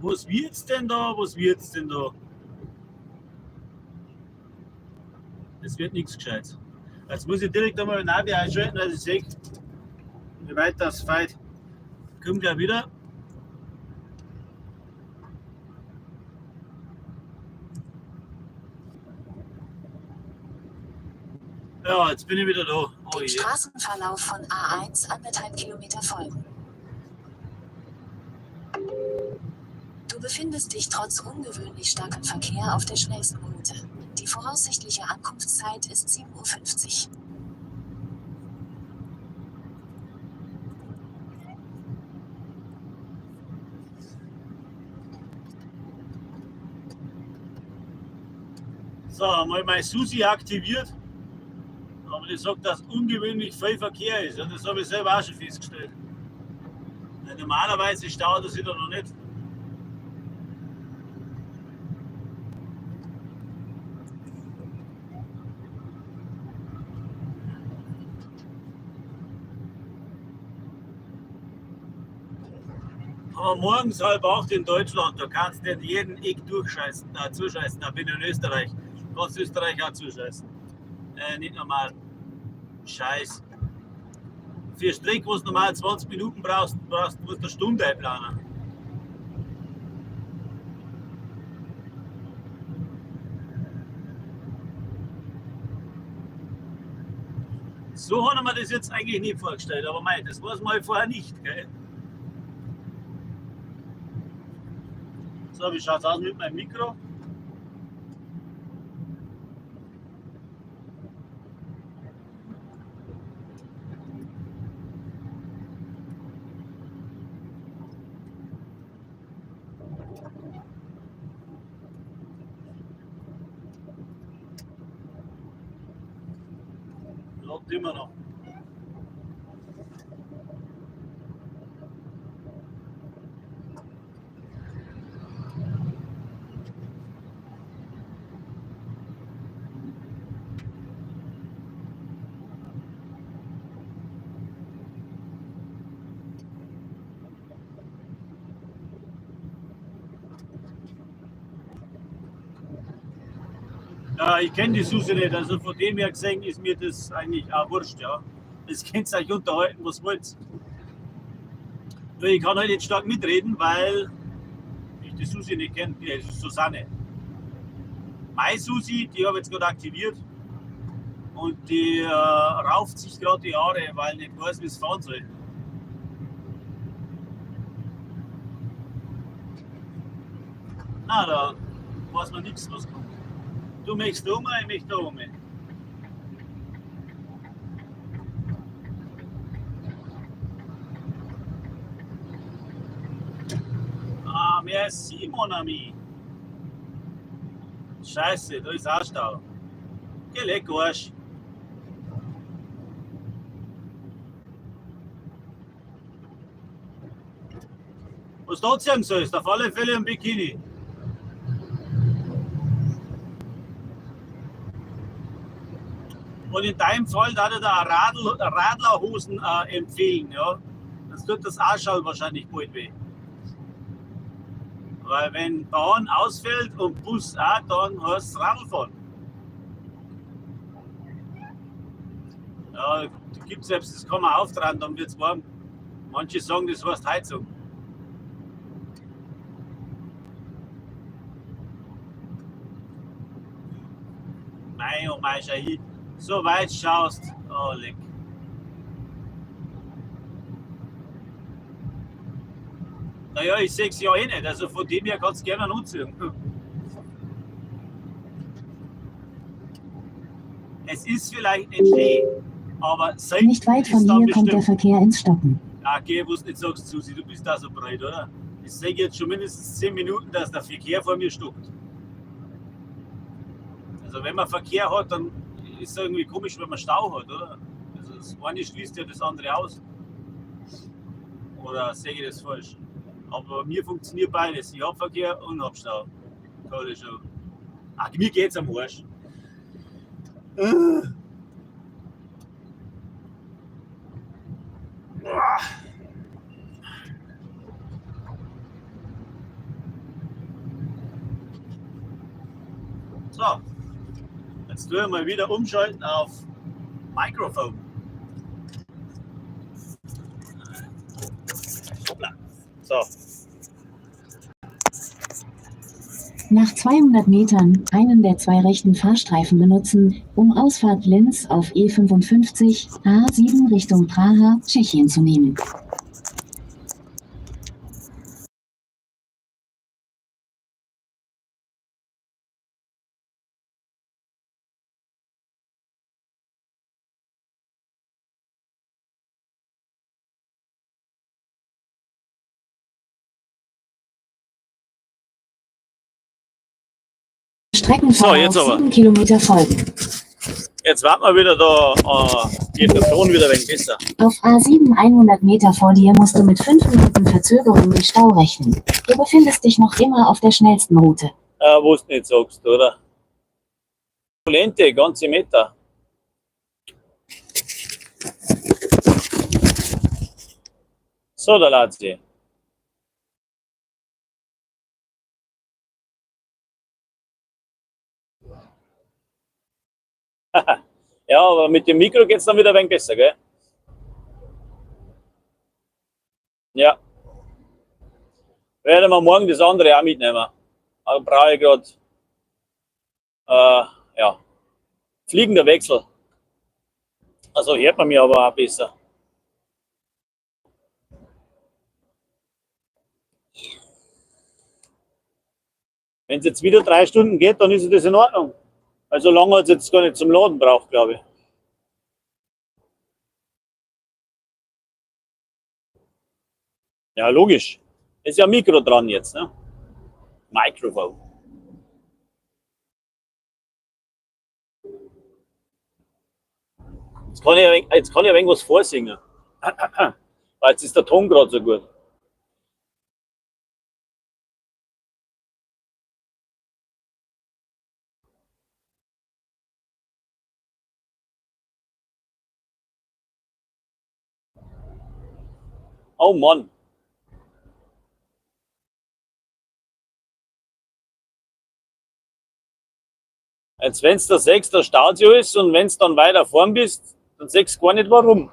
Was wird's denn da? Was wird's denn da? Es wird nichts Gescheites. Jetzt muss ich direkt einmal Navi einschalten, weil ich sehe, wie weit das fährt. Kommt gleich wieder. Ja, jetzt bin ich wieder da. Oh Dem je. Straßenverlauf von A1 1,5 Kilometer folgen. Du befindest dich trotz ungewöhnlich starkem Verkehr auf der schnellsten Route. Die voraussichtliche Ankunftszeit ist 7:50 Uhr. So, mal meine Susi aktiviert. Aber die sagt, dass ungewöhnlich viel Verkehr ist. Ja, das habe ich selber auch schon festgestellt. Weil normalerweise staut das wieder noch nicht. Aber morgens 7:30 in Deutschland, da kannst du nicht jeden Eck durchscheißen, zuscheißen. Da bin ich in Österreich. Kannst Österreich auch zuscheißen. Nicht normal. Scheiß. Für Strecke, wo du normal 20 Minuten brauchst, musst du eine Stunde einplanen. So haben wir das jetzt eigentlich nicht vorgestellt, aber mei, das weiß man halt vorher nicht, gell? So, wie schaut's aus mit meinem Mikro? Läuft immer noch. Ja, ich kenne die Susi nicht, also von dem her gesehen ist mir das eigentlich auch wurscht, ja. Das könnt ihr euch unterhalten, was wollt. Nur ich kann halt nicht stark mitreden, weil ich die Susi nicht kenne, die ist Susanne. Meine Susi, die habe ich jetzt gerade aktiviert und die rauft sich gerade die Haare, weil nicht weiß, wie es fahren soll. Na, da weiß man nichts, was kommt. Du möchtest um, ich möchte um. Ah, merci, mon ami. Scheiße, da ist auch Stau. Geh leck, Arsch. Was du anziehen sollst, auf alle Fälle ein Bikini. Und in deinem Fall da ich da Radlerhosen empfehlen, ja. Das tut das Arschall wahrscheinlich bald weh. Weil wenn Bahn ausfällt und Bus auch, dann heißt es Radlfahren. Ja, gibt selbst, das kann man auftragen, dann wird's warm. Manche sagen, das heißt Heizung. Mei, oh mei, schau hin. So weit schaust, oh leck. Naja, ich seh's ja eh nicht, also von dem her kannst du gerne anziehen. Es ist vielleicht nicht schön, aber selten Nicht weit von ist dann hier kommt der bestimmt. Verkehr ins Stocken. Ah, okay, was du nicht sagst, Susi, du bist da so breit, oder? Ich sehe jetzt schon mindestens 10 Minuten, dass der Verkehr vor mir stockt. Also wenn man Verkehr hat, dann ist es irgendwie komisch, wenn man Stau hat, oder? Also das eine schließt ja das andere aus. Oder sehe ich das falsch? Aber bei mir funktioniert beides. Ich hab Verkehr und hab Stau. Tolle Show. Ach, mir geht's am Arsch. So, jetzt tun wir mal wieder umschalten auf Mikrofon. Hoppla. So. Nach 200 Metern einen der zwei rechten Fahrstreifen benutzen, um Ausfahrt Linz auf E55 A7 Richtung Praha, Tschechien zu nehmen. So, Streckenverlauf jetzt aber. 7 Kilometer folgen. Jetzt warten wir wieder da, geht der Ton wieder ein wenig besser. Auf A7 100 Meter vor dir musst du mit 5 Minuten Verzögerung mit Stau rechnen. Du befindest dich noch immer auf der schnellsten Route. Wo du nicht sagst, oder? Lente, ganze Meter. So, der Lazzi. Ja, aber mit dem Mikro geht's dann wieder ein wenig besser, gell? Ja. Werden wir morgen das andere auch mitnehmen. Aber brauche ich grad, ja, fliegender Wechsel. Also hört man mich aber auch besser. Wenn es jetzt wieder 3 Stunden geht, dann ist das in Ordnung. Also lange hat's jetzt gar nicht zum Laden braucht, glaube ich. Ja, logisch. Ist ja Mikro dran jetzt, ne? Microphone. Jetzt kann ich ein wenig, jetzt kann ich ein wenig was vorsingen. Weil jetzt ist der Ton grad so gut. Oh Mann. Jetzt, wenn's der 6, der staut sich alles und wenn's dann weiter vorn bist, dann siehst du gar nicht warum.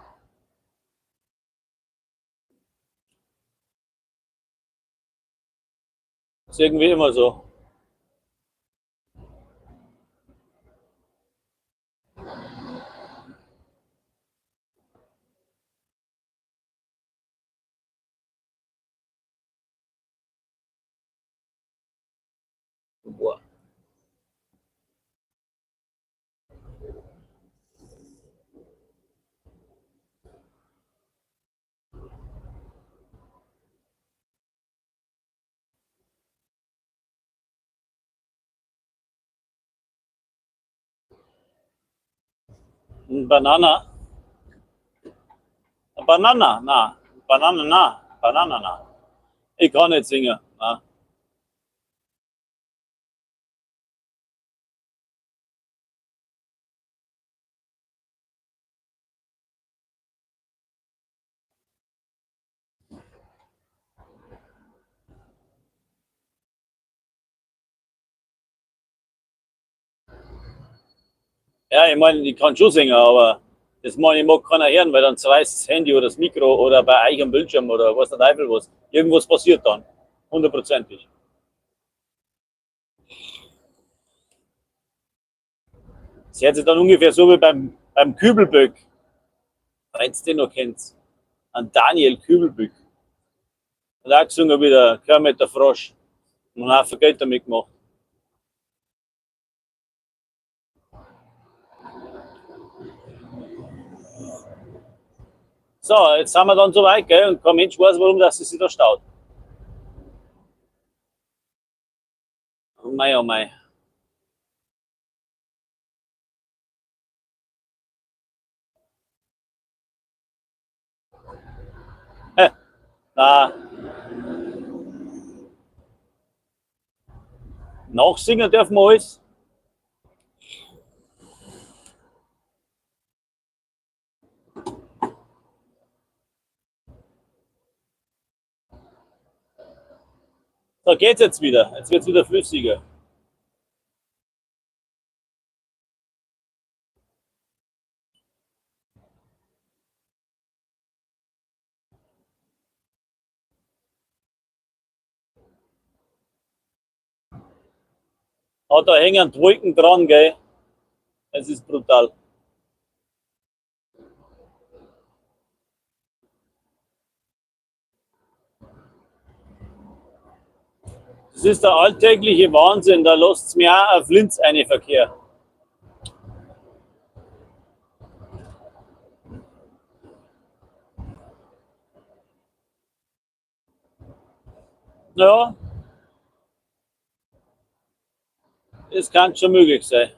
Ist irgendwie immer so. Boah. Ein Banana. Ein Banana, na. Banana, na. Banana, na. Ich kann nicht singen. Na. Ja, ich meine, ich kann schon singen, aber das meine ich mag keiner hören, weil dann zerreißt das Handy oder das Mikro oder bei euch am Bildschirm oder was der Teufel was. Irgendwas passiert dann. Hundertprozentig. Das hört sich dann ungefähr so wie beim Kübelböck. Wenn ihr den noch kennt. An Daniel Kübelböck. Hat auch gesungen wie der Kermit der Frosch. Und hat auch Geld damit gemacht. So, jetzt sind wir dann so weit, gell? Und kein Mensch weiß, warum das sich da staut. Oh mei, oh mei. Hä? Na. Nachsingen dürfen wir alles. Da geht's jetzt wieder. Jetzt wird's wieder flüssiger. Ah, da hängen die Wolken dran, gell? Es ist brutal. Das ist der alltägliche Wahnsinn, da lasst's mir auch auf Linz eine Verkehr. Ja, es kann schon möglich sein.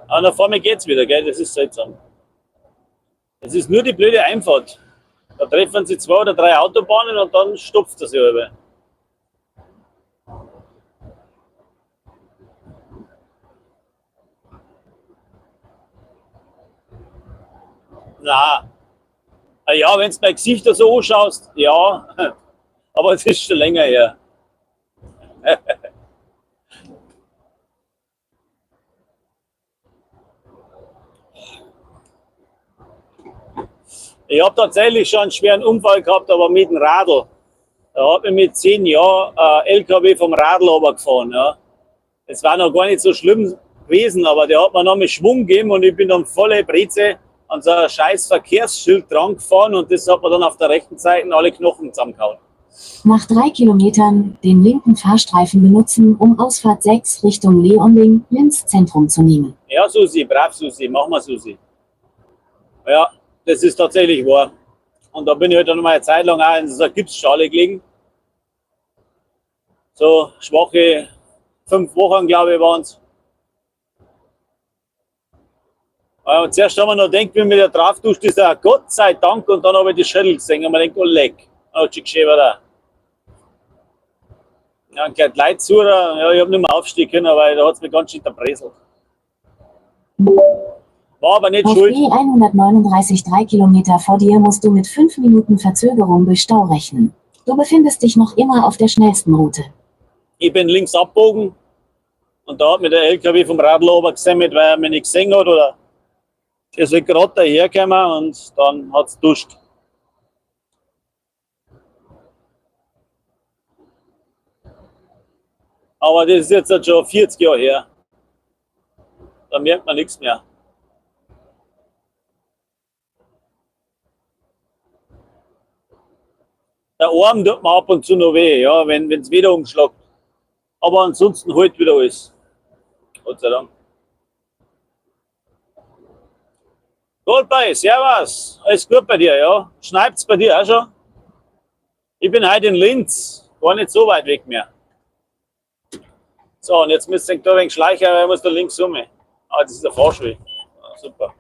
Aber nach vorne geht's wieder, gell? Das ist seltsam. Es ist nur die blöde Einfahrt. Da treffen sie zwei oder drei Autobahnen und dann stopft das ja über. Na, ah ja, wenn du mein Gesicht da so anschaust, ja, aber es ist schon länger her. Ich habe tatsächlich schon einen schweren Unfall gehabt, aber mit dem Radl. Da hab ich mit 10 Jahren LKW vom Radl runtergefahren. Ja. Es war noch gar nicht so schlimm gewesen, aber der hat mir noch mit Schwung gegeben und ich bin dann volle Breze an so ein scheiß Verkehrsschild dran gefahren und das hat mir dann auf der rechten Seite alle Knochen zusammengehauen. Nach 3 Kilometern den linken Fahrstreifen benutzen, um Ausfahrt 6 Richtung Leonding, Linz Zentrum zu nehmen. Ja, Susi, brav Susi, mach mal Susi. Ja, das ist tatsächlich wahr. Und da bin ich halt dann mal eine Zeit lang auch in so einer Gipsschale gelegen. So schwache 5 Wochen, glaube ich, waren's. Ja, und zuerst haben wir noch gedacht, wie mir der drauf duscht, ist ja Gott sei Dank. Und dann habe ich die Schädel gesehen und mir gedacht, oh leck, hat schon geschehen da. Ja, und gleich die Leute zu, ja, ich hab nicht mehr aufstehen können, weil da hat's mich ganz schön zerbröselt. War aber nicht Auf schuld. B139 3 Kilometer vor dir musst du mit 5 Minuten Verzögerung durch Stau rechnen. Du befindest dich noch immer auf der schnellsten Route. Ich bin links abgebogen und da hat mir der LKW vom Radl runtergesammelt, weil er mich nicht gesehen hat oder er ist halt gerade dahergekommen und dann hat's duscht. Aber das ist jetzt halt schon 40 Jahre her. Da merkt man nichts mehr. Der Arm tut mir ab und zu noch weh, ja, wenn's wieder umschlagt. Aber ansonsten halt wieder alles. Gott sei Dank. Goldbei, servus. Alles gut bei dir, ja? Schneit's bei dir auch schon? Ich bin heute in Linz, gar nicht so weit weg mehr. So, und jetzt müsst ihr da ein wenig schleichen, weil ich muss da links rum. Ah, das ist der Fahrschule. Ah, super.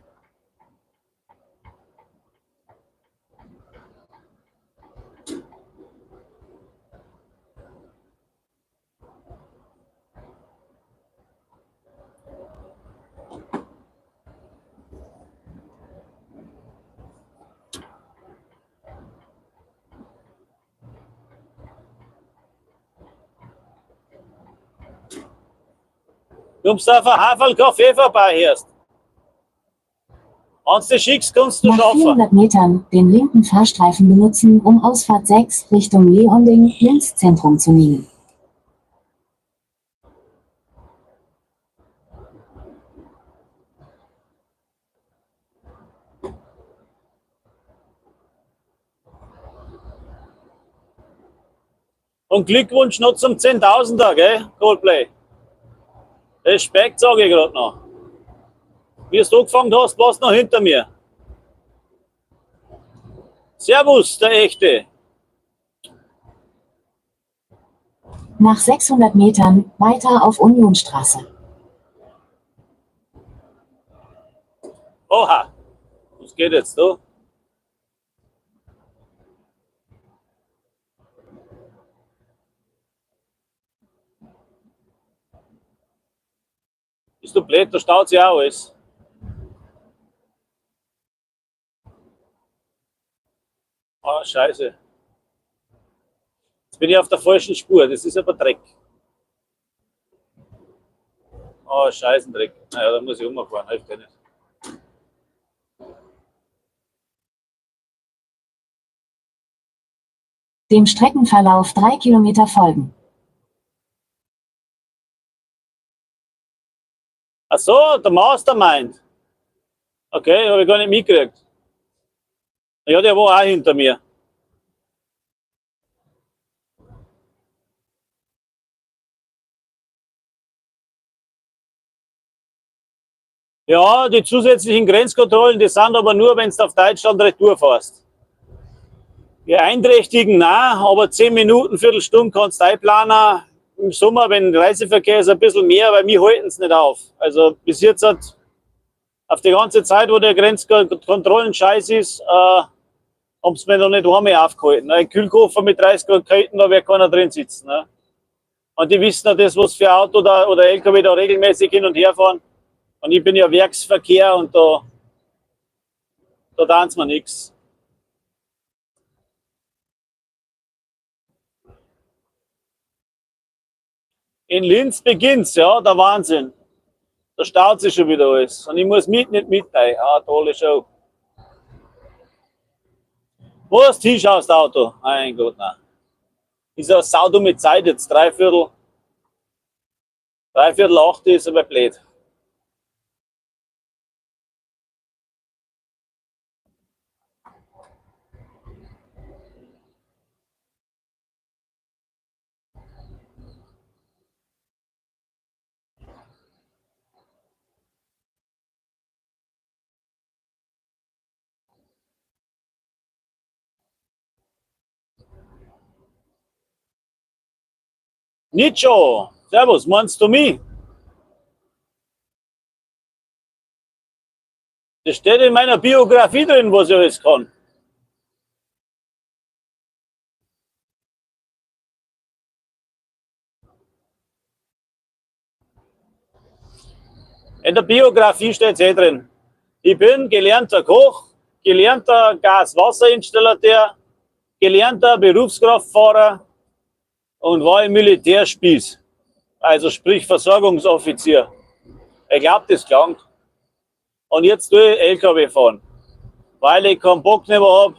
Du kommst auf ein Haferl Kaffee vorbei, hörst. Wenn du dich schickst, kannst du Nach schaffen. 400 Metern den linken Fahrstreifen benutzen, um Ausfahrt 6 Richtung Leonding, Linz Zentrum zu nehmen. Und Glückwunsch noch zum 10.000er, gell, Coldplay. Respekt, sag ich grad noch. Wie du angefangen hast, warst du noch hinter mir. Servus, der Echte. Nach 600 Metern weiter auf Unionstraße. Oha, was geht jetzt da? Bist du blöd, da staut sich auch alles. Ah, scheiße. Jetzt bin ich auf der falschen Spur, das ist aber Dreck. Oh, Scheißendreck. Naja, da muss ich umfahren, hilft ja nicht. Dem Streckenverlauf 3 Kilometer folgen. Ach so, der Mastermind. Okay, habe ich gar nicht mitgekriegt. Ja, der war auch hinter mir. Ja, die zusätzlichen Grenzkontrollen, die sind aber nur, wenn du auf Deutschland retour fährst. Die einträchtigen, nein, aber 10 Minuten, Viertelstunde kannst du einplanen. Im Sommer, wenn Reiseverkehr ist, ein bisschen mehr, weil wir halten es nicht auf. Also bis jetzt hat auf die ganze Zeit, wo der Grenzkontrollen scheiß ist, haben sie mir noch nicht einmal aufgehalten. Ein Kühlkoffer mit 30 Grad Kälte, da wird keiner drin sitzen. Ne? Und die wissen ja das, was für Auto da oder LKW da regelmäßig hin und her fahren. Und ich bin ja Werksverkehr und da tanzt man nichts. In Linz beginnt's, ja, der Wahnsinn. Da staut sich schon wieder alles. Und ich muss mit, nicht mit rein. Ah, tolle Show. Wo ist hinschaust, Auto? Mein Gott, nein. Ist ja saudumme Zeit jetzt. 7:45 ist aber blöd. Nicho, servus, meinst du mich? Das steht in meiner Biografie drin, was ich alles kann. In der Biografie steht es eh drin. Ich bin gelernter Koch, gelernter Gas-Wasser-Installateur, gelernter Berufskraftfahrer und war im Militärspieß. Also sprich Versorgungsoffizier. Ich glaube, das klangt. Und jetzt tue ich LKW fahren, weil ich keinen Bock mehr hab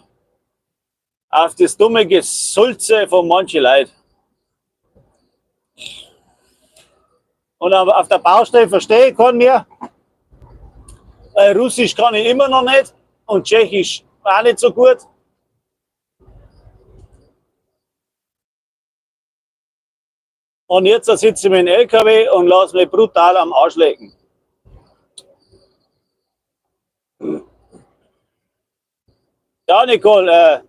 auf das dumme Gesulze von manchen Leuten. Und auf der Baustelle verstehe ich keinen mehr. Russisch kann ich immer noch nicht und Tschechisch auch nicht so gut. Und jetzt sitze ich mit dem LKW und lasse mich brutal am Arsch lecken. Ja, Nicole,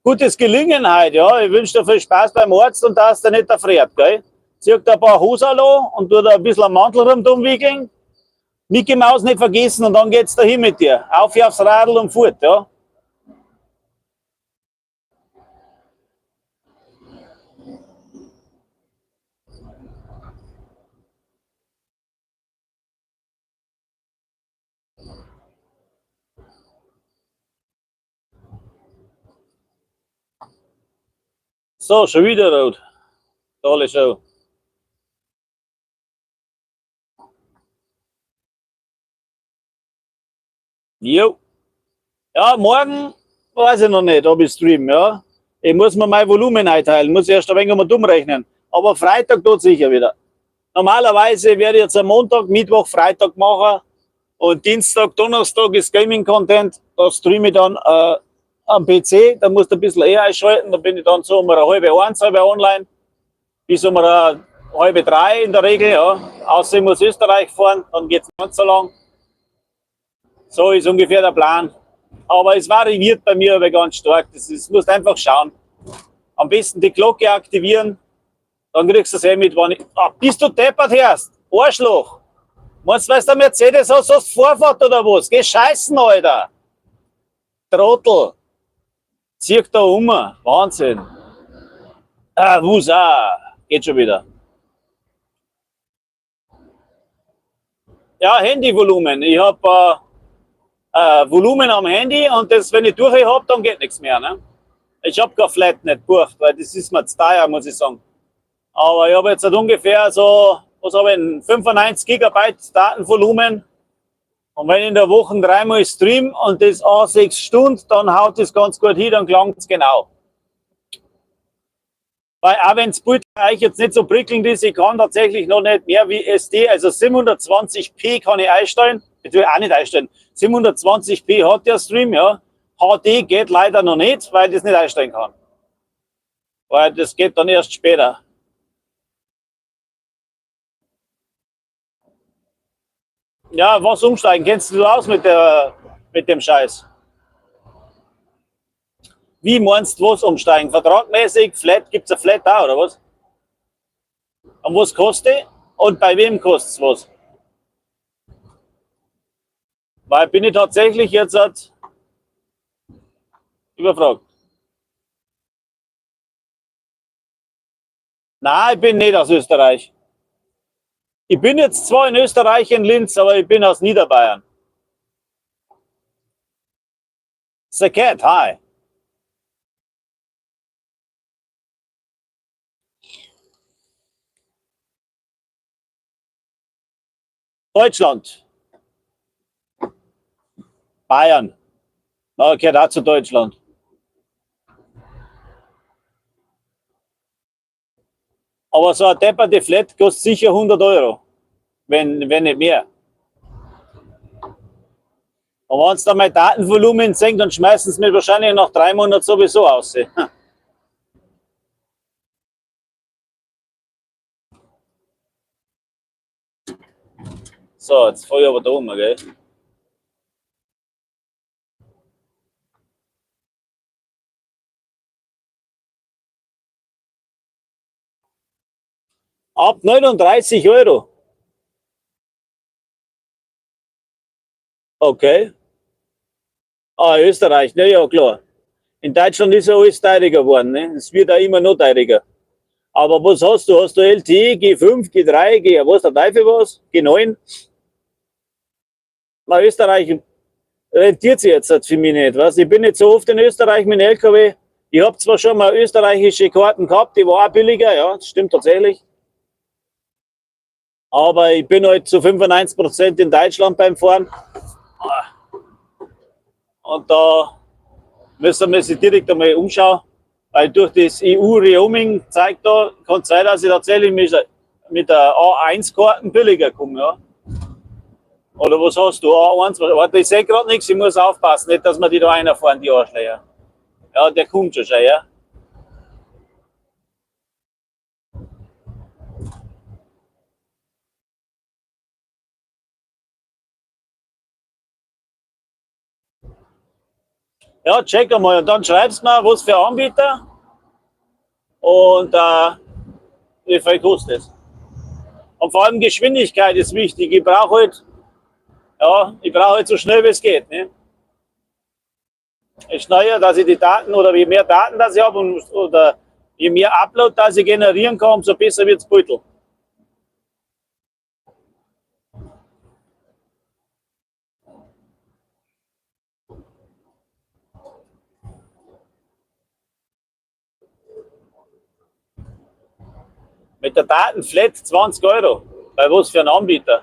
gutes Gelingen heute, ja. Ich wünsche dir viel Spaß beim Arzt und dass der nicht erfriert, gell? Zieh dir ein paar Hosen an und tu da ein bisschen am Mantel rundum wickeln. Mickey Maus nicht vergessen und dann geht's dahin mit dir. Auf aufs Radl und fort, ja. So, schon wieder rot. Tolle Show. Jo. Ja, morgen weiß ich noch nicht, ob ich stream, ja. Ich muss mir mein Volumen einteilen, muss erst ein wenig mal dumm rechnen. Aber Freitag tut sicher wieder. Normalerweise werde ich jetzt am Montag, Mittwoch, Freitag machen und Dienstag, Donnerstag ist Gaming Content. Da streame ich dann am PC, da musst du ein bisschen eher einschalten, da bin ich dann so um eine 12:30 halb online, bis um eine 2:30 in der Regel, ja. Außer ich muss Österreich fahren, dann geht's nicht so lang. So ist ungefähr der Plan. Aber es variiert bei mir aber ganz stark. Das ist, musst einfach schauen. Am besten die Glocke aktivieren, dann kriegst du es eh mit, wann ich. Ah, bist du deppert, Herrst? Arschloch! Meinst du, weil du Mercedes hast, hast du Vorfahrt oder was? Geh scheißen, Alter! Trottel! Zirk da um. Wahnsinn! Ah, Wusa! Geht schon wieder. Ja, Handyvolumen. Ich hab Volumen am Handy und das, wenn ich durch hab, dann geht nichts mehr. Ne? Ich hab gar Flat nicht gebucht, weil das ist mir zu teuer, muss ich sagen. Aber ich habe jetzt halt ungefähr so, was habe ich denn, 95 Gigabyte Datenvolumen. Und wenn ich in der Woche dreimal stream und das auch 6 Stunden, dann haut das ganz gut hin, dann klangt's genau. Weil auch wenn das Bild eigentlich jetzt nicht so prickelnd ist, ich kann tatsächlich noch nicht mehr wie SD, also 720p kann ich einstellen. Ich will auch nicht einstellen. 720p hat der Stream, ja. HD geht leider noch nicht, weil ich das nicht einstellen kann. Weil das geht dann erst später. Ja, was umsteigen? Kennst du aus mit dem Scheiß? Wie meinst du was umsteigen? Vertragmäßig, Flat, gibt's eine Flat da oder was? Und was kostet die? Und bei wem kostet's was? Weil bin ich tatsächlich jetzt halt überfragt. Nein, ich bin nicht aus Österreich. Ich bin jetzt zwar in Österreich in Linz, aber ich bin aus Niederbayern. The Cat, hi. Deutschland. Bayern. Na, gehört auch zu Deutschland. Aber so eine depperte Flat kostet sicher 100 Euro, wenn nicht mehr. Und wenn sie dann mein Datenvolumen senkt, dann schmeißen sie mich wahrscheinlich nach 3 Monaten sowieso aus. So, jetzt fahr ich aber da um, gell? Ab 39 Euro. Okay. Ah, Österreich, na ja, klar. In Deutschland ist ja alles teurer geworden, ne? Es wird auch immer noch teurer. Aber was hast du? Hast du LTE, G5, G3, G, was der Teufel was? G9? Na, Österreich rentiert sich jetzt halt für mich nicht. Weißt? Ich bin nicht so oft in Österreich mit dem LKW. Ich habe zwar schon mal österreichische Karten gehabt, die war auch billiger, ja, das stimmt tatsächlich. Aber ich bin halt zu 95% in Deutschland beim Fahren. Und da müssen wir sich direkt einmal umschauen, weil durch das EU-Roaming zeigt da, kann es sein, dass ich tatsächlich mit der A1-Karten billiger komme. Ja. Oder was hast du? A1? Warte, ich sehe gerade nichts, ich muss aufpassen, nicht, dass wir die da reinfahren, die Arschlöcher. Ja, der kommt schon, schau, ja. Ja, check einmal und dann schreibst du mir, was für Anbieter und wie viel kostet es. Und vor allem Geschwindigkeit ist wichtig. Ich brauche halt, ja, ich brauche halt so schnell wie es geht. Ne? Je schneller, dass ich die Daten oder je mehr Daten, dass ich habe oder je mehr Upload, dass ich generieren kann, umso besser wird's Beutel. Mit der Datenflat 20 Euro. Bei was für ein Anbieter?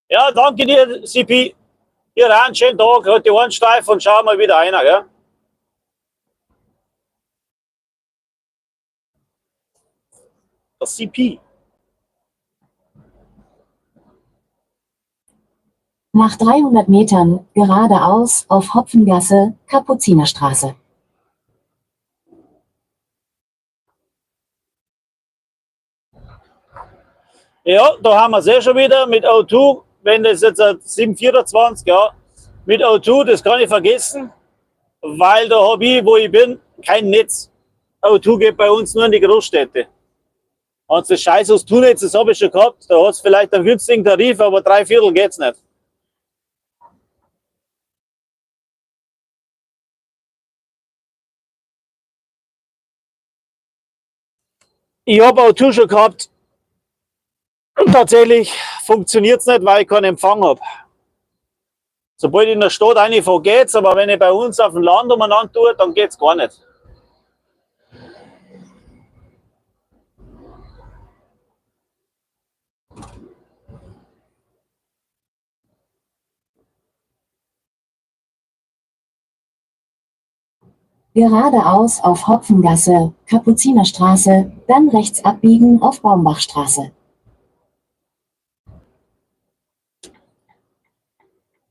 Ja, danke dir, CP. Dir auch einen schönen Tag. Halt die Ohren steif und schau mal wieder einer, gell? Der CP. Nach 300 Metern, geradeaus, auf Hopfengasse, Kapuzinerstraße. Ja, da haben wir es eh schon wieder mit O2, wenn das jetzt ein 724, ja, mit O2, das kann ich vergessen, weil da habe ich, wo ich bin, kein Netz. O2 geht bei uns nur in die Großstädte. Und das scheiß O2-Netz, das habe ich schon gehabt, da hast du vielleicht einen günstigen Tarif, aber drei Viertel geht's nicht. Ich habe O2 schon gehabt. Und tatsächlich funktioniert's nicht, weil ich keinen Empfang hab. Sobald ich in der Stadt reinfahre, geht's, aber wenn ich bei uns auf dem Land umeinander tue, dann geht's gar nicht. Geradeaus auf Hopfengasse, Kapuzinerstraße, dann rechts abbiegen auf Baumbachstraße.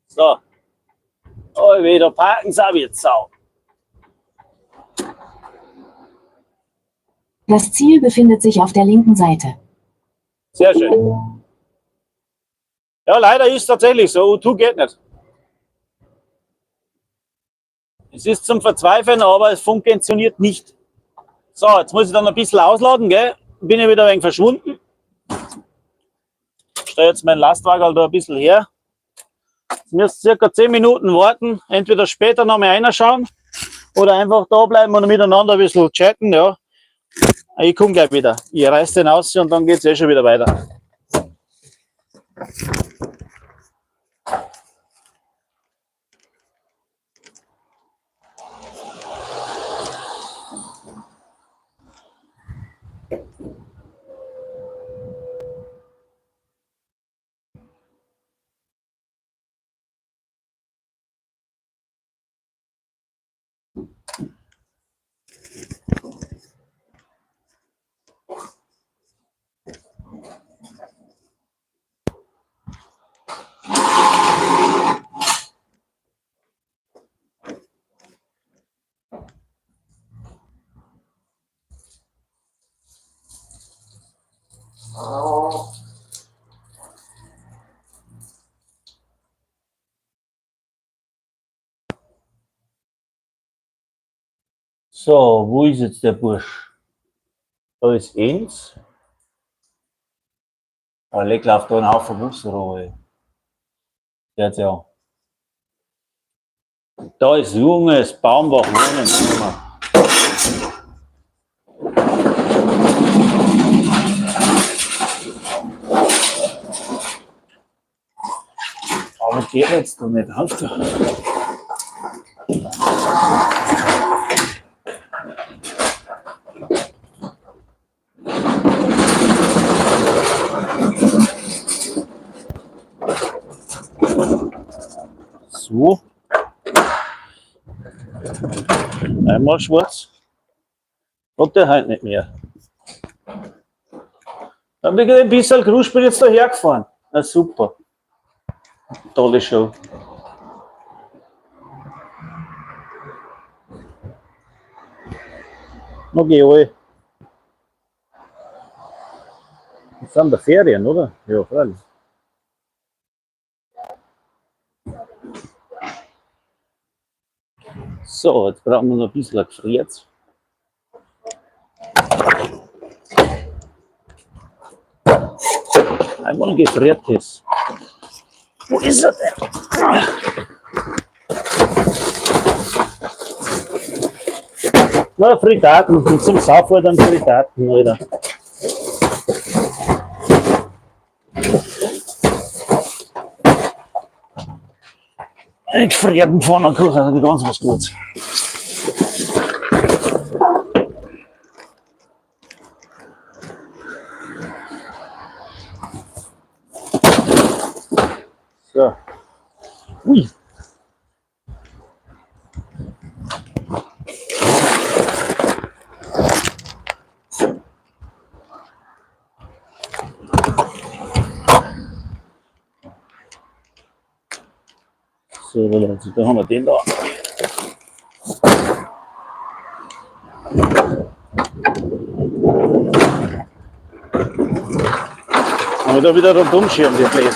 So. Oh, wieder parken sie auch jetzt sau. Das Ziel befindet sich auf der linken Seite. Sehr schön. Ja, leider ist es tatsächlich so. U2 geht nicht. Es ist zum Verzweifeln, aber es funktioniert nicht. So, jetzt muss ich dann ein bisschen ausladen, gell? Bin ich wieder ein wenig verschwunden. Stelle jetzt meinen Lastwagen da ein bisschen her. Jetzt müsst circa 10 Minuten warten. Entweder später noch mal reinschauen oder einfach da bleiben und miteinander ein bisschen chatten, ja. Ich komme gleich wieder. Ich reiß den aus und dann geht's eh schon wieder weiter. So, wo ist jetzt der Bursch? Da ist eins. Da legt läuft da ein Haufen Busse rum, ey. Der hat's ja. Da ist junges Baumbach Wohnen. Aber geht jetzt da nicht auf. Da. So. Einmal schwarz. Und der halt nicht mehr. Dann bin ich ein bisschen Gruß, bin jetzt da hergefahren. Na super. Tolle Show. Noch geh ich. Jetzt sind da Ferien, oder? Ja, freilich. So, jetzt brauchen wir noch ein bisschen Gefriert. Einmal gefriertes. Wo ist er denn? Na, Fritaten. Und zum Saufen dann Fritaten, Alter. Einen gefrierten Pfannkuchen, das ist ganz was Gutes. So. Ui. So, da haben wir den da. Da wieder rundum schirmen, die Bläs.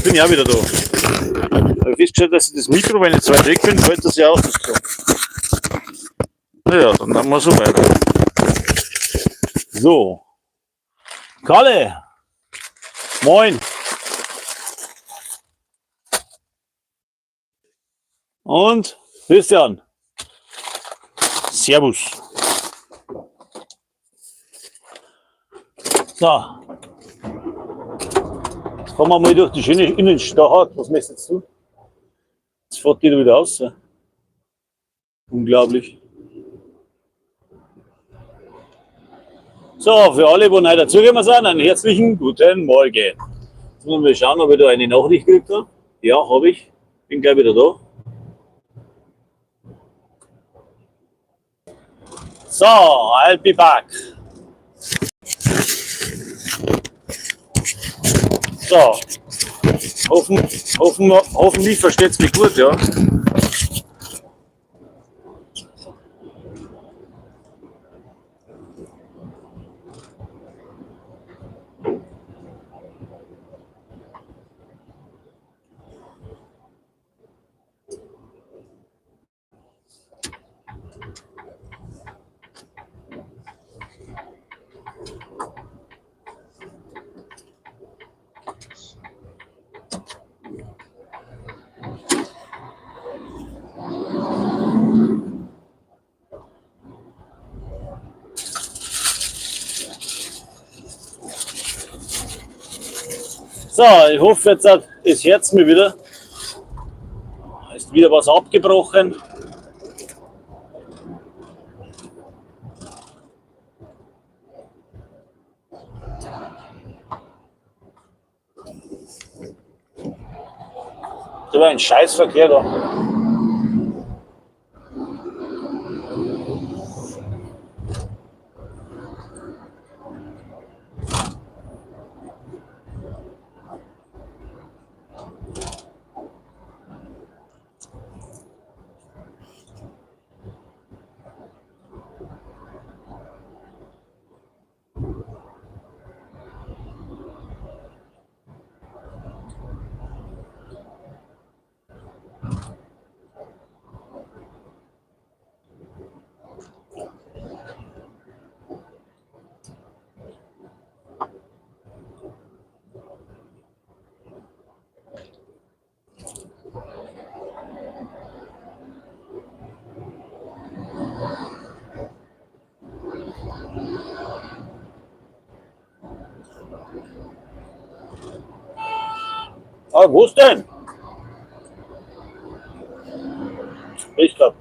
Jetzt bin ich auch wieder da. Ich habe festgestellt, dass ich das Mikro, wenn ich zu weit weg bin, fällt das ja aus. Naja, dann machen wir so weiter. So. Kalle! Moin! Und Christian. Servus. So. Jetzt fahren wir mal durch die schöne Innenstadt. Was möchtest du? Jetzt fährt die da wieder aus. Ja? Unglaublich. So, für alle, die neu dazugekommen sind, einen herzlichen guten Morgen. Jetzt müssen wir schauen, ob ich da eine Nachricht gekriegt habe. Ja, habe ich. Bin gleich wieder da. So, I'll be back. So, hoffentlich versteht's mich gut, ja. So, ich hoffe jetzt, es hört's mir wieder. Ist wieder was abgebrochen. Das war ein Scheißverkehr da. Ah, wo ist denn? Ich glaub.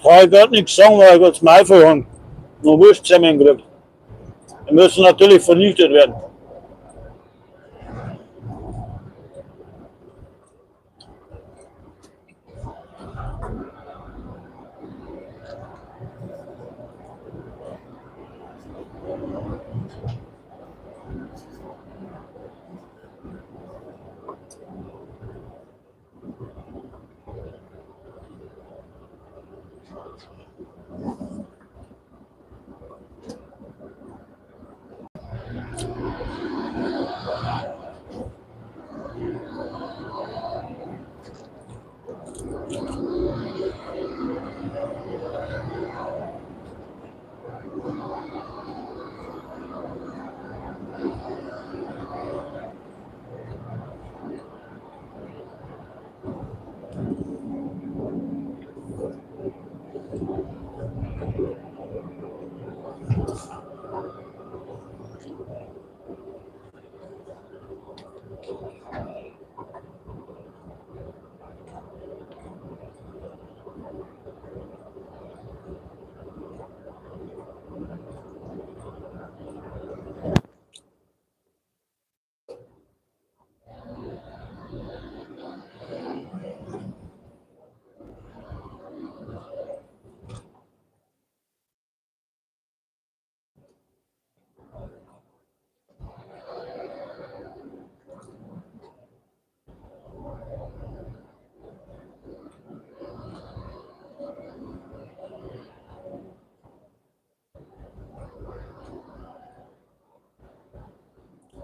Kann ich grad nichts sagen, weil ich grad das Maul habe. Nur Wurst zusammengekriegt. Die müssen natürlich vernichtet werden.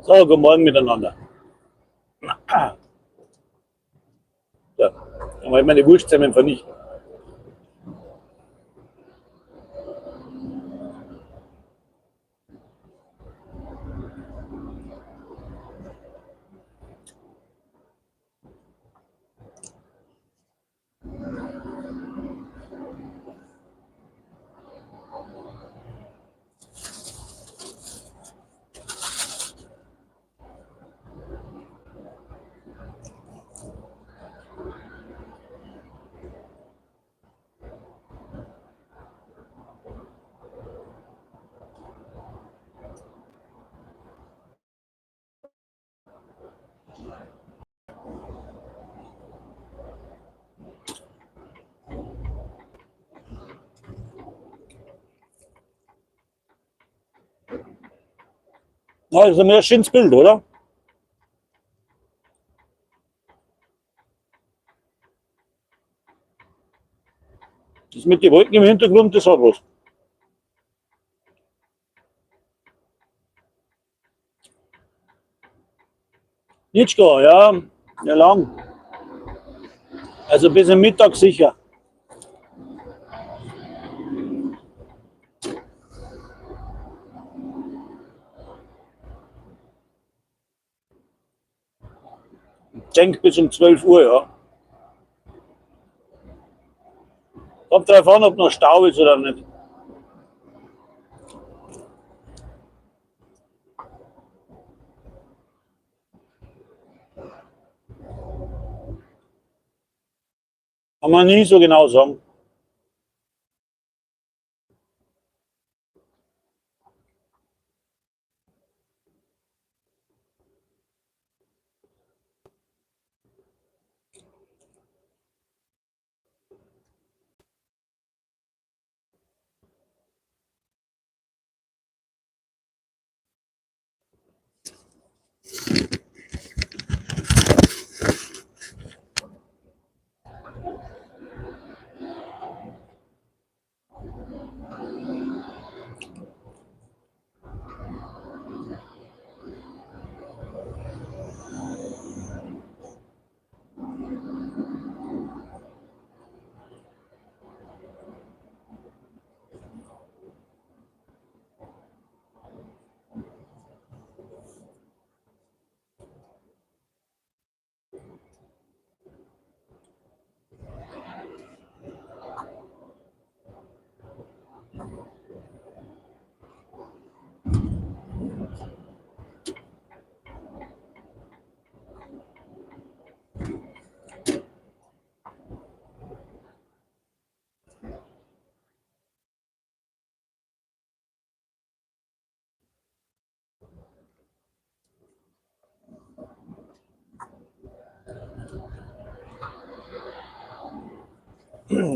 So, guten Morgen miteinander. So, dann wollte ich meine Wurstsemmeln vernichten. Na, ist ein mehr schönes Bild, oder? Das mit den Wolken im Hintergrund, das hat was. Nitschka, ja, ja lang. Also bis zum Mittag sicher. Ich denk bis um 12 Uhr, ja. Kommt drauf an, ob noch Stau ist oder nicht. Kann man nie so genau sagen.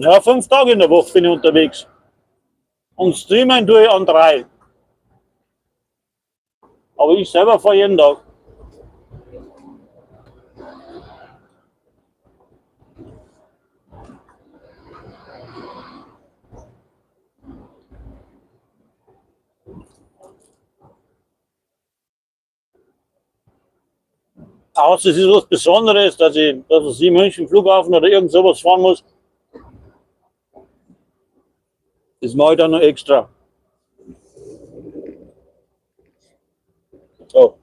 Ja, 5 Tage in der Woche bin ich unterwegs. Und streamen tue ich an 3. Aber ich selber fahre jeden Tag. Außer es ist was Besonderes, dass ich, dass ich in München Flughafen oder irgend sowas fahren muss. Das mache ich dann noch extra. So.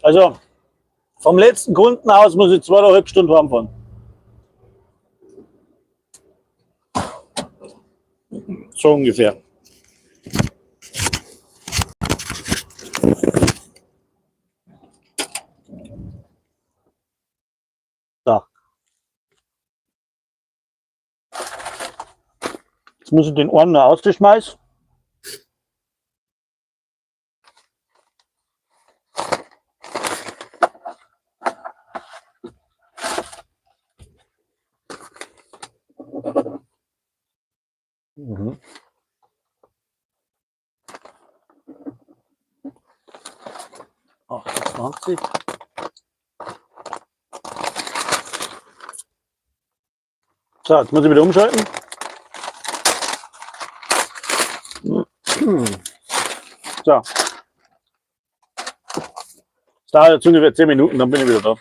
Also vom letzten Kunden aus muss ich 2,5 Stunden heimfahren. So ungefähr. So. Jetzt muss ich den Ohren noch ausschmeißen. 28. So, jetzt muss ich wieder umschalten. So. Es dauert jetzt ungefähr 10 Minuten, dann bin ich wieder da.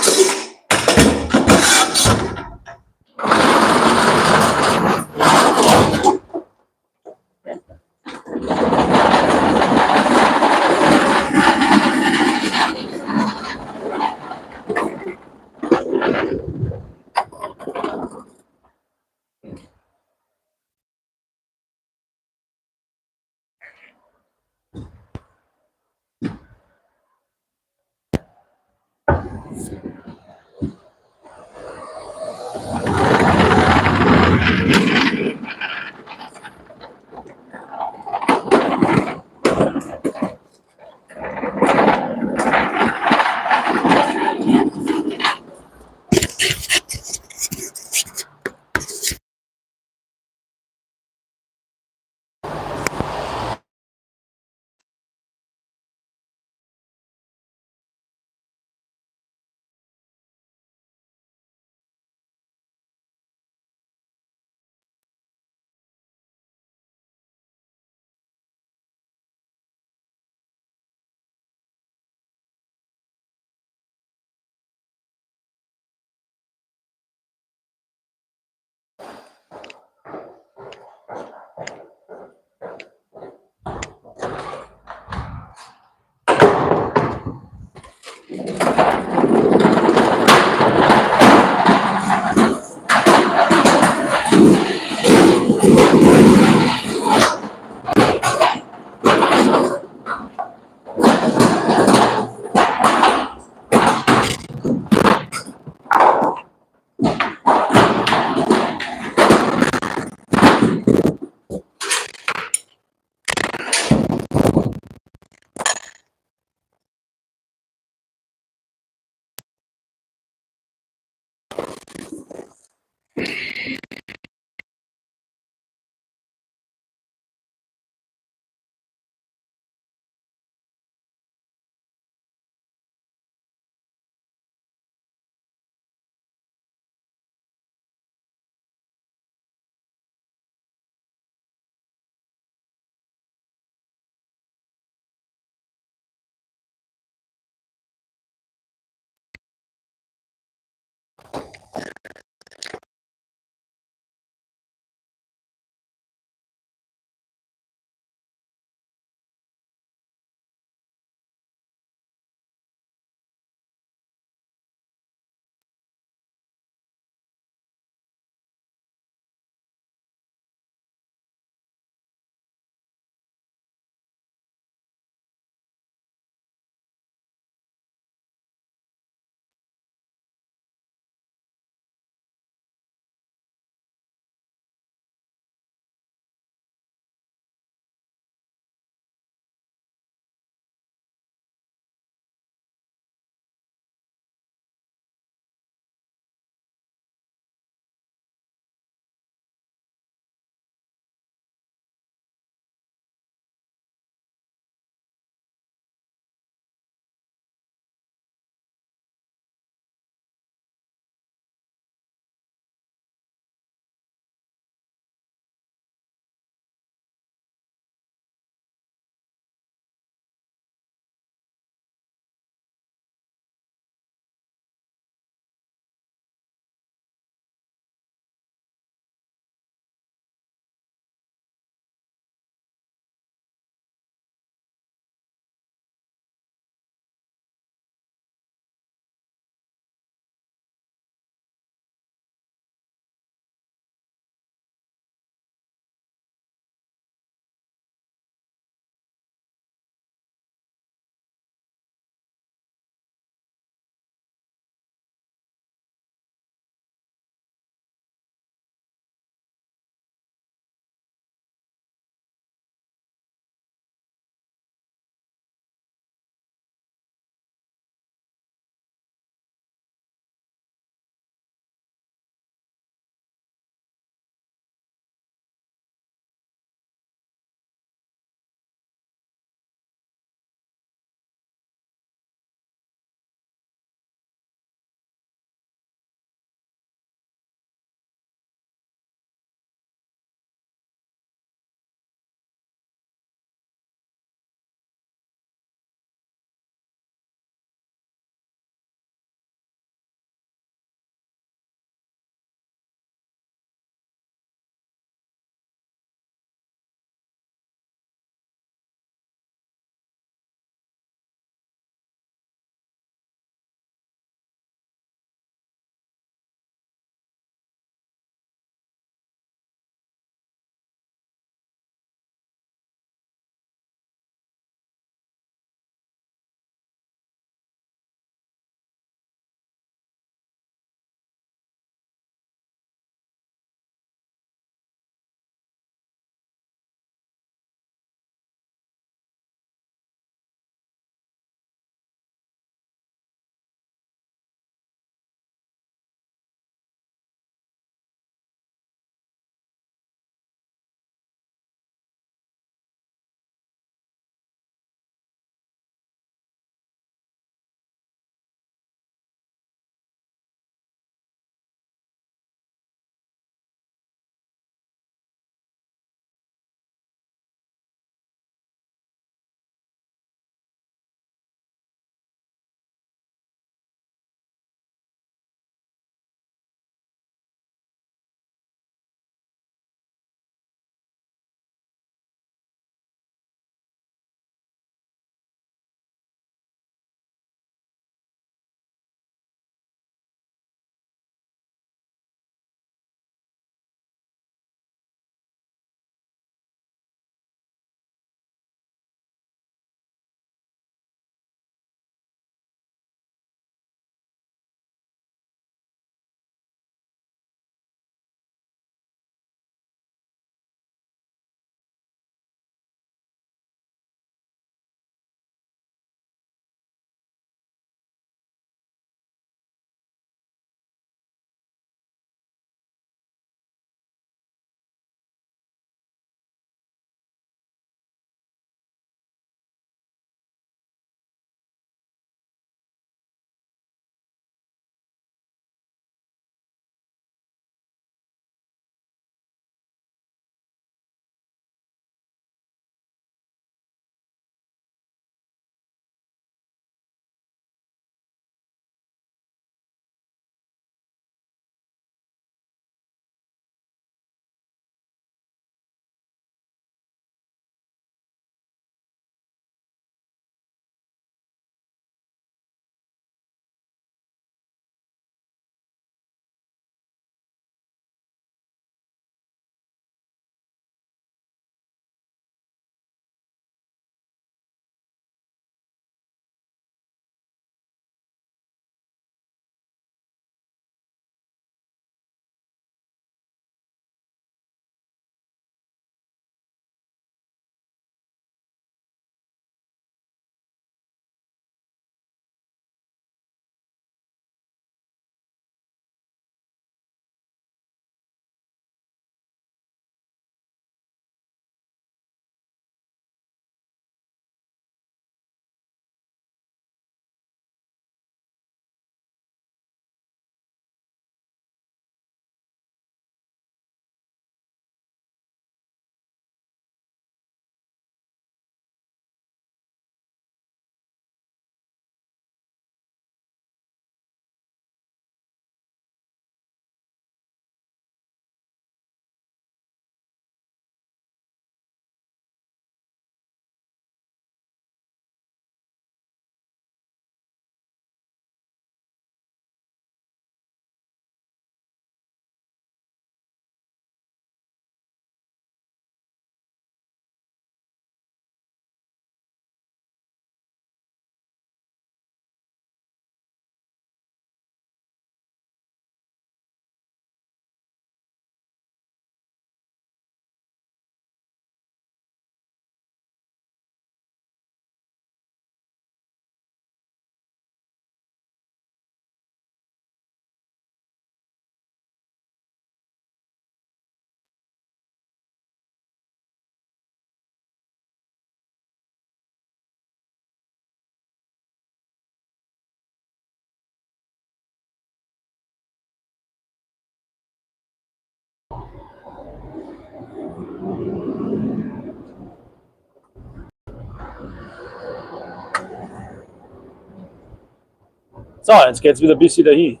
So, jetzt geht's wieder ein bisschen dahin.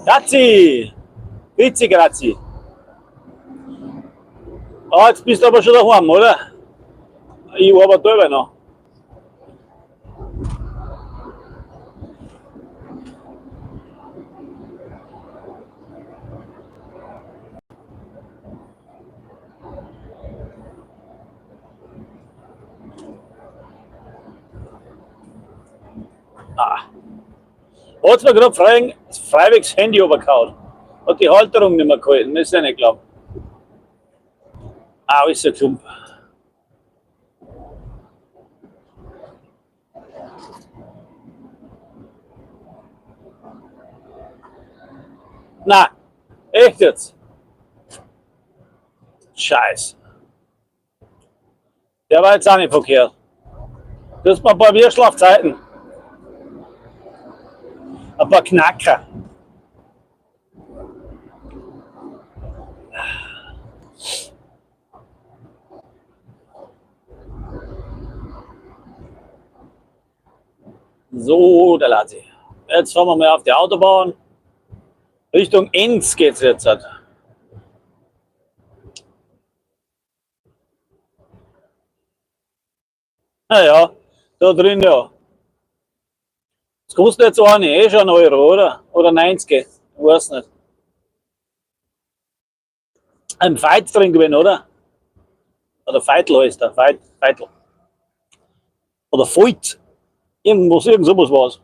Grazie! Grazie, grazie. Ah, jetzt bist du aber schon daheim, oder? Ich arbeite selber noch. Ah. Hat's mir gerade freiwillig das Handy runtergehauen. Hat die Halterung nicht mehr gehalten, das ist ja nicht glauben. Ah, ist ja Klump. Na, echt jetzt? Scheiß. Der war jetzt auch nicht verkehrt. Das waren ein paar Bierschlafzeiten. Ein paar Knacker. So, der Lazi. Jetzt fahren wir mal auf die Autobahn. Richtung Enns geht's jetzt. Halt. Naja, da drin ja. Das kostet jetzt auch nicht, eh schon 1 Euro, oder? Oder 90, ich weiß nicht. Ein Veit drin gewesen, oder? Oder Veitl heißt der, Veit, Veitl. Oder Voigt. Irgendwas, irgend sowas war's.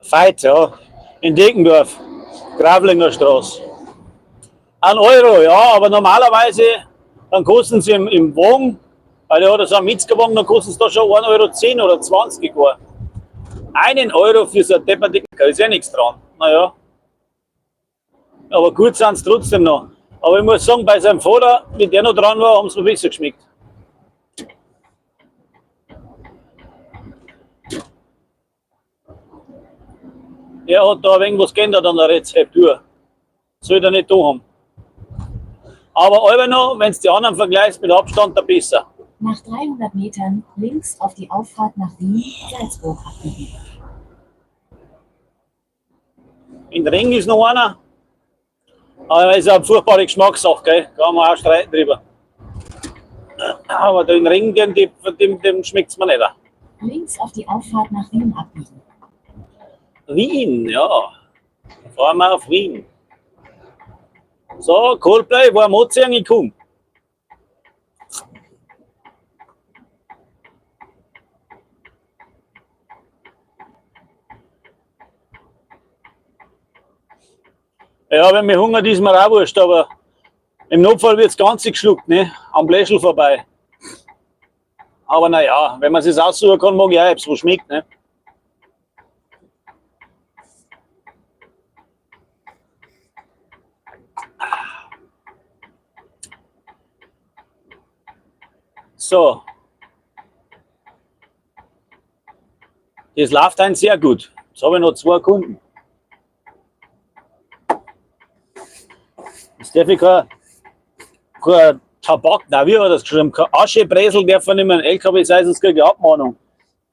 Veit, ja. In Deckendorf, Gravlinger Straße. 1 Euro, ja, aber normalerweise, dann kosten sie im Wagen, weil der hat so einen Metzgerwagen, dann kosten sie da schon 1,10 Euro oder 20 gar. 1 Euro für so ein Depperding, da ist ja nichts dran. Naja. Aber gut sind sie trotzdem noch. Aber ich muss sagen, bei seinem Vater, wie der noch dran war, haben sie mir besser geschmeckt. Er hat da ein wenig was geändert an der Rezeptur. Soll er nicht da haben. Aber immer noch, wenn du die anderen vergleichst, mit Abstand der besser. Nach 300 Metern links auf die Auffahrt nach Wien, Salzburg abbiegen. In Ring ist noch einer. Aber ist eine furchtbare Geschmackssache, gell? Kann man auch streiten drüber. Aber den Ring, dem schmeckt's mir nicht. Links auf die Auffahrt nach Wien abbiegen. Wien, ja. Fahren wir auf Wien. So, Coldplay war Moziang, ich komm. Ja, wenn mir hungert, ist mir auch wurscht, aber im Notfall wird's ganz geschluckt, ne? Am Bläschel vorbei. Aber naja, wenn man sich's aussuchen kann, mag ich auch, ob's wo schmeckt, ne? So. Das läuft ein sehr gut. Jetzt habe ich noch 2 Kunden. Jetzt darf ich kein Tabak, nein, wie hat er das geschrieben? Kein Aschebresel darf man nicht mehr in den LKW sein, sonst kriege ich Abmahnung.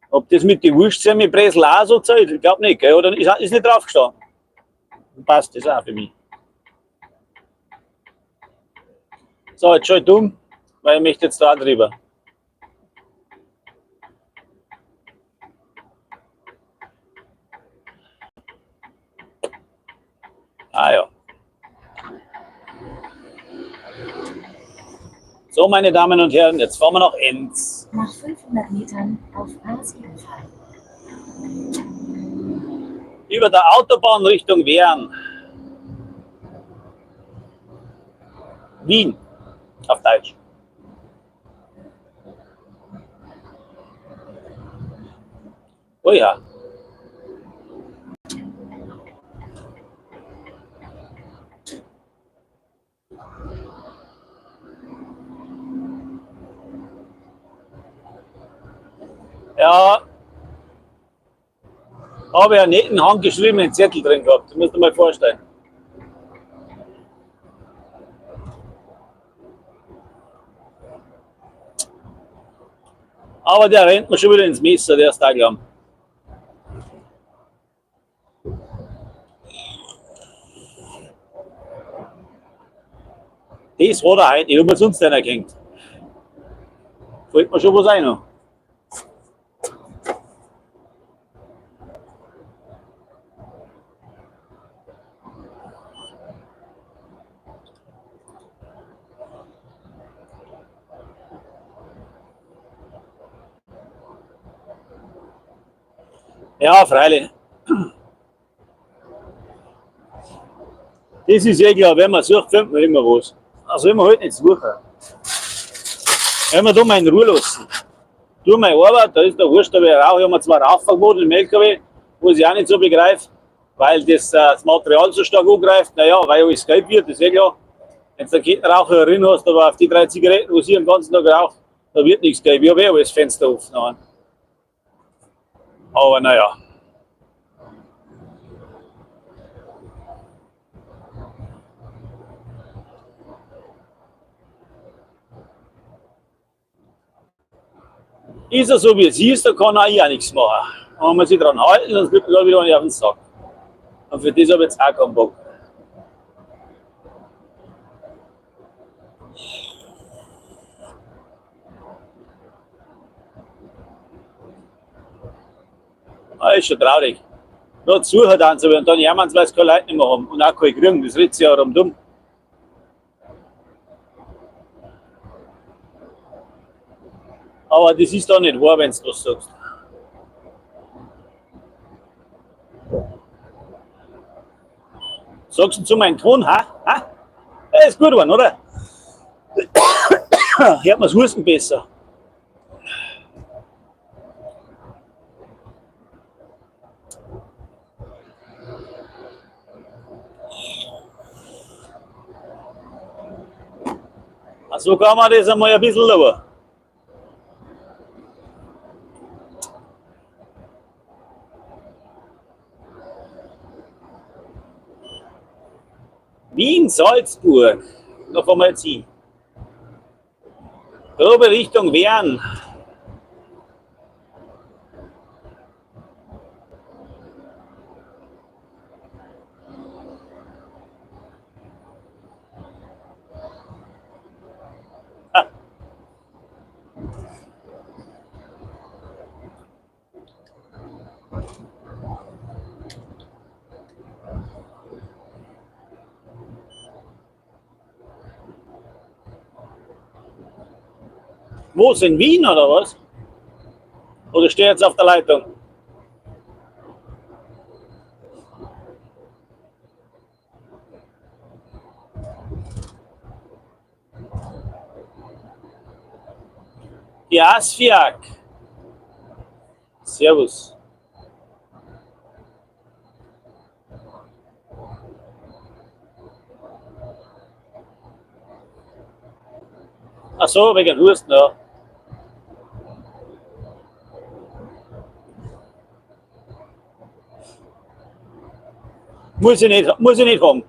Ob das mit den Wurst-Semi-Bresel auch so zählt? Ich glaub nicht, gell? Oder ist nicht draufgestanden. Passt, das auch für mich. So, jetzt schau ich dumm, weil ich möchte jetzt da drüber. Ah ja. So, meine Damen und Herren, jetzt fahren wir nach Enns. Nach 500 Metern auf A7 fahren. Ich Über der Autobahn Richtung Wehren. Wien, auf Deutsch. Oh ja. Ja, habe ich einen netten handgeschriebenen Zettel drin gehabt, das musst du dir mal vorstellen. Aber der rennt mir schon wieder ins Messer, der ist da gegangen. Das war der heute nicht, ob man sonst einer kennt. Fällt mir schon was ein. Noch. Ja, freilich. Das ist eh klar, wenn man sucht, findet man immer was. Also wenn man halt nicht suchen. Wenn wir da mal in Ruhe lassen. Tu meine Arbeit, da ist der wurscht, aber ich rauche, ich habe mir zwar Rauchverbot im LKW, was ich auch nicht so begreife, weil das Material so stark angreift, naja, weil alles gelb wird, ist eh klar. Wenn du einen Kettenraucher drin hast, aber auf die 3 Zigaretten, wo sie den ganzen Tag raucht, da wird nichts gelb. Ich habe eh alles Fenster offen. Aber naja. Ist er so wie es ist, da kann auch ich auch nichts machen. Man muss sich dran halten, sonst kriegt man da wieder nicht auf den Sack. Und für das habe ich jetzt auch keinen Bock. Ah, ist schon traurig. Nur zuhört an so, und dann jammern sie, weil sie keine Leute nicht mehr haben und auch keine kriegen. Das redet sich ja dumm. Aber das ist doch nicht wahr, wenn du das sagst. Sagst du zu meinem Ton, ha? Ha? Ja, ist gut geworden, oder? Hört man's Husten besser. So kann man das einmal ein bisschen aber. Wien, Salzburg. Da fahren wir jetzt hin. Grobe Richtung Wern. Wo ist in Wien oder was? Oder steht jetzt auf der Leitung? Die Asfiak. Servus. Ach so, wegen Husten, ja. Muss ich nicht haben.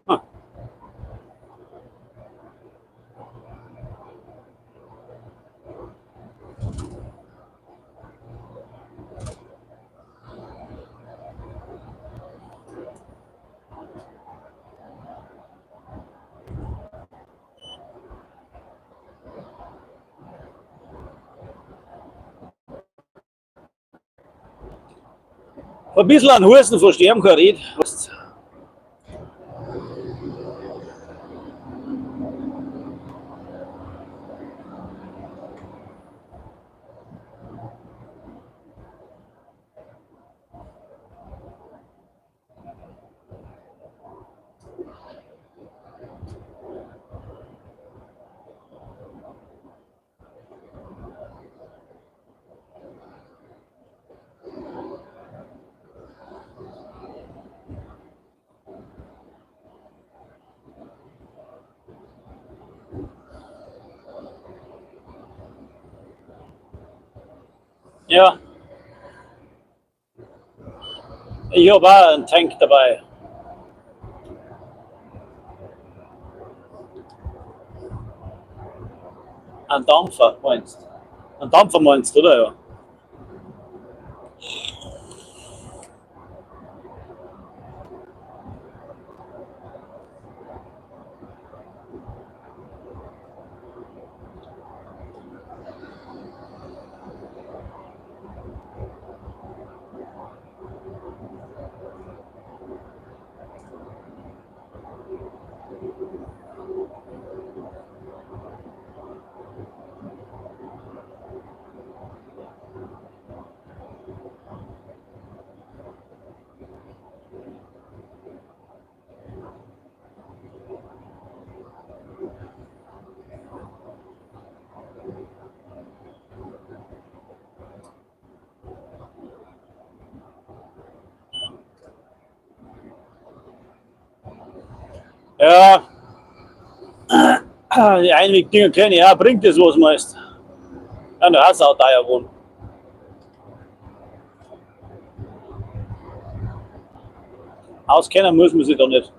Ein bisschen an Husten verstehen kann ich. Ja. Ich habe auch einen Tank dabei. Ein Dampfer meinst? Ein Dampfer meinst, oder? Ja. Ja. Die Einwegdinger kenne ich auch. Bringt das was meist? Ja, da hast du auch teuer geworden. Auskennen muss man sich da nicht.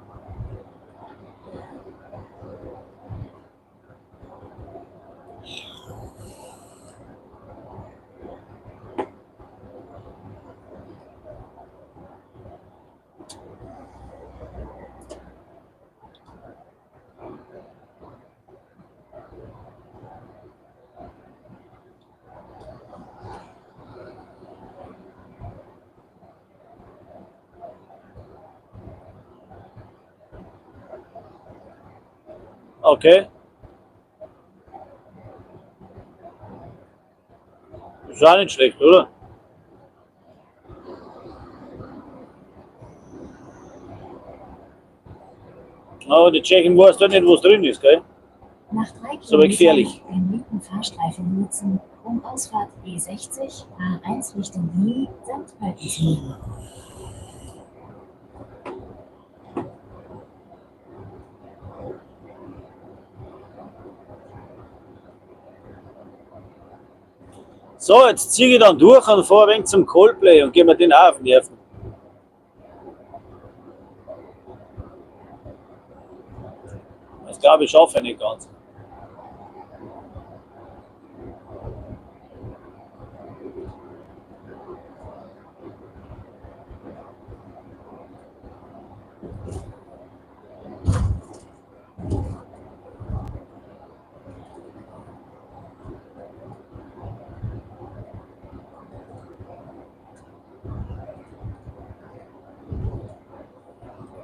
Okay. Ist auch nicht schlecht, oder? Aber die Tschechen weiß doch nicht, was drin ist, gell? Nach 3 Ist aber Kilometern gefährlich. den linken Fahrstreifen nutzen, um Ausfahrt E60 A1 Richtung Wien, St. Pölten zu nehmen. So, jetzt ziehe ich dann durch und fahre ein wenig zum Coldplay und gehe mir den auch auf den Nerven. Das glaube ich, schaffe ich nicht ganz.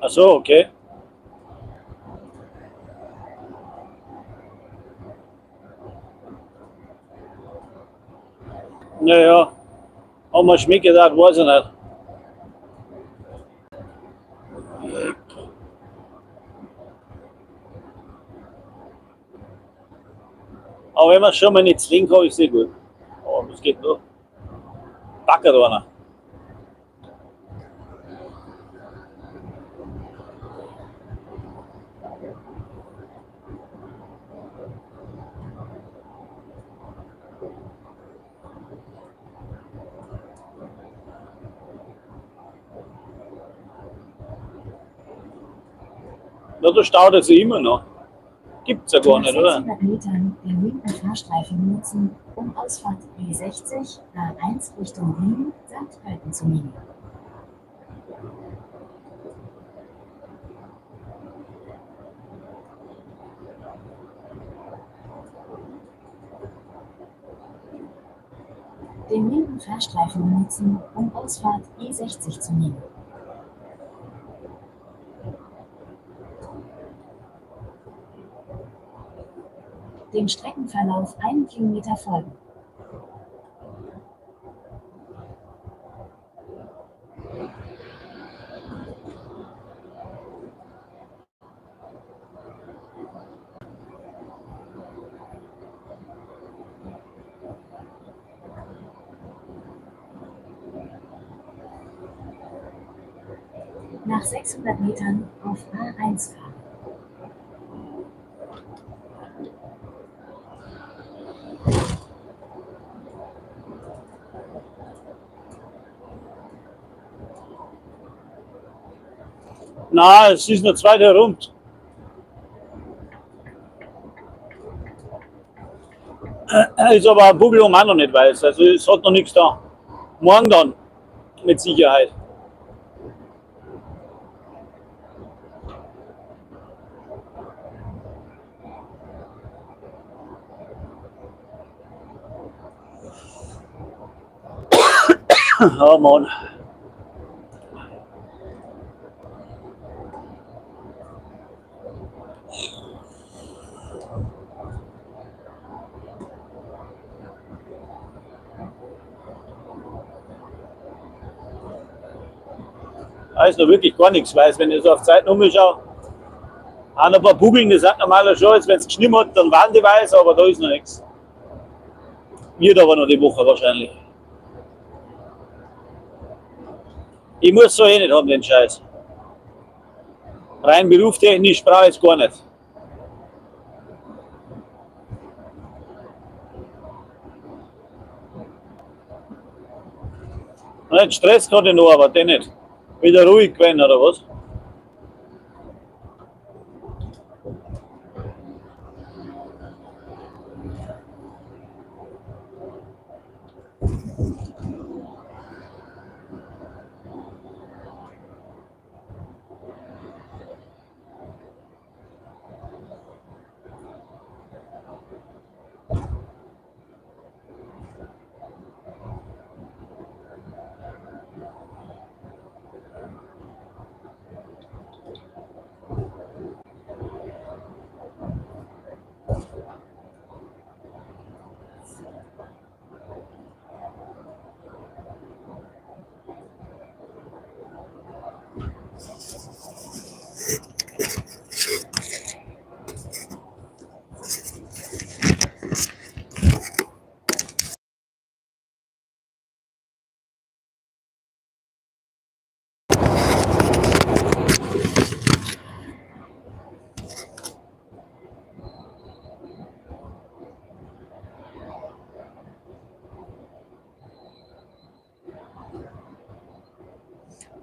Ach so, okay. Naja, ob man schmeckt hat, weiß ich nicht. Aber wenn man schon mal nicht zwingt, habe ich sehr gut. Aber das geht noch. Backert einer. Na, da staut es sich immer noch. Gibt's ja gar Nach nicht, oder? 600 Metern den linken Fahrstreifen nutzen, um Ausfahrt E60 A1 Richtung Wien, St. Pölten zu nehmen. Den linken Fahrstreifen benutzen, um Ausfahrt E60 zu nehmen. Dem Streckenverlauf 1 Kilometer folgen. Nach 600 Metern auf A1 fahren. Na, es ist noch zweite rund. Ist aber ein Publikum auch noch nicht weiß. Also es hat noch nichts da. Morgen dann, mit Sicherheit. Oh Mann. Da ist noch wirklich gar nichts weiß, wenn ich so auf Zeiten umschaue. Auch noch ein paar Bugeln, das sind normaler schon, wenn es geschnitten hat, dann waren die weiß, aber da ist noch nichts. Wird aber noch die Woche wahrscheinlich. Ich muss so eh nicht haben, den Scheiß. Rein berufstechnisch brauche ich es gar nicht. Nicht Stress kann ich noch, aber den nicht. Wieder ruhig gewesen, oder was?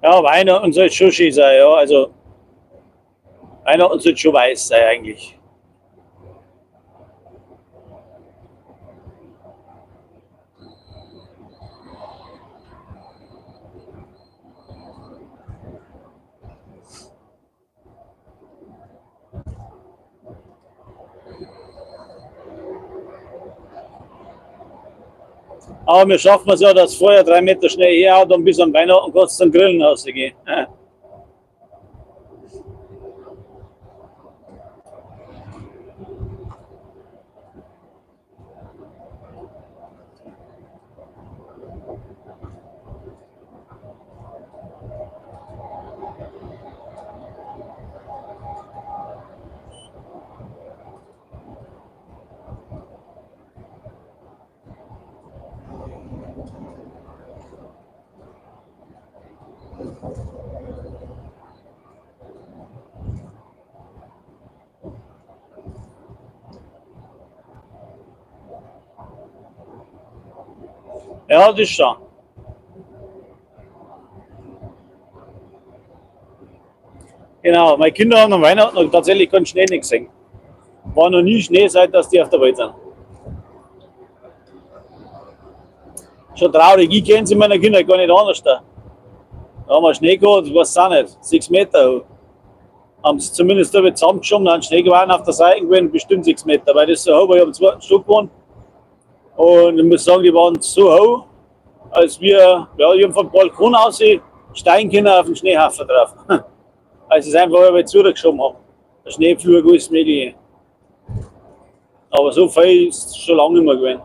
Ja, Weihnachten soll schon schön sein, ja. Also Weihnachten soll schon weiß sein eigentlich. Aber wir schaffen es ja, dass vorher 3 Meter Schnee herhaut und bis am Weihnachten kannst du zum Grillen rausgehen. Ja, das ist schon. Genau, meine Kinder haben am Weihnachten noch tatsächlich keinen Schnee nicht gesehen. War noch nie Schnee, seit dass die auf der Welt sind. Schon traurig, ich kenne sie meiner Kinder gar nicht anders da. Da haben wir Schnee gehabt, ich weiß auch nicht, 6 Meter. Haben sie zumindest da zusammengeschoben, dann Schnee gewesen auf der Seite gewesen, bestimmt 6 Meter, weil das so hoch war, ich am zweiten Stock gewohnt. Und ich muss sagen, die waren so hoch, als wir, ja, ich hab vom Balkon aus steigen können auf den Schneehaufen drauf. Als sie es einfach über zurückgeschoben haben. Der Schneepflug, alles Mögliche. Aber so viel ist es schon lange nicht mehr gewesen.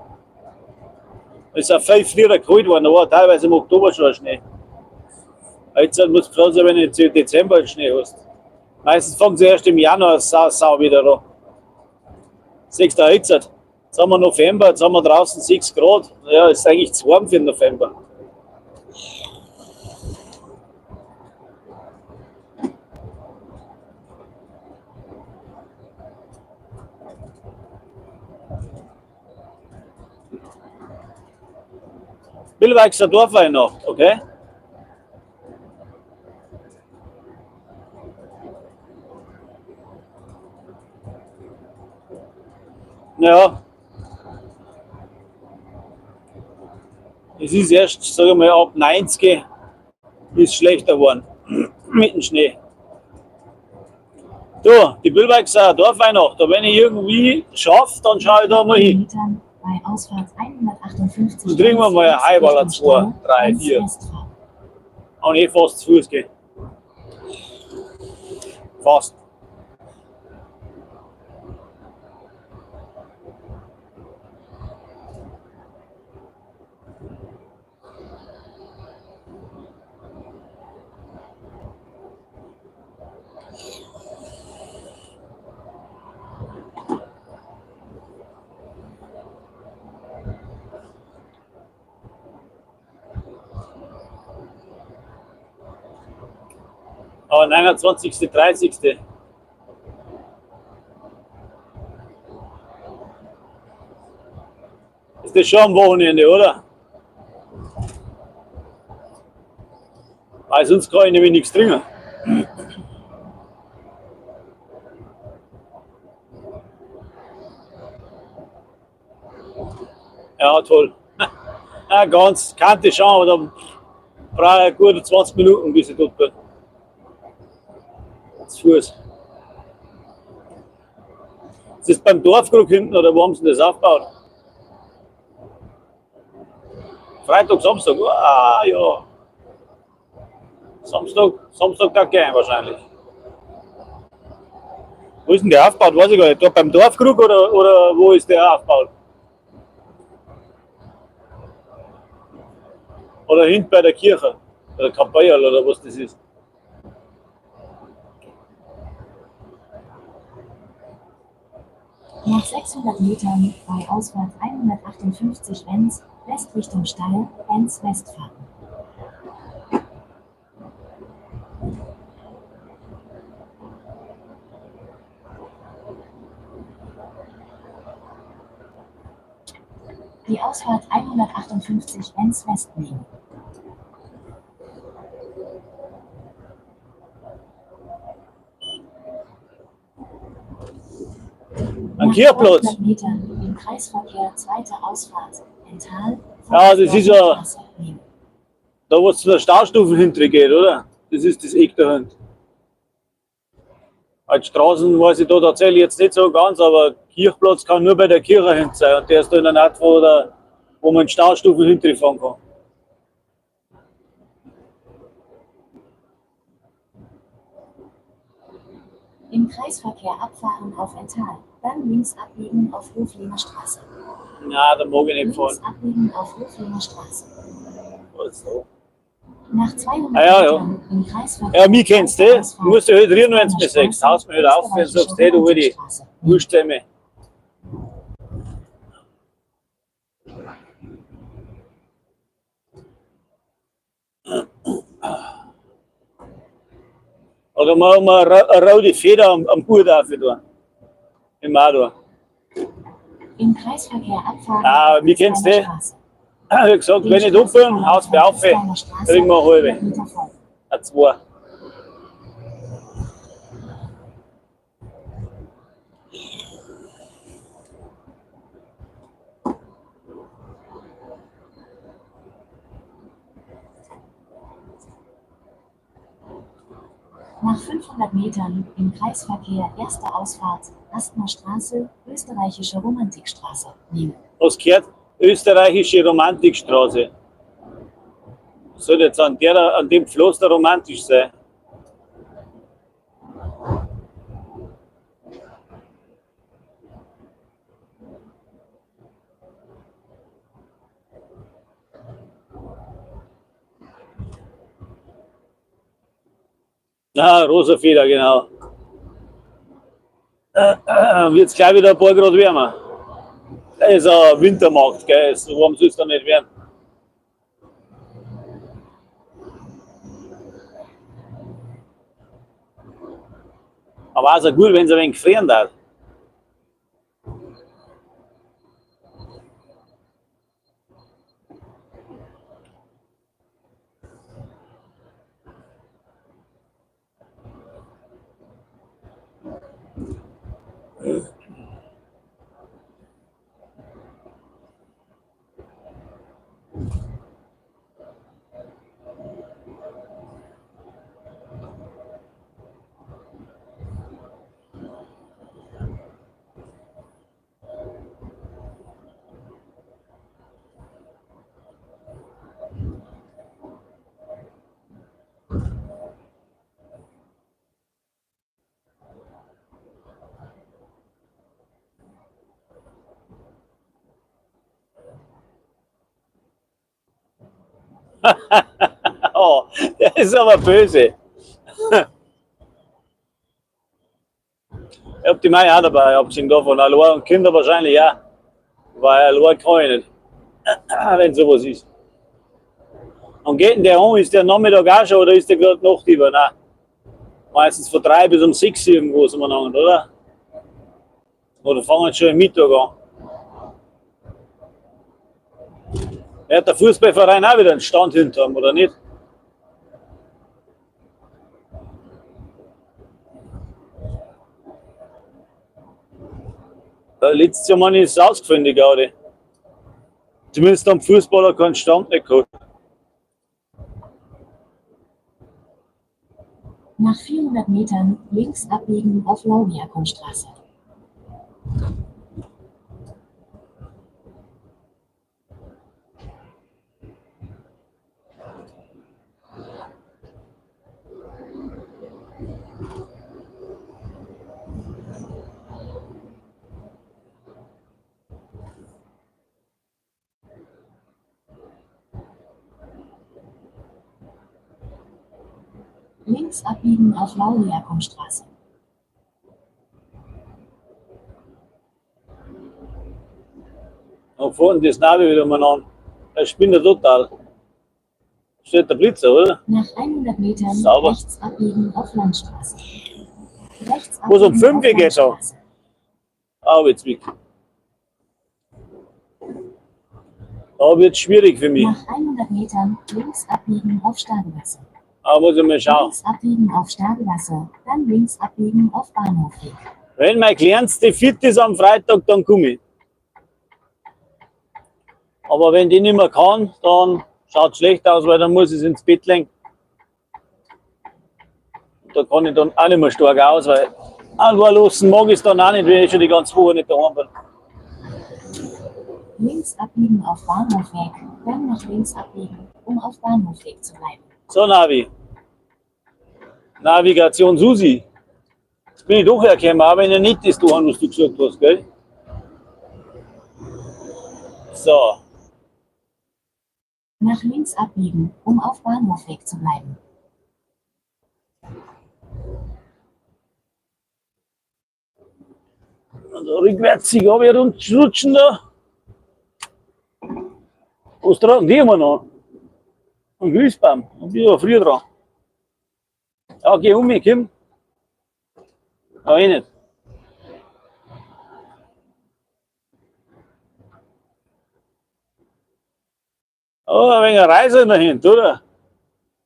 Es ist auch viel früher kalt geworden, da war teilweise im Oktober schon Schnee. Jetzt musst du froh sein, wenn du im Dezember Schnee hast. Meistens fangen sie erst im Januar sau, sau wieder an. Siehst du, jetzt, jetzt haben wir November, jetzt haben wir draußen 6 Grad. Ja, ist eigentlich zu warm für den November. Billweichser Dorfweihnacht, okay? Ja. Es ist erst, sag ich mal, ab 90 ist schlechter geworden mit dem Schnee. Du, die Billbergser Dorfweihnacht, da wenn ich irgendwie schaffe, dann schaue ich da mal hin. Metern bei Ausfahrt 158 Dann trinken wir mal ein Highballer, Richtung zwei, Steyr, drei, Enns vier. West fahren. Und eh fast zu Fuß gehen. Fast. Aber 29., 30. Ist das schon am Wochenende, oder? Weil sonst kann ich nämlich nichts trinken. Ja, toll. Ja, ganz kannte schon, aber da brauche ich gute 20 Minuten, bis ich dort bin. Zu Fuß. Ist das beim Dorfkrug hinten oder wo haben sie denn das aufgebaut? Freitag, Samstag, ah ja. Samstag, Samstag da gern wahrscheinlich. Wo ist denn der aufgebaut? Weiß ich gar nicht. Da beim Dorfkrug oder wo ist der aufgebaut? Oder hinten bei der Kirche. Oder Kapelle oder was das ist. Nach 600 Metern bei Ausfahrt 158 Enns, West Richtung Steyr, Enns West fahren. Die Ausfahrt 158 Enns West nehmen. Am Nach Kirchplatz. 300 Metern im Kreisverkehr zweite Ausfahrt, Ental, Ja, das ist ja- Straße nehmen. Da, wo es zu der Staustufe hinten geht, oder? Das ist das Eck da hinten. Als Straßen weiß ich da tatsächlich jetzt nicht so ganz, aber Kirchplatz kann nur bei der Kirche hinten sein. Und der ist da in der Nacht, wo man Staustufen hinten fahren kann. Im Kreisverkehr abfahren auf Ental, dann links abbiegen auf Hoflehner Straße. Nein, da mag ich nicht Links fahren. abbiegen auf Hoflehner Straße. Was da? Nach 200 Ah, ja, ja. Metern im Kreisverkehr. Ja, mich kennst du. zweite Du Ausfahrt, musst dich halt rühren, wenn du mich Straße, siehst. Haust mich halt auf, wenn du sagst, hey, du Rudi, Straße. wurscht sei mir. Oder machen wir eine rote Feder am Gurt auf da. Im Auto. Im Kreisverkehr abfahren. Ah, auf mich kennst du. Straße. Wie gesagt, wenn ich da bin, haust mich auf, kriegen wir eine halbe. Meter folgen. Eine zwei. Nach 500 Metern im Kreisverkehr erste Ausfahrt, Astner Straße, Österreichische Romantikstraße nehmen. Was gehört? Österreichische Romantikstraße. Soll jetzt an dem Pflaster romantisch sein? Na, rosa Feder, genau. Wird's gleich wieder ein paar Grad wärmer. Das ist ein Wintermarkt, gell? So warm soll's da nicht werden. Aber auch so gut, wenn es ein wenig frieren darf. Oh, der ist aber böse. Ich hab die Mai auch dabei, abgesehen davon. Allein und Kinder wahrscheinlich ja. Weil allein kann ich nicht. Wenn sowas ist. Und geht denn der um? Ist der Nachmittag auch schon oder ist der gerade Nacht über? Nein. Meistens von 3 bis um 6 irgendwo sind wir noch, oder? Oder fangen schon am Mittag an. Hat der Fußballverein auch wieder einen Stand hinterm, oder nicht? Da letztes Jahr meine ich, ist es ausgefallen, die Gaudi. Zumindest am Fußballer keinen Stand nicht gehabt. Nach 400 Metern links abbiegen auf Lauriaconstraße. Links abbiegen auf Lauriaconstraße. Und vorne das Navi wieder mal an. Der spinnt ja total. Steht der Blitzer, oder? Nach 100 Metern Sauber. rechts abbiegen auf Landstraße. Rechts Wo es um abbiegen 5 auf Uhr geht da. Landstraße. Arbeitsweg. Da wird schwierig für mich. Nach 100 Metern links abbiegen auf Stadelgasse. Aber muss ich mal schauen. Links abbiegen auf Stadelgasse, dann links abbiegen auf Bahnhofweg. Wenn mein Kleinste fit ist am Freitag, dann komme ich. Aber wenn die nicht mehr kann, dann schaut es schlecht aus, weil dann muss ich es ins Bett legen. Und da kann ich dann auch nicht mehr stark aus, weil allein lassen mag ich es dann auch nicht, wenn ich schon die ganze Woche nicht daheim bin. Links abbiegen auf Bahnhofweg, dann nach links abbiegen, um auf Bahnhofweg zu bleiben. So, Navi. Navigation Susi. Jetzt bin ich doch hergekommen, auch wenn ich nicht das tun, was du gesagt hast, gell? So, Nach links abbiegen, um auf Bahnhofweg zu bleiben. und rückwärts sich rutschen da. Was tragen die immer noch? Ein Grüßbaum. Und ich war früher dran. Ja, geh um mich, komm. Ja, eh nicht. Oh, ein wenig Reise in der Hand, oder?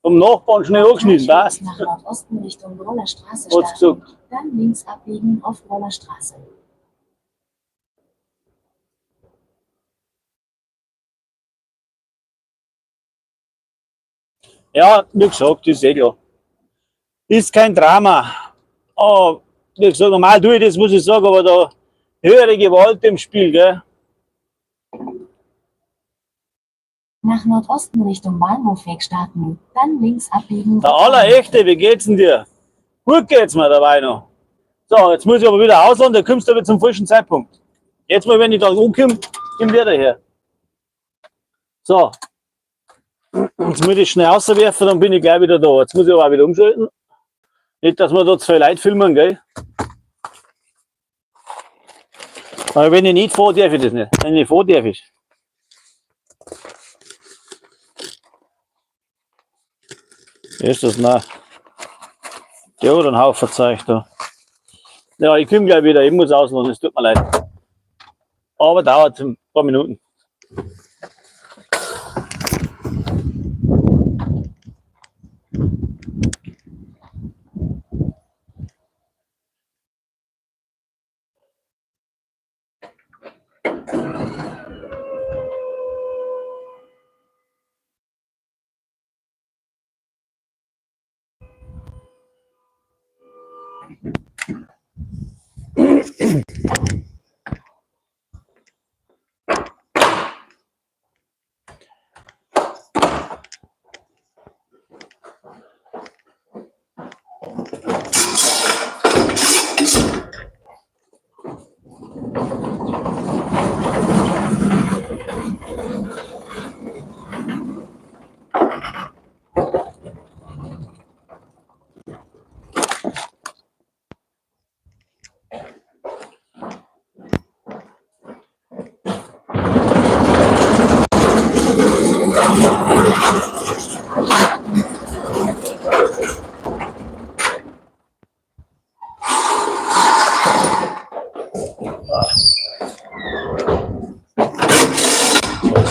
Vom Nachbarn schnell angeschnitten, passt. Nach Nordosten Richtung Broller Straße Hat's starten, gesagt. dann links abbiegen auf Broller Straße. Ja, wie gesagt, ist eh klar. Ist kein Drama. Oh, wie gesagt, normal tue ich das, muss ich sagen, aber da höhere Gewalt im Spiel, gell? Nach Nordosten Richtung Bahnhofweg starten, dann links abbiegen. Der auf Allerechte, wie geht's denn dir? Gut geht's mir dabei noch. So, jetzt muss ich aber wieder ausladen, da kommst du aber zum falschen Zeitpunkt. Jetzt mal, wenn ich da ankomme, komm wieder her. So. Jetzt muss ich schnell rauswerfen, dann bin ich gleich wieder da. Jetzt muss ich aber auch wieder umschalten. Nicht, dass wir da zwei Leute filmen, gell? Aber wenn ich nicht fahre, darf ich das nicht. Wenn ich fahre, darf ich. Wie ist das noch? Ja, einen Haufen Zeug da. Ja, ich komme gleich wieder. Ich muss ausladen, es tut mir leid. Aber dauert ein paar Minuten.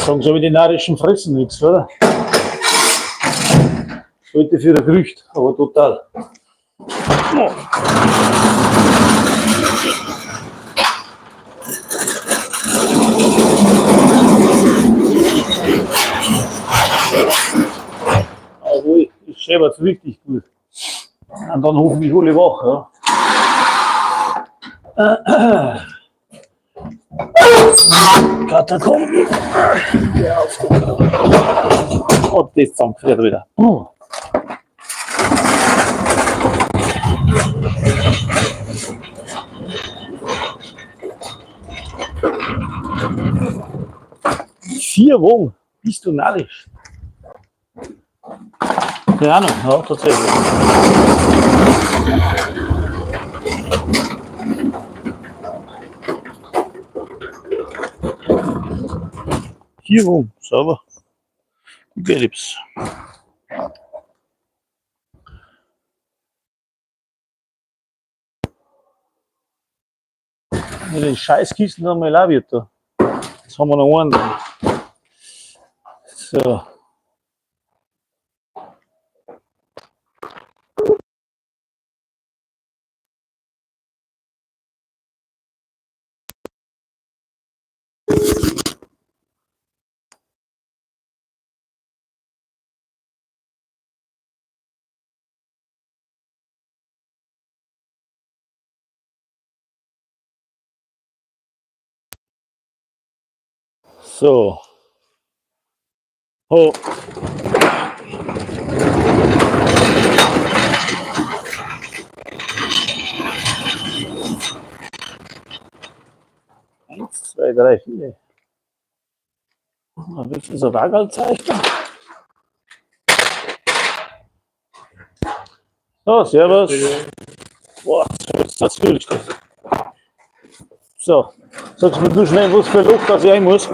Sagen sie, die Narischen fressen nichts, oder? Heute für ein Gerücht, aber total. Oh. Jawohl, das scheppert richtig gut. Und dann hoffentlich alle wach, ja. Katakomben. Ja, auf Und das zusammengefriert wieder. Oh. 4 Wochen, bist du narrisch? Keine Ahnung, ja, tatsächlich. 4 Wochen, sauber. Gelbs. Mit den Scheißkisten haben wir laviert da. Jetzt haben wir noch einen. So. So. Oh. Eins, zwei, drei, vier. Willst du so Wagerlzeichen? So, servus. Boah, das ist natürlich. So, sagst du mir nur schnell, was für Luft das ich rein muss.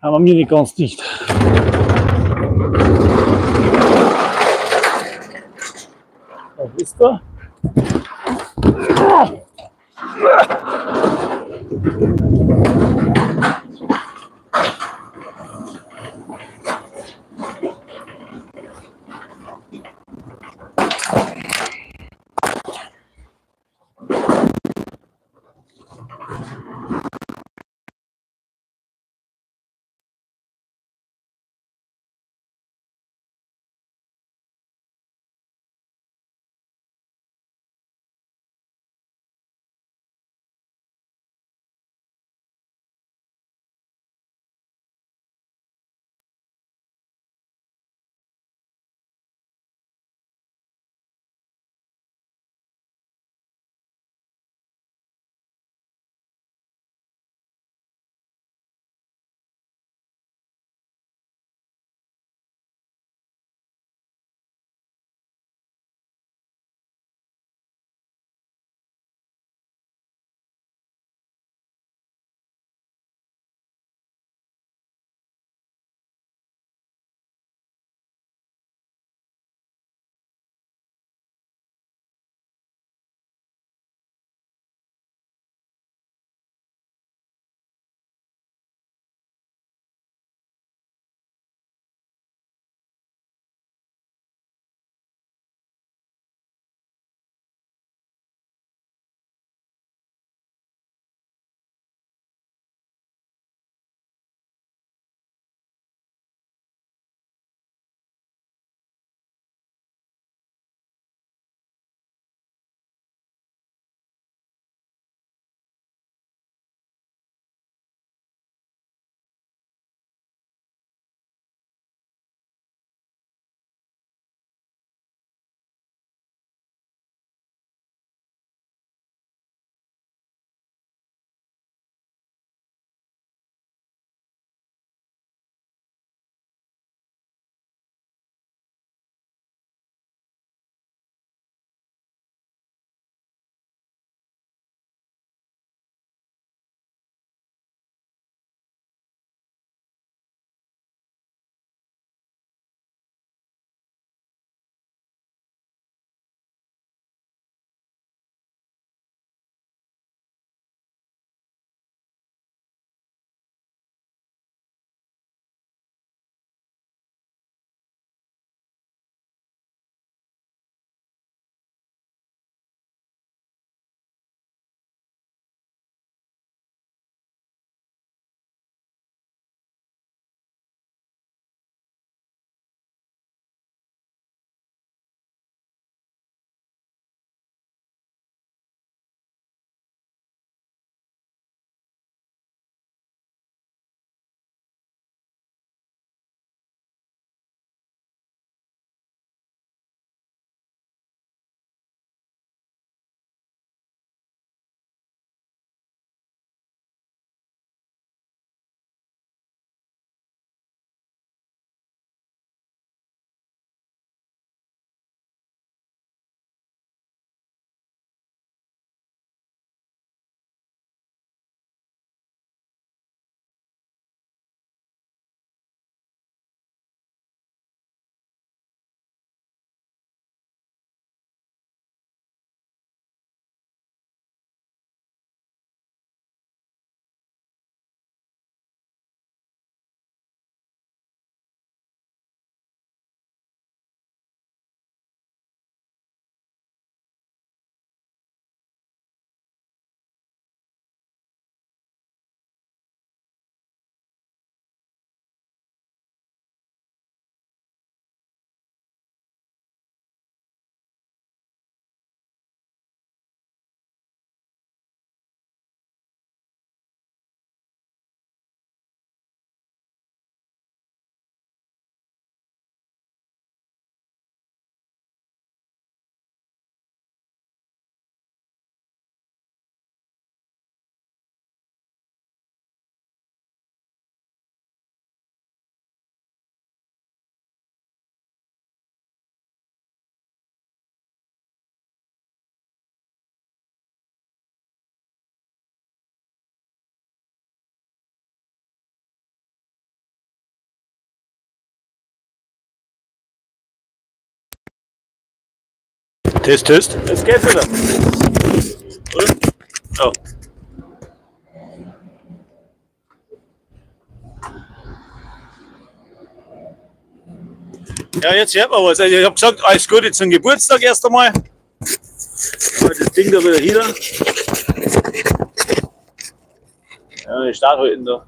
Aber mir nicht ganz dicht. Was ist da? Test, Test. Es geht wieder. Oder? Ja. Ja, jetzt hört man was. Also ich habe gesagt, alles Gute zum Geburtstag erst einmal. Das Ding da wieder hier. Ja, ich starte heute da.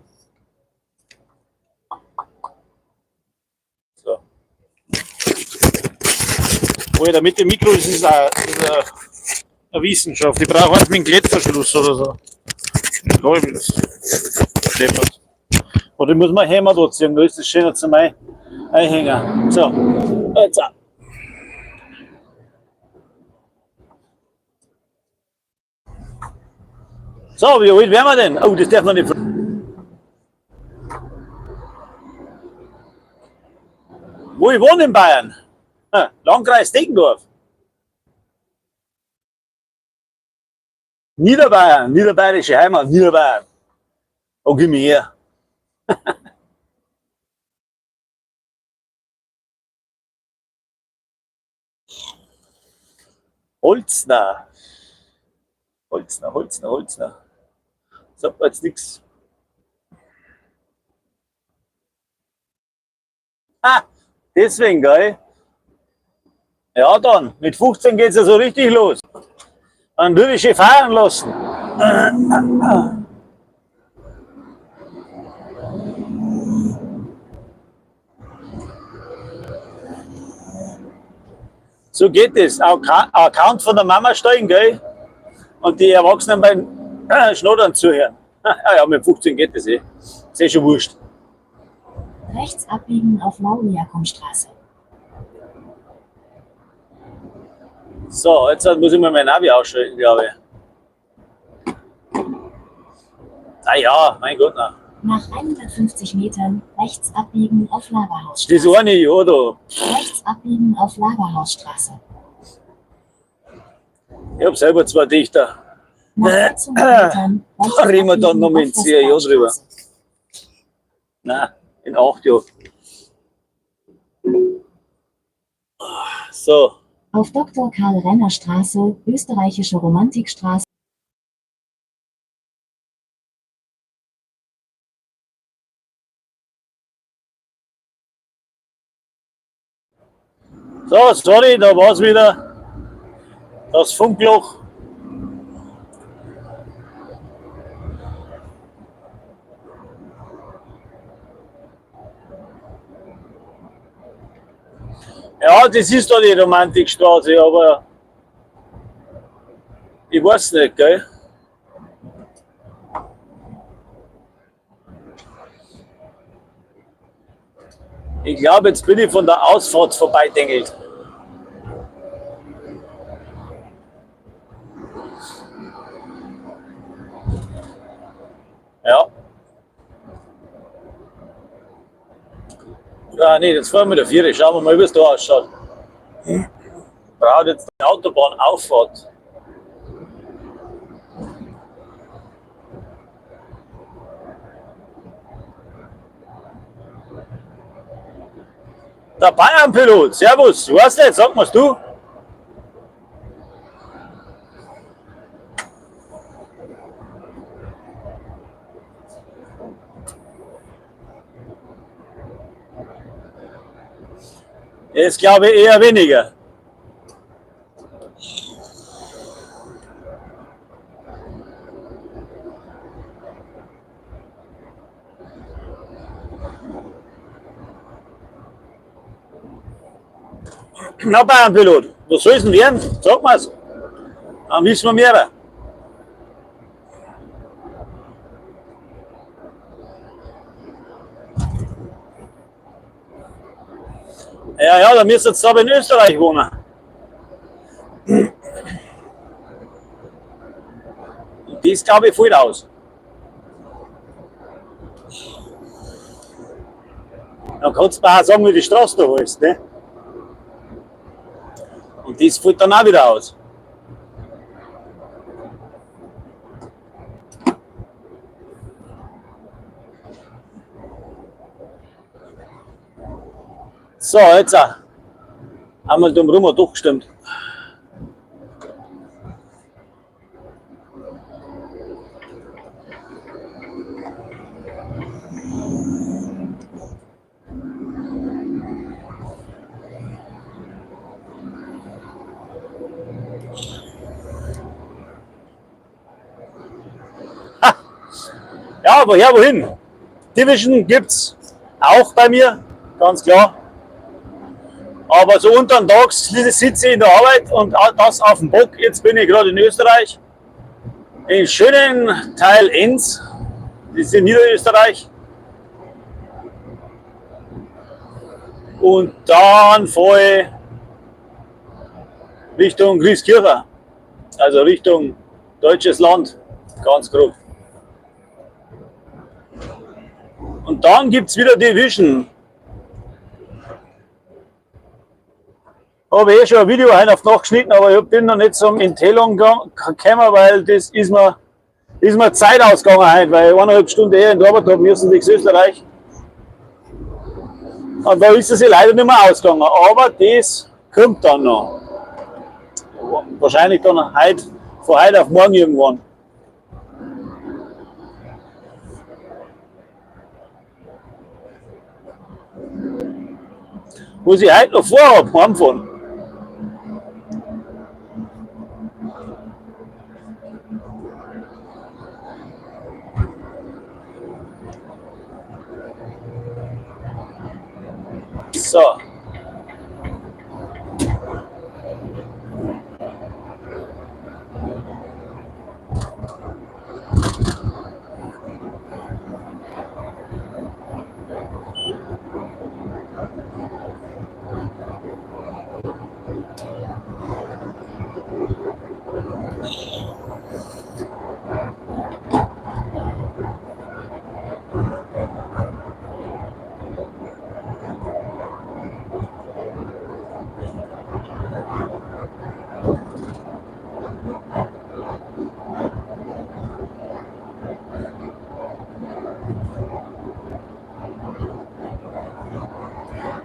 So. Alter, mit dem Mikro, das ist eine Wissenschaft. Ich brauche was mit dem Klettverschluss oder so. Ich glaube, das scheppert. Oder ich muss mal Hämmer da ziehen, da ist das schöner zum Einhänger. So, jetzt. So, wie alt wären wir denn? Oh, das darf man nicht. Wo ich wohne in Bayern? Landkreis Deggendorf. Niederbayern, niederbayerische Heimat, Niederbayern. Oh, gib mir her. Holzner. Holzner, Holzner, Holzner. Sagt mir jetzt nichts. Ah, deswegen, gell? Ja, dann, mit 15 geht's ja so richtig los. Dann würde ich fahren lassen. So geht es. Account von der Mama steigen, gell? Und die Erwachsenen beim Schnoddern zuhören. Ja, ja, mit 15 geht das eh. Ist eh schon wurscht. Rechts abbiegen auf Lauriakumstraße. So, jetzt muss ich mal mein Navi ausschalten, glaube ich. Ah ja, mein Gott, na. Nach 150 Metern rechts abbiegen auf Lagerhausstraße. Das eine Jahr da. Rechts abbiegen auf Lagerhausstraße. Ich hab selber zwei Dichter. Nach 600 Metern rechts Da reden wir dann abbiegen noch mit auf 10 Jahren drüber. Westbahnstraße. Nein, in 8 Jahren. So. Auf Dr. Karl Renner Straße, Österreichische Romantikstraße. So, sorry, da war's wieder. Das Funkloch. Ja, das ist da die Romantikstraße, aber ich weiß nicht, gell? Ich glaube, jetzt bin ich von der Ausfahrt vorbeidengelt. Ja. Ah, nee, jetzt fahren wir der Viere. Schauen wir mal, wie es da ausschaut. Braucht jetzt die Autobahnauffahrt. Der Bayern-Pilot, servus, weißt nicht, sag mal's du. Das glaube ich eher weniger. Na, Bayern-Pilot, was soll's denn werden? Sag mal's. Dann wissen wir mehr. Ja, ja, da müsst ihr jetzt aber in Österreich wohnen. Und das, glaube ich, fällt aus. Dann kannst du mir auch sagen, wie die Straße da heißt, ne? Und das fällt dann auch wieder aus. So, jetzt auch. Einmal dumm rum, hat doch gestimmt. Ja, woher, wohin? Division gibt's auch bei mir, ganz klar. Aber so unter den Tag sitze ich in der Arbeit und das auf dem Bock. Jetzt bin ich gerade in Österreich, im schönen Teil Enns, das ist in Niederösterreich. Und dann fahre ich Richtung Grieskirchen, also Richtung deutsches Land, ganz grob. Und dann gibt es wieder Division. Habe eh schon ein Video heute auf Nacht geschnitten, aber ich bin noch nicht zum Intelon gekommen, weil das ist mir Zeit ausgegangen heute, weil ich 1,5 Stunden eher in der Arbeit habe müssen, wegen Österreich. Und da ist es sich leider nicht mehr ausgegangen, aber das kommt dann noch. Wahrscheinlich dann heute, von heute auf morgen irgendwann. Was ich heute noch vorhab, heimfahren. So.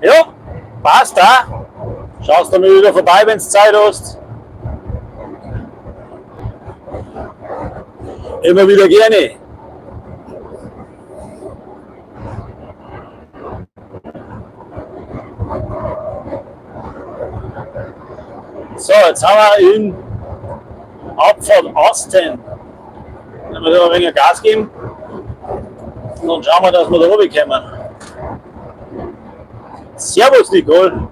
Ja, passt da. Schaust du mal wieder vorbei, wenn du Zeit hast. Immer wieder gerne. So, jetzt haben wir in Abfahrt Asten. Wenn wir da ein wenig Gas geben und dann schauen wir, dass wir da runterkommen. Servus Nicole.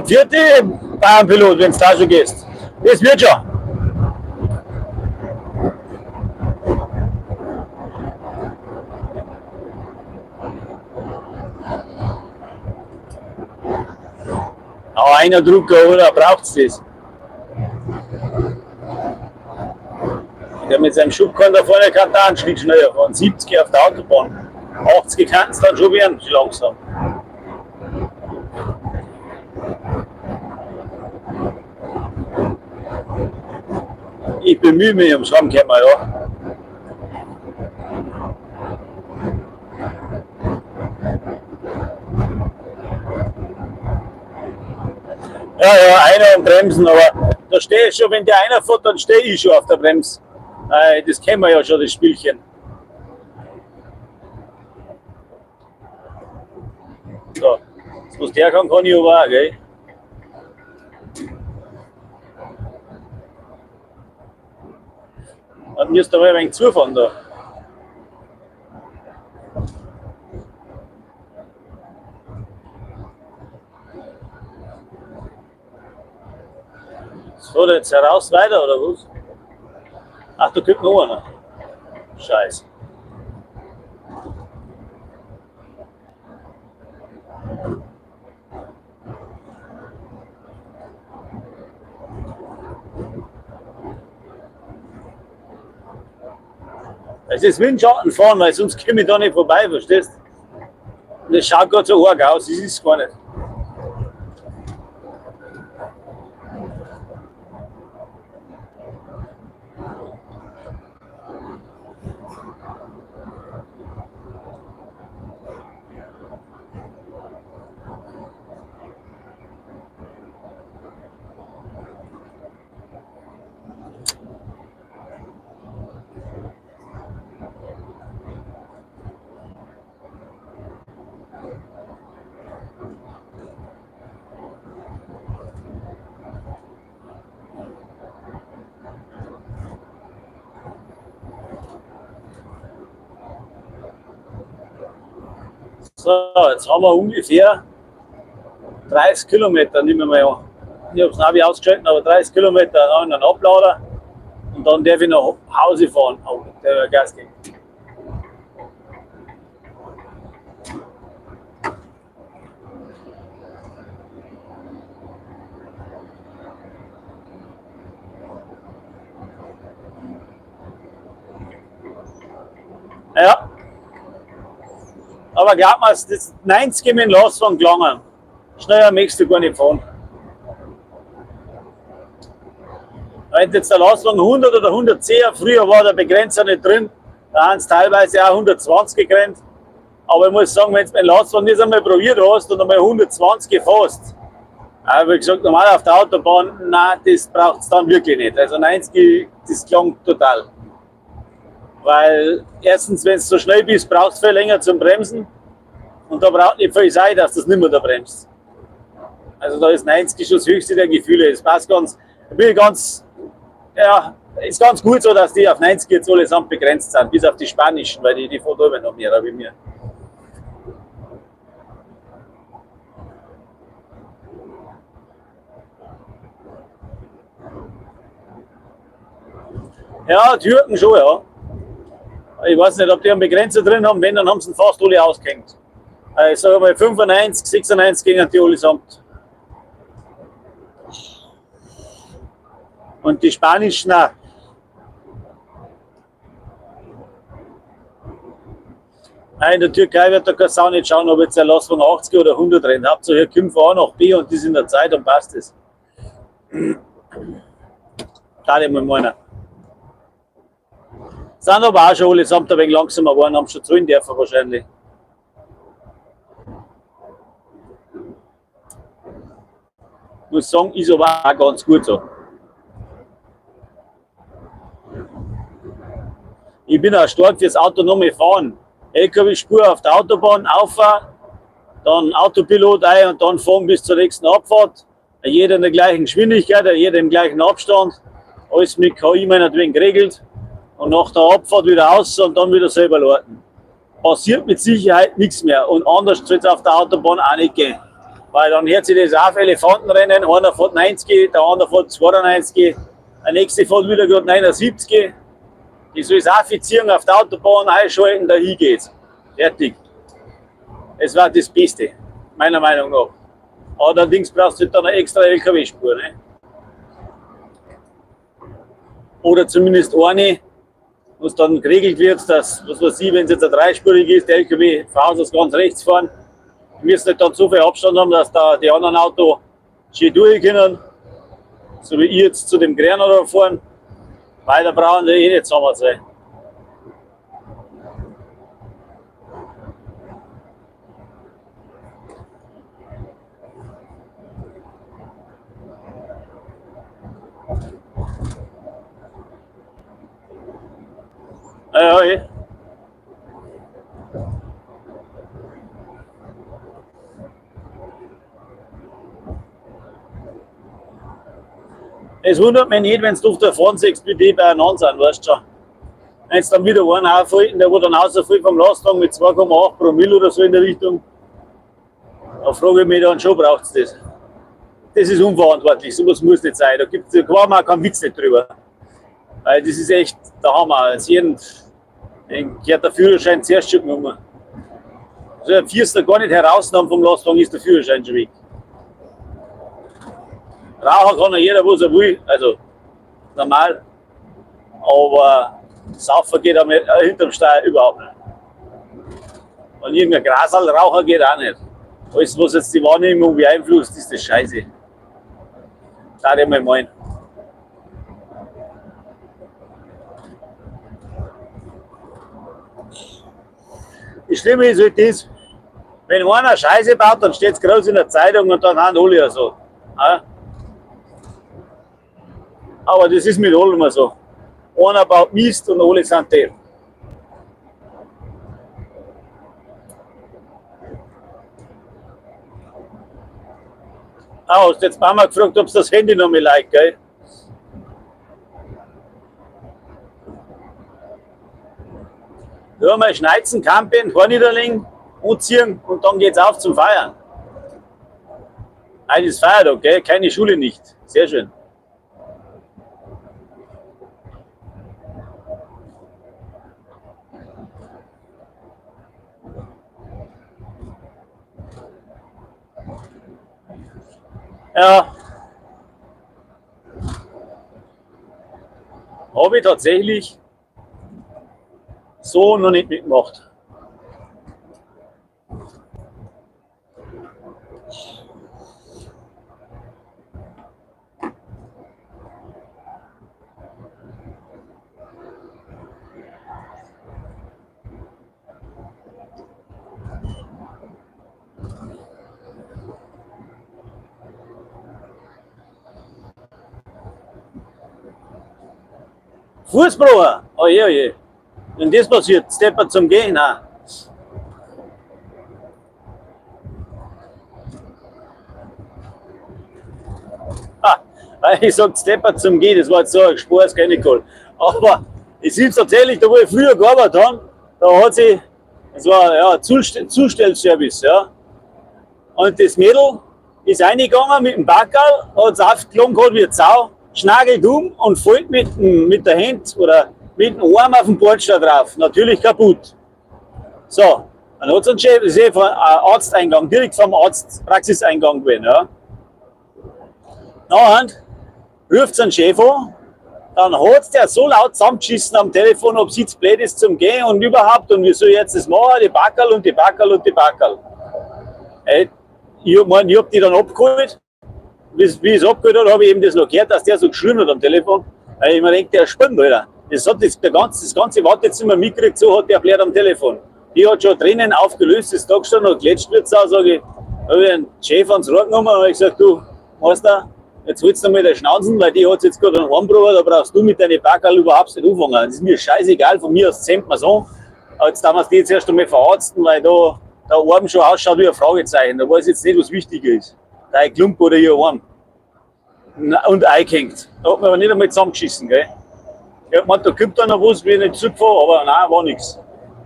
Vierte Bayernpilot, wenn du da schon gehst. Das wird schon. Aber einer Drucker, oder? Braucht's das? Der mit seinem Schubkarren da vorne kann da einen Schritt schneller fahren. 70 auf der Autobahn. 80 kann es dann schon werden, so langsam. Ich bemühe mich ums Heimkommen, ja. Ja, ja, einer und Bremsen, aber da stehe ich schon, wenn der einer fährt, dann stehe ich schon auf der Bremse. Das kennen wir ja schon, das Spielchen. So, das, was der kann, kann ich aber auch, gell? Dann müsst ihr mal ein wenig zufahren da. So, jetzt heraus weiter, oder was? Ach, da kommt noch einer. Scheiße. Es ist Windschatten fahren, weil sonst komme ich da nicht vorbei, verstehst? Und das schaut gerade so arg aus, das ist gar nicht. So, jetzt haben wir ungefähr 30 Kilometer, nehmen wir mal an. Ich habe das Navi ausgeschaltet, aber 30 Kilometer an einen Ablader und dann darf ich nach Hause fahren. Oh, der wird Gas geben. Ja. Aber glaub mir, das 90 mit dem Lastwagen gelangen. Schneller möchtest du gar nicht fahren. Wenn jetzt der Lastwagen 100 oder 110, früher war der Begrenzer nicht drin, da haben sie teilweise auch 120 gegrenzt. Aber ich muss sagen, wenn du mit dem Lastwagen nicht einmal probiert hast und einmal 120 gefasst, aber wie gesagt, normal auf der Autobahn, nein, das braucht es dann wirklich nicht. Also 90, das klang total. Weil erstens, wenn du so schnell bist, brauchst du viel länger zum Bremsen. Und da braucht nicht viel sein, dass das nicht mehr da bremst. Also da ist 90 schon das höchste der Gefühle. Es passt ganz, ich bin ganz, ja, ist ganz gut so, dass die auf 90 jetzt allesamt begrenzt sind, bis auf die spanischen, weil die fahren drüber noch mehr wie mir. Ja, Türken schon, ja. Ich weiß nicht, ob die einen Begrenzer drin haben, wenn, dann haben sie ihn fast alle ausgehängt. Ich sage mal 95, 96 gegen die allesamt. Und die spanischen auch. Nein, in der Türkei wird da keine Sau nicht schauen, ob jetzt der Lastwagen 80 oder 100 rennt. Hauptsache hier kommt von A nach B und die sind in der Zeit, dann passt es. Da ich mal meinen. Sind aber auch schon allesamt ein wenig langsamer geworden, haben schon zahlen dürfen wahrscheinlich. Muss sagen, ist aber auch ganz gut so. Ich bin auch stark fürs autonome Fahren. LKW-Spur auf der Autobahn, auffahren, dann Autopilot ein und dann fahren bis zur nächsten Abfahrt. Jeder in der gleichen Geschwindigkeit, jeder im gleichen Abstand. Alles mit KI meinetwegen geregelt. Und nach der Abfahrt wieder aus und dann wieder selber leiten. Passiert mit Sicherheit nichts mehr. Und anders soll es auf der Autobahn auch nicht gehen. Weil dann hört sich das auf, Elefantenrennen, einer fährt 90, der andere fährt 92, der nächste fährt wieder gerade 79. Die soll es auch fixieren auf der Autobahn, einschalten, dahin geht's. Fertig. Es war das Beste, meiner Meinung nach. Allerdings brauchst du dann eine extra LKW-Spur. Ne? Oder zumindest eine, wo es dann geregelt wird, dass, was weiß ich, wenn es jetzt eine dreispurig ist, der LKW von Haus aus ganz rechts fahren. Wir müssen nicht dann so viel Abstand haben, dass da die anderen Autos schön durch können. So wie ich jetzt zu dem Grenner da fahren. Weil da brauchen die eh nicht zusammen sein. Ja, eh. Es wundert mich nicht, wenn du auf der Fahren siehst, wie die beieinander sind, weißt du schon. Wenn es dann wieder einen aufhalten, der wo dann rausfällt vom Lastwagen mit 2,8 Promille oder so in der Richtung, da frage ich mich dann schon, braucht es das? Das ist unverantwortlich, sowas muss nicht sein. Da gibt es kann man auch keinen Witz nicht drüber. Weil das ist echt der Hammer. Also jeden, den gehört der Führerschein zuerst schon genommen. Also der Vierster gar nicht herausgenommen vom Lastwagen, ist der Führerschein schon weg. Rauchen kann ja jeder, was er will, also normal. Aber Saufen geht auch hinterm Steuer überhaupt nicht. Und irgendein Graserl-Raucher geht auch nicht. Alles, was jetzt die Wahrnehmung beeinflusst, ist das Scheiße. Da ich mal meinen. Das Schlimme ist halt das, wenn einer Scheiße baut, dann steht es groß in der Zeitung und dann haben alle so. Ja? Aber das ist mit allem so. Einer baut Mist und alle sind depp. Ah, hast jetzt Mama gefragt, ob sie das Handy noch mal like, gell? Da haben wir Schneizen, Kampen, Horniederling. Anziehen und dann geht's auf zum Feiern. Heute ist Feiertag, gell? Keine Schule nicht. Sehr schön. Ja. Habe ich tatsächlich so noch nicht mitgemacht. Fußbruch, oje, oje. Wenn das passiert, steppert zum Gehen. Nein. Ah, ich sag steppert zum Gehen, das war jetzt so ein Spaß, keine Nicole. Aber es ist tatsächlich, da wo ich früher gearbeitet habe, da hat sie, das war ja Zustellservice, ja. Und das Mädel ist reingegangen mit dem Backerl, hat's aufgeschlagen gehabt wie eine Sau, schnagelt um und fällt mit der Hand oder mit dem Arm auf den Bordstein drauf. Natürlich kaputt. So, dann hat's einen Chef, das ist eh von Arzteingang, direkt vom Arztpraxiseingang gewesen, ja. Nachher ruft's einen Chef an, dann hat's der so laut zusammengeschissen am Telefon, ob sie zu blöd ist zum Gehen und überhaupt und wie soll ich jetzt das machen, die Backerl und die Backerl und die Backerl. Ey, ich mein, ich hab die dann abgeholt. Wie ich es abgeholt habe, hab ich eben das noch gehört, dass der so geschrien hat am Telefon. Weil ich mir denk, der spinnt, Alter. Das hat das, der ganze, das ganze Wartezimmer mitgekriegt, so hat der blöd am Telefon. Die hat schon Tränen aufgelöst, ist da gestanden und gletscht wird auch, sag ich. Da hab ich einen Chef ans Rohr genommen und hab gesagt, du, Meister, jetzt holst du mal den Schnauzen, weil die hat jetzt gerade einen Armbruch, da brauchst du mit deinen Backerl überhaupt nicht anfangen. Das ist mir scheißegal, von mir aus zähmt man's an. Aber jetzt darf man die jetzt erst einmal verarzten, weil da der Arm schon ausschaut wie ein Fragezeichen. Da weiß ich jetzt nicht, was wichtiger ist. Dein Klump oder ihr Arm. Na, und eingehängt. Da hat man aber nicht einmal zusammengeschissen, gell? Ich hab gemeint, da kommt dann noch was, bin ich nicht zurückgefahren, aber nein, war nix.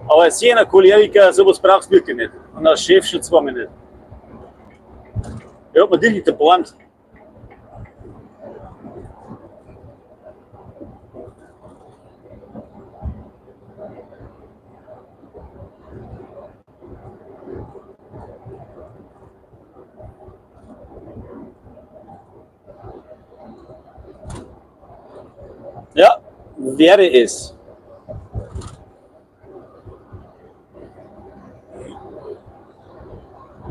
Aber als jener Choleriker, sowas brauchst du wirklich nicht. Und als Chef schon zweimal nicht. Ich hab mir wirklich erbarmt. Ja, wäre es.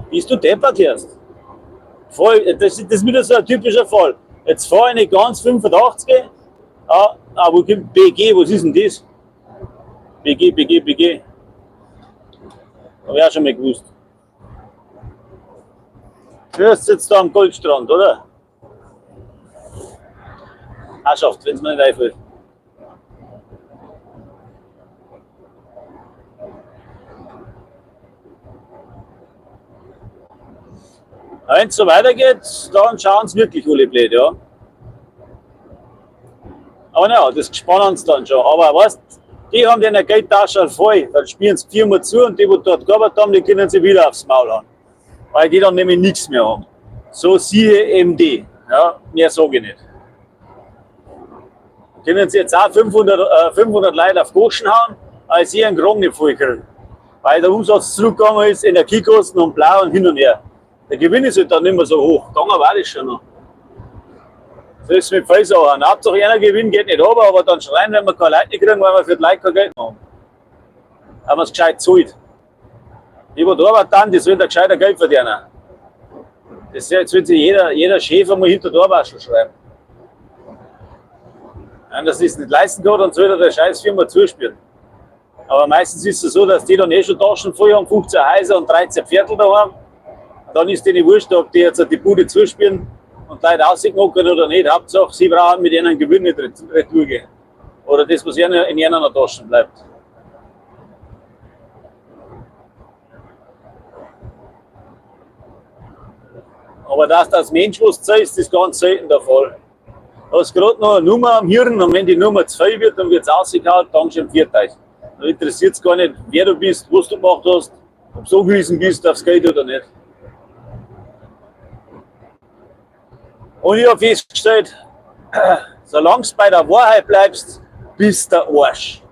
Bist du deppert erst? Voll, das ist wieder so ein typischer Fall. Jetzt fahr ich nicht ganz 85. Ah, ah, wo kommt BG? Was ist denn das? BG, BG, BG. Hab ich auch schon mal gewusst. Du bist jetzt da am Goldstrand, oder? Herrschaft, wenn's mir nicht einfällt. Wenn's so weitergeht, dann schauen's wirklich alle blöd, ja. Aber naja, das spannen sie dann schon. Aber weißt, die haben den Geldtaschen voll, dann spielen sie die Firma zu und die, die dort gearbeitet haben, die können sie wieder aufs Maul hauen. Weil die dann nämlich nichts mehr haben. So siehe MD. Ja, mehr sag ich nicht. Können sie jetzt auch 500 Leute auf Goschen hauen, als sie einen Kragen nicht voll kriegen. Weil der Umsatz zurückgegangen ist, Energiekosten und blau und hin und her. Der Gewinn ist halt dann nicht mehr so hoch. Gegangen war das schon noch. So ist es mit vielen Sachen. Hauptsache einer Gewinn geht nicht runter, aber dann schreien, wenn wir keine Leute nicht kriegen, weil wir für die Leute kein Geld haben. Weil man es gescheit zahlt. Die, die da arbeiten, dann, die sollen da gescheiter Geld verdienen. Das ist ja, jetzt will sich jeder Chef einmal hinter der Waschel schreiben. Wenn er es nicht leisten kann, dann soll er der scheiß Firma zuspielen. Aber meistens ist es so, dass die dann eh schon Taschen voll haben, 15 Häuser und 13 Viertel daheim. Und dann ist denen wurscht, ob die jetzt die Bude zuspielen und Leute rausgehen oder nicht. Hauptsache, sie brauchen mit ihren Gewinn nicht retour gehen. Oder das, was ihnen in ihren Taschen bleibt. Aber dass das Mensch was zahlt, ist ganz selten der Fall. Du hast grad noch eine Nummer am Hirn und wenn die Nummer zu viel wird, dann wird's rausgehauen, dann schon viert euch. Da interessiert's gar nicht, wer du bist, was du gemacht hast. Ob du angewiesen bist aufs Geld oder nicht. Und ich habe festgestellt, solange du bei der Wahrheit bleibst, bist du der Arsch.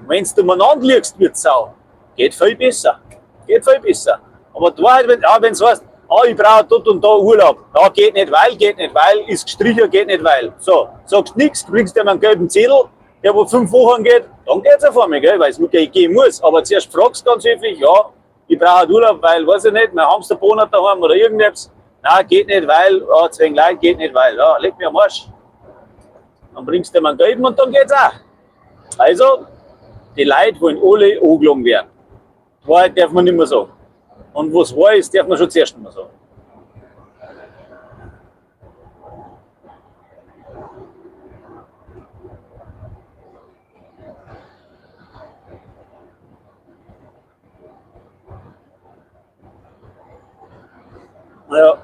Wenn du umeinander liegst mit Sau, geht viel besser. Geht viel besser. Aber die Wahrheit, wenn ja, wenn's heißt, ah, ich brauche dort und da Urlaub. Ja, geht nicht, weil, ist gestrichen, geht nicht, weil. So, sagst nichts, bringst dir einen gelben Zettel, der wo 5 Wochen geht, dann geht's auf einmal, gell, weil es nur gehen muss. Aber zuerst fragst du ganz höflich, ja, ich brauche Urlaub, weil, weiß ich nicht, mein Hamsterbohner daheim oder irgendetwas. Nein, geht nicht, weil, ja, zwing Leid, geht nicht, weil, ja, leg mir am Arsch. Dann bringst du ihm einen gelben und dann geht's auch. Also, die Leute wollen alle angelogen werden. Die Wahrheit darf man nicht mehr sagen. Und was wahr ist, darf man schon zuerst nicht mehr sagen. Ja.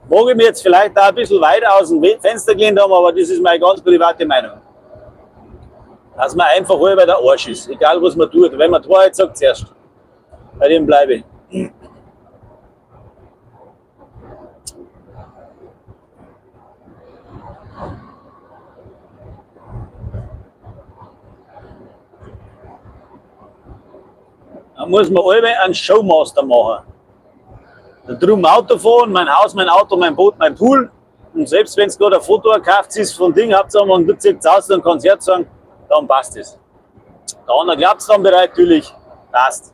Mag ich mir jetzt vielleicht auch ein bisschen weiter aus dem Fenster gelehnt haben, aber das ist meine ganz private Meinung. Dass man einfach halber der Arsch ist, egal was man tut. Wenn man die Wahrheit sagt, zuerst. Bei dem bleibe ich. Da muss man alle einen Showmaster machen. Da drum Auto fahren, mein Haus, mein Auto, mein Boot, mein Pool. Und selbst wenn es gerade ein Foto gekauft ist von Ding, Hauptsache man zieht aus und kann es sagen, dann passt es. Der andere glaubt es dann bereit, natürlich, passt.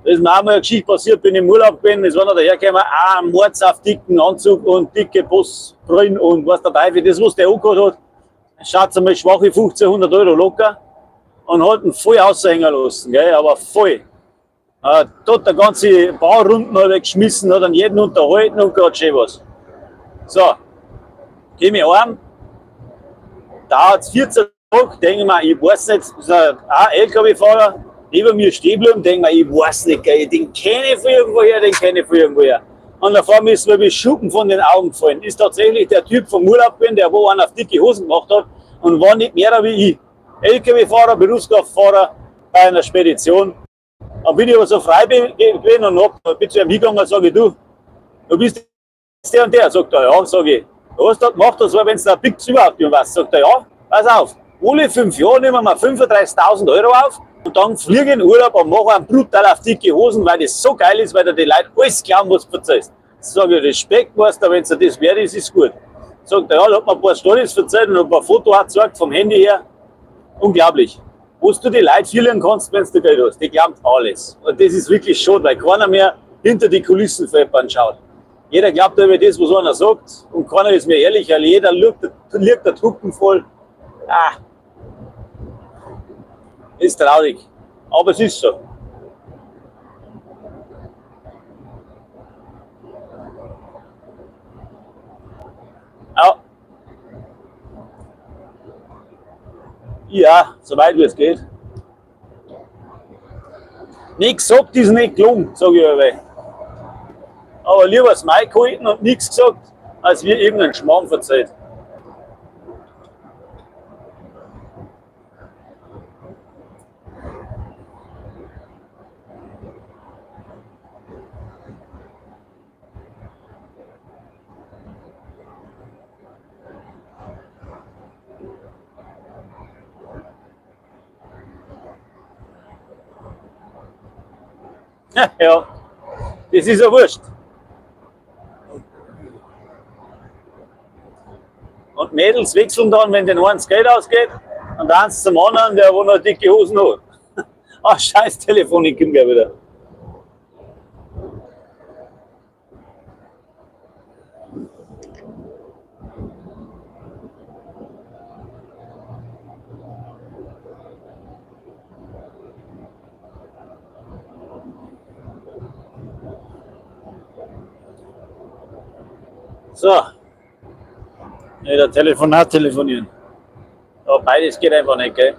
Da ist mir auch mal eine Geschichte passiert, bin im Urlaub gewesen, es war noch dahergekommen, auch ein Mords auf dicken Anzug und dicke Bossbrillen und was der Teufel, das was der angehabt hat, schaut einmal schwache 1500 Euro locker und hat ihn voll aushängen lassen, gell, aber voll. Dort der ganze Baurunden weggeschmissen, hat an jeden unterhalten und grad schön was. So, geh mich heim, dauert's 14 Tage, denke ich mir, ich weiß nicht, ist ein LKW-Fahrer, neben mir stehen bleiben, denke mir, ich weiß nicht, gell, den kenne ich von irgendwoher, den kenne ich von irgendwoher. Und davor ist mir wie Schuppen von den Augen gefallen. Ist tatsächlich der Typ vom Urlaub gewesen, der wo einen auf dicke Hosen gemacht hat und war nicht mehr wie ich. LKW-Fahrer, Berufskraftfahrer bei einer Spedition. Dann bin ich aber so frei gewesen und bin zu ihm hingegangen und sage, du bist der und der. Sagt er, ja, sag ich. Was hast du da gemacht? Das war, wenn du da Picks überhaupt nicht weißt. Sagt er, ja, pass auf. Alle 5 Jahre nehmen wir 35.000 Euro auf und dann fliege ich in den Urlaub und mache einen brutal auf dicke Hosen, weil das so geil ist, weil da die Leute alles glauben, was du erzählst. Sag ich, Respekt, Meister, wenn dir das wert ist, ist gut. Sagt er, ja, da hat mir ein paar Storys erzählt und ein paar Fotos auch gezeigt vom Handy her. Unglaublich. Wo du die Leute verlieren kannst, wenn du Geld hast. Die glauben alles. Und das ist wirklich schade, weil keiner mehr hinter die Kulissen schaut. Jeder glaubt über das, was einer sagt, und keiner ist mir ehrlich, weil jeder liegt der Truppen voll. Ah, ist traurig, aber es ist so. Ja. Ja, soweit wie es geht. Nichts gesagt ist nicht gelungen, sag ich aber. Aber lieber das Mic halten und nichts gesagt, als wir irgendeinen Schmarrn verzeiht. Ja, das ist ja wurscht. Und Mädels wechseln dann, wenn den einen das Geld ausgeht, und eins zum anderen, der wo noch dicke Hosen hat. Ach, scheiß Telefon, ich komm gleich wieder. So, wieder Telefonat telefonieren. Ja, beides geht einfach nicht, gell?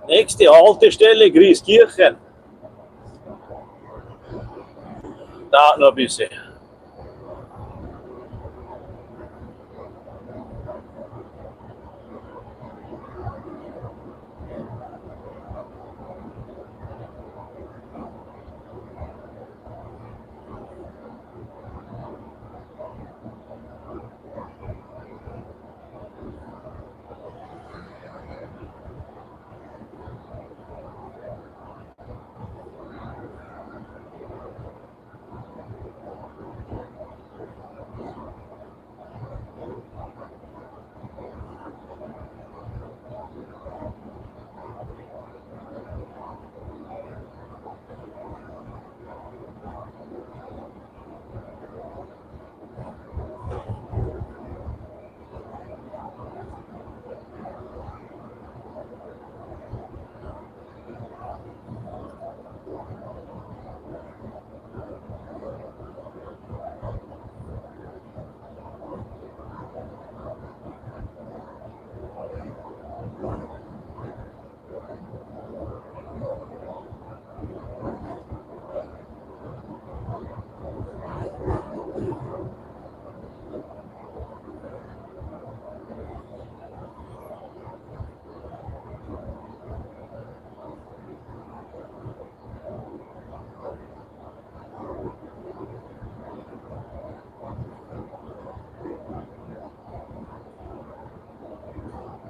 Nächste Haltestelle Grieskirchen. Da noch ein bisschen.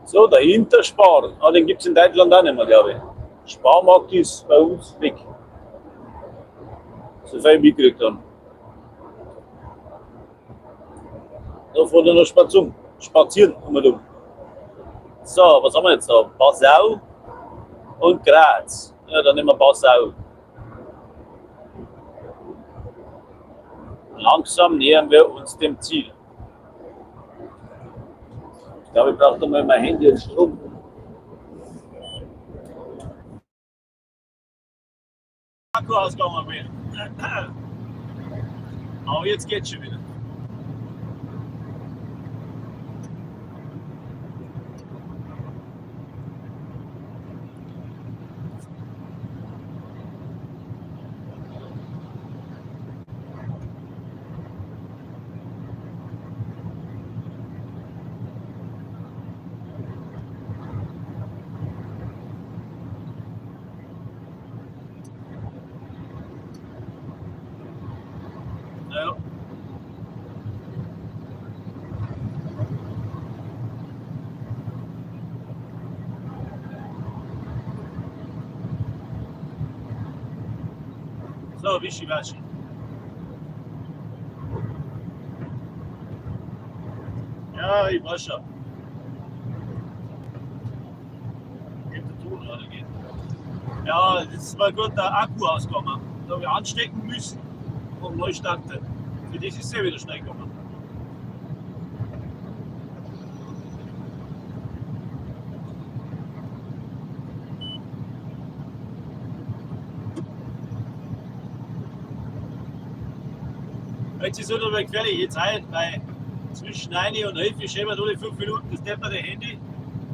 So, der Interspar. Ah, den gibt es in Deutschland auch nicht mehr, glaube ich. Sparmarkt ist bei uns weg. So viel ich mitgekriegt habe. Da fährt er noch spazieren. Spazieren um und um. So, was haben wir jetzt da? Passau und Graz. Ja, dann nehmen wir Passau. Langsam nähern wir uns dem Ziel. Ich glaube, ich brauche da mal mein Handy und Strom. Akku ausgegangen bin. Aber jetzt geht's schon wieder. Ja. So, wischiwaschi. Ja, ich weiß schon. Geht der Ton oder geht? Ja, das ist mal gut der Akku ausgegangen. Da habe ich anstecken müssen und neu starten. Für das ist es ja wieder schnell gegangen. Jetzt ist es halt aber gefährliche Zeit, weil zwischen 9 und 11 scheppert alle 5 Minuten das depperte Handy.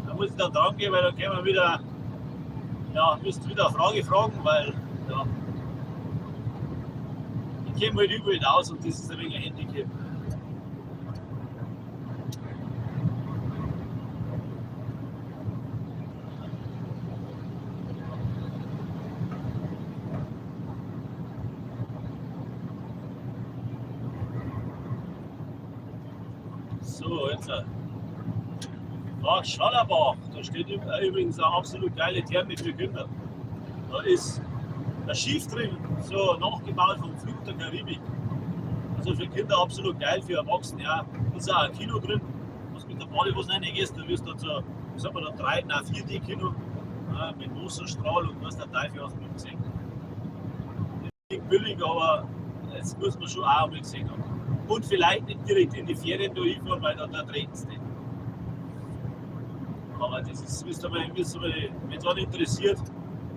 Da muss ich dann dran gehen, weil dann können wir wieder, ja, müsst wieder eine Frage fragen, weil, ja, ich komme halt überall aus und das ist ein wenig ein Handicap. So, jetzt. Bad Schallerbach, da steht übrigens eine absolut geile Therme für Kinder. Da ist ein Schiff drin, so nachgebaut vom Flug der Karibik. Also für Kinder absolut geil, für Erwachsene ja. Ist auch ein Kino drin, was mit der Badehose reingehst, da wirst du so, wie sagt man da, 3, nein, 4D-Kino mit Wasserstrahl und was der Teufel hast du nicht gesehen. Das klingt billig, aber das muss man schon auch einmal gesehen haben. Und vielleicht nicht direkt in die Ferien da hinfahren, weil dann da treten sie nicht. Aber das ist, müsst ihr mal, wenn es einen interessiert,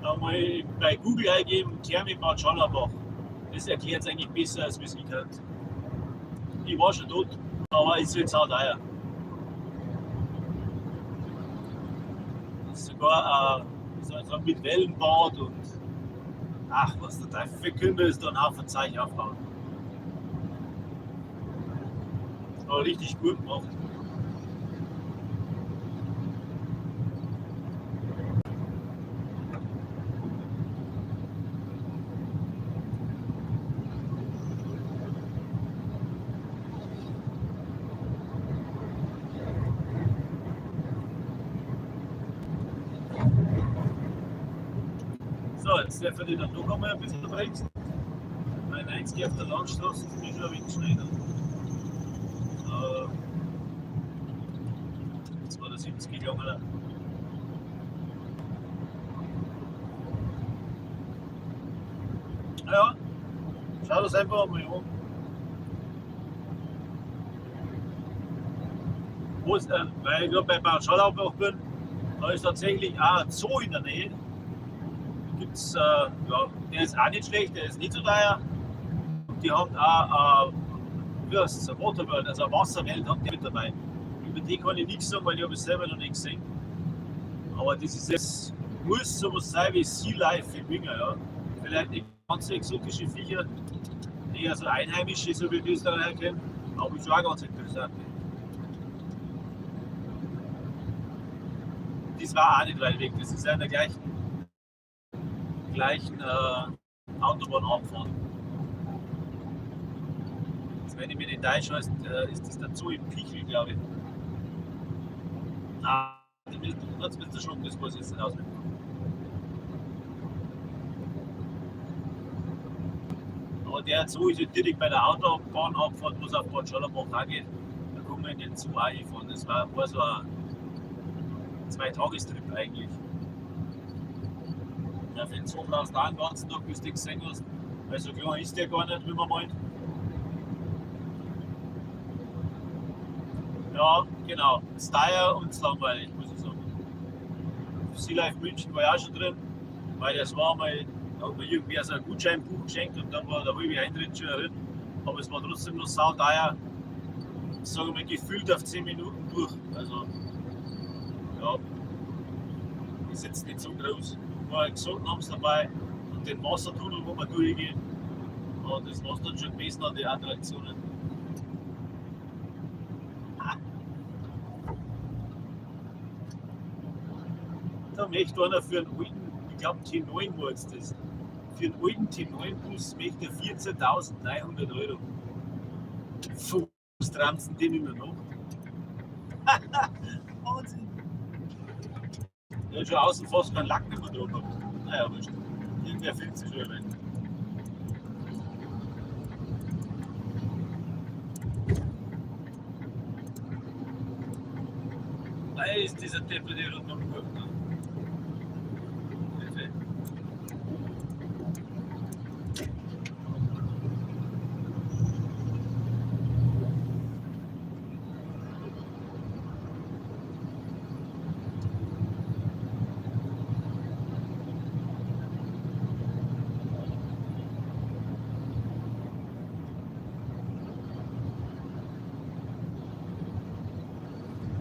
dann mal bei Google eingeben, Therme Bad Schallerbach. Das erklärt es eigentlich besser, als wie es ich könnte. Ich war schon dort, aber es wird sauteuer. Das ist sogar, wie Also mit Wellenbad und ach, was der Teufel für Kinder ist, da ein Haufen Zeug aufbauen. Aber richtig gut gemacht. So, jetzt dürfen die dann noch einmal ein bisschen bremsen. Mein 90 auf der Landstraße ist mir schon ein wenig schneller. 270 gegangen. Ja, schau das einfach mal an. Wo ist, weil ich gerade bei Bad Schallerbach bin, da ist tatsächlich auch ein Zoo in der Nähe. Gibt's, ja, der ist auch nicht schlecht, der ist nicht so teuer. Und die haben auch, wie heißt das, eine Waterworld, also eine Wasserwelt haben die mit dabei. Über die kann ich nichts sagen, weil ich habe es selber noch nicht gesehen. Aber das ist jetzt, muss sowas sein wie Sea Life in Winger, ja. Vielleicht nicht ganz so exotische Viecher, eher so einheimische, so wie die Österreicher kennen, aber ist schon auch ganz interessant. Das war auch nicht weit weg, das ist ja in der gleichen Autobahnabfahrt. Jetzt, wenn ich mich nicht täusche, ist das der Zoo im Pichl, glaube ich. Ah, das ist schon, das weiß ich jetzt nicht auswendig. Aber der Zoo ist ja direkt bei der Autobahnabfahrt, wo es auf Bad Schallerbach auch geht. Da kommen wir in den Zoo auch hinfahren. Das war so ein Zweitagestrip eigentlich. Ja, für den Zoo brauchst du auch den ganzen Tag, bis du den gesehen hast. Weil so klein ist der gar nicht, wie man meint. Ja, genau. Es ist teuer und es ist langweilig, muss ich sagen. Sea Life München war ja auch schon drin, weil das war mal, da hat mir irgendwer so ein Gutscheinbuch geschenkt und dann war der halbe Eintritt schon drin. Aber es war trotzdem noch sauteuer. Sagen wir mal, gefühlt auf 10 Minuten durch. Also, ja, ist jetzt nicht so groß. Ein paar Exoten haben sie dabei und den Wassertunnel, wo man durchgeht. Und das war's dann schon gewesen an den Attraktionen. Da möchte einer für einen alten, ich glaub T9 war jetzt das, für einen alten T9-Bus möchte er 14.900 Euro. Fuß tramsen den immer noch. Wahnsinn. Der hat schon außen fast keinen Lack mehr drauf gehabt. Naja, wurscht. Irgendwer findet sich schon ein wenig. Da ist dieser Teppich, der hat noch gut, ne?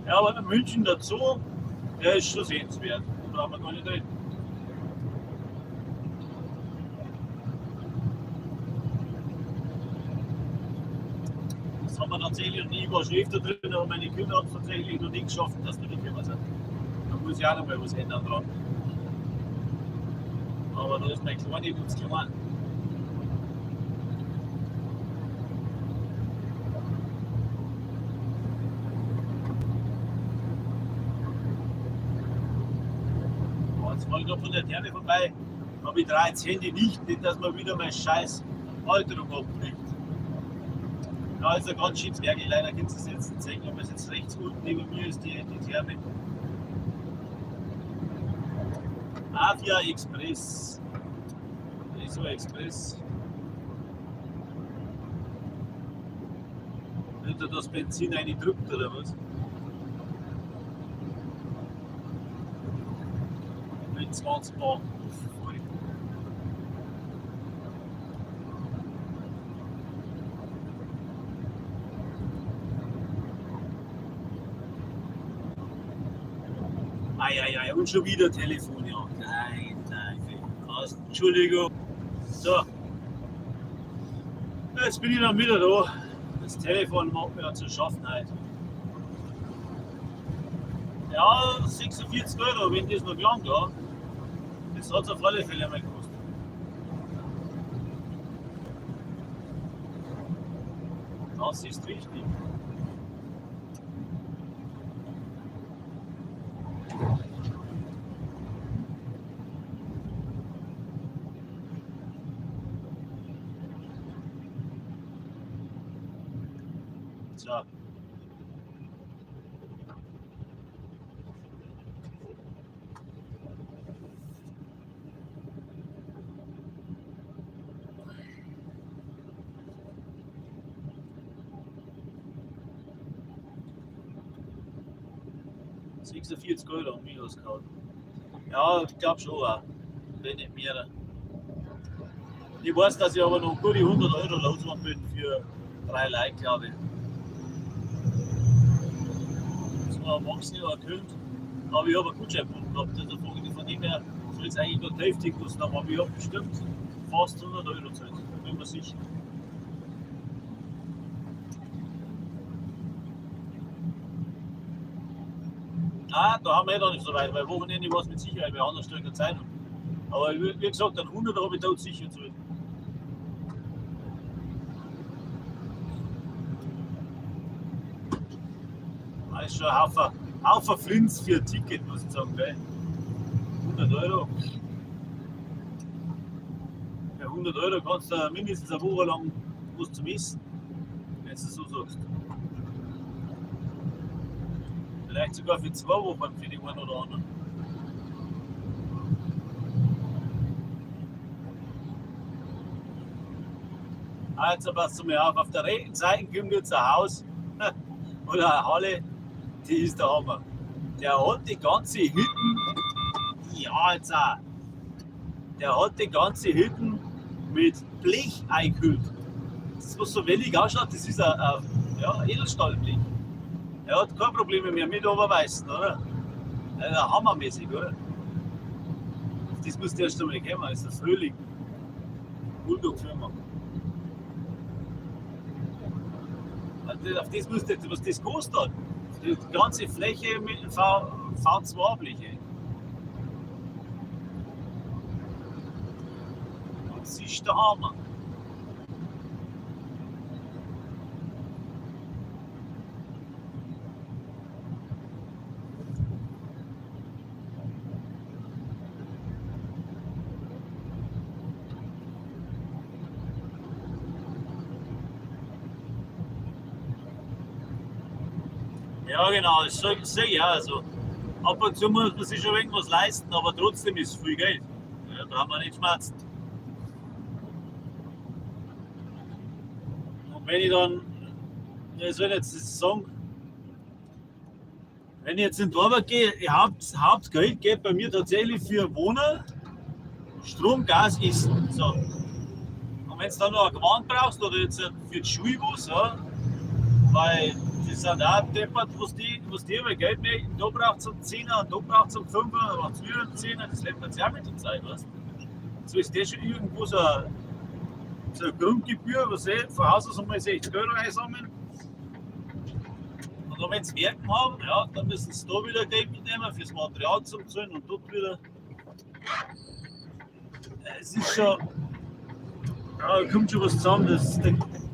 Ja, aber in München dazu, der ist schon sehenswert. Da brauchen wir gar nicht reden. Das haben wir tatsächlich noch nie, ich war schon öfter drin, aber meine Kinder haben es tatsächlich noch nicht geschafft, dass wir nicht gekommen sind. Da muss ich auch noch mal was ändern dran. Aber da ist mein Kleine ganz klein. Jetzt war ich noch von der Therme vorbei, aber ich drehe das Handy nicht, nicht, dass man wieder meine scheiß Halterung abbricht. Ja, ist ein ganz schönes Werk, leider könnt ihr es jetzt nicht sehen, aber es ist jetzt rechts unten neben mir ist die Therme. Avia Express. Das ist so ein Express. Wird da das Benzin reingedrückt oder was? Mit 20 Bar. Ei, ei, ei, und schon wieder Telefon, ja. Nein, Passt. Entschuldigung. So. Jetzt bin ich dann wieder da. Das Telefon macht mir ja zu schaffen heute. Ja, 46 Euro, wenn das noch gelangt, ja. Das hat es auf alle Fälle einmal gekostet. Das ist wichtig. So. 46 Euro haben wir ausgehauen. Ja, ich glaube schon auch. Wenn nicht mehr. Ich weiß, dass ich aber noch gute 100 Euro losgeworden bin für 3 Leute, glaube ich. Das war ein Erwachsener, ein Kind. Aber ich habe einen Gutscheinpunkt gehabt. Also von dem her soll es eigentlich nur die Hälfte kosten. Aber ich habe bestimmt fast 100 Euro gezahlt. Bin mir sicher. Nein, da haben wir eh noch nicht so weit, weil Wochenende war es mit Sicherheit, weil anders in der Zeitung. Aber wie gesagt, einen 100 habe ich tot sicher gezahlt. Das ist schon ein Haufen Flins für ein Ticket, muss ich sagen, gell? 100 Euro. Für 100 Euro kannst du mindestens eine Woche lang was zum Essen, wenn du so sagst. Vielleicht sogar für 2 Wochen für die einen oder anderen. Also passt du mal auf, auf der rechten Seite kommt jetzt ein Haus oder eine Halle, die ist der Hammer. Der hat die ganze Hütten, ja jetzt auch, der hat die ganze Hütten mit Blech eingehüllt. Das, was so wellig ausschaut, das ist ein Edelstahlblech. Er hat keine Probleme mehr mit Oberweißen, oder? Also hammermäßig, oder? Auf das musst du erst einmal kommen, ist der Frühling. Bulldog-Firma. Auf das musst du, was das kostet hat. Die ganze Fläche mit dem V2-Bleche. Das ist der Hammer. Ja, genau, das sehe ich auch. Also, ab und zu muss man sich schon irgendwas leisten, aber trotzdem ist es viel Geld. Ja, da haben wir nicht schmerzen. Und wenn ich dann, ja, ich soll jetzt das sagen, wenn ich jetzt in die Arbeit gehe, Hauptgeld geht bei mir tatsächlich für Wohnen, Strom, Gas, Essen. So. Und wenn du dann noch ein Gewand brauchst oder jetzt für die Schule was, ja, weil das sind auch deppert, was die immer Geld möchten. Da braucht es einen Zehner und da braucht es einen Fünfer, da braucht es wieder einen Zehner, das lebt man sich auch mit der Zeit, weißt du? So ist das schon irgendwo so eine Grundgebühr, was ich von Haus aus einmal 60 Euro einsammeln. Und dann, wenn sie Werken haben, ja, dann müssen sie da wieder Geld mitnehmen fürs Material zum Zahlen und dort wieder. Es ist schon, ja, da kommt schon was zusammen.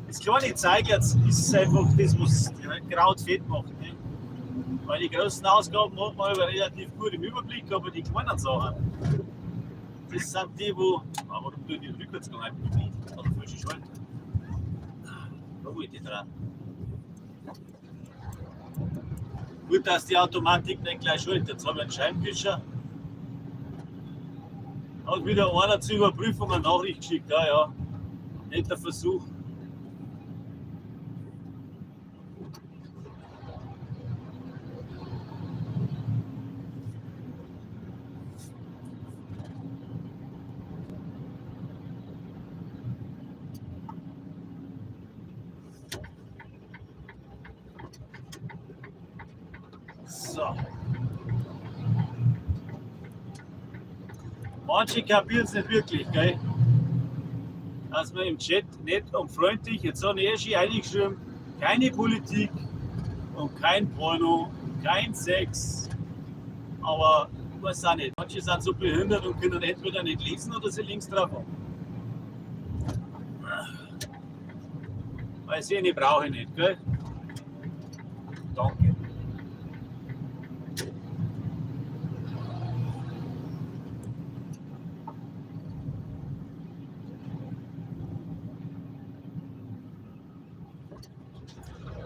Das kleine Zeug jetzt ist einfach das, was Kraut fett macht. Ne? Weil die großen Ausgaben hat man aber relativ gut im Überblick, aber die kleinen Sachen, das sind die, wo. Ah, warum tue ich den Rückwärtsgang einfach nicht? Das hat der falsche Schalter. Da wollte ich dran. Gut, dass die Automatik nicht gleich schaltet. Jetzt habe ich einen Scheibenwischer. Hat wieder einer zur Überprüfung eine Nachricht geschickt. Ja, ja. Netter Versuch. So. Manche kapieren es nicht wirklich, gell? Dass man im Chat nett und freundlich, jetzt habe ich eh schon reingeschrieben, keine Politik und kein Porno, kein Sex. Aber ich weiß auch nicht. Manche sind so behindert und können entweder nicht lesen oder sie links drauf haben. Weil sie brauche ich nicht, gell? Danke.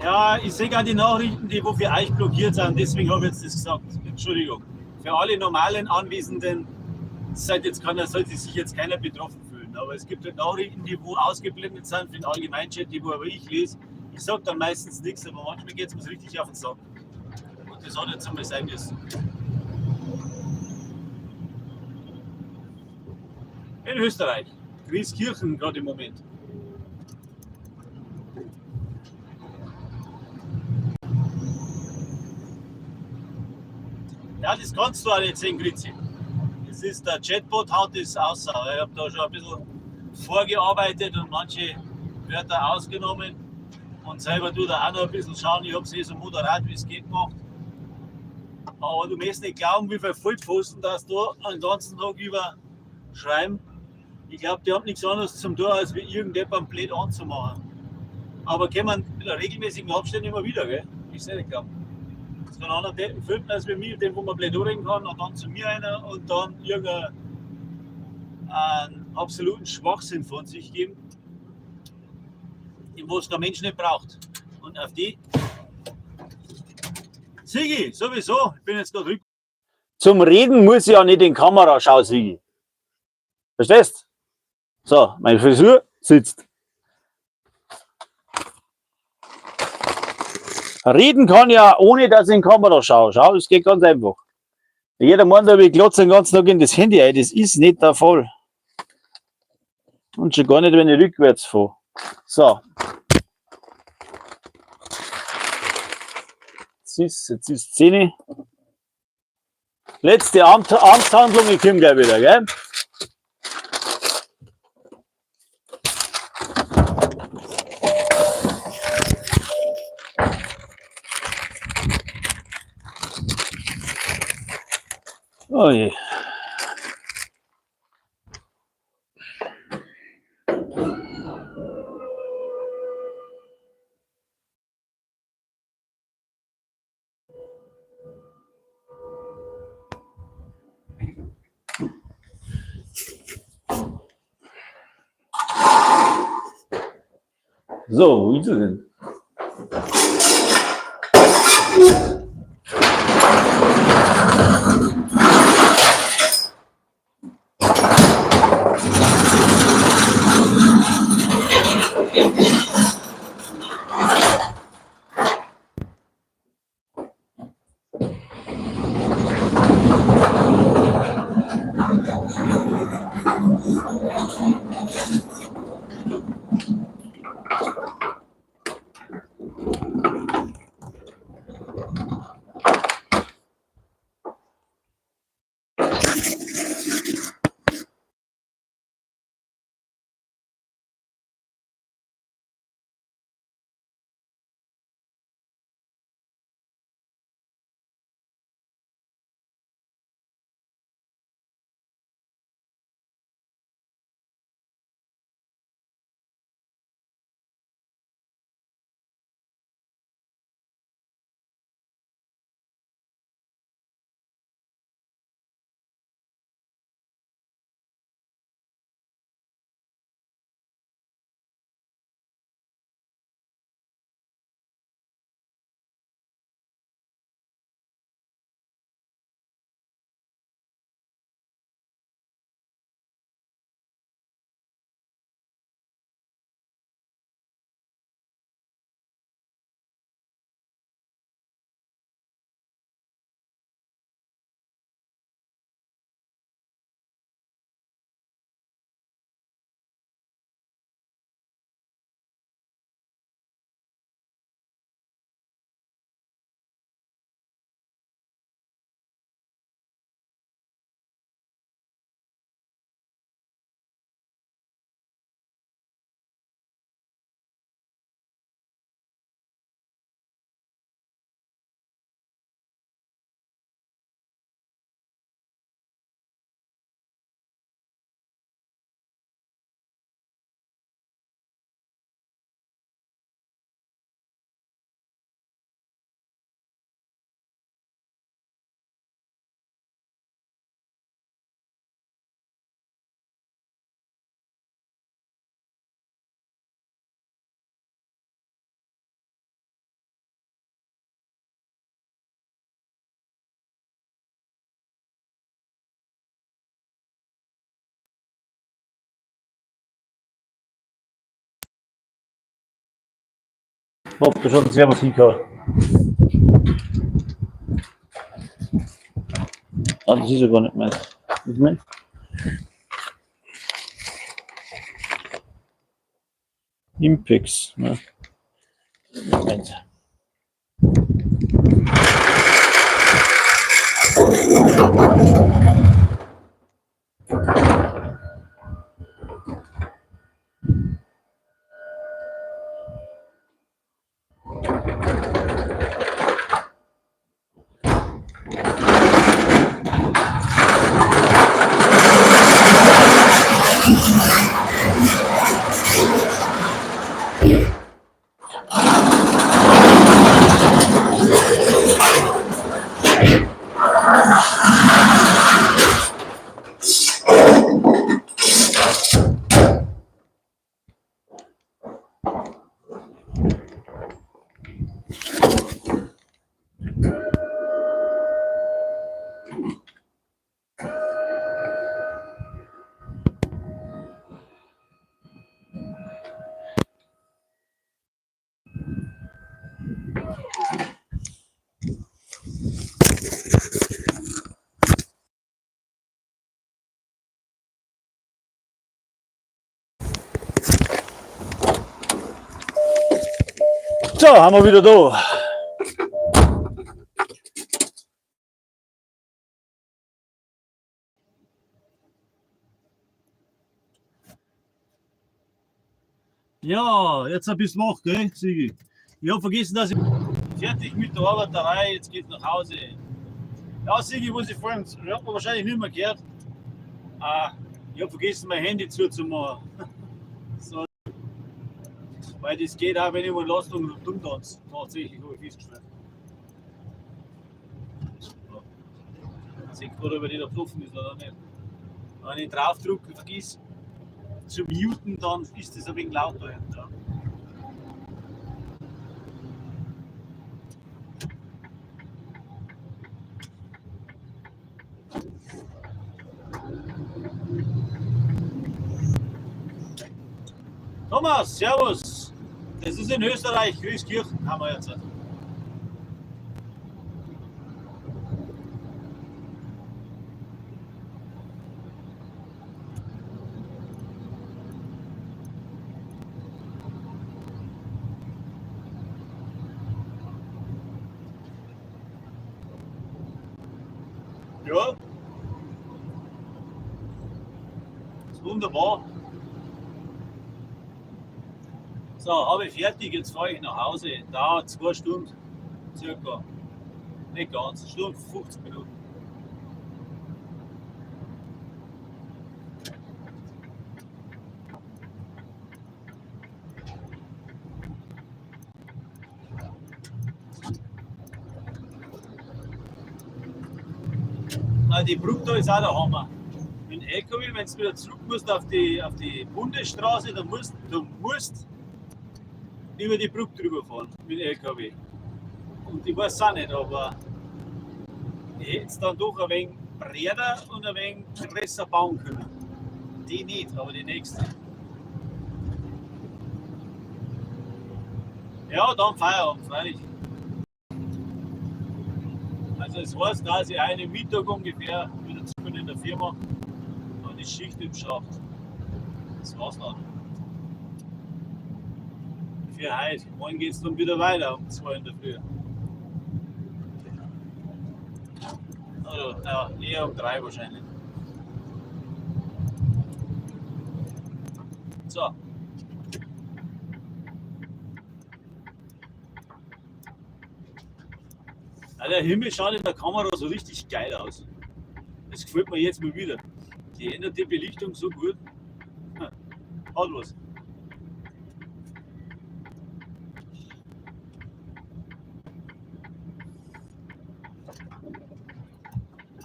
Ja, ich sehe gerade die Nachrichten, die wo für euch blockiert sind, deswegen habe ich jetzt das gesagt. Entschuldigung. Für alle normalen Anwesenden seid jetzt keiner, sollte sich jetzt keiner betroffen fühlen. Aber es gibt halt Nachrichten, die wo ausgeblendet sind für den Allgemeinchat, die wo aber ich lese. Ich sage dann meistens nichts, aber manchmal geht es mir richtig auf den Sack. Und das hat jetzt einmal sein müssen. In Österreich. Grieskirchen gerade im Moment. Ja, das kannst du auch nicht sehen, Grüezi. Das ist der Chatbot, haut das aus. Ich habe da schon ein bisschen vorgearbeitet und manche Wörter ausgenommen. Und selber tu da auch noch ein bisschen schauen. Ich habe es eh so moderat, wie es geht, gemacht. Aber du musst nicht glauben, wie viele Vollpfosten das da den ganzen Tag über schreiben. Ich glaube, die haben nichts anderes zum tun, als wie irgendjemand blöd anzumachen. Aber kommen in regelmäßigen Abständen immer wieder, gell? Ich sehe nicht glauben. Es kann einer den finden als wie mir, den wo man blöd anreden kann, und dann zu mir einer und dann irgendeinen absoluten Schwachsinn von sich geben, den was der Mensch nicht braucht. Und auf die. Sigi, sowieso, ich bin jetzt gerade rück. Zum Reden muss ich ja nicht in die Kamera schauen, Sigi. Verstehst? So, meine Frisur sitzt. Reden kann ja, ohne dass ich in die Kamera schaue. Schau, es geht ganz einfach. Jeder meint, aber ich glotze den ganzen Tag in das Handy ein. Das ist nicht der Fall. Und schon gar nicht, wenn ich rückwärts fahre. So. Jetzt ist 10. Letzte Amtshandlung, ich komme gleich wieder, gell? Oh je. So, wo ist er denn? Hab da schon sehr was hingehauen. Ah, das ist ja gar nicht meins. Das ist meins. Impex, ne? Meins. So, haben wir wieder da. Ja, jetzt ein bisschen wach, gell, Sigi? Ich hab vergessen, dass ich fertig mit der Arbeiterei, jetzt geht's nach Hause. Ja, Sigi, was ich vorhin, hat man wahrscheinlich nicht mehr gehört. Ah, ich hab vergessen, mein Handy zuzumachen. So. Weil das geht auch, wenn ich mal Lastung und dumm tanze. Tatsächlich habe ich festgestellt. So. Ich sehe gerade, ob ich da betroffen ist oder nicht. Wenn ich drauf drücke, vergiss zu muten, dann ist das ein wenig lauter. Ja. Thomas, servus. Das ist in Österreich, Grieskirchen haben wir jetzt. Ja. Ist wunderbar. So, habe ich fertig, jetzt fahre ich nach Hause. Dauert 2 Stunden circa. Nicht ganz, Stunde 50 Minuten. Na, die Brücke da ist auch der Hammer. Mit dem LKW, wenn du wieder zurück musst auf die Bundesstraße, dann musst du über die Brücke drüber fahren mit dem LKW. Und ich weiß auch nicht, aber ich hätte es dann doch ein wenig breiter und ein wenig größer bauen können. Die nicht, aber die nächste. Ja, dann Feierabend, freilich. Also es heißt quasi einen Mittag ungefähr wieder zurück in der Firma und die Schicht im Schacht. Das war's dann. Für heute. Morgen geht's dann wieder weiter um 2 in der Früh. Oder ja, eher um 3 wahrscheinlich. So. Ja, der Himmel schaut in der Kamera so richtig geil aus. Das gefällt mir jetzt mal wieder. Die ändert die Belichtung so gut. Hat was.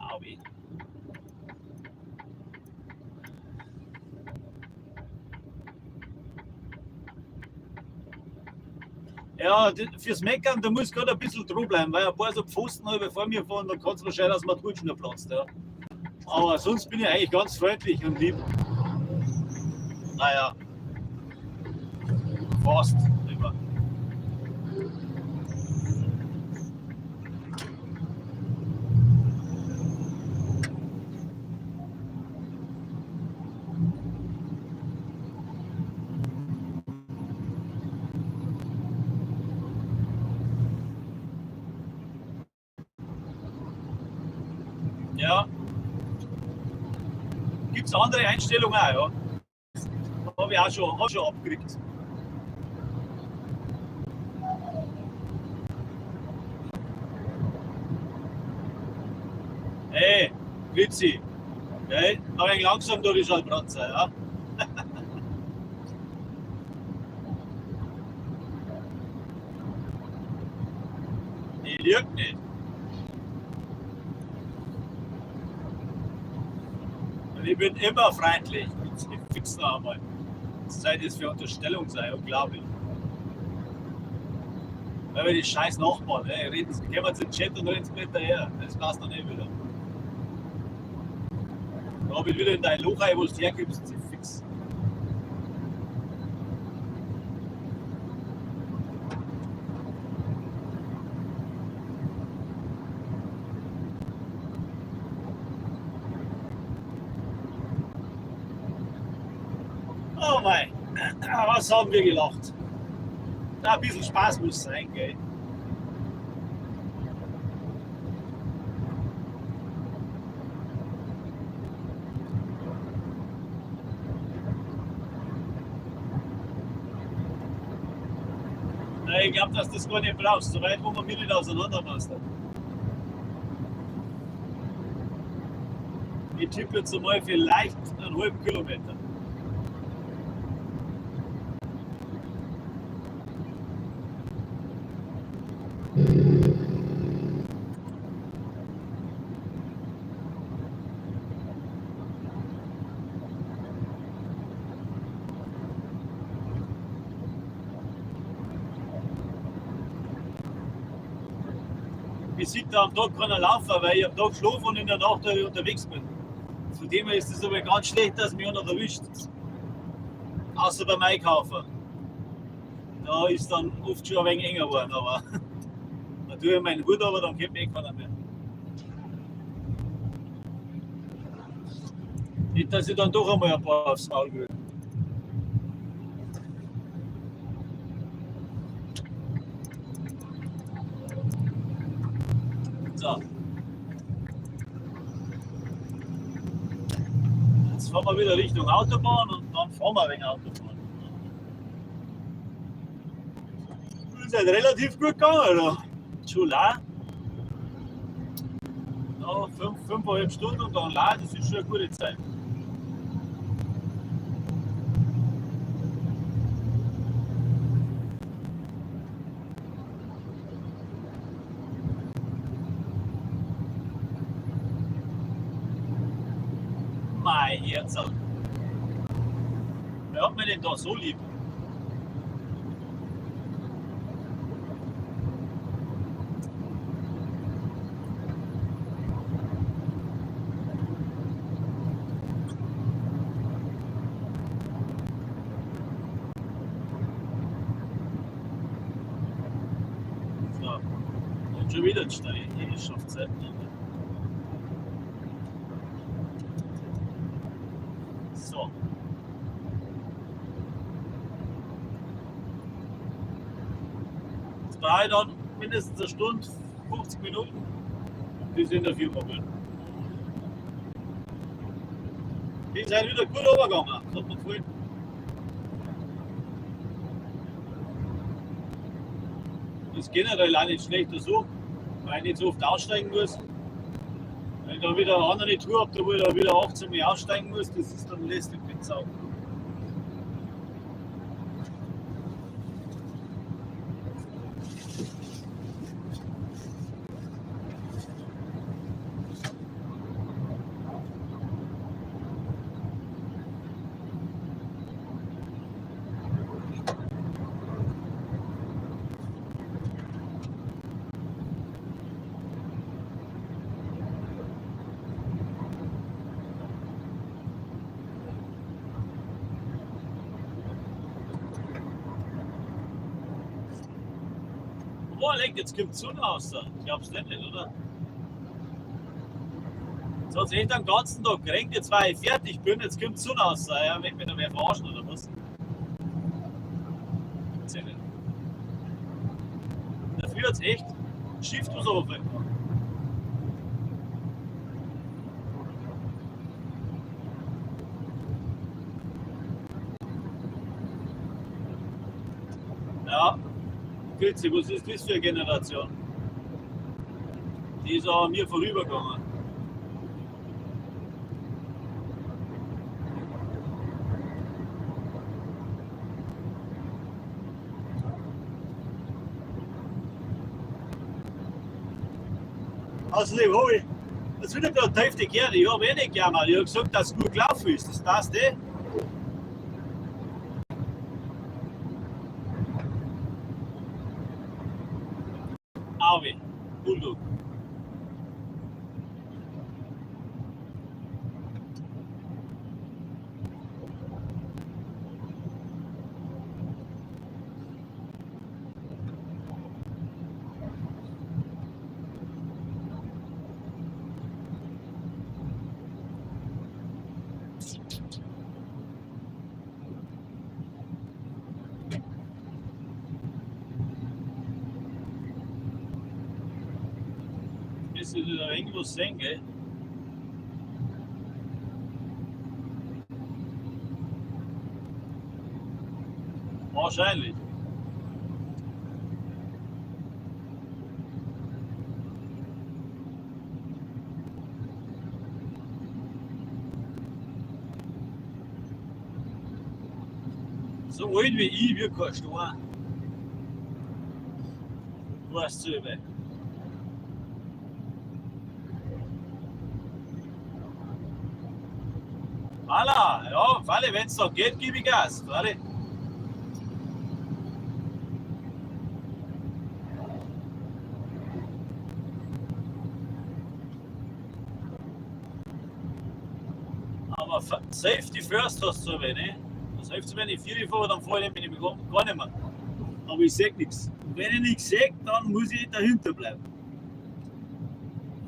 Au weh. Ja, fürs Meckern, da muss gerade ein bisschen dran bleiben, weil ein paar so Pfosten halber vor mir fahren, dann kann's wahrscheinlich, dass man die Hutschnur platzt. Ja. Aber sonst bin ich eigentlich ganz freundlich und lieb. Naja, fast immer. Ja. Gibt es andere Einstellungen auch, ja. Habe ich auch schon, hab schon abgekriegt. Hey, Grüezi. Gell? Aber ein langsam durch die Schallpratze, ja. Die lügt nicht. Und ich bin immer freundlich. Ich fix noch einmal. Zeit ist für Unterstellung sei, unglaublich. Weil wir die scheiß Nachbarn, ey, reden, gehen wir zum Chat und reden sie hinterher. Das passt noch nicht wieder. Da hab ich wieder in dein Loch rein, wo du herkommst, sie fix. Oh mein, was haben wir gelacht. Na, ein bisschen Spaß muss sein, gell? Na, ich glaube, dass du das gar nicht brauchst, soweit wo man mir nicht auseinanderpasst. Ich tippe jetzt einmal vielleicht einen halben Kilometer. Mir sieht da am Tag keiner laufen, weil ich am Tag schlafe und in der Nacht halt unterwegs bin. Von dem her ist es aber ganz schlecht, dass mich einer erwischt. Außer beim Einkaufen. Da ist dann oft schon ein wenig enger geworden, aber da tue ich meinen Hut, aber dann kommt eh keiner mehr. Nicht, dass ich dann doch einmal ein paar aufs Maul kriege. So. Jetzt fahren wir wieder Richtung Autobahn und dann fahren wir wegen Autobahn. Das ist halt relativ gut gegangen, oder? Schon la. Ja, 5,5 Stunden und dann la, das ist schon eine gute Zeit. Mein Herz. Wer hat mir denn da so lieb? So. Und schon wieder steil. Ich schafft Zeit nicht. So. Jetzt brauche ich dann mindestens eine Stunde, 50 Minuten, bis ich in der Firma bin. Die sind wieder gut runtergegangen. Das hat mir gefallen. Das ist generell auch nicht schlecht so, weil ich nicht so oft aussteigen muss. Wenn ich dann wieder eine andere Tour habe, wo ich dann wieder 18 Mal aussteigen muss, das ist dann lästig mit Sau. Boah, leck, jetzt kommt die Sonne raus. Ich glaub's nicht, oder? Jetzt hat's echt den ganzen Tag geregnet, jetzt war ich fertig bin, jetzt kommt die Sonne raus. Ja, will mich da wer verarschen oder was? Gibt's ja nicht. Dafür hat's echt Shift was runtergefallen. Ja, Grüezi, was ist das für eine Generation? Die ist auch an mir vorübergegangen. Außerdem habe ich, das wieder gerade die Hälfte gehört, ich habe eh nicht gejammert. Ich habe gesagt, dass es gut gelaufen ist. Das passt eh. Auwe, Bulldog. Müsst ihr da irgendwas sehen, gell? Wahrscheinlich. So alt wie ich, wie kein Stein. Weißt du selber. Voilà, ja, Falle, wenn es noch geht, gebe ich Gas. Falle. Aber Safety first hast du so, ne? Das hilft, wenn ich vier fahre, dann fahre ich nämlich gar nicht mehr. Aber ich sehe nichts. Und wenn ich nichts sehe, dann muss ich dahinter bleiben.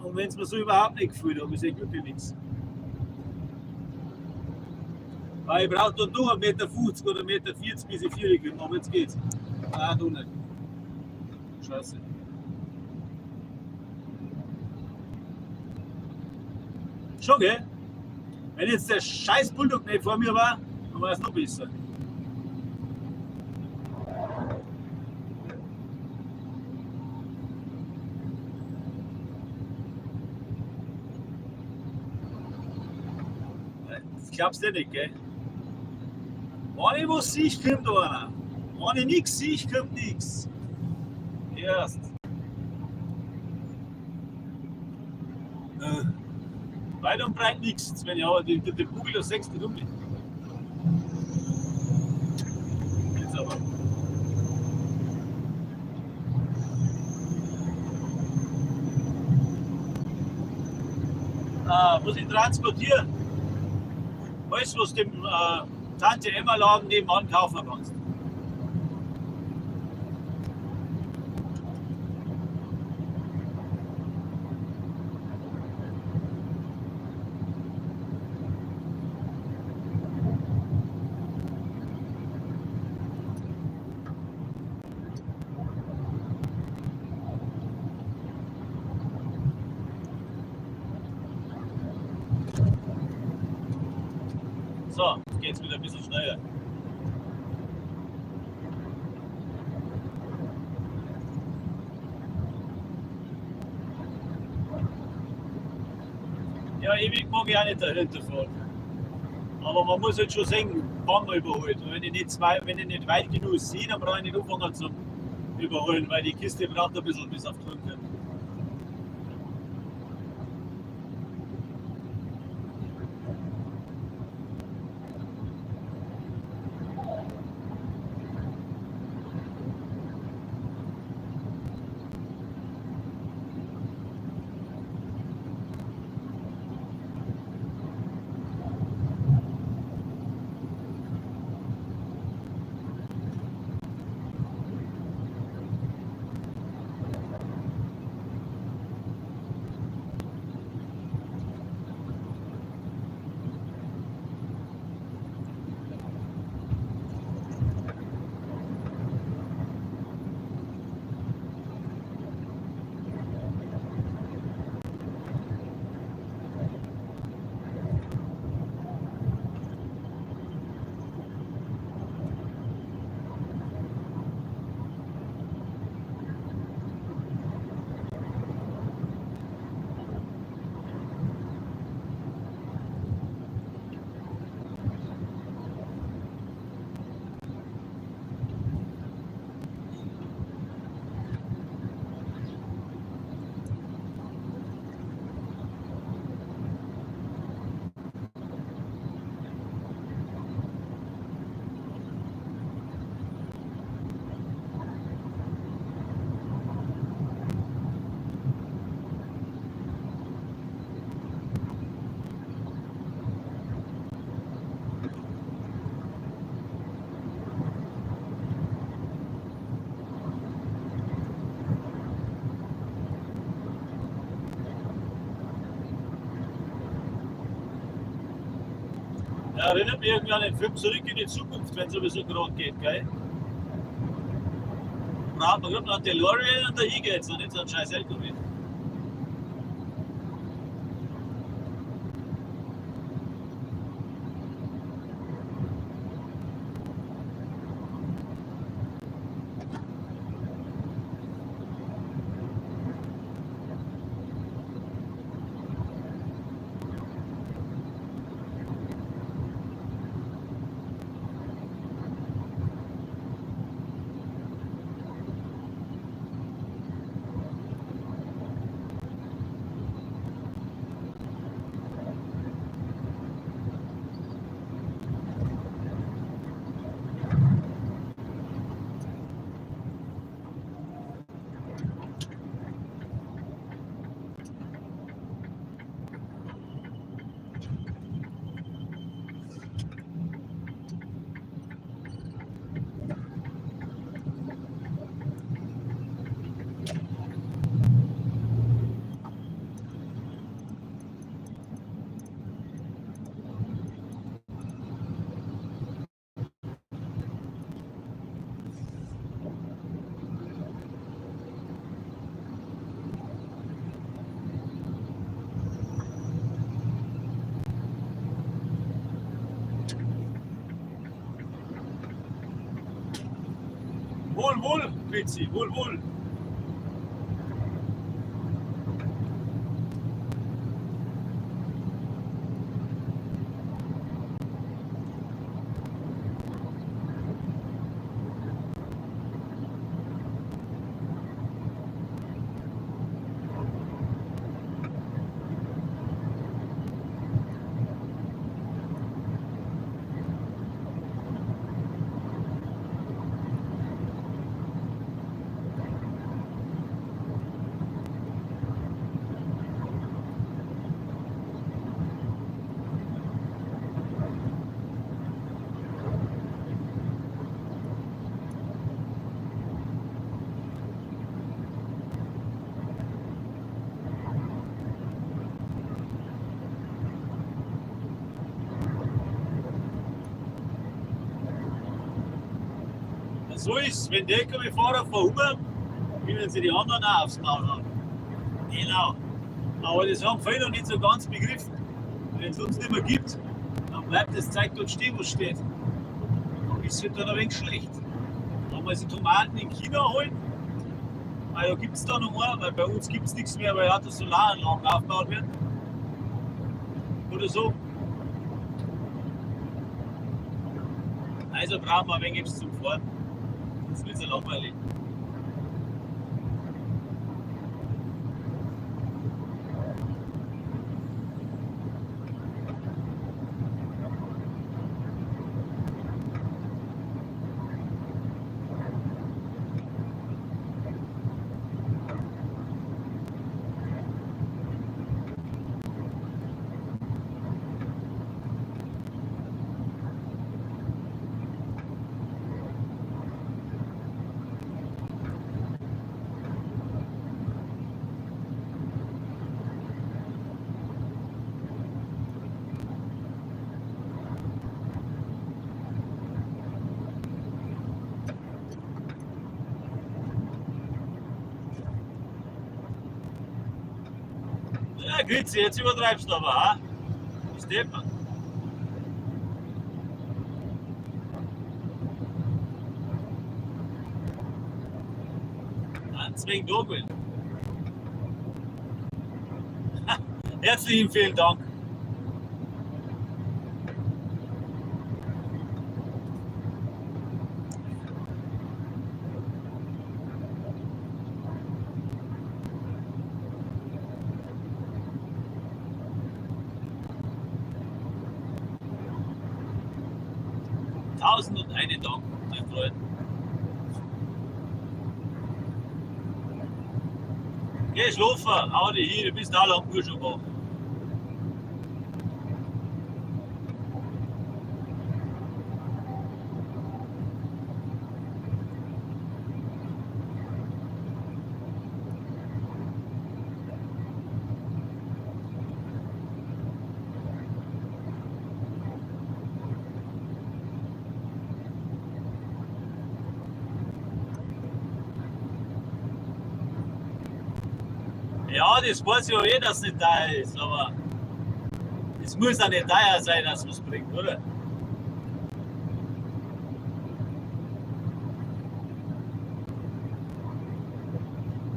Und wenn es mir so überhaupt nicht gefällt, aber ich sehe wirklich nichts. Weil ich brauche dann doch 1,50 Meter oder 1,40 Meter, bis ich vier komme, aber jetzt geht's. Ah, du nicht. Scheiße. Schon, gell? Wenn jetzt der scheiß Bulldog nicht vor mir war, dann war es noch besser. Das glaubst du nicht, gell? Wenn ich was sehe, kommt einer. Wenn ich nichts sehe, kommt nichts. Erst. Weit und breit nichts. Wenn ich aber die Kugel da sechs nicht um mich. Jetzt aber. Muss ich transportieren? Alles, was dem Tante Emma Laden nebenan kaufen kannst. So, jetzt geht's wieder ein bisschen schneller. Ja, ewig mag ich auch nicht dahinter fahren. Aber man muss halt schon sehen, wann man überholt. Und wenn ich nicht weit genug sehe, dann brauche ich nicht anfangen zum Überholen, weil die Kiste braucht ein bisschen bis auf die Tour kommt. Erinnert mich irgendwie an den Film Zurück in die Zukunft, wenn sowieso gerade geht, gell? Braucht man gerade noch einen DeLorean und da hingeht's und nicht so einen scheiß LKW. Wohl, wohl, Fritzi, wohl, wohl. So ist, wenn der LKW-Fahrer verhungert, können sie die anderen auch aufs Maul hauen. Genau. Aber das haben viele noch nicht so ganz begriffen. Wenn es uns nicht mehr gibt, dann bleibt das Zeug dort stehen, wo es steht. Dann ist es halt dann ein wenig schlecht. Dann muss ich Tomaten in China holen, weil da gibt es da noch einen, weil bei uns gibt es nichts mehr, weil ja die Solaranlagen aufgebaut werden. Oder so. Also brauchen wir ein wenig etwas zum Fahren. Das wird so langweilig. Ja, Grüezi, jetzt übertreibst du aber, ha? Ist deppert. Wegen da gewesen. Herzlichen vielen Dank. Tausend und einen Dank, mein Freund. Geh schlafen, hau dich hin, du bist auch lang genug schon wach. Ja, das weiß ich ja eh, dass es nicht teuer ist, aber es muss auch nicht teuer sein, dass was bringt, oder?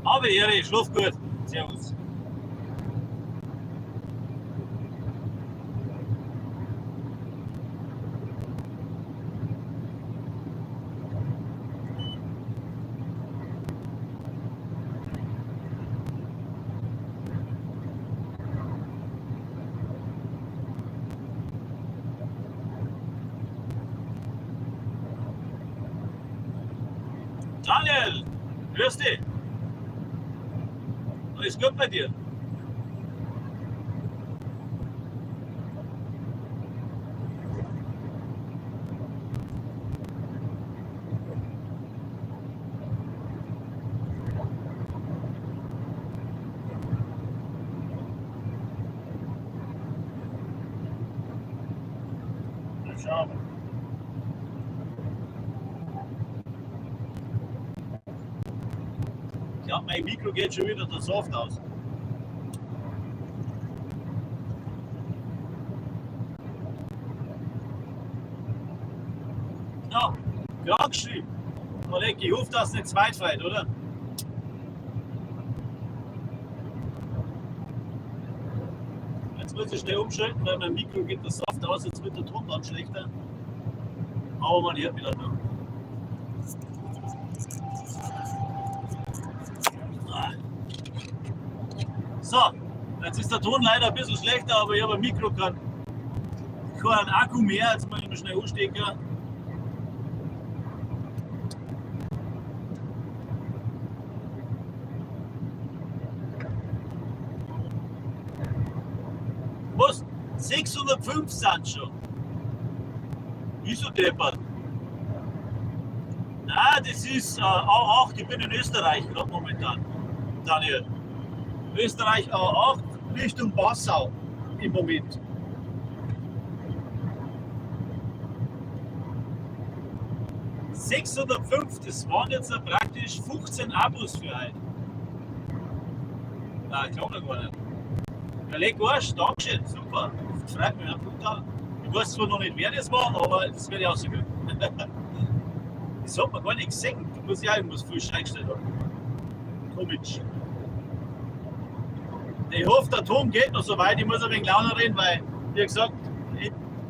Aber Ehre, schlaf gut. Servus. Daniel, grüß dich. Alles gut bei dir? Na, schau mal. Ich glaube, mein Mikro geht schon wieder der Saft aus. Ja, krank geschrieben. Oleg, ich hoffe, dass es nicht zweit fällt, oder? Jetzt muss ich schnell umschalten, weil mein Mikro geht der Saft aus, jetzt wird der Ton dann schlechter. Aber man hört mich dann noch. So, jetzt ist der Ton leider ein bisschen schlechter, aber ich habe ein Mikro, keinen Akku mehr, jetzt muss ich mal schnell anstecken. Was? 605 sind schon. Wieso deppert? Nein, das ist A8, ich bin in Österreich gerade momentan, Daniel. Österreich A8 Richtung Passau im Moment. 605, das waren jetzt praktisch 15 Abos für heute. Nein, ich glaube noch gar nicht. Ja, leg Arsch, Dankeschön, super. Das freut mich ja brutal. Ich weiß zwar noch nicht, wer das war, aber das werde ich rauskriegen. Das hat man gar nicht gesehen. Da muss ich auch irgendwas falsch eingestellt haben. Komisch. Ich hoffe, der Ton geht noch so weit. Ich muss ein wenig lauter reden, weil, wie gesagt,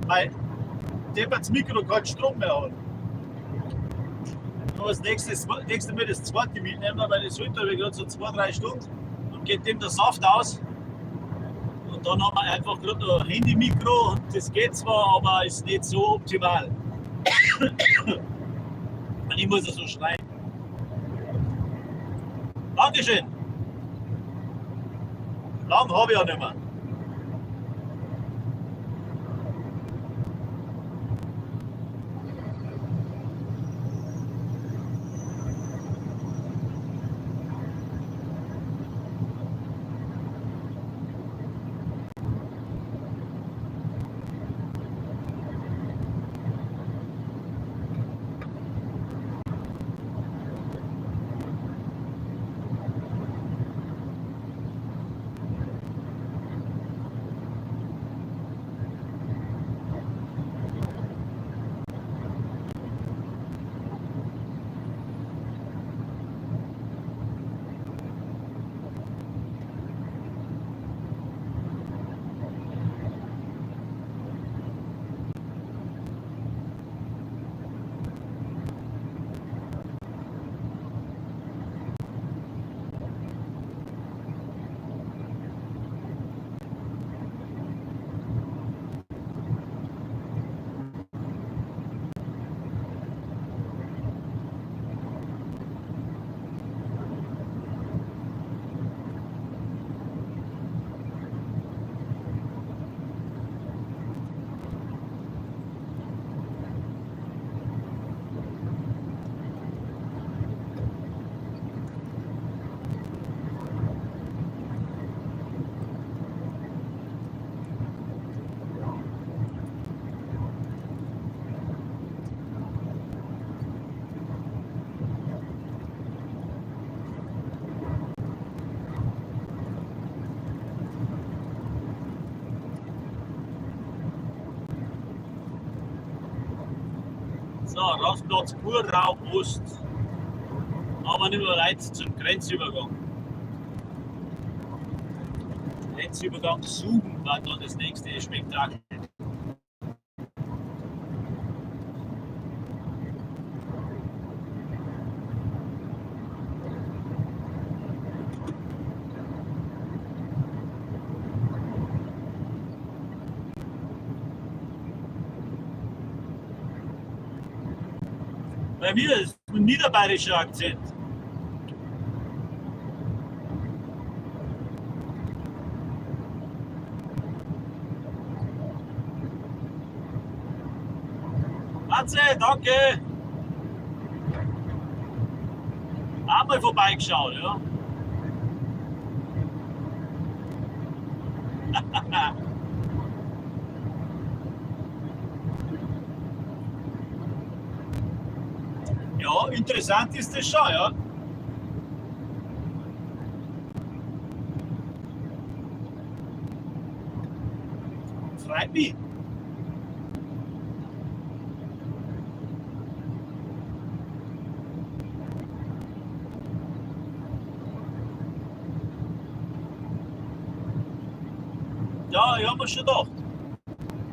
mein depperts Mikro keinen Strom mehr hat. Aber das nächste Mal das zweite mitnehmen, weil das heute habe ich gerade so 2-3 Stunden und geht dem der Saft aus. Und dann haben wir einfach gerade noch ein Handy-Mikro und das geht zwar, aber ist nicht so optimal. Und ich muss ja so schreien. Dankeschön. Lang habe ich ja nicht mehr. So, Rastplatz Purau Ost. Aber nicht mehr weit zum Grenzübergang. Grenzübergang Suben war dann das nächste Spektakel. Bei mir ist ein niederbayerischer Akzent. Matze, danke. Einmal vorbeigeschaut, ja. Ja, interessant ist das schon, ja. Freut mich. Ja, ich hab mir schon gedacht.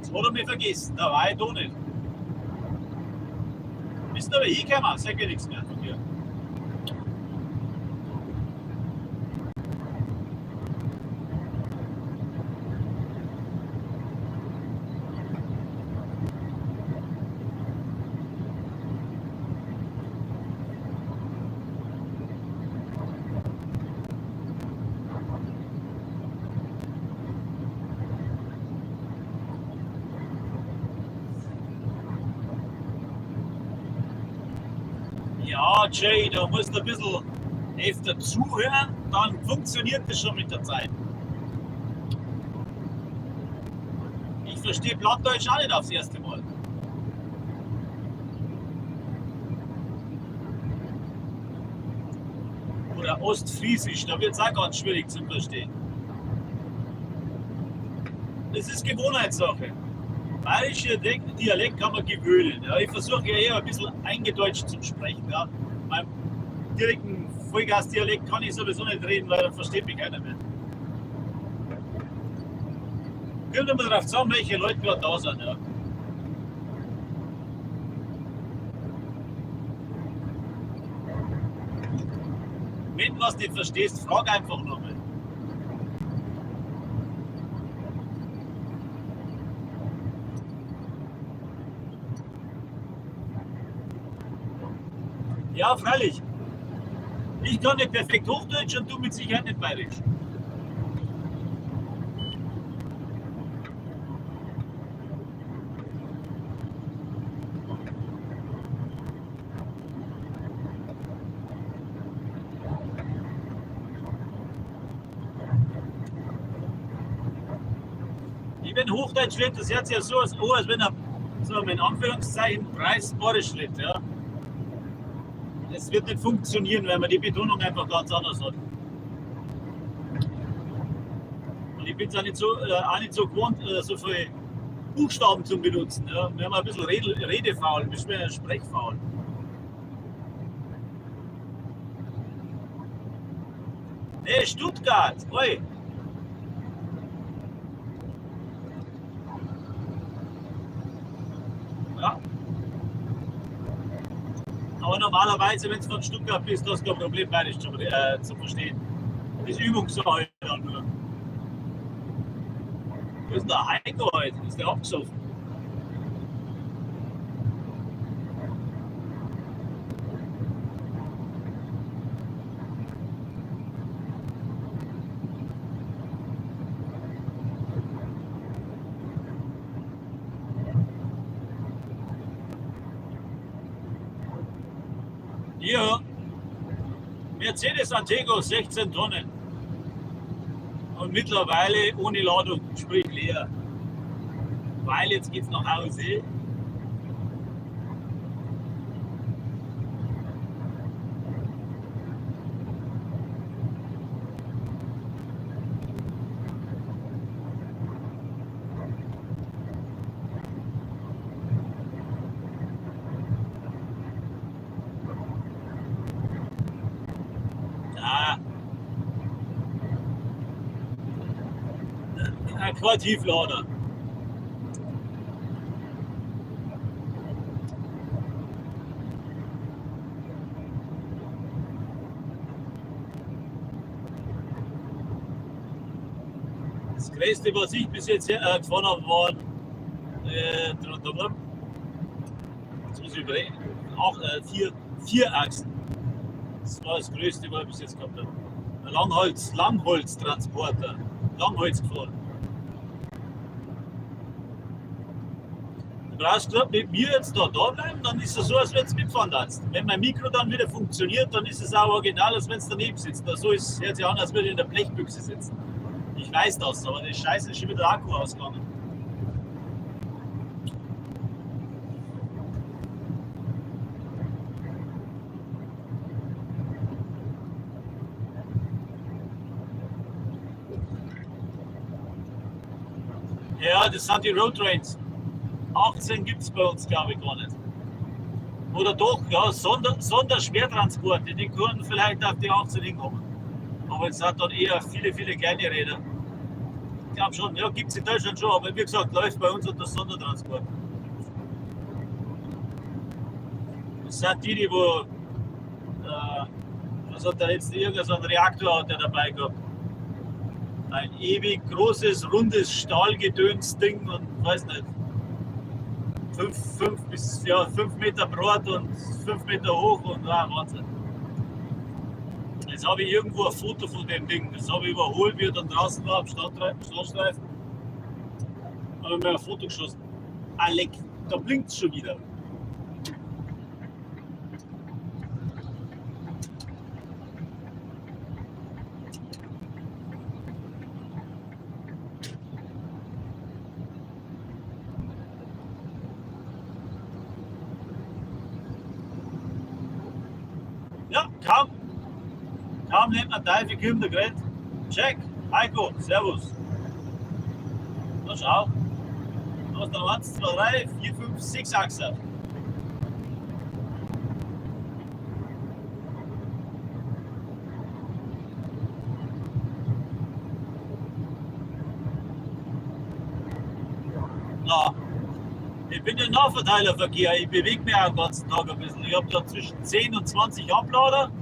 Das hat er mir vergessen, da war ich da nicht. Bist aber hingekommen, sag ich nichts mehr von dir. Ja, Jay, da musst du ein bisschen öfter zuhören, dann funktioniert das schon mit der Zeit. Ich verstehe Plattdeutsch auch nicht aufs erste Mal. Oder Ostfriesisch, da wird es auch ganz schwierig zu verstehen. Das ist Gewohnheitssache. Bayerischer Dialekt kann man gewöhnen. Ja. Ich versuche ja eher ein bisschen eingedeutscht zu sprechen. Ja. Meinem direkten Vollgas-Dialekt kann ich sowieso nicht reden, weil dann versteht mich keiner mehr. Kommt immer darauf zusammen, welche Leute gerade da sind. Ja. Wenn du was nicht verstehst, frag einfach nochmal. Ja, freilich. Ich kann nicht perfekt Hochdeutsch und du mit Sicherheit nicht Bayerisch. Ich bin Hochdeutsch redet, das hört sich ja so an, als wenn er so in Anführungszeichen Preis-Bayerisch redet. Ja. Es wird nicht funktionieren, weil man die Betonung einfach ganz anders hat. Und ich bin es auch nicht so gewohnt, so viele Buchstaben zu benutzen. Ja. Wir haben ein bisschen redefaul, ein bisschen sprechfaul. Nee, Stuttgart, oi. Ja. Aber normalerweise, wenn du von Stuttgart bist, hast du kein Problem, Bayerisch zu verstehen. Das ist Übungssache dann nur. Wo ist denn der Heiko heute? Ist der abgesoffen? Ja, Mercedes Atego 16 Tonnen und mittlerweile ohne Ladung, sprich leer, weil jetzt geht's nach Hause. Kein Tieflader. Das Größte, was ich bis jetzt gefahren habe, waren jetzt muss ich überlegen, auch vier Achsen. Das war das Größte, was ich bis jetzt gehabt habe. Ein Langholztransporter. Langholz gefahren. Du brauchst grad mit mir jetzt da bleiben, dann ist es so, als wenn du mitfahren darfst. Wenn mein Mikro dann wieder funktioniert, dann ist es auch original, als wenn du daneben sitzt. So ist, hört sich an, als würde ich in der Blechbüchse sitzen. Ich weiß das, aber die Scheiße ist schon wieder der Akku ausgegangen. Ja, das sind die Road Trains. 18 gibt es bei uns, glaube ich, gar nicht. Oder doch, ja, Sonderschwertransporte, die können vielleicht auf die 18 hinkommen. Aber es sind dann eher viele, viele kleine Räder. Ich glaube schon, ja, gibt es in Deutschland schon, aber wie gesagt, läuft bei uns unter Sondertransport. Das sind die, die wo, was hat der letzte, irgendein so ein Reaktor hat der dabei gehabt. Ein ewig großes, rundes Stahlgedöns-Ding und weiß nicht, 5 Meter breit und 5 Meter hoch und Wahnsinn. Jetzt habe ich irgendwo ein Foto von dem Ding, das habe ich überholt, wie er dann draußen war am Stadtstreifen. Habe ich mir ein Foto geschossen. Ah, leck, da blinkt es schon wieder. Ja, kaum nennt man Teufel, kommt der Gerät. Check, Heiko, servus. Na schau, da ist noch 1, 2, 3, 4, 5, 6 Achsen. Na, ich bin im Nahverteilerverkehr, ich bewege mich auch den ganzen Tag ein bisschen. Ich habe da zwischen 10 und 20 Ablader.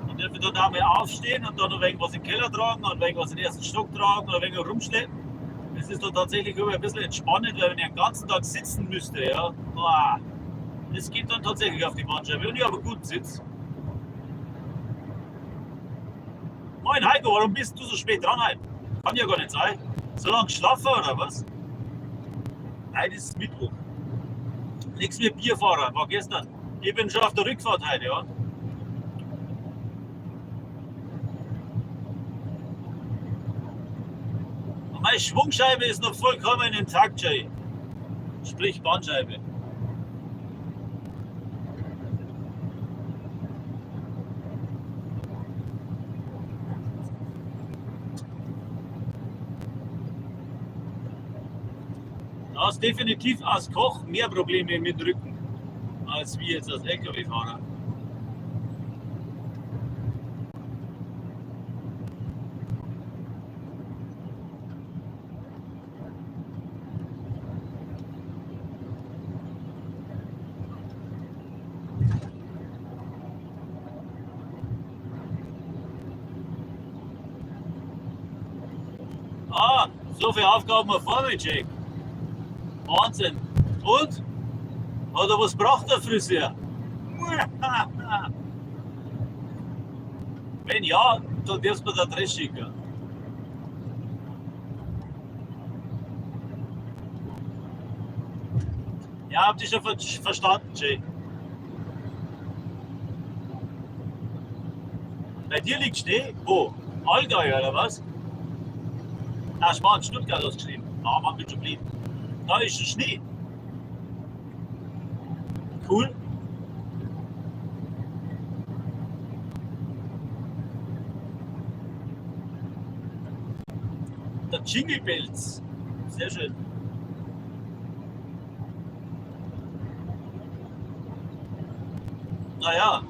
Und darf ich dann auch mal aufstehen und dann noch irgendwas in den Keller tragen und irgendwas in den ersten Stock tragen oder irgendwas rumschleppen. Das ist dann tatsächlich immer ein bisschen entspannend, weil wenn ich den ganzen Tag sitzen müsste, ja, boah, das geht dann tatsächlich auf die Bandscheibe. Und ich habe einen guten Sitz. Moin Heiko, warum bist du so spät dran heute? Kann ja gar nicht sein. So lange geschlafen oder was? Heute ist Mittwoch. Nichts mit Bierfahrer, war gestern. Ich bin schon auf der Rückfahrt heute, ja. Und meine Schwungscheibe ist noch vollkommen intakt, Jay. Sprich Bandscheibe. Da hast definitiv als Koch mehr Probleme mit Rücken als wir jetzt als LKW-Fahrer. Ah, so viele Aufgaben vor mir, Jake. Wahnsinn. Und? Hat er was gebracht, der Friseur? Wenn ja, dann darfst du mir da Dress schicken. Ja, habt ihr schon verstanden, Jay. Bei dir liegt Schnee? Wo? Allgäu oder was? Ah, Schmarrn, Stuttgart hast du geschrieben. Ah, Mann, bin schon blieb. Da ist schon Schnee. Cool. Der Jingle Bells. Sehr schön. Naja,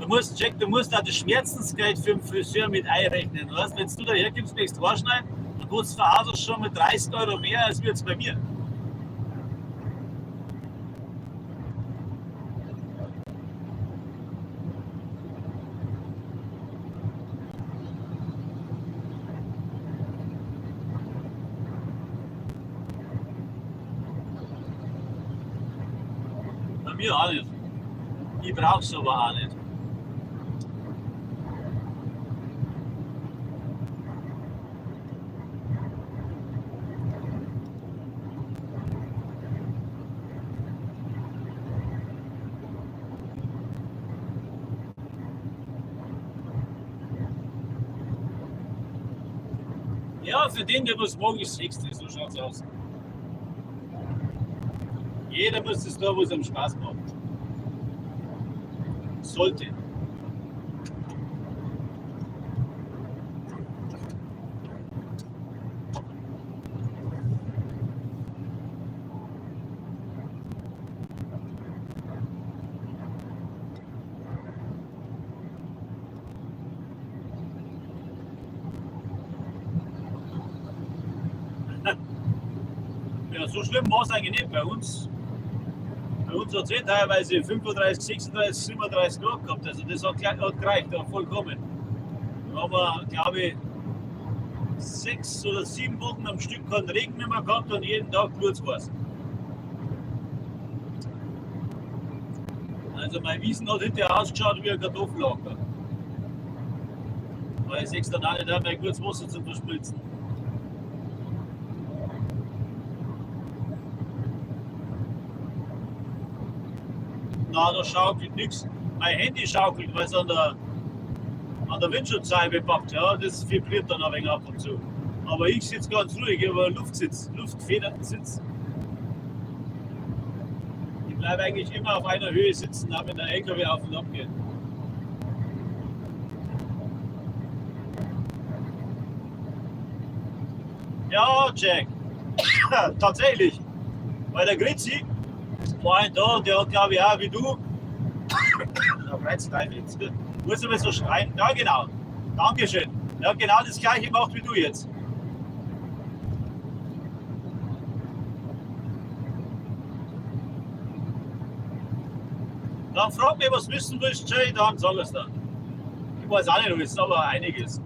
du musst, Jack, du musst auch das Schmerzensgeld für den Friseur mit einrechnen. Weißt? Wenn du da herkommst, möchtest du Haarschneiden kostet der Haus schon mit 30 Euro mehr als wir jetzt bei mir. Bei mir auch nicht. Ich brauch's aber auch nicht. Ja, für den, der was mag, ist das. So schaut's aus. Jeder muss das tun, was ihm Spaß macht. Sollte. Ja, so schlimm war es eigentlich nicht bei uns. Bei uns hat es eh teilweise 35, 36, 37 Grad gehabt. Also das hat gereicht, ja, vollkommen. Da haben wir, glaube ich, 6 oder 7 Wochen am Stück keinen Regen mehr gehabt und jeden Tag kurz war's. Also mein Wiesen hat hinterher ausgeschaut wie ein Kartoffelacker. Weil ich sechs dann auch nicht mehr kurz Wasser zum Verspritzen. Na, da schaukelt nichts. Mein Handy schaukelt, weil es an der Windschutzscheibe packt. Ja, das vibriert dann ein wenig ab und zu. Aber ich sitze ganz ruhig, ich habe einen Luftsitz, luftgefederten Sitz. Ich bleibe eigentlich immer auf einer Höhe sitzen, auch wenn der LKW auf und ab geht. Ja, Jack. Tatsächlich. Weil der Gritzi war ein da, der hat, glaube ich, auch wie du. Da reizt dein jetzt. Muss aber so schreien. Ja, genau. Dankeschön. Der hat genau das gleiche gemacht wie du jetzt. Dann frag mich, was wissen willst, Jay, dann sag ich's dir. Ich weiß auch nicht alles, aber einiges.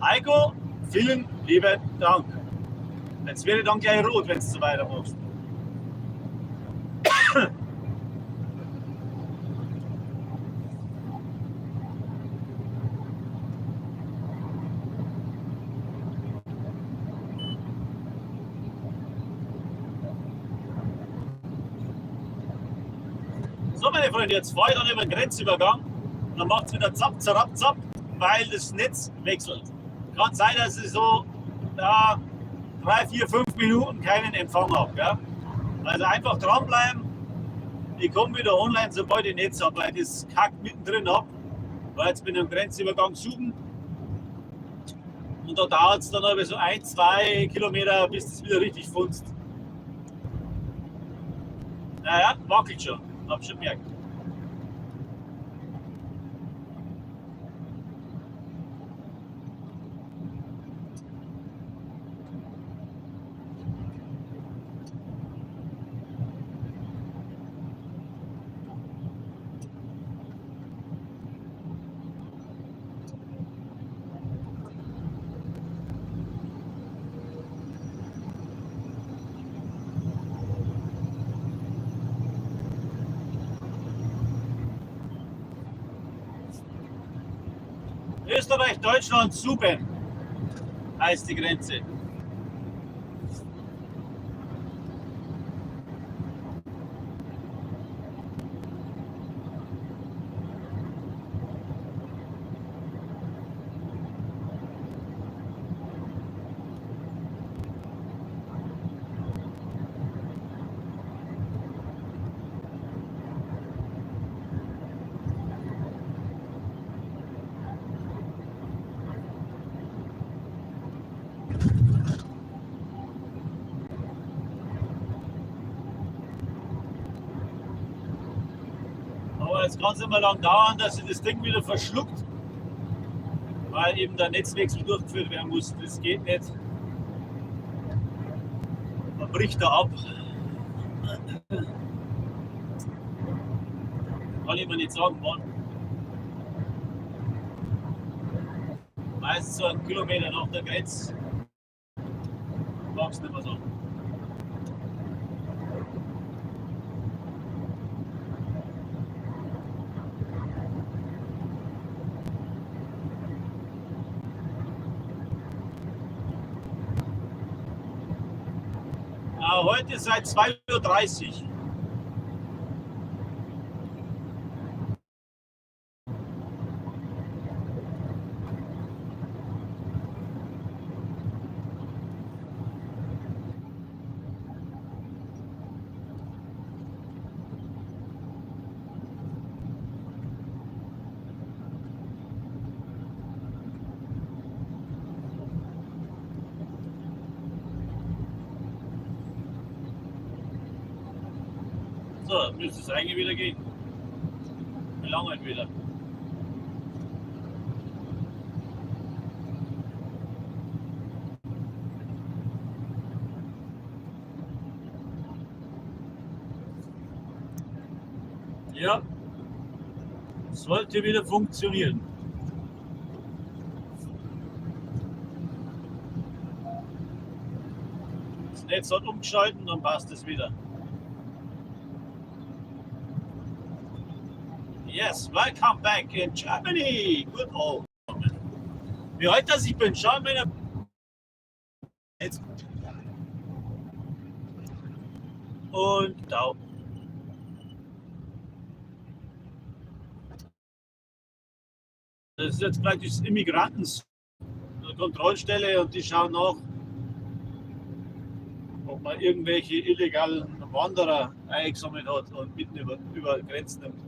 Heiko, vielen lieben Dank. Jetzt werde ich dann gleich rot, wenn du so weitermachst. So, meine Freunde, jetzt fahre ich dann über den Grenzübergang und dann macht es wieder zapp, zapp, zapp, weil das Netz wechselt. Kann sein, dass ich so ja, 3, 4, 5 Minuten keinen Empfang habe. Gell? Also einfach dranbleiben. Ich komme wieder online, sobald ich Netz habe, weil das kackt mittendrin ab. Weil jetzt bin ich am Grenzübergang suchen. Und da dauert es dann aber so 1, 2 Kilometer, bis das wieder richtig funzt. Naja, wackelt schon. Hab schon gemerkt. Österreich, Deutschland, Suben heißt die Grenze. Aber es kann immer lang dauern, dass sich das Ding wieder verschluckt. Weil eben der Netzwechsel durchgeführt werden muss. Das geht nicht. Man bricht da ab. Kann ich mir nicht sagen, wann. Meistens so einen Kilometer nach der Grenze. Mag's nicht mehr so. Heute seit 2:30 Uhr. So, müsste es eigentlich wieder gehen. Wie lange halt wieder? Ja, sollte wieder funktionieren. Das Netz hat umgeschalten, dann passt es wieder. Yes, welcome back in Germany. Good old. Wie alt das ich bin, schau mir jetzt. Und da. Das ist jetzt praktisch Immigrantenkontrollstelle und die schauen nach, ob man irgendwelche illegalen Wanderer eingesammelt hat und mitten über Grenzen nimmt.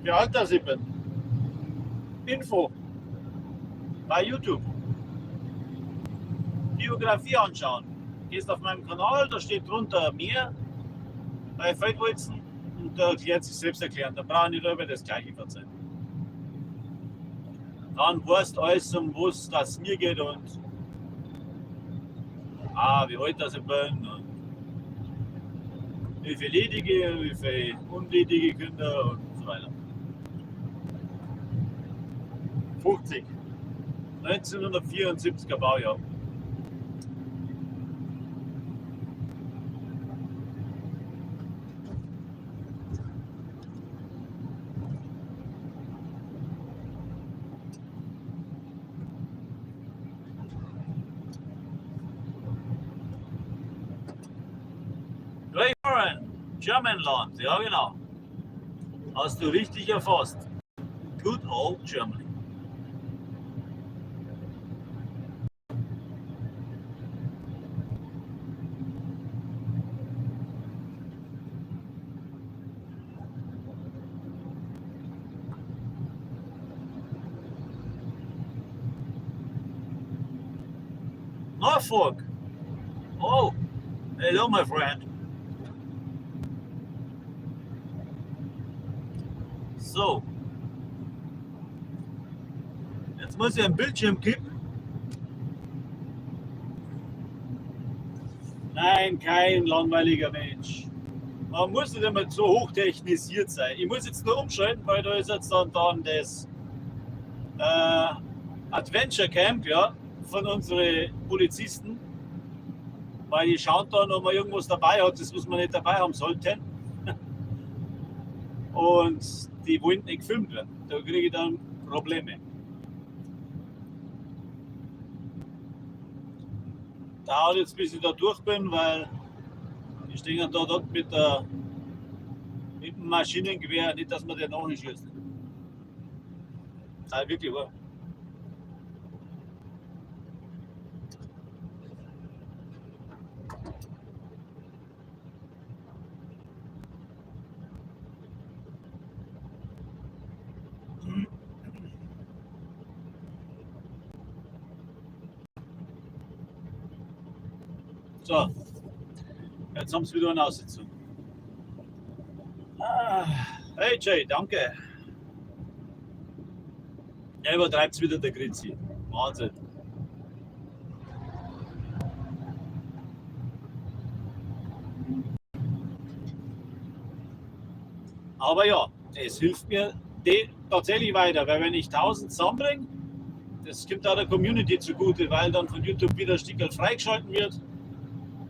Wie alt das ich bin? Info bei YouTube. Biografie anschauen. Gehst auf meinem Kanal, da steht drunter mehr bei Feldwolzen und da erklärt sich selbst erklären. Da brauche ich nicht über das Gleiche verzeihen. Dann weißt alles, um was das mir geht und wie alt das ich bin und wie viele ledige, wie viele unledige Kinder und so weiter. 50. 1974er Baujahr. German Land, ja genau. Hast du richtig erfasst. Good old Germany. Norfolk. Oh, hello, my friend. So. Jetzt muss ich einen Bildschirm kippen. Nein, kein langweiliger Mensch. Man muss nicht immer so hochtechnisiert sein. Ich muss jetzt nur umschalten, weil da ist jetzt dann das Adventure Camp, ja, von unseren Polizisten. Weil die schauen dann, ob man irgendwas dabei hat, das was man nicht dabei haben sollten. Und die wollen nicht gefilmt werden. Da kriege ich dann Probleme. Dauert jetzt, bis ich da durch bin, weil die stehen da dort mit dem Maschinengewehr, nicht, dass man den nachschießt. Nein, wirklich wahr. So, jetzt haben sie wieder eine Aussitzung. Ah. Hey Jay, danke. Er übertreibt wieder, der Gritzi. Wahnsinn. Aber ja, es hilft mir tatsächlich weiter, weil wenn ich 1000 zusammenbringe, das kommt auch der Community zugute, weil dann von YouTube wieder ein Stück freigeschalten wird.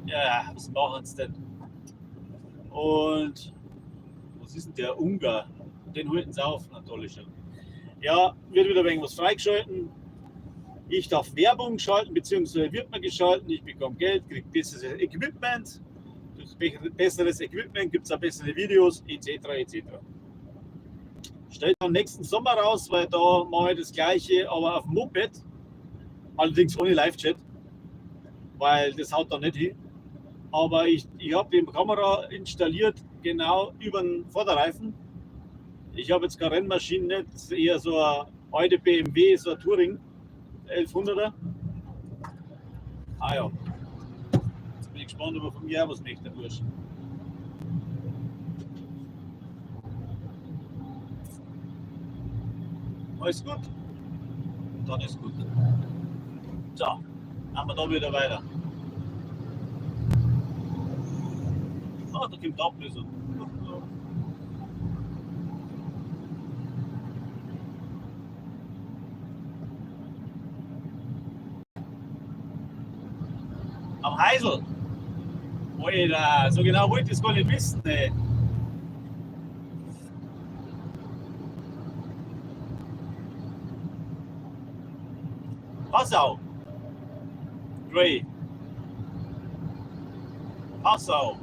Ja, was machen sie denn? Und was ist denn der Ungar? Den holten sie auf, natürlich schon. Ja, wird wieder irgendwas freigeschalten. Ich darf Werbung schalten, beziehungsweise wird mir geschalten. Ich bekomme Geld, kriege besseres Equipment. Durch besseres Equipment gibt es auch bessere Videos, etc. etc. Stellt am nächsten Sommer raus, weil da mache ich das Gleiche, aber auf dem Moped. Allerdings ohne Live-Chat, weil das haut da nicht hin. Aber ich habe die Kamera installiert, genau über den Vorderreifen. Ich habe jetzt keine Rennmaschine, nicht, das ist eher so eine alte BMW, so ein Touring, 1100er. Ah ja, jetzt bin ich gespannt, ob er von mir auch was möchte, der Bursch. Alles gut? Dann ist gut. So, haben wir da wieder weiter. Ah, da kommt die Ablösung. Am Heisel. Alter, so genau wollte ich das gar nicht wissen. Ey. Passau. Grey. Passau.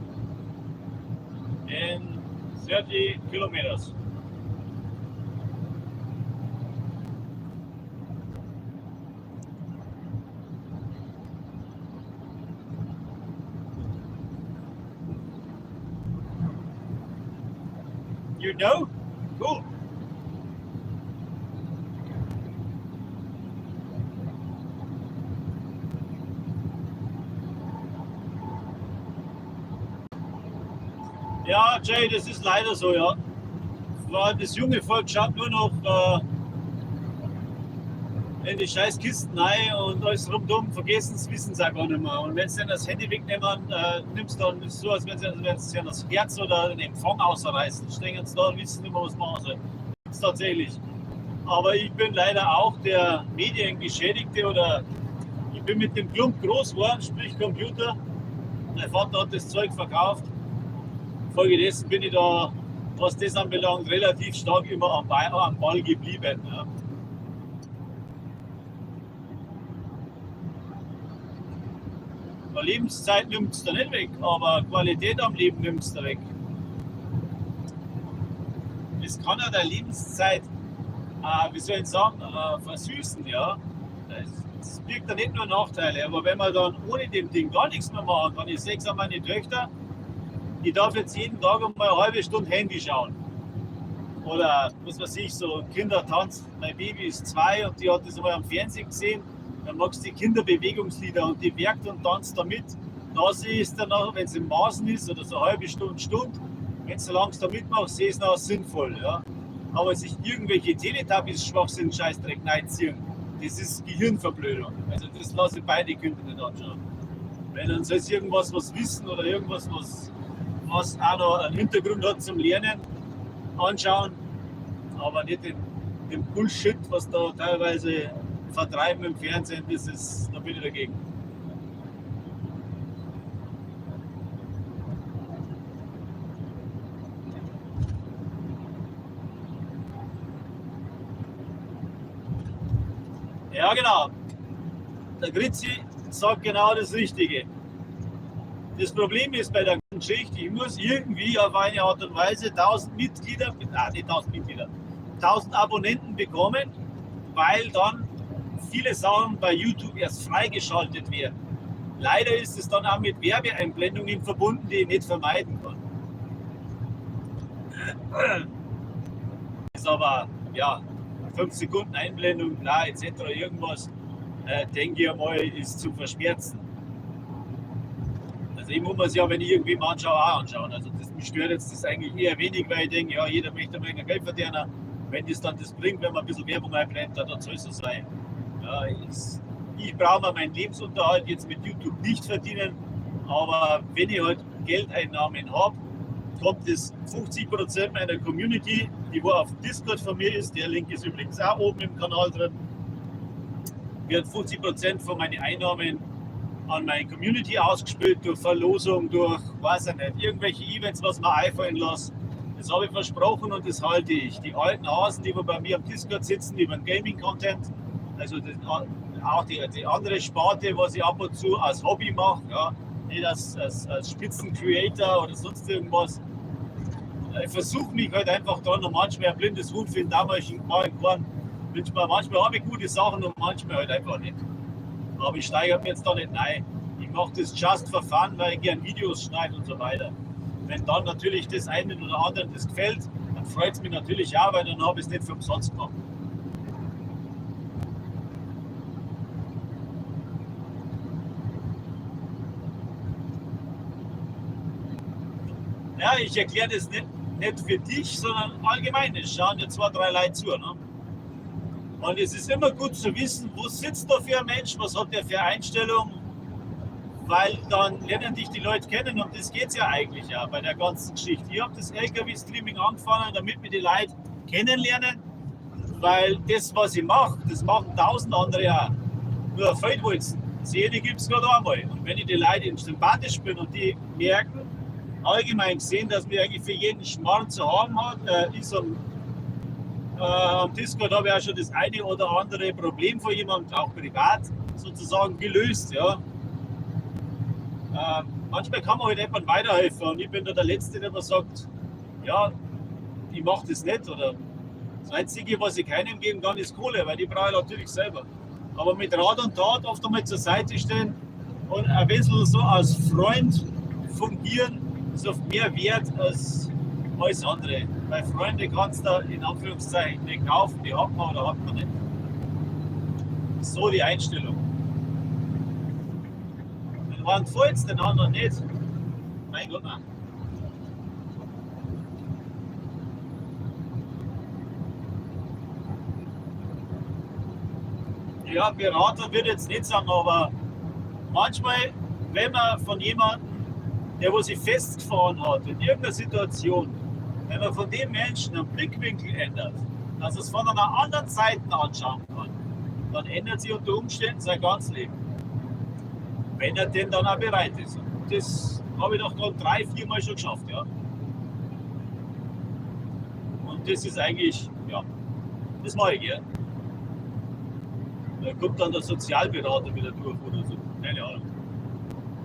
In 30 kilometers. You know? Cool. Ja, Jay, das ist leider so, ja. Vor allem das junge Volk schaut nur noch in die scheiß Kisten rein und alles rundum, vergessen es, wissen es auch gar nicht mehr. Und wenn sie dann das Handy wegnehmen, nimmst dann ist es so, als wenn sie das Herz oder den Empfang ausreißen. Stehen sie da und wissen nicht mehr, was machen sollen. Das ist tatsächlich. Aber ich bin leider auch der Mediengeschädigte oder ich bin mit dem Klump groß geworden, sprich Computer. Mein Vater hat das Zeug verkauft. Folgedessen bin ich da, was das anbelangt, relativ stark immer am Ball geblieben. Ja. Lebenszeit nimmt es da nicht weg, aber Qualität am Leben nimmt es da weg. Es kann ja der Lebenszeit, wie soll ich sagen, versüßen, ja. Es birgt da nicht nur Nachteile, aber wenn man dann ohne dem Ding gar nichts mehr machen kann, ich sehe es an meine Töchter, ich darf jetzt jeden Tag um eine halbe Stunde Handy schauen. Oder was weiß ich, so Kindertanz, mein Baby ist 2 und die hat das einmal am Fernsehen gesehen. Dann magst du die Kinderbewegungslieder und die werkt und tanzt damit. Da sehe ich es dann auch, wenn es im Maßen ist oder so eine halbe Stunde, Stunde, wenn du langsam da mitmachst, sehe ich es noch sinnvoll. Ja. Aber sich irgendwelche Teletubbies-Schwachsinn Scheißdreck reinziehen, das ist Gehirnverblödung. Also das lasse ich beide Kinder nicht anschauen. Weil dann soll es irgendwas was wissen oder irgendwas, was auch noch einen Hintergrund hat zum Lernen, anschauen, aber nicht den Bullshit, was da teilweise vertreiben im Fernsehen, das ist, da bin ich dagegen. Ja, genau. Der Gritzi sagt genau das Richtige. Das Problem ist bei der Geschichte, ich muss irgendwie auf eine Art und Weise 1000 Mitglieder, nicht 1000 Mitglieder, 1000 Abonnenten bekommen, weil dann viele Sachen bei YouTube erst freigeschaltet werden. Leider ist es dann auch mit Werbeeinblendungen verbunden, die ich nicht vermeiden kann. Ist aber, ja, 5 Sekunden Einblendung, bla, et cetera, irgendwas, denke ich einmal, ist zu verschmerzen. Also ich muss mir's ja, wenn ich irgendwie mal anschaue, auch anschauen. Also das, mich stört jetzt das eigentlich eher wenig, weil ich denke, ja, jeder möchte mal ein Geld verdienen. Wenn das dann das bringt, wenn man ein bisschen Werbung einbrennt, dann soll es so sein. Ja, ich brauche mir meinen Lebensunterhalt jetzt mit YouTube nicht verdienen, aber wenn ich halt Geldeinnahmen habe, kommt es 50% meiner Community, die wo auf Discord von mir ist, der Link ist übrigens auch oben im Kanal drin, wird 50% von meinen Einnahmen an meine Community ausgespielt, durch Verlosung, durch, weiß ich nicht, irgendwelche Events, was mir einfallen lasse. Das habe ich versprochen und das halte ich. Die alten Hasen, die wo bei mir am Discord sitzen, über den Gaming-Content, also das, auch die andere Sparte, was ich ab und zu als Hobby mache, ja, nicht als Spitzen-Creator oder sonst irgendwas. Ich versuche mich halt einfach da noch manchmal ein blindes Huhn finden, damals mal geworden. Manchmal habe ich gute Sachen und manchmal halt einfach nicht. Aber ich steigere mir jetzt da nicht rein. Ich mache das just for fun, weil ich gern Videos schneide und so weiter. Wenn dann natürlich das einen oder anderen das gefällt, dann freut es mich natürlich auch, weil dann habe ich es nicht für umsonst gemacht. Ja, ich erkläre das nicht für dich, sondern allgemein. Es schauen ja 2, 3 Leute zu. Ne? Und es ist immer gut zu wissen, wo sitzt da für ein Mensch, was hat der für Einstellung, weil dann lernen dich die Leute kennen und das geht's ja eigentlich ja bei der ganzen Geschichte. Ich hab das L K W-Streaming angefangen, damit wir die Leute kennenlernen, weil das, was ich mach, das machen 1000 andere auch. Nur Feldwolzen, Seele gibt's grad einmal. Und wenn ich die Leute eben sympathisch bin und die merken, allgemein gesehen, dass mir eigentlich für jeden Schmarrn zu haben hat, ist am Discord habe ich auch schon das eine oder andere Problem von jemandem, auch privat sozusagen, gelöst. Ja. Manchmal kann man halt jemandem weiterhelfen und ich bin da der Letzte, der mir sagt, ja, ich mach das nicht. Oder das Einzige, was ich keinem geben kann, ist Kohle, weil die brauche ich natürlich selber. Aber mit Rat und Tat oft einmal zur Seite stehen und ein bisschen so als Freund fungieren, ist oft mehr wert als alles andere. Weil Freunde kannst du in Anführungszeichen nicht kaufen, die hat man oder hat man nicht. So die Einstellung. Den einen gefällt's, den anderen nicht. Mein Gott, nein. Ja, Berater würde ich jetzt nicht sagen, aber manchmal, wenn man von jemandem, der wo sich festgefahren hat in irgendeiner Situation, wenn man von dem Menschen einen Blickwinkel ändert, dass er es von einer anderen Seite anschauen kann, dann ändert sich unter Umständen sein ganzes Leben. Wenn er denn dann auch bereit ist. Und das habe ich doch gerade 3, 4 Mal schon geschafft. Ja. Und das ist eigentlich, ja, das mache ich gern. Da kommt dann der Sozialberater wieder durch oder so. Keine Ahnung.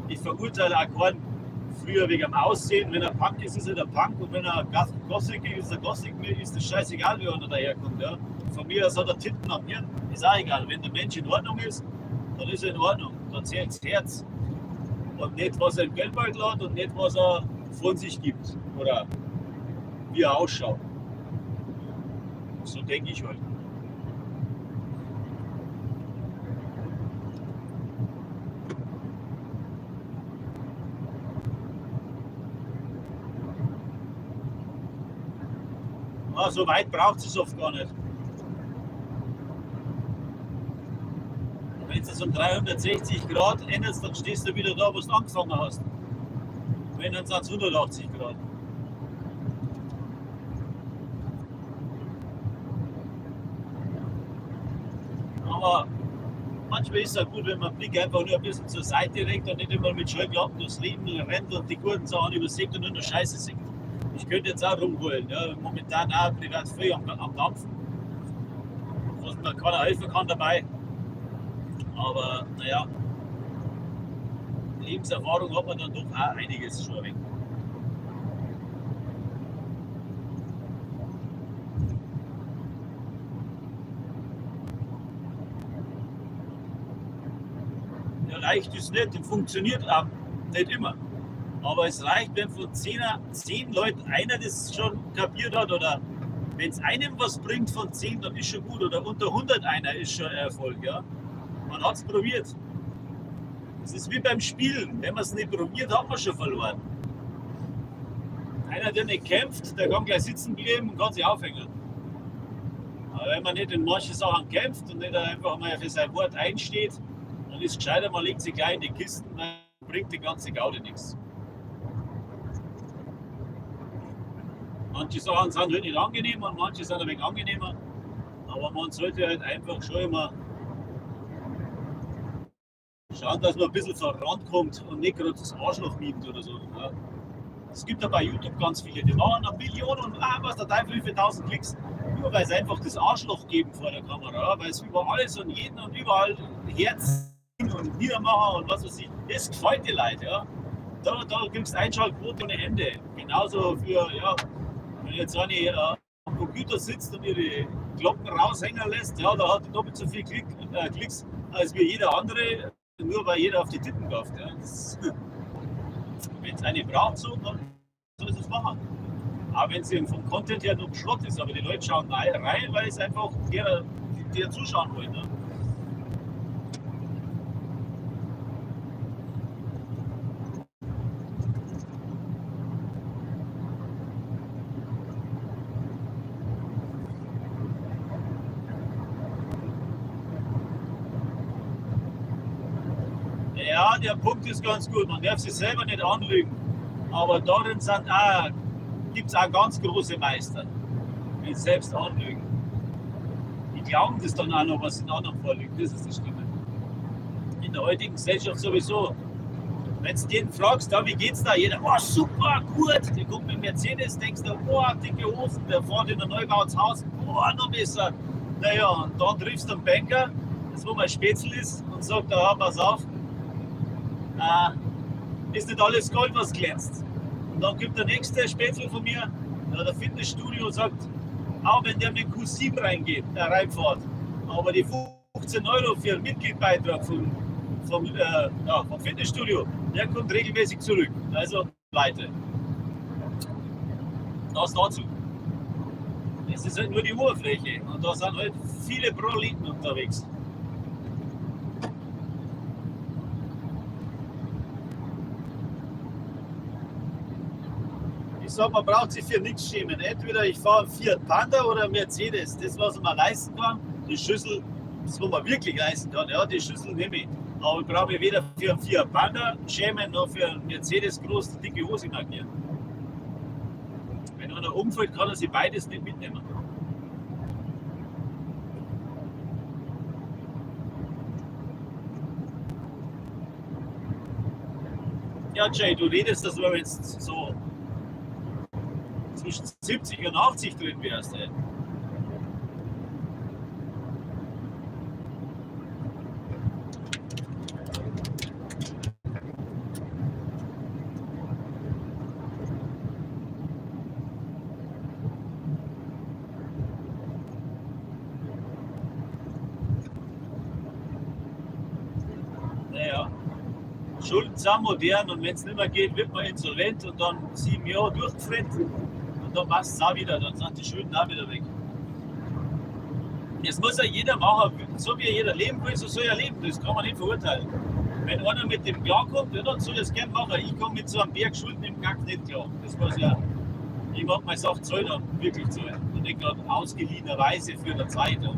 Ich verurteile auch keinen früher wegen dem Aussehen. Wenn er Punk ist, ist er der Punk. Und wenn er Gothic ist, ist er Gothic. Mir ist das scheißegal, wie er daherkommt. Ja. Von mir aus hat er Titten am Hirn. Ist auch egal. Wenn der Mensch in Ordnung ist, dann ist er in Ordnung. Dann zählt das Herz. Und nicht, was er im Geldbeutel hat und nicht, was er von sich gibt. Oder wie er ausschaut. So denke ich halt. Ah, so weit braucht es oft gar nicht. Wenn du es um 360 Grad änderst, dann stehst du wieder da, wo du angefangen hast. Wenn, dann sind's 180 Grad. Aber manchmal ist es auch gut, wenn man den Blick einfach nur ein bisschen zur Seite legt und nicht immer mit Scheuklappen durchs Leben rennt und die guten Sachen übersieht und nur noch Scheiße sieht. Ich könnte jetzt auch rumholen, ja. Momentan auch privat viel am Dampfen, was mir keiner helfen kann dabei. Aber naja, Lebenserfahrung hat man dann doch auch einiges schon weg. Ja, leicht ist nicht und funktioniert auch nicht immer. Aber es reicht, wenn von 10 Leuten einer das schon kapiert hat oder wenn's einem was bringt von 10, dann ist schon gut. Oder unter 100 einer ist schon ein Erfolg. Ja? Man hat's probiert. Es ist wie beim Spielen. Wenn man es nicht probiert, hat man schon verloren. Einer, der nicht kämpft, der kann gleich sitzen bleiben und kann sich aufhängen. Aber wenn man nicht in manchen Sachen kämpft und nicht einfach mal für sein Wort einsteht, dann ist es gescheiter, man legt sich gleich in die Kisten, dann bringt die ganze Gaude nichts. Manche Sachen sind halt nicht angenehm und manche sind ein wenig angenehmer. Aber man sollte halt einfach schon immer schauen, dass man ein bisschen vorankommt und nicht gerade das Arschloch mimt oder so. Ja. Es gibt ja bei YouTube ganz viele, die machen dann Millionen und was der Teufel, wie viele tausend Klicks, nur weil sie einfach das Arschloch geben vor der Kamera, ja, weil es über alles und jeden und überall Herz und niedermachen und was weiß ich. Das gefällt die Leute, ja. Da kriegst du Einschaltquote ohne Ende. Genauso für, ja, wenn jetzt eine am Computer sitzt und ihre Glocken raushängen lässt, ja, da hat die doppelt so viel Klicks als wie jeder andere, nur weil jeder auf die Titten kauft. Ja. Wenn es eine braucht, so, dann soll sie es machen. Aber wenn sie vom Content her nur Schrott ist, aber die Leute schauen rein, weil es einfach der zuschauen wollen. Ne? Ja, der Punkt ist ganz gut. Man darf sich selber nicht anlügen. Aber darin gibt es auch ganz große Meister, die selbst anlügen. Die glauben das dann auch noch, was den anderen vorlügen. Das ist das Schlimme. In der heutigen Gesellschaft sowieso. Wenn du jeden fragst, da, wie geht's da? Jeder, oh super, gut. Der kommt mit Mercedes, denkst du, oh, dicke Hosen, der fährt in ein neugebautes Haus, oh, noch besser. Naja, und dann triffst du einen Banker, das wo mein Spätzl ist, und sagt, ah, pass auf, ist nicht alles Gold, was glänzt. Und dann kommt der nächste Spätzl von mir, der Fitnessstudio, und sagt, auch wenn der mit dem Q7 reingeht, der reinfährt, aber die 15 Euro für einen Mitgliedbeitrag vom Fitnessstudio, der kommt regelmäßig zurück. Also pleite. Das dazu. Es ist halt nur die Oberfläche und da sind halt viele Proleten unterwegs. Ich sag, man braucht sich für nichts schämen. Entweder ich fahre einen Fiat Panda oder einen Mercedes. Das, was man leisten kann, die Schüssel, das, was man wirklich leisten kann, ja, die Schüssel nehme ich. Aber ich brauche mich weder für einen Fiat Panda schämen, noch für einen Mercedes groß die dicke Hose markieren. Wenn einer umfällt, kann er sich beides nicht mitnehmen. Ja, Jay, du redest, dass du jetzt so zwischen 70 und 80 drin wärst, ey. Naja, Schulden sind modern und wenn es nicht mehr geht, wird man insolvent und dann 7 Jahre durchgefrettet und dann passt es auch wieder, dann sind die Schulden auch wieder weg. Das muss ja jeder machen, so wie jeder leben will, so soll er leben, das kann man nicht verurteilen. Wenn einer mit dem klarkommt, ja, dann soll er es gerne machen. Ich komme mit so einem Berg Schulden im Kack nicht klar. Das muss ja, ich mag meine Sache zahlen, dann wirklich zahlen und nicht gerade ausgeliehenerweise für eine Zeit. Ja.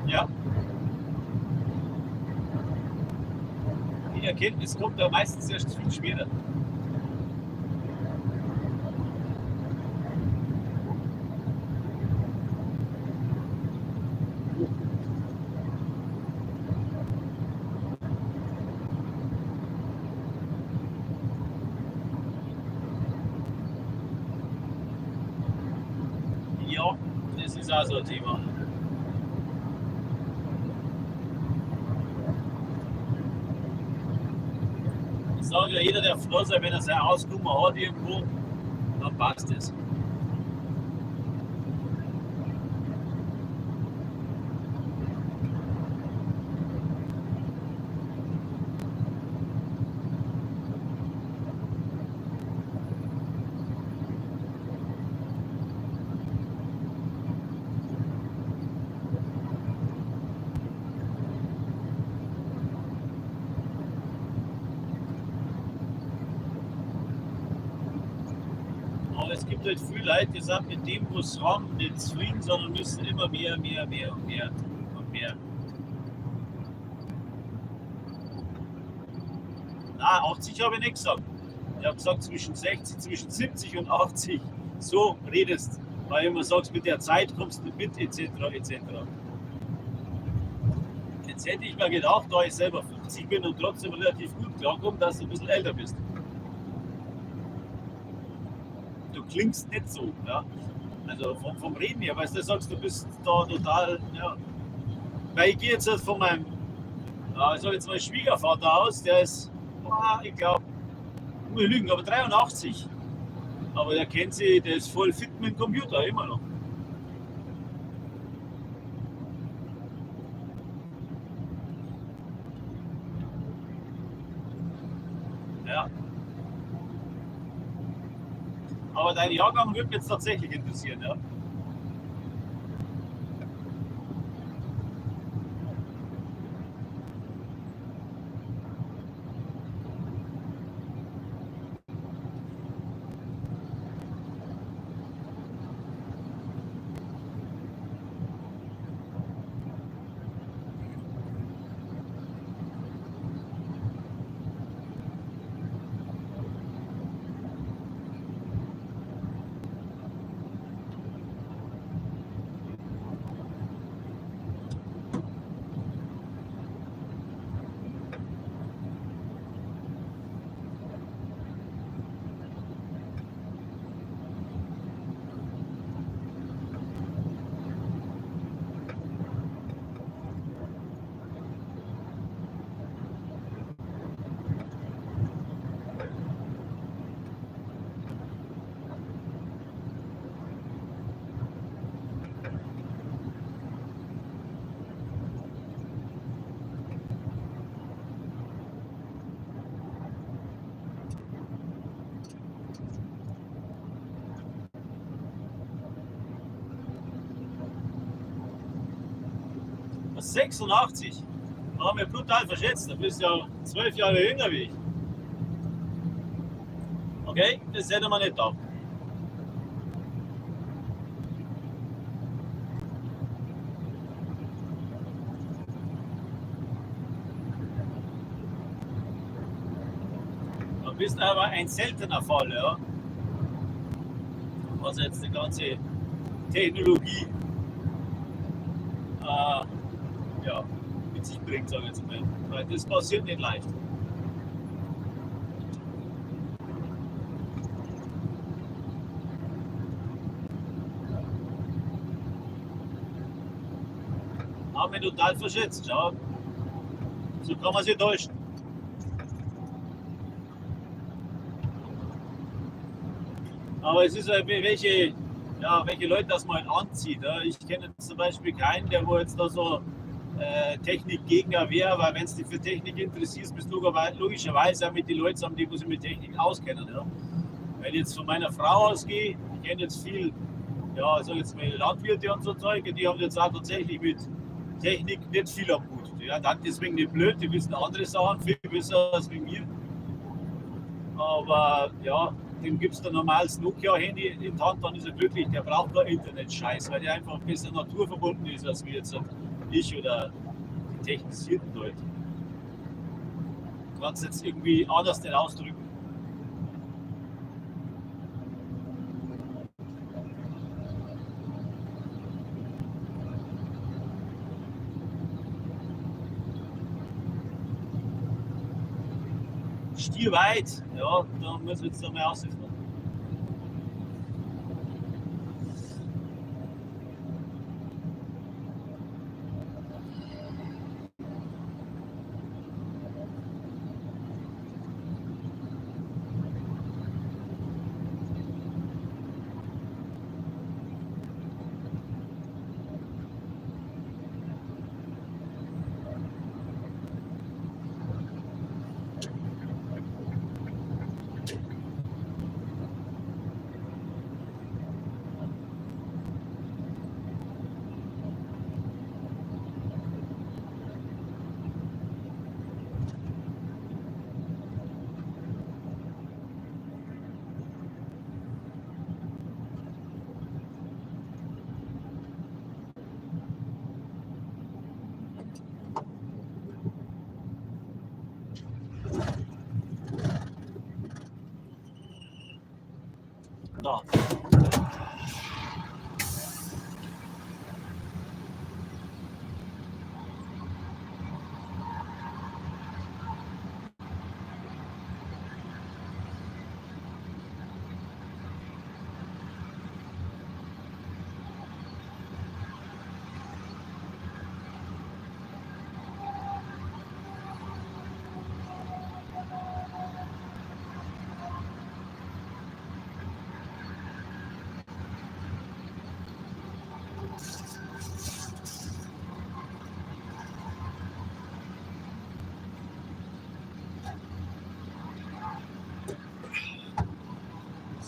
Ja. Die Erkenntnis kommt ja meistens erst viel später. Ja, das ist auch so ein Thema. Ich sage ja, jeder, der froh sein, wenn er sein Auskommen hat irgendwo, dann passt es. Es gibt halt viele Leute, die sind mit dem, was sie haben, nicht zufrieden, sondern müssen immer mehr, mehr, mehr und mehr und mehr. Na, 80 habe ich nicht gesagt. Ich habe gesagt, zwischen 60, zwischen 70 und 80. So redest. Weil immer sagst, mit der Zeit kommst du nicht mit, etc. etc. Jetzt hätte ich mir gedacht, da ich selber 50 bin und trotzdem relativ gut klarkomme, dass du ein bisschen älter bist. Du klingst nicht so. Ja? Also vom Reden her, weißt du, sagst, du bist da total. Ja. Weil ich gehe jetzt halt von meinem, ich sag jetzt mal Schwiegervater aus, der ist, ich glaube, muss ich lügen, aber 83. Aber der kennt sich, der ist voll fit mit dem Computer, immer noch. Ja. Aber dein Jahrgang würde mich jetzt tatsächlich interessieren, ja. Was, 86? Da haben wir brutal verschätzt. Du bist ja 12 Jahre jünger wie ich. Okay, das hätte man nicht gedacht. Du bist aber ein seltener Fall, ja. Was jetzt die ganze Technologie ja, mit sich bringt, sage ich jetzt mal. Weil das passiert nicht leicht. Haben wir total verschätzt, schau. So kann man sich täuschen. Aber es ist halt, welche, ja, welche Leute das mal anzieht. Ja. Ich kenne jetzt zum Beispiel keinen, der wo jetzt da so Technikgegner wäre, weil wenn du dich für Technik interessierst, bist du logischerweise auch mit den Leuten zusammen, die sich mit Technik auskennen. Ja. Wenn ich jetzt von meiner Frau ausgehe, ich kenne jetzt viel, ja, ich sag jetzt mal Landwirte und so Zeug, die haben jetzt auch tatsächlich mit Technik nicht viel am Hut. Die sind deswegen nicht blöd, die wissen andere Sachen viel besser als mit mir. Aber ja, dem gibst du ein normales Nokia-Handy in die Hand, dann ist er glücklich. Der braucht kein Internet-Scheiß, weil der einfach besser naturverbunden ist als wir jetzt ich oder die technisierten Leute. Du kannst jetzt irgendwie anders nicht ausdrücken. Stierweit, ja, da müssen wir jetzt einmal rausfahren. So.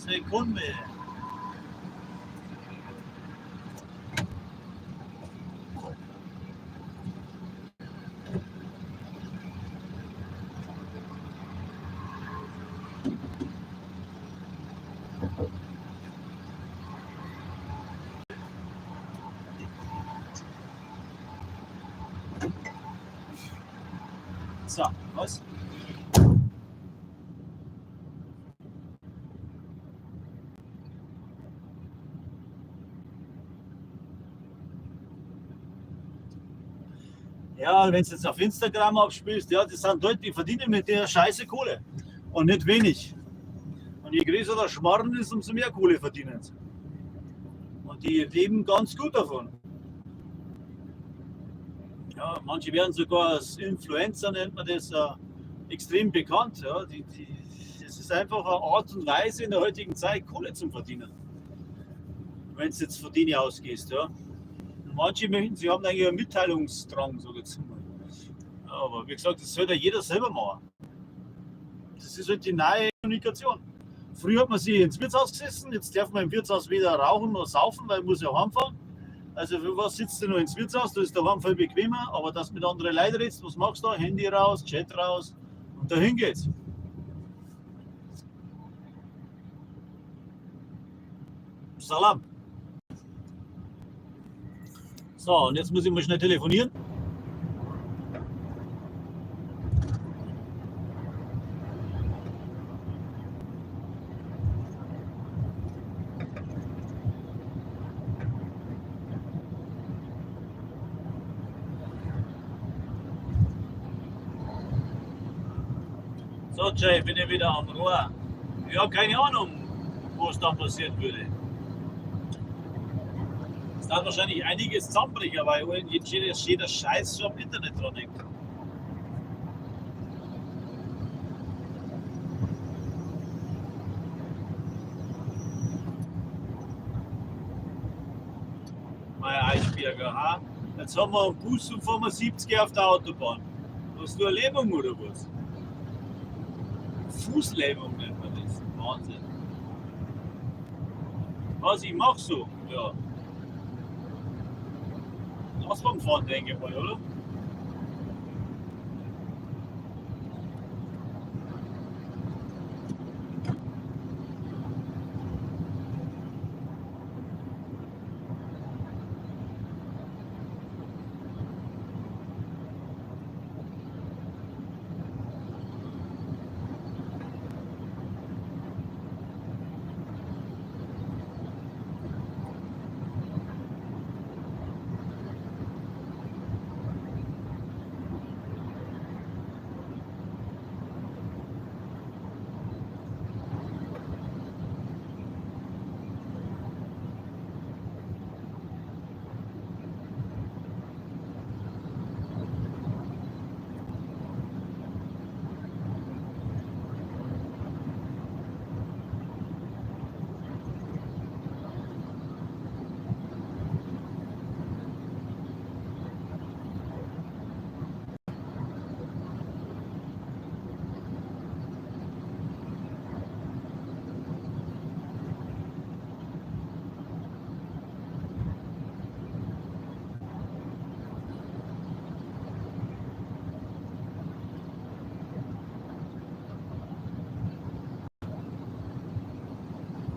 Sekunde. So, was? Ja, wenn du jetzt auf Instagram abspielst, ja, das sind Leute, die verdienen mit der Scheiße Kohle. Und nicht wenig. Und je größer der Schmarrn ist, umso mehr Kohle verdienen sie. Und die leben ganz gut davon. Ja, manche werden sogar als Influencer, nennt man das, extrem bekannt. Ja, es ist einfach eine Art und Weise in der heutigen Zeit, Kohle zu verdienen. Wenn du jetzt von denen ausgehst. Ja. Und manche möchten, sie haben eigentlich einen Mitteilungsdrang, sag ich jetzt mal. Aber wie gesagt, das sollte ja jeder selber machen. Das ist halt die neue Kommunikation. Früher hat man sich ins Wirtshaus gesessen, jetzt darf man im Wirtshaus weder rauchen noch saufen, weil man muss ja heimfahren. Also für was sitzt du noch ins Wirtshaus? Da ist daheim viel bequemer, aber dass du mit anderen Leuten redest, was machst du da? Handy raus, Chat raus und dahin geht's. Salam. So, und jetzt muss ich mal schnell telefonieren. So, Jay, bin ich wieder am Rohr. Ich habe keine Ahnung, was da passieren würde. Es darf wahrscheinlich einiges zusammenbrechen, weil jeder Scheiß schon am Internet dran hängt. Mein Eisberger, ha? Jetzt haben wir einen Bus und fahren wir 70 auf der Autobahn. Hast du eine Lähmung oder was? Fußlähmung nennt man das. Wahnsinn. Was, ich mach so? Ja. Lastwagen fahren, denke ich mal, oder?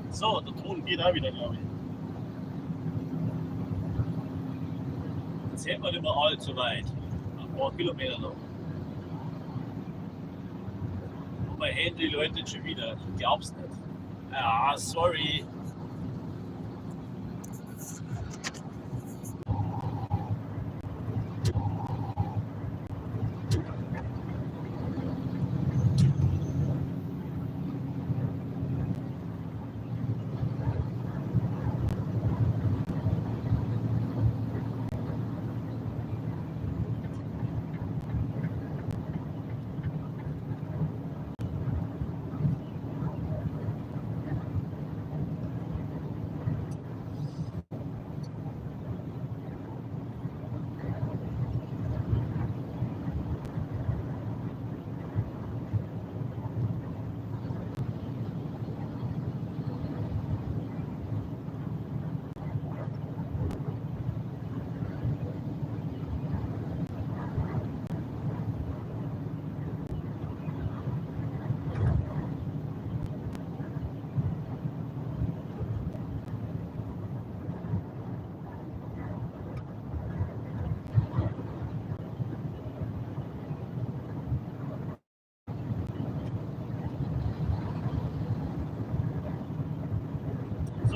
So, der Ton geht auch wieder, glaube ich. Jetzt hört man nicht mehr allzu weit. Ein paar Kilometer noch. Und mein Handy läutet schon wieder. Ich glaub's nicht. Ah, sorry.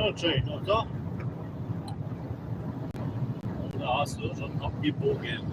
So schön, oder? Da hast du schon abgebogen.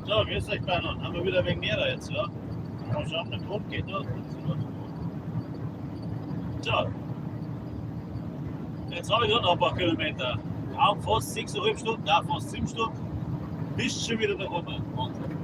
So, grüß euch beieinander. Haben wir wieder wegen mehr jetzt, ja? Mal schauen, der Grund geht noch. So. Jetzt habe ich noch ein paar Kilometer. Kaum fast 6,5 Stunden, nein, fast 7 Stunden. Bist schon wieder da oben. Wahnsinn.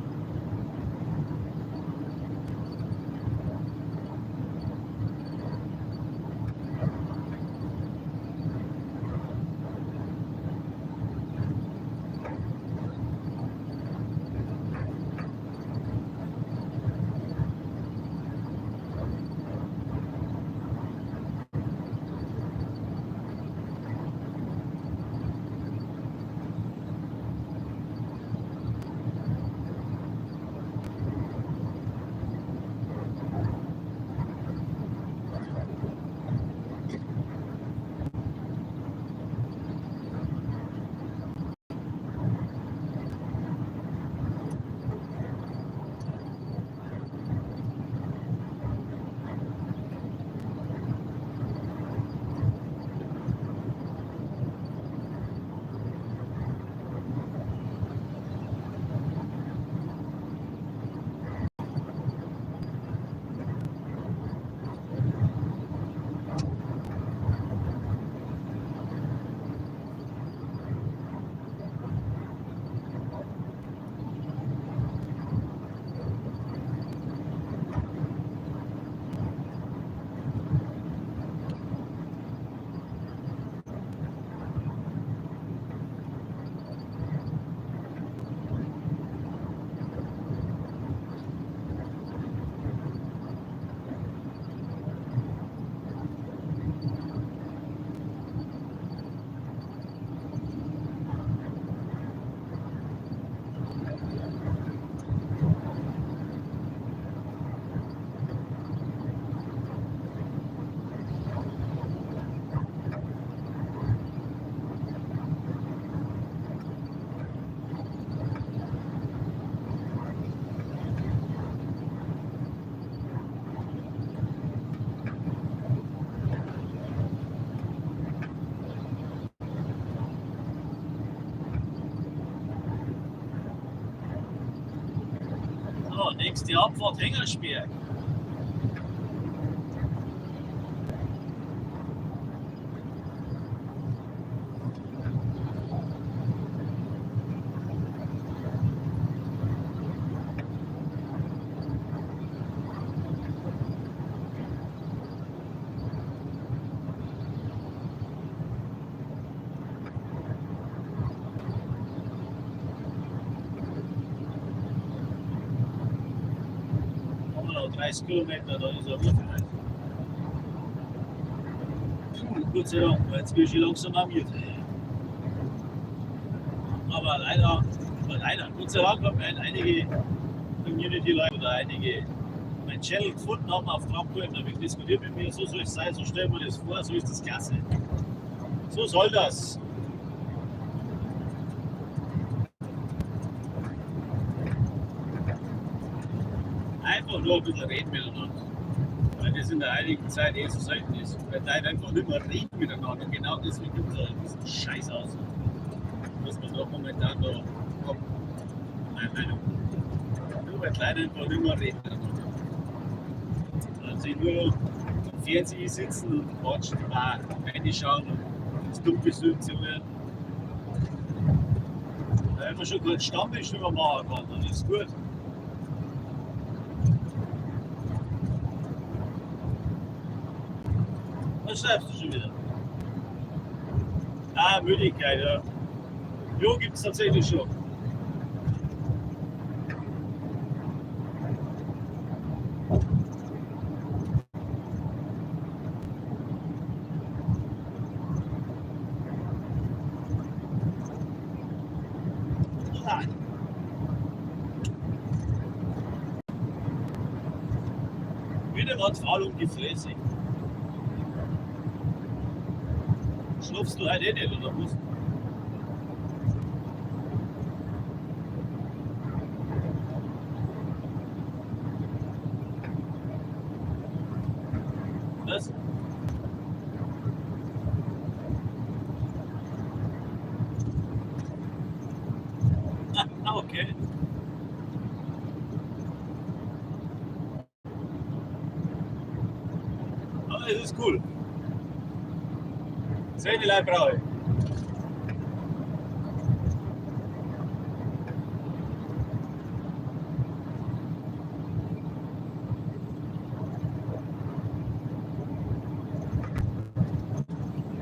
Nächste Abfahrt Hengersberg. Haben wir noch 30 Kilometer, da ist er wirklich. Puh, Gott sei Dank, weil jetzt bin ich langsam amüsiert. Aber leider, Gott sei Dank haben wir einige Community-Leute oder einige mein Channel gefunden haben auf Traktor, da habe ich diskutiert mit mir, so soll es sein, so stellen wir das vor, so ist das klasse. So soll das. Einfach nur ein bisschen reden miteinander. Weil das in der heutigen Zeit eh so selten ist. Weil die Leute einfach nicht mehr reden miteinander. Und genau deswegen gibt es auch diesen Scheiß aus. Was man da momentan da hat. Meine Meinung. Nur weil die Leute einfach nicht mehr reden miteinander. Dann sie nur am Fernseher sitzen und quatschen, reinschauen und ins Dunkel zu werden. Weil man schon keinen Stammtisch mehr machen kann, dann ist gut. Was schreibst du schon wieder? Ah, Müdigkeit, ja. Jo, gibt es tatsächlich schon. Ah. Wieder was faul um die Fresse. Schlupfst du heute eh nicht, oder was? Was? Ah, okay. Aber es ist cool. Solche Leute brauche ich.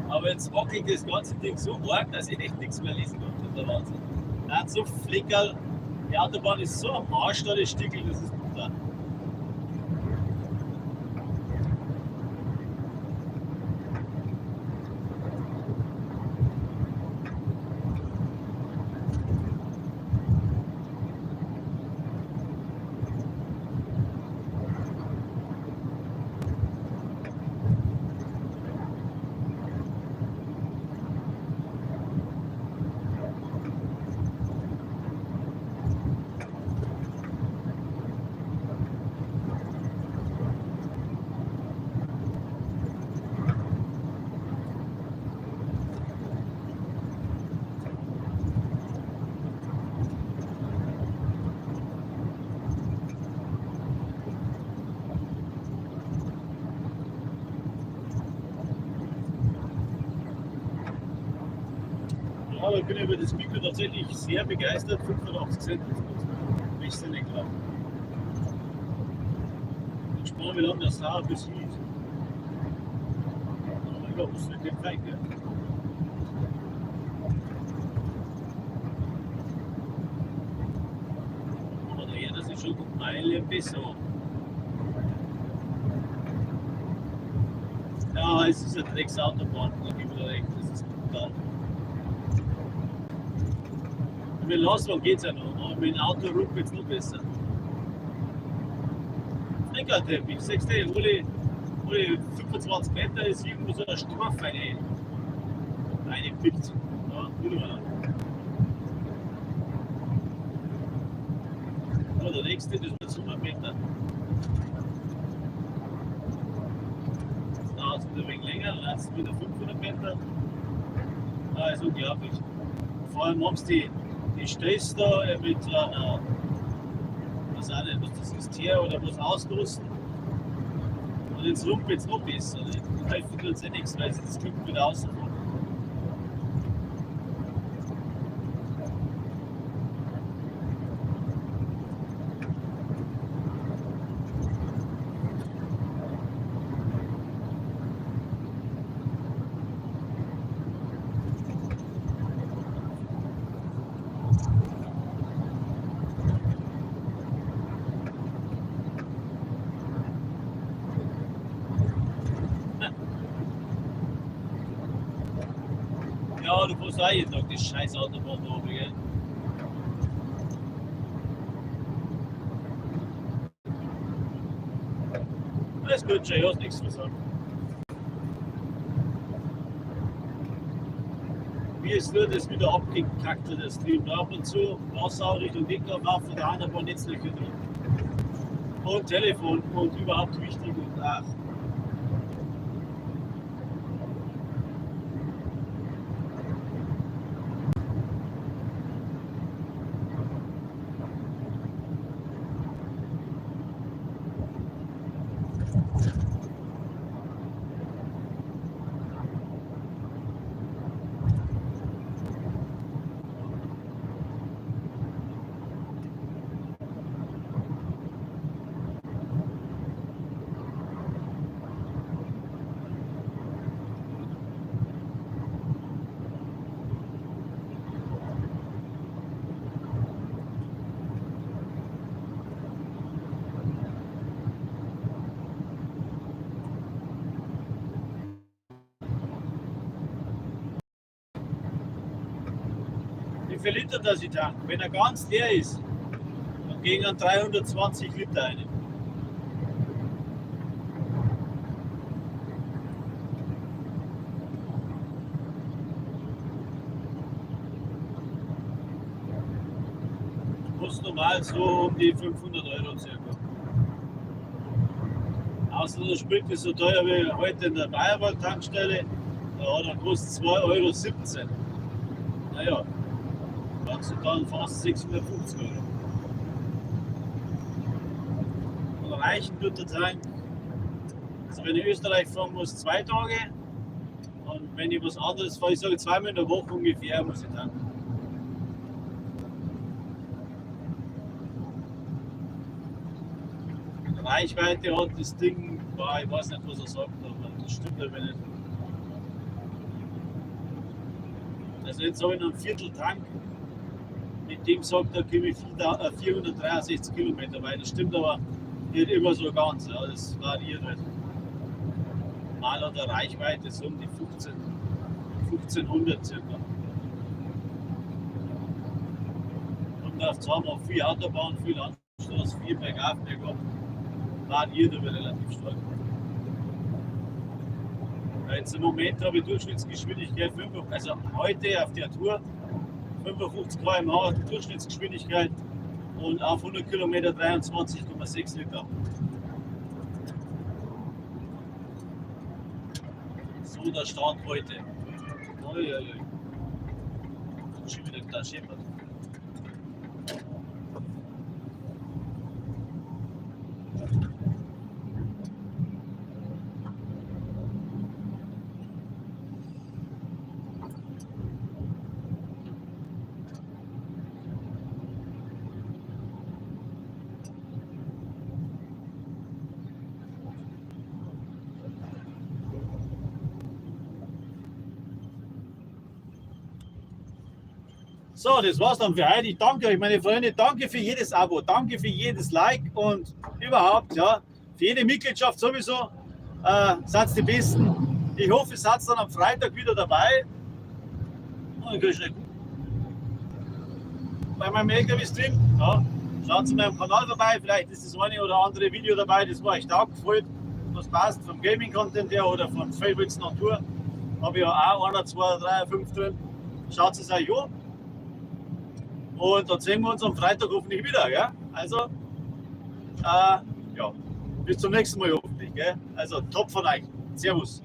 Aber jetzt wackelt das ganze Ding so arg, dass ich echt nichts mehr lesen kann. Das ist der Wahnsinn. Er hat so Fleckerl. Die Autobahn ist so am Arsch da, das Stickel, das ist brutal. Aber ich bin über das Mikro tatsächlich sehr begeistert. 85 Cent, das ist nicht glauben. Ich spare, wie lange das dauert, bis hier ist. Aber ich glaube, das wird nicht fein, gell? Aber der Erde ist schon eine Meile besser. Ja, es ist eine Drecksautobahn, da gebe ich dir recht, das ist brutal. Mit dem Lastwagen geht es ja noch, aber mit dem Auto ruckelt es noch besser. Flickerteppich, siehst du, alle 25 Meter ist irgendwo so ein Sturf eine pickt. Ja, wieder. Ja, der nächste, das wird 100 Meter. Jetzt dauert es wieder ein wenig länger, dann ist es wieder 500 Meter. Ah, ist unglaublich. Vor allem haben sie die Stress da mit einer Weiß auch nicht, was das ist, Teer oder was ausgerüstet. Und jetzt rumpelt es noch besser. Nicht? Und helfen tut es eh nichts, weil sie das Glück wieder rausfahren. Ja, du fährst auch jeden Tag das scheiß Autobahn da oben, gell? Alles gut, schon, ich hab nichts zu sagen. Mir ist nur das wieder abgekackte, das Stream. Da ab und zu Passau Richtung Dickdorf auf und da ein paar Netzlöcher drin. Und Telefon und überhaupt wichtig und ach. Wie viel Liter das ich tank? Wenn er ganz leer ist, dann gehen dann 320 Liter rein. Kostet normal so um die 500 Euro circa. Außer der Sprit ist so teuer wie heute in der Bayerwald-Tankstelle. Da hat er kostet 2,17 Euro. Naja, das sind dann fast 650 Euro. Und reichen tut der Tank. Also wenn ich Österreich fahren muss, 2 Tage. Und wenn ich was anderes fahre, ich sage zweimal in der Woche ungefähr, muss ich tanken. Reichweite hat das Ding, boah, ich weiß nicht, was er sagt, aber das stimmt aber nicht. Also jetzt habe ich noch einen Viertel Tank, mit dem sagt er, komme ich 463 Kilometer weit. Das stimmt aber nicht immer so ganz, ja, das variiert halt. Mal hat er Reichweite so um die 1500 circa. Und auf zweimal viel Autobahn, viel Landstraße, viel bergauf, bergab. Variiert aber relativ stark. Ja, jetzt im Moment habe ich Durchschnittsgeschwindigkeit 5, also heute auf der Tour 55 km/h Durchschnittsgeschwindigkeit und auf 100 Kilometer 23,6 Liter. So der Stand heute. Ui, ui, ui. Schon wieder da scheppert. So, das war's dann für heute. Ich danke euch, meine Freunde. Danke für jedes Abo, danke für jedes Like und überhaupt, ja, für jede Mitgliedschaft sowieso. Seid die Besten. Ich hoffe, ihr seid dann am Freitag wieder dabei. Und ich kann schnell gucken. Bei meinem LKW-Stream. Ja, schaut zu meinem Kanal vorbei. Vielleicht ist das eine oder andere Video dabei, das mir euch taugt, gefällt, was passt vom Gaming-Content her oder von Favorites Natur. Habe ich ja auch 1, 2, 3, 5 drin. Schaut es euch an. Und dann sehen wir uns am Freitag hoffentlich wieder. Gell? Also, ja, bis zum nächsten Mal hoffentlich. Gell? Also, top von euch. Servus.